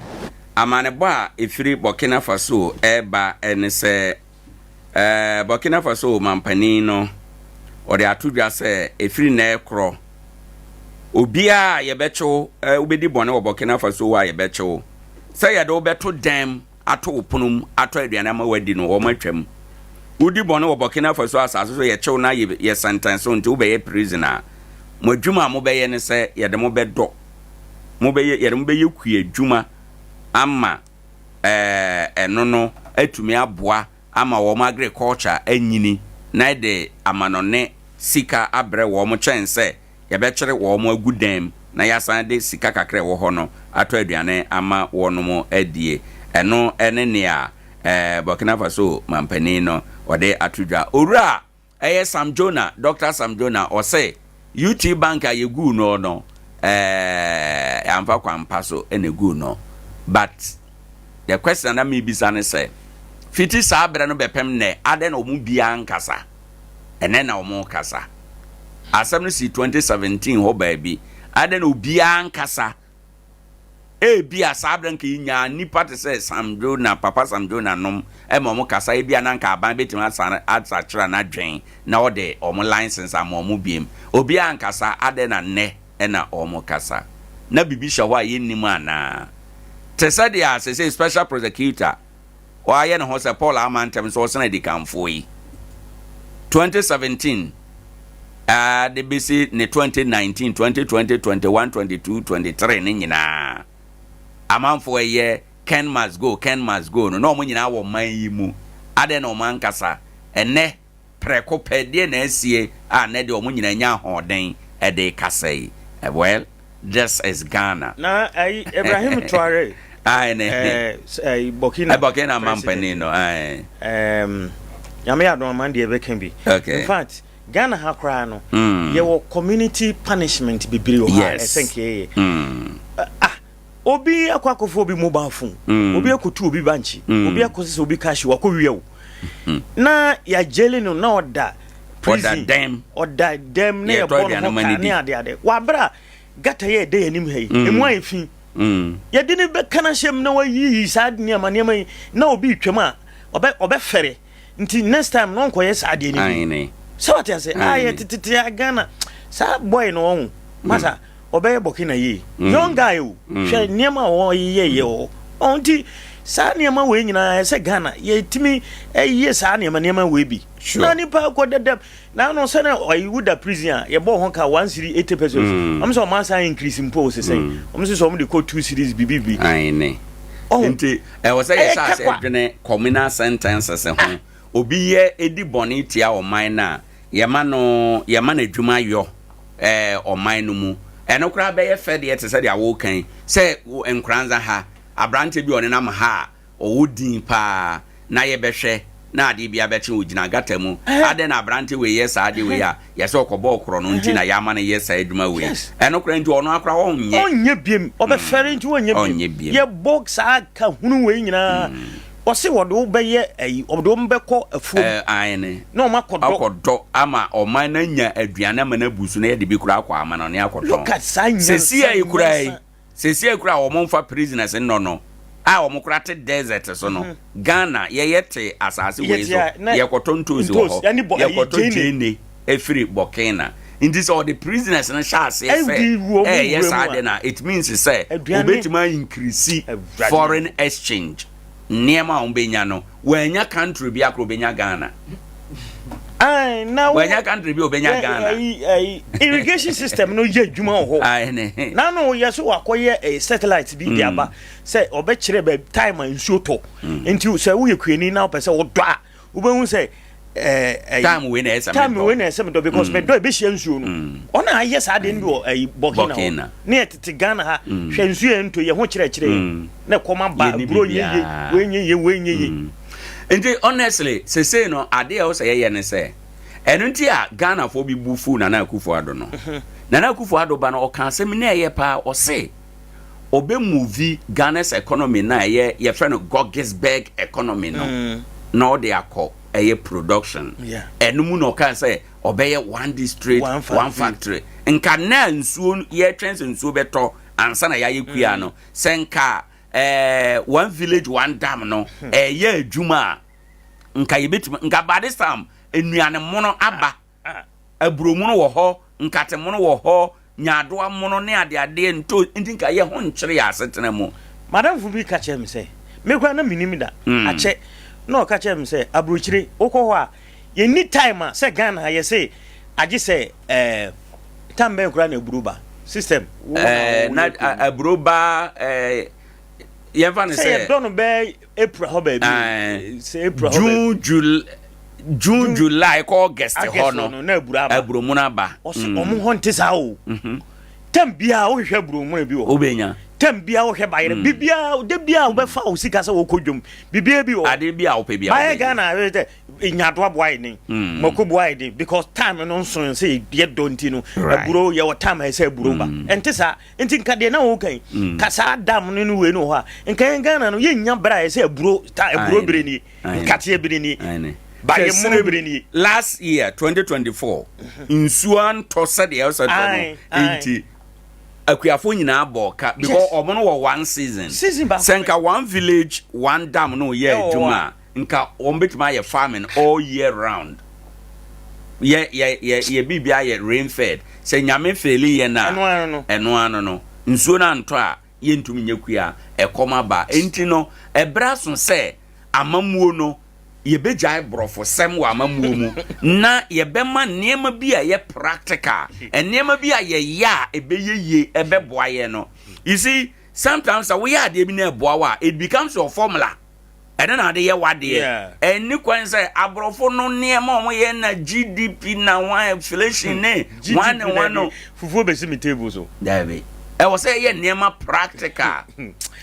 amanebɔ a ɛfiri Burkina Faso ɛreba ne sɛ Burkina Faso manpanin no, ɔde ato dwa sɛ ɛfiri nnɛ rekorɔ, obiara a yɛbɛkye wo, wobɛdi bɔne wɔ Burkina Faso hɔ a yɛbɛkye wo, sɛ yɛde wo bɛto dan mu ato wo pono mu atɔ aduane ama woadi no, wɔn atwam. Wodi bɔne wɔ Burkina Faso asase so, yɛkye wo na yɛ sentence wo nti wobɛyɛ prison a, mo adwuma a mobɛyɛ ne sɛ yɛde mo bɛdɔ, mobɛyɛ, yɛde mo bɛyɛ kuadwuma ama ɛno no atumi aboa ama wɔn agriculture anyini na ɛde amanɔne sika abrɛ wɔn kyɛn sɛ yɛbɛkyere wɔn agu dan mu na yɛasan de sika kakra a ɛwɔ hɔ no atɔ aduane ama wɔnom adie. Ɛno ne nea Burkina Faso manpanin no ɔde ato dwa. Owura Ɛyɛ Sam Jonah, Dɔkta Sam Jonah, ɔse UT Bank a yɛguu noɔ no, Ɛɛ yɛamfa kwan pa so na eguu no but the question a na mebisa ne sɛ fiti saa berɛ no bɛpem nnɛ adɛn na wɔn biara nkasa? Ɛnɛ na wɔn rekasa. Asɛm no sii 2017 hɔ baabi. Adɛn na obiara nkasa? Ebia saa berɛ nka yɛnyaa nnipa te sɛ Sam Jonah, Papa Sam Jonah nom ma wɔn kasa, ebia na anka aban bɛtumi asan asakyera n'adwen na ɔde wɔn license ama wɔn biem. Obiara ankasa, adɛn na nnɛ na wɔn kasa? Na biribi hyɛ hɔ a yɛnnim anaa? Te sɛ deɛ a seesei Special Prosecutor wayɛ ne ho sɛ Paul ama ntɛm sɛ ɔsene adikanfoɔ yi. 2017 de bɛsi ne 2019, 2020, 21, 22, 23 ne nyinaa amanfoɔ ɛyɛ Ken must go, Ken must go no na wɔn nyinaa wɔ man yi mu. Adɛn na wɔn ankasa? Ɛnɛ prɛko pɛ, deɛ na asie a nnɛ deɛ wɔn nyinaa anya ahoɔden de rekasa yi? Well, this is Ghana. Na ayi Ibrahim Traore. Ayi ne. Ɛɛ ayi Burkina. Burkina mampanin no ayi. Ɛɛm nyame yɛ adom aman deɛ ɛbɛka bi. Okay. In fact Ghana ha koraa no. Mm. Yɛwɔ community punishment bebree wɔ ha. Yes. Ɛsɛ nka yɛyɛ. Mm. Ah obi akɔ akɔfa obi mobile phone. Mm. Obi akɔtu obi bankye. Mm. Obi akɔsesa obi cash wakɔ wia o. Na yɛagyeli no na ɔda prison. Ɔda dɛm. Ɔda dɛm na yɛbɔ no ho ka ne ade ade. Wɔ abere a gata yɛ ɛda yɛn anim ha yi, mm. emu ayɛ fi. Mm. Yɛde no bɛka no ahyɛ mu na wayiyi saa nneɛma nneɛma yi na obi retwam a ɔbɛ ɔbɛfɛre. Nti next time na ɔnkɔyɛ saa adeɛ no bi. Sɛ wate ase, a yɛ tetete a Ghana saa boy no ɔho. Masa ɔbɛyɛ Burkina yie. Young guy o. Hwɛ nneɛma a ɔyɛ yɛ wɔ hɔ. Nti saa nneɛma wei nyinaa ɛsɛ Ghana yɛtumi ɛyɛ saa nneɛma nneɛma wei bi. Na nipa kɔ dɛdɛm na ano sɛ na ɔyi wo da prison a yɛbɔ ho ka one cedi 80 pesos. Ɔmo sɛ ɔmo asan increase mpo o sesɛn. Ɔmo sɛ sɛ ɔmo de kɔ two cedis bibi bi. Aane. Nti ɛwɔ sɛ yɛhyɛ ase dwene communal sentences ho. Obi yɛ di bɔne tia ɔman no a, yɛma no yɛma no adwuma yɔ ɛɛ ɔman no mu. Ɛno koraa bɛyɛ fɛ deɛ te sɛ deɛ woka yi sɛ Nkoranza ha, aberanteɛ bi a ɔnenam ha a ɔwɔ din paa na yɛbɛhwɛ na adeɛ bi abɛkye ɔgyina gata mu. Adɛn na aberante wei yɛ saa adeɛ wei a yɛsɛ ɔkɔbɔɔ korɔ no nti na yɛama no yɛ saa adwuma wei. Ɛno koraa nti ɔno ara koraa ɔnyɛ. Ɔnyɛ biem. Ɔbɛfɛre nti ɔnyɛ biem. Ɔnyɛ biem. Yɛbɔ saa ka hunu wei nyinaa. Ɔse wɔde wo bɛyɛ ayi, wɔde wɔn bɛkɔ afuom. Ɛɛ aane. Na wɔn akɔdɔ. Akɔdɔ ama ɔman no anya aduane ama no abu so na yɛde bi koraa akɔ amanɔne akɔtɔn. Look at saa nyansa Seesei yi koraa yi, nyansa. seesei koraa a wɔn mfa prisoners nnɔ no a wɔn koraa te desert so no, Ghana yɛyɛ te asase wei Yɛte so, a na yɛkɔtɔ ntoosi wɔ ntoosi hɔ, ɛne bɔ ayi yɛkɔtɔ gyeene. gyeene ɛfiri Burkina. Nti sɛ ɔde prisoners no hyɛ aseɛ sɛ Ɛde wɔn ɛɛyɛ wura saa mu a. de no a, it means sɛ Aduane. obetumi a increase Awurade. foreign exchange. Nneɛma a wɔbɛnya no, wɔannya country bi akora obɛnya Ghana. Ae, na wo Wɔannya country bi a obɛnya Ghana. Ayi, ayi, irrigation system no yɛ adwuma wɔ hɔ. Ae, ne. Na no yɛ so wakɔyɛ eh, satellite bi de aba sɛ ɔbɛkyerɛ baabi time a nsuo tɔ. Nti sɛ woyɛ kuani na wopɛ sɛ wodɔ a, wobɛhu sɛ eh, eh, Time wei na ɛsɛ time medɔ. wei na ɛsɛ medɔ because medɔ ɛbɛhyia nsuo no. Ɔna ayɛ saa adeɛ no bi wɔ ayi Burkina hɔ. Burkina. Ne yɛ tete Ghana ha, hwɛ nsuo yɛ ntɔ yɛ ho kyerɛkyerɛ yɛn. Na ɛkɔm aba, Yɛnni aburo nyɛ yie, biribiara. wei nyɛ yie, wei nyɛ yie. Nti honestly, sesei no adeɛ a ɛwɔ sɛ yɛyɛ ne sɛ, ɛno nti a Ghanafoɔ bi bu fuu Nana Akufo Addo no. Nana Akufo Addo ba no ɔka asɛm na ɛyɛ paa, ɔse ɔbɛ move Ghana's economy no a ɛyɛ yɛfrɛ no Guggisberg economy no na ɔde akɔ ɛyɛ production. Ɛno mu na ɔkaa sɛ ɔbɛyɛ one district One factory. one factory. Nka na nsuo yɛtwɛn sɛ nsuo bɛtɔ ansa na yɛayɛ kua no, sɛ nka ɛɛ one village one dam no ɛyɛ adwuma a nka yɛbɛtumi nka by this time nnuane mono aba, aburo mono wɔ hɔ, nkate mono wɔ hɔ, nyaadoa mono ne adeadeɛ nto nti nka yɛ ho nkyere yɛ asetena mu. M'adamfo bi ka kyerɛɛ me sɛ, me koraa na mennim da, akyɛ, na ɔka kyerɛɛ me sɛ aburokyire wokɔ hɔ a yɛnni time a sɛ Ghana ha yɛse agye sɛ ɛɛ time bɛn koraa na aburo ba system. Wo na Ɛɛ na woyɛ kuro mu. aburo ba ɛɛ yɛmfa no Sɛ sɛ yɛdɔ no bɛɛ April hɔ baabi. Ɛɛ Sɛ April hɔ baabi. June Jul June July kɔ August August hɔ hɔ no no na aburo aba. aburo mono aba. Ɔse ɔmo hɔ nte saa o. Tam biara wohwehwɛ aburo mono bi wɔ hɔ. Wobɛnya. Tɛm bia wohwɛ bayerɛ mm. bibia da bia wobɛfa wo sika sɛ wokɔ dwom bibia bi wɔ ade bi a wopɛ bia bayɛ Ghana sɛ nyadoa boa yɛ den mm. mako boa yɛ den because time no nso sɛ yɛ dɔ nti no aburo yɛwɔ time a ɛsɛ aburo ba mm. ɛnte saa nti nka deɛ na woka yi ka saa dam no no wei no hɔ a nka yɛn Ghana no yɛnnya berɛ a ɛsɛ aburo ta aburo bere nie nkateɛ bere nie bayɛ mono bere nie. Last year 2024 nsuo antɔ sɛdeɛ ɛsɛ tɔ no nti akuafo nyinaa bɔɔ ka because ɔmo no wɔ one season. Season baako Sɛ nka one village one dam no yɛ adwuma a nka wɔn bɛtumi ayɛ farming all year round. Yɛ yɛ yɛ yɛ biribi ayɛ rain fed. Sɛ nyame feli yɛn a ɛno ano no nsuo no antɔ a yɛntumi nyɛ kua ɛkɔm aba. Enti no ɛberɛ aso sɛ amammuo no yɛbɛgyae borɔfosɛm wɔ amammuo mu na yɛbɛma nneɛma bi a ɛyɛ practical, nneɛma bi a yɛyɛ a ɛbɛyɛ yie, ɛbɛboa yɛn no. You see, sometimes sɛ woyɛ adeɛ bi na ɛboa wo a, it becomes your formula. Ɛno na ade yɛ w'adeɛ. Ɛnni kwan sɛ aborɔfo no nneɛma a wɔyɛ na GDP na wɔn inflation ne wɔn ne wɔn no. Fufuo bɛsi me table so. Dabi. Ɛwɔ sɛ yɛyɛ nneɛma practical.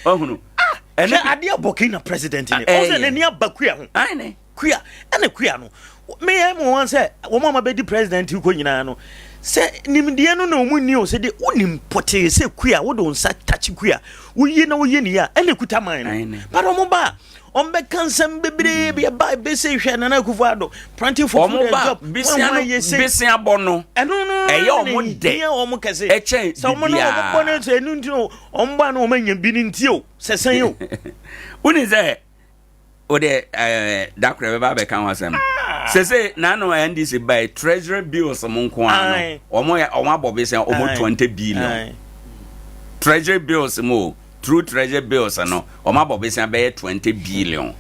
Ɔhunu. Ah! Hwɛ adeɛ Burkina president ni. Ɔsɛ n'ani aba kua ho. Kua ɛna kua no. Meyɛ mu wɔn sɛ wɔn a wɔabɛdi president kɔ nyinaa no sɛ nimdeɛ no na wɔn nni o sɛ de wonim pɔtee sɛ kua wode wo nsa takye kua woyie na woyɛ ne yie a ɛna ekuta man no. But wɔn ba wɔn bɛka nsɛm bebree bi ɛba ebese hwɛ Nana Akufo Addo planting for food and job. Wɔn ba besia bɔ no ɛno no ɛyɛ wɔn dɛ wɔn kɛse ɛkyɛn sɛ wɔn na wɔn bɔ no sɛ ɛnu nti no wɔn ba no wɔn anya bi ne nti o. Sɛ sɛn o. Woni sɛ o de ɛɛ dakora bɛba abɛka ho asɛm. Sese n'ano NDC by treasury bills mo nko ara no wɔn yɛ wɔn abɔ bi sɛ wɔn 20 billion. Treasury bills mo through treasury bills no wɔn abɔ bi sɛ bɛyɛ 20 billion.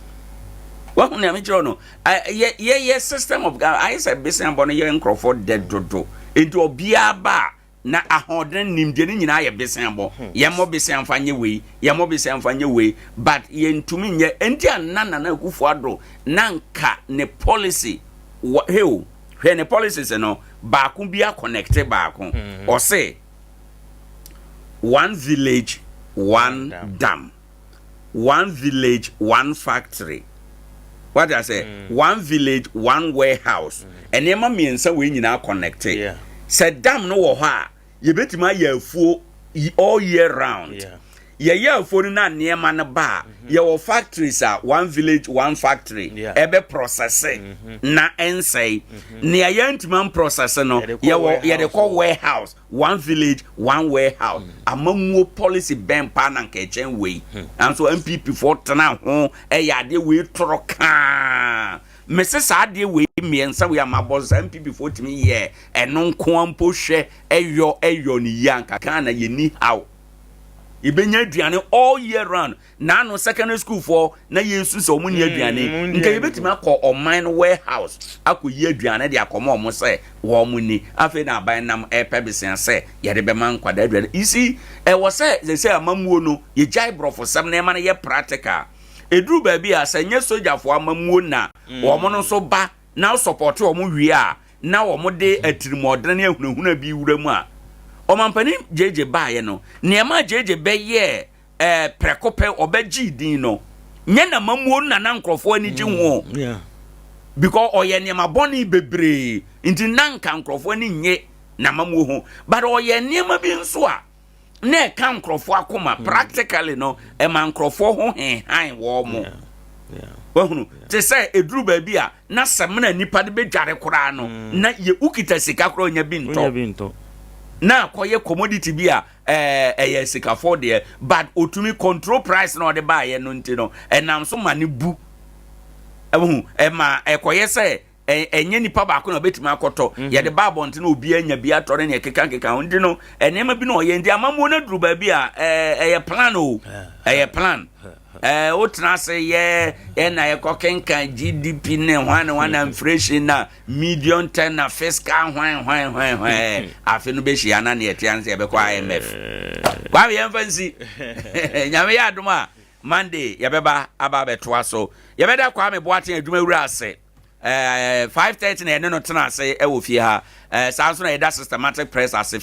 Wɔn nea mi kyerɛ no yɛ yɛ yɛ system of ayɛ sɛ besia bɔ no yɛ nkorɔfoɔ dɛ dodo nti obiara ba a. Na ahoɔden, nimdeɛ no nyinaa yɛ beseabɔ. Yɛmmɔ besea mfa nyɛ wei, yɛmmɔ besea mfa nyɛ wei, but yɛntumi nyɛ. Enti a na Nana Akufo Addo na nka ne policy wɔ, hwɛ o, hwɛ ne policies no, baako bi akɔnɛkte baako. Ɔse, one village, one dam. One village one factory wate ase mm. One village one warehouse. Nneɛma mmiɛnsa wei nyinaa connecte. Sɛ dam no wɔ hɔ a yɛbɛtumi ayɛ afuo all year round. Yɛyɛ afuo no na nneɛma no ba a mm-hmm. yɛwɔ factories a one village one factory ɛbɛ processe mm-hmm. na ɛnsɛe mm-hmm. Nea yɛntumi amprocesse no yɛwɔ yɛde kɔ warehouse. One village one warehouse amammuo policy bɛn paa na nka ɛkyɛn wei? Nanso NPP foɔ tena ho ɛyɛ adeɛ wei toro kaa. Mese saa adeɛ wei mmiɛnsa wei a mabɔ so saa NPP foɔ tumi yɛ ɛno nkoa mpo hwɛ ɛyɔ ɛyɔ ne yie anka Ghana yɛnni haw. Yɛbɛnya aduane all year round. Naano secondary school foɔ na yɛsu sɛ wɔn nni aduane mm, nka yɛbɛtumi akɔ ɔman no warehouse akɔyi aduane de akɔma wɔn sɛ wɔn ni. Afei na aban nam ɛrepɛ besea sɛ yɛde bɛma nkwadaa aduane. You see, ɛwɔ sɛ sɛ sɛ amammuo no yɛgyae borɔfosɛm na ɛma no yɛ practical. Ɛduru baabi a sɛ nyɛ sogyafoɔ amammuo na mm. wɔn no nso ba na wosɔpɔte wɔn wie a na wɔde atirimuɔdene ne ahunahuna bi wura mu a ɔmampanin gyegye baeɛ no nneɛma gyegye bɛyɛɛ ɛɛ prɛko pɛ ɔbɛgyee din no nyɛ n'amammuo no na na nkurɔfoɔ ani gye ho mm, because ɔyɛ nneɛma bɔne bebree nti na nka nkurɔfoɔ ani nye n'amammuo ho but ɔyɛ nneɛma bi nso a na ɛka nkurɔfoɔ akoma mm. practically no ɛma nkurɔfoɔ ho henhan wɔn mo wahunu te sɛ eduru baabi a na sɛmina nipa de bɛdware koraa no mm. na yɛ wokita sika koraa onya bi ntɔ na akɔyɛ commodity bi a ɛɛ ɛyɛ sikafoɔ deɛ but otumi control price na ɔde baayɛ no nti no ɛnam so ma ne bu ɛhu ɛma ɛkɔyɛ sɛ ɛnyɛ nipa baako na ɔbɛtumi akɔtɔ mhm. yɛde ba abɔnten na obi anya bi atɔ ne nea ɛkeka nkeka ho nti no nneɛma bi na ɔyɛ nti amammuo no aduru baabi a ɛɛ ɛyɛ plan o ɛyɛ plan ɛɛ wotena ase yɛ ɛna yɛkɔ kenkan GDP ne hwan ne hwan na inflation na Medium term na fiscal hwan hwan hwan hwan afe no bɛhyia na neɛ ɛte anse yɛbɛkɔ IMF. Kwame yɛmfa nsi. Nyame yɛ adom a Monday yɛbɛba aba abɛtoa so. Yɛbɛda Kwame Boateng adwuma wura ase. Eh, 5:30 na yɛne no tena ase wɔ fie ha. Eh, saa nso na yɛda Systematic Press ase.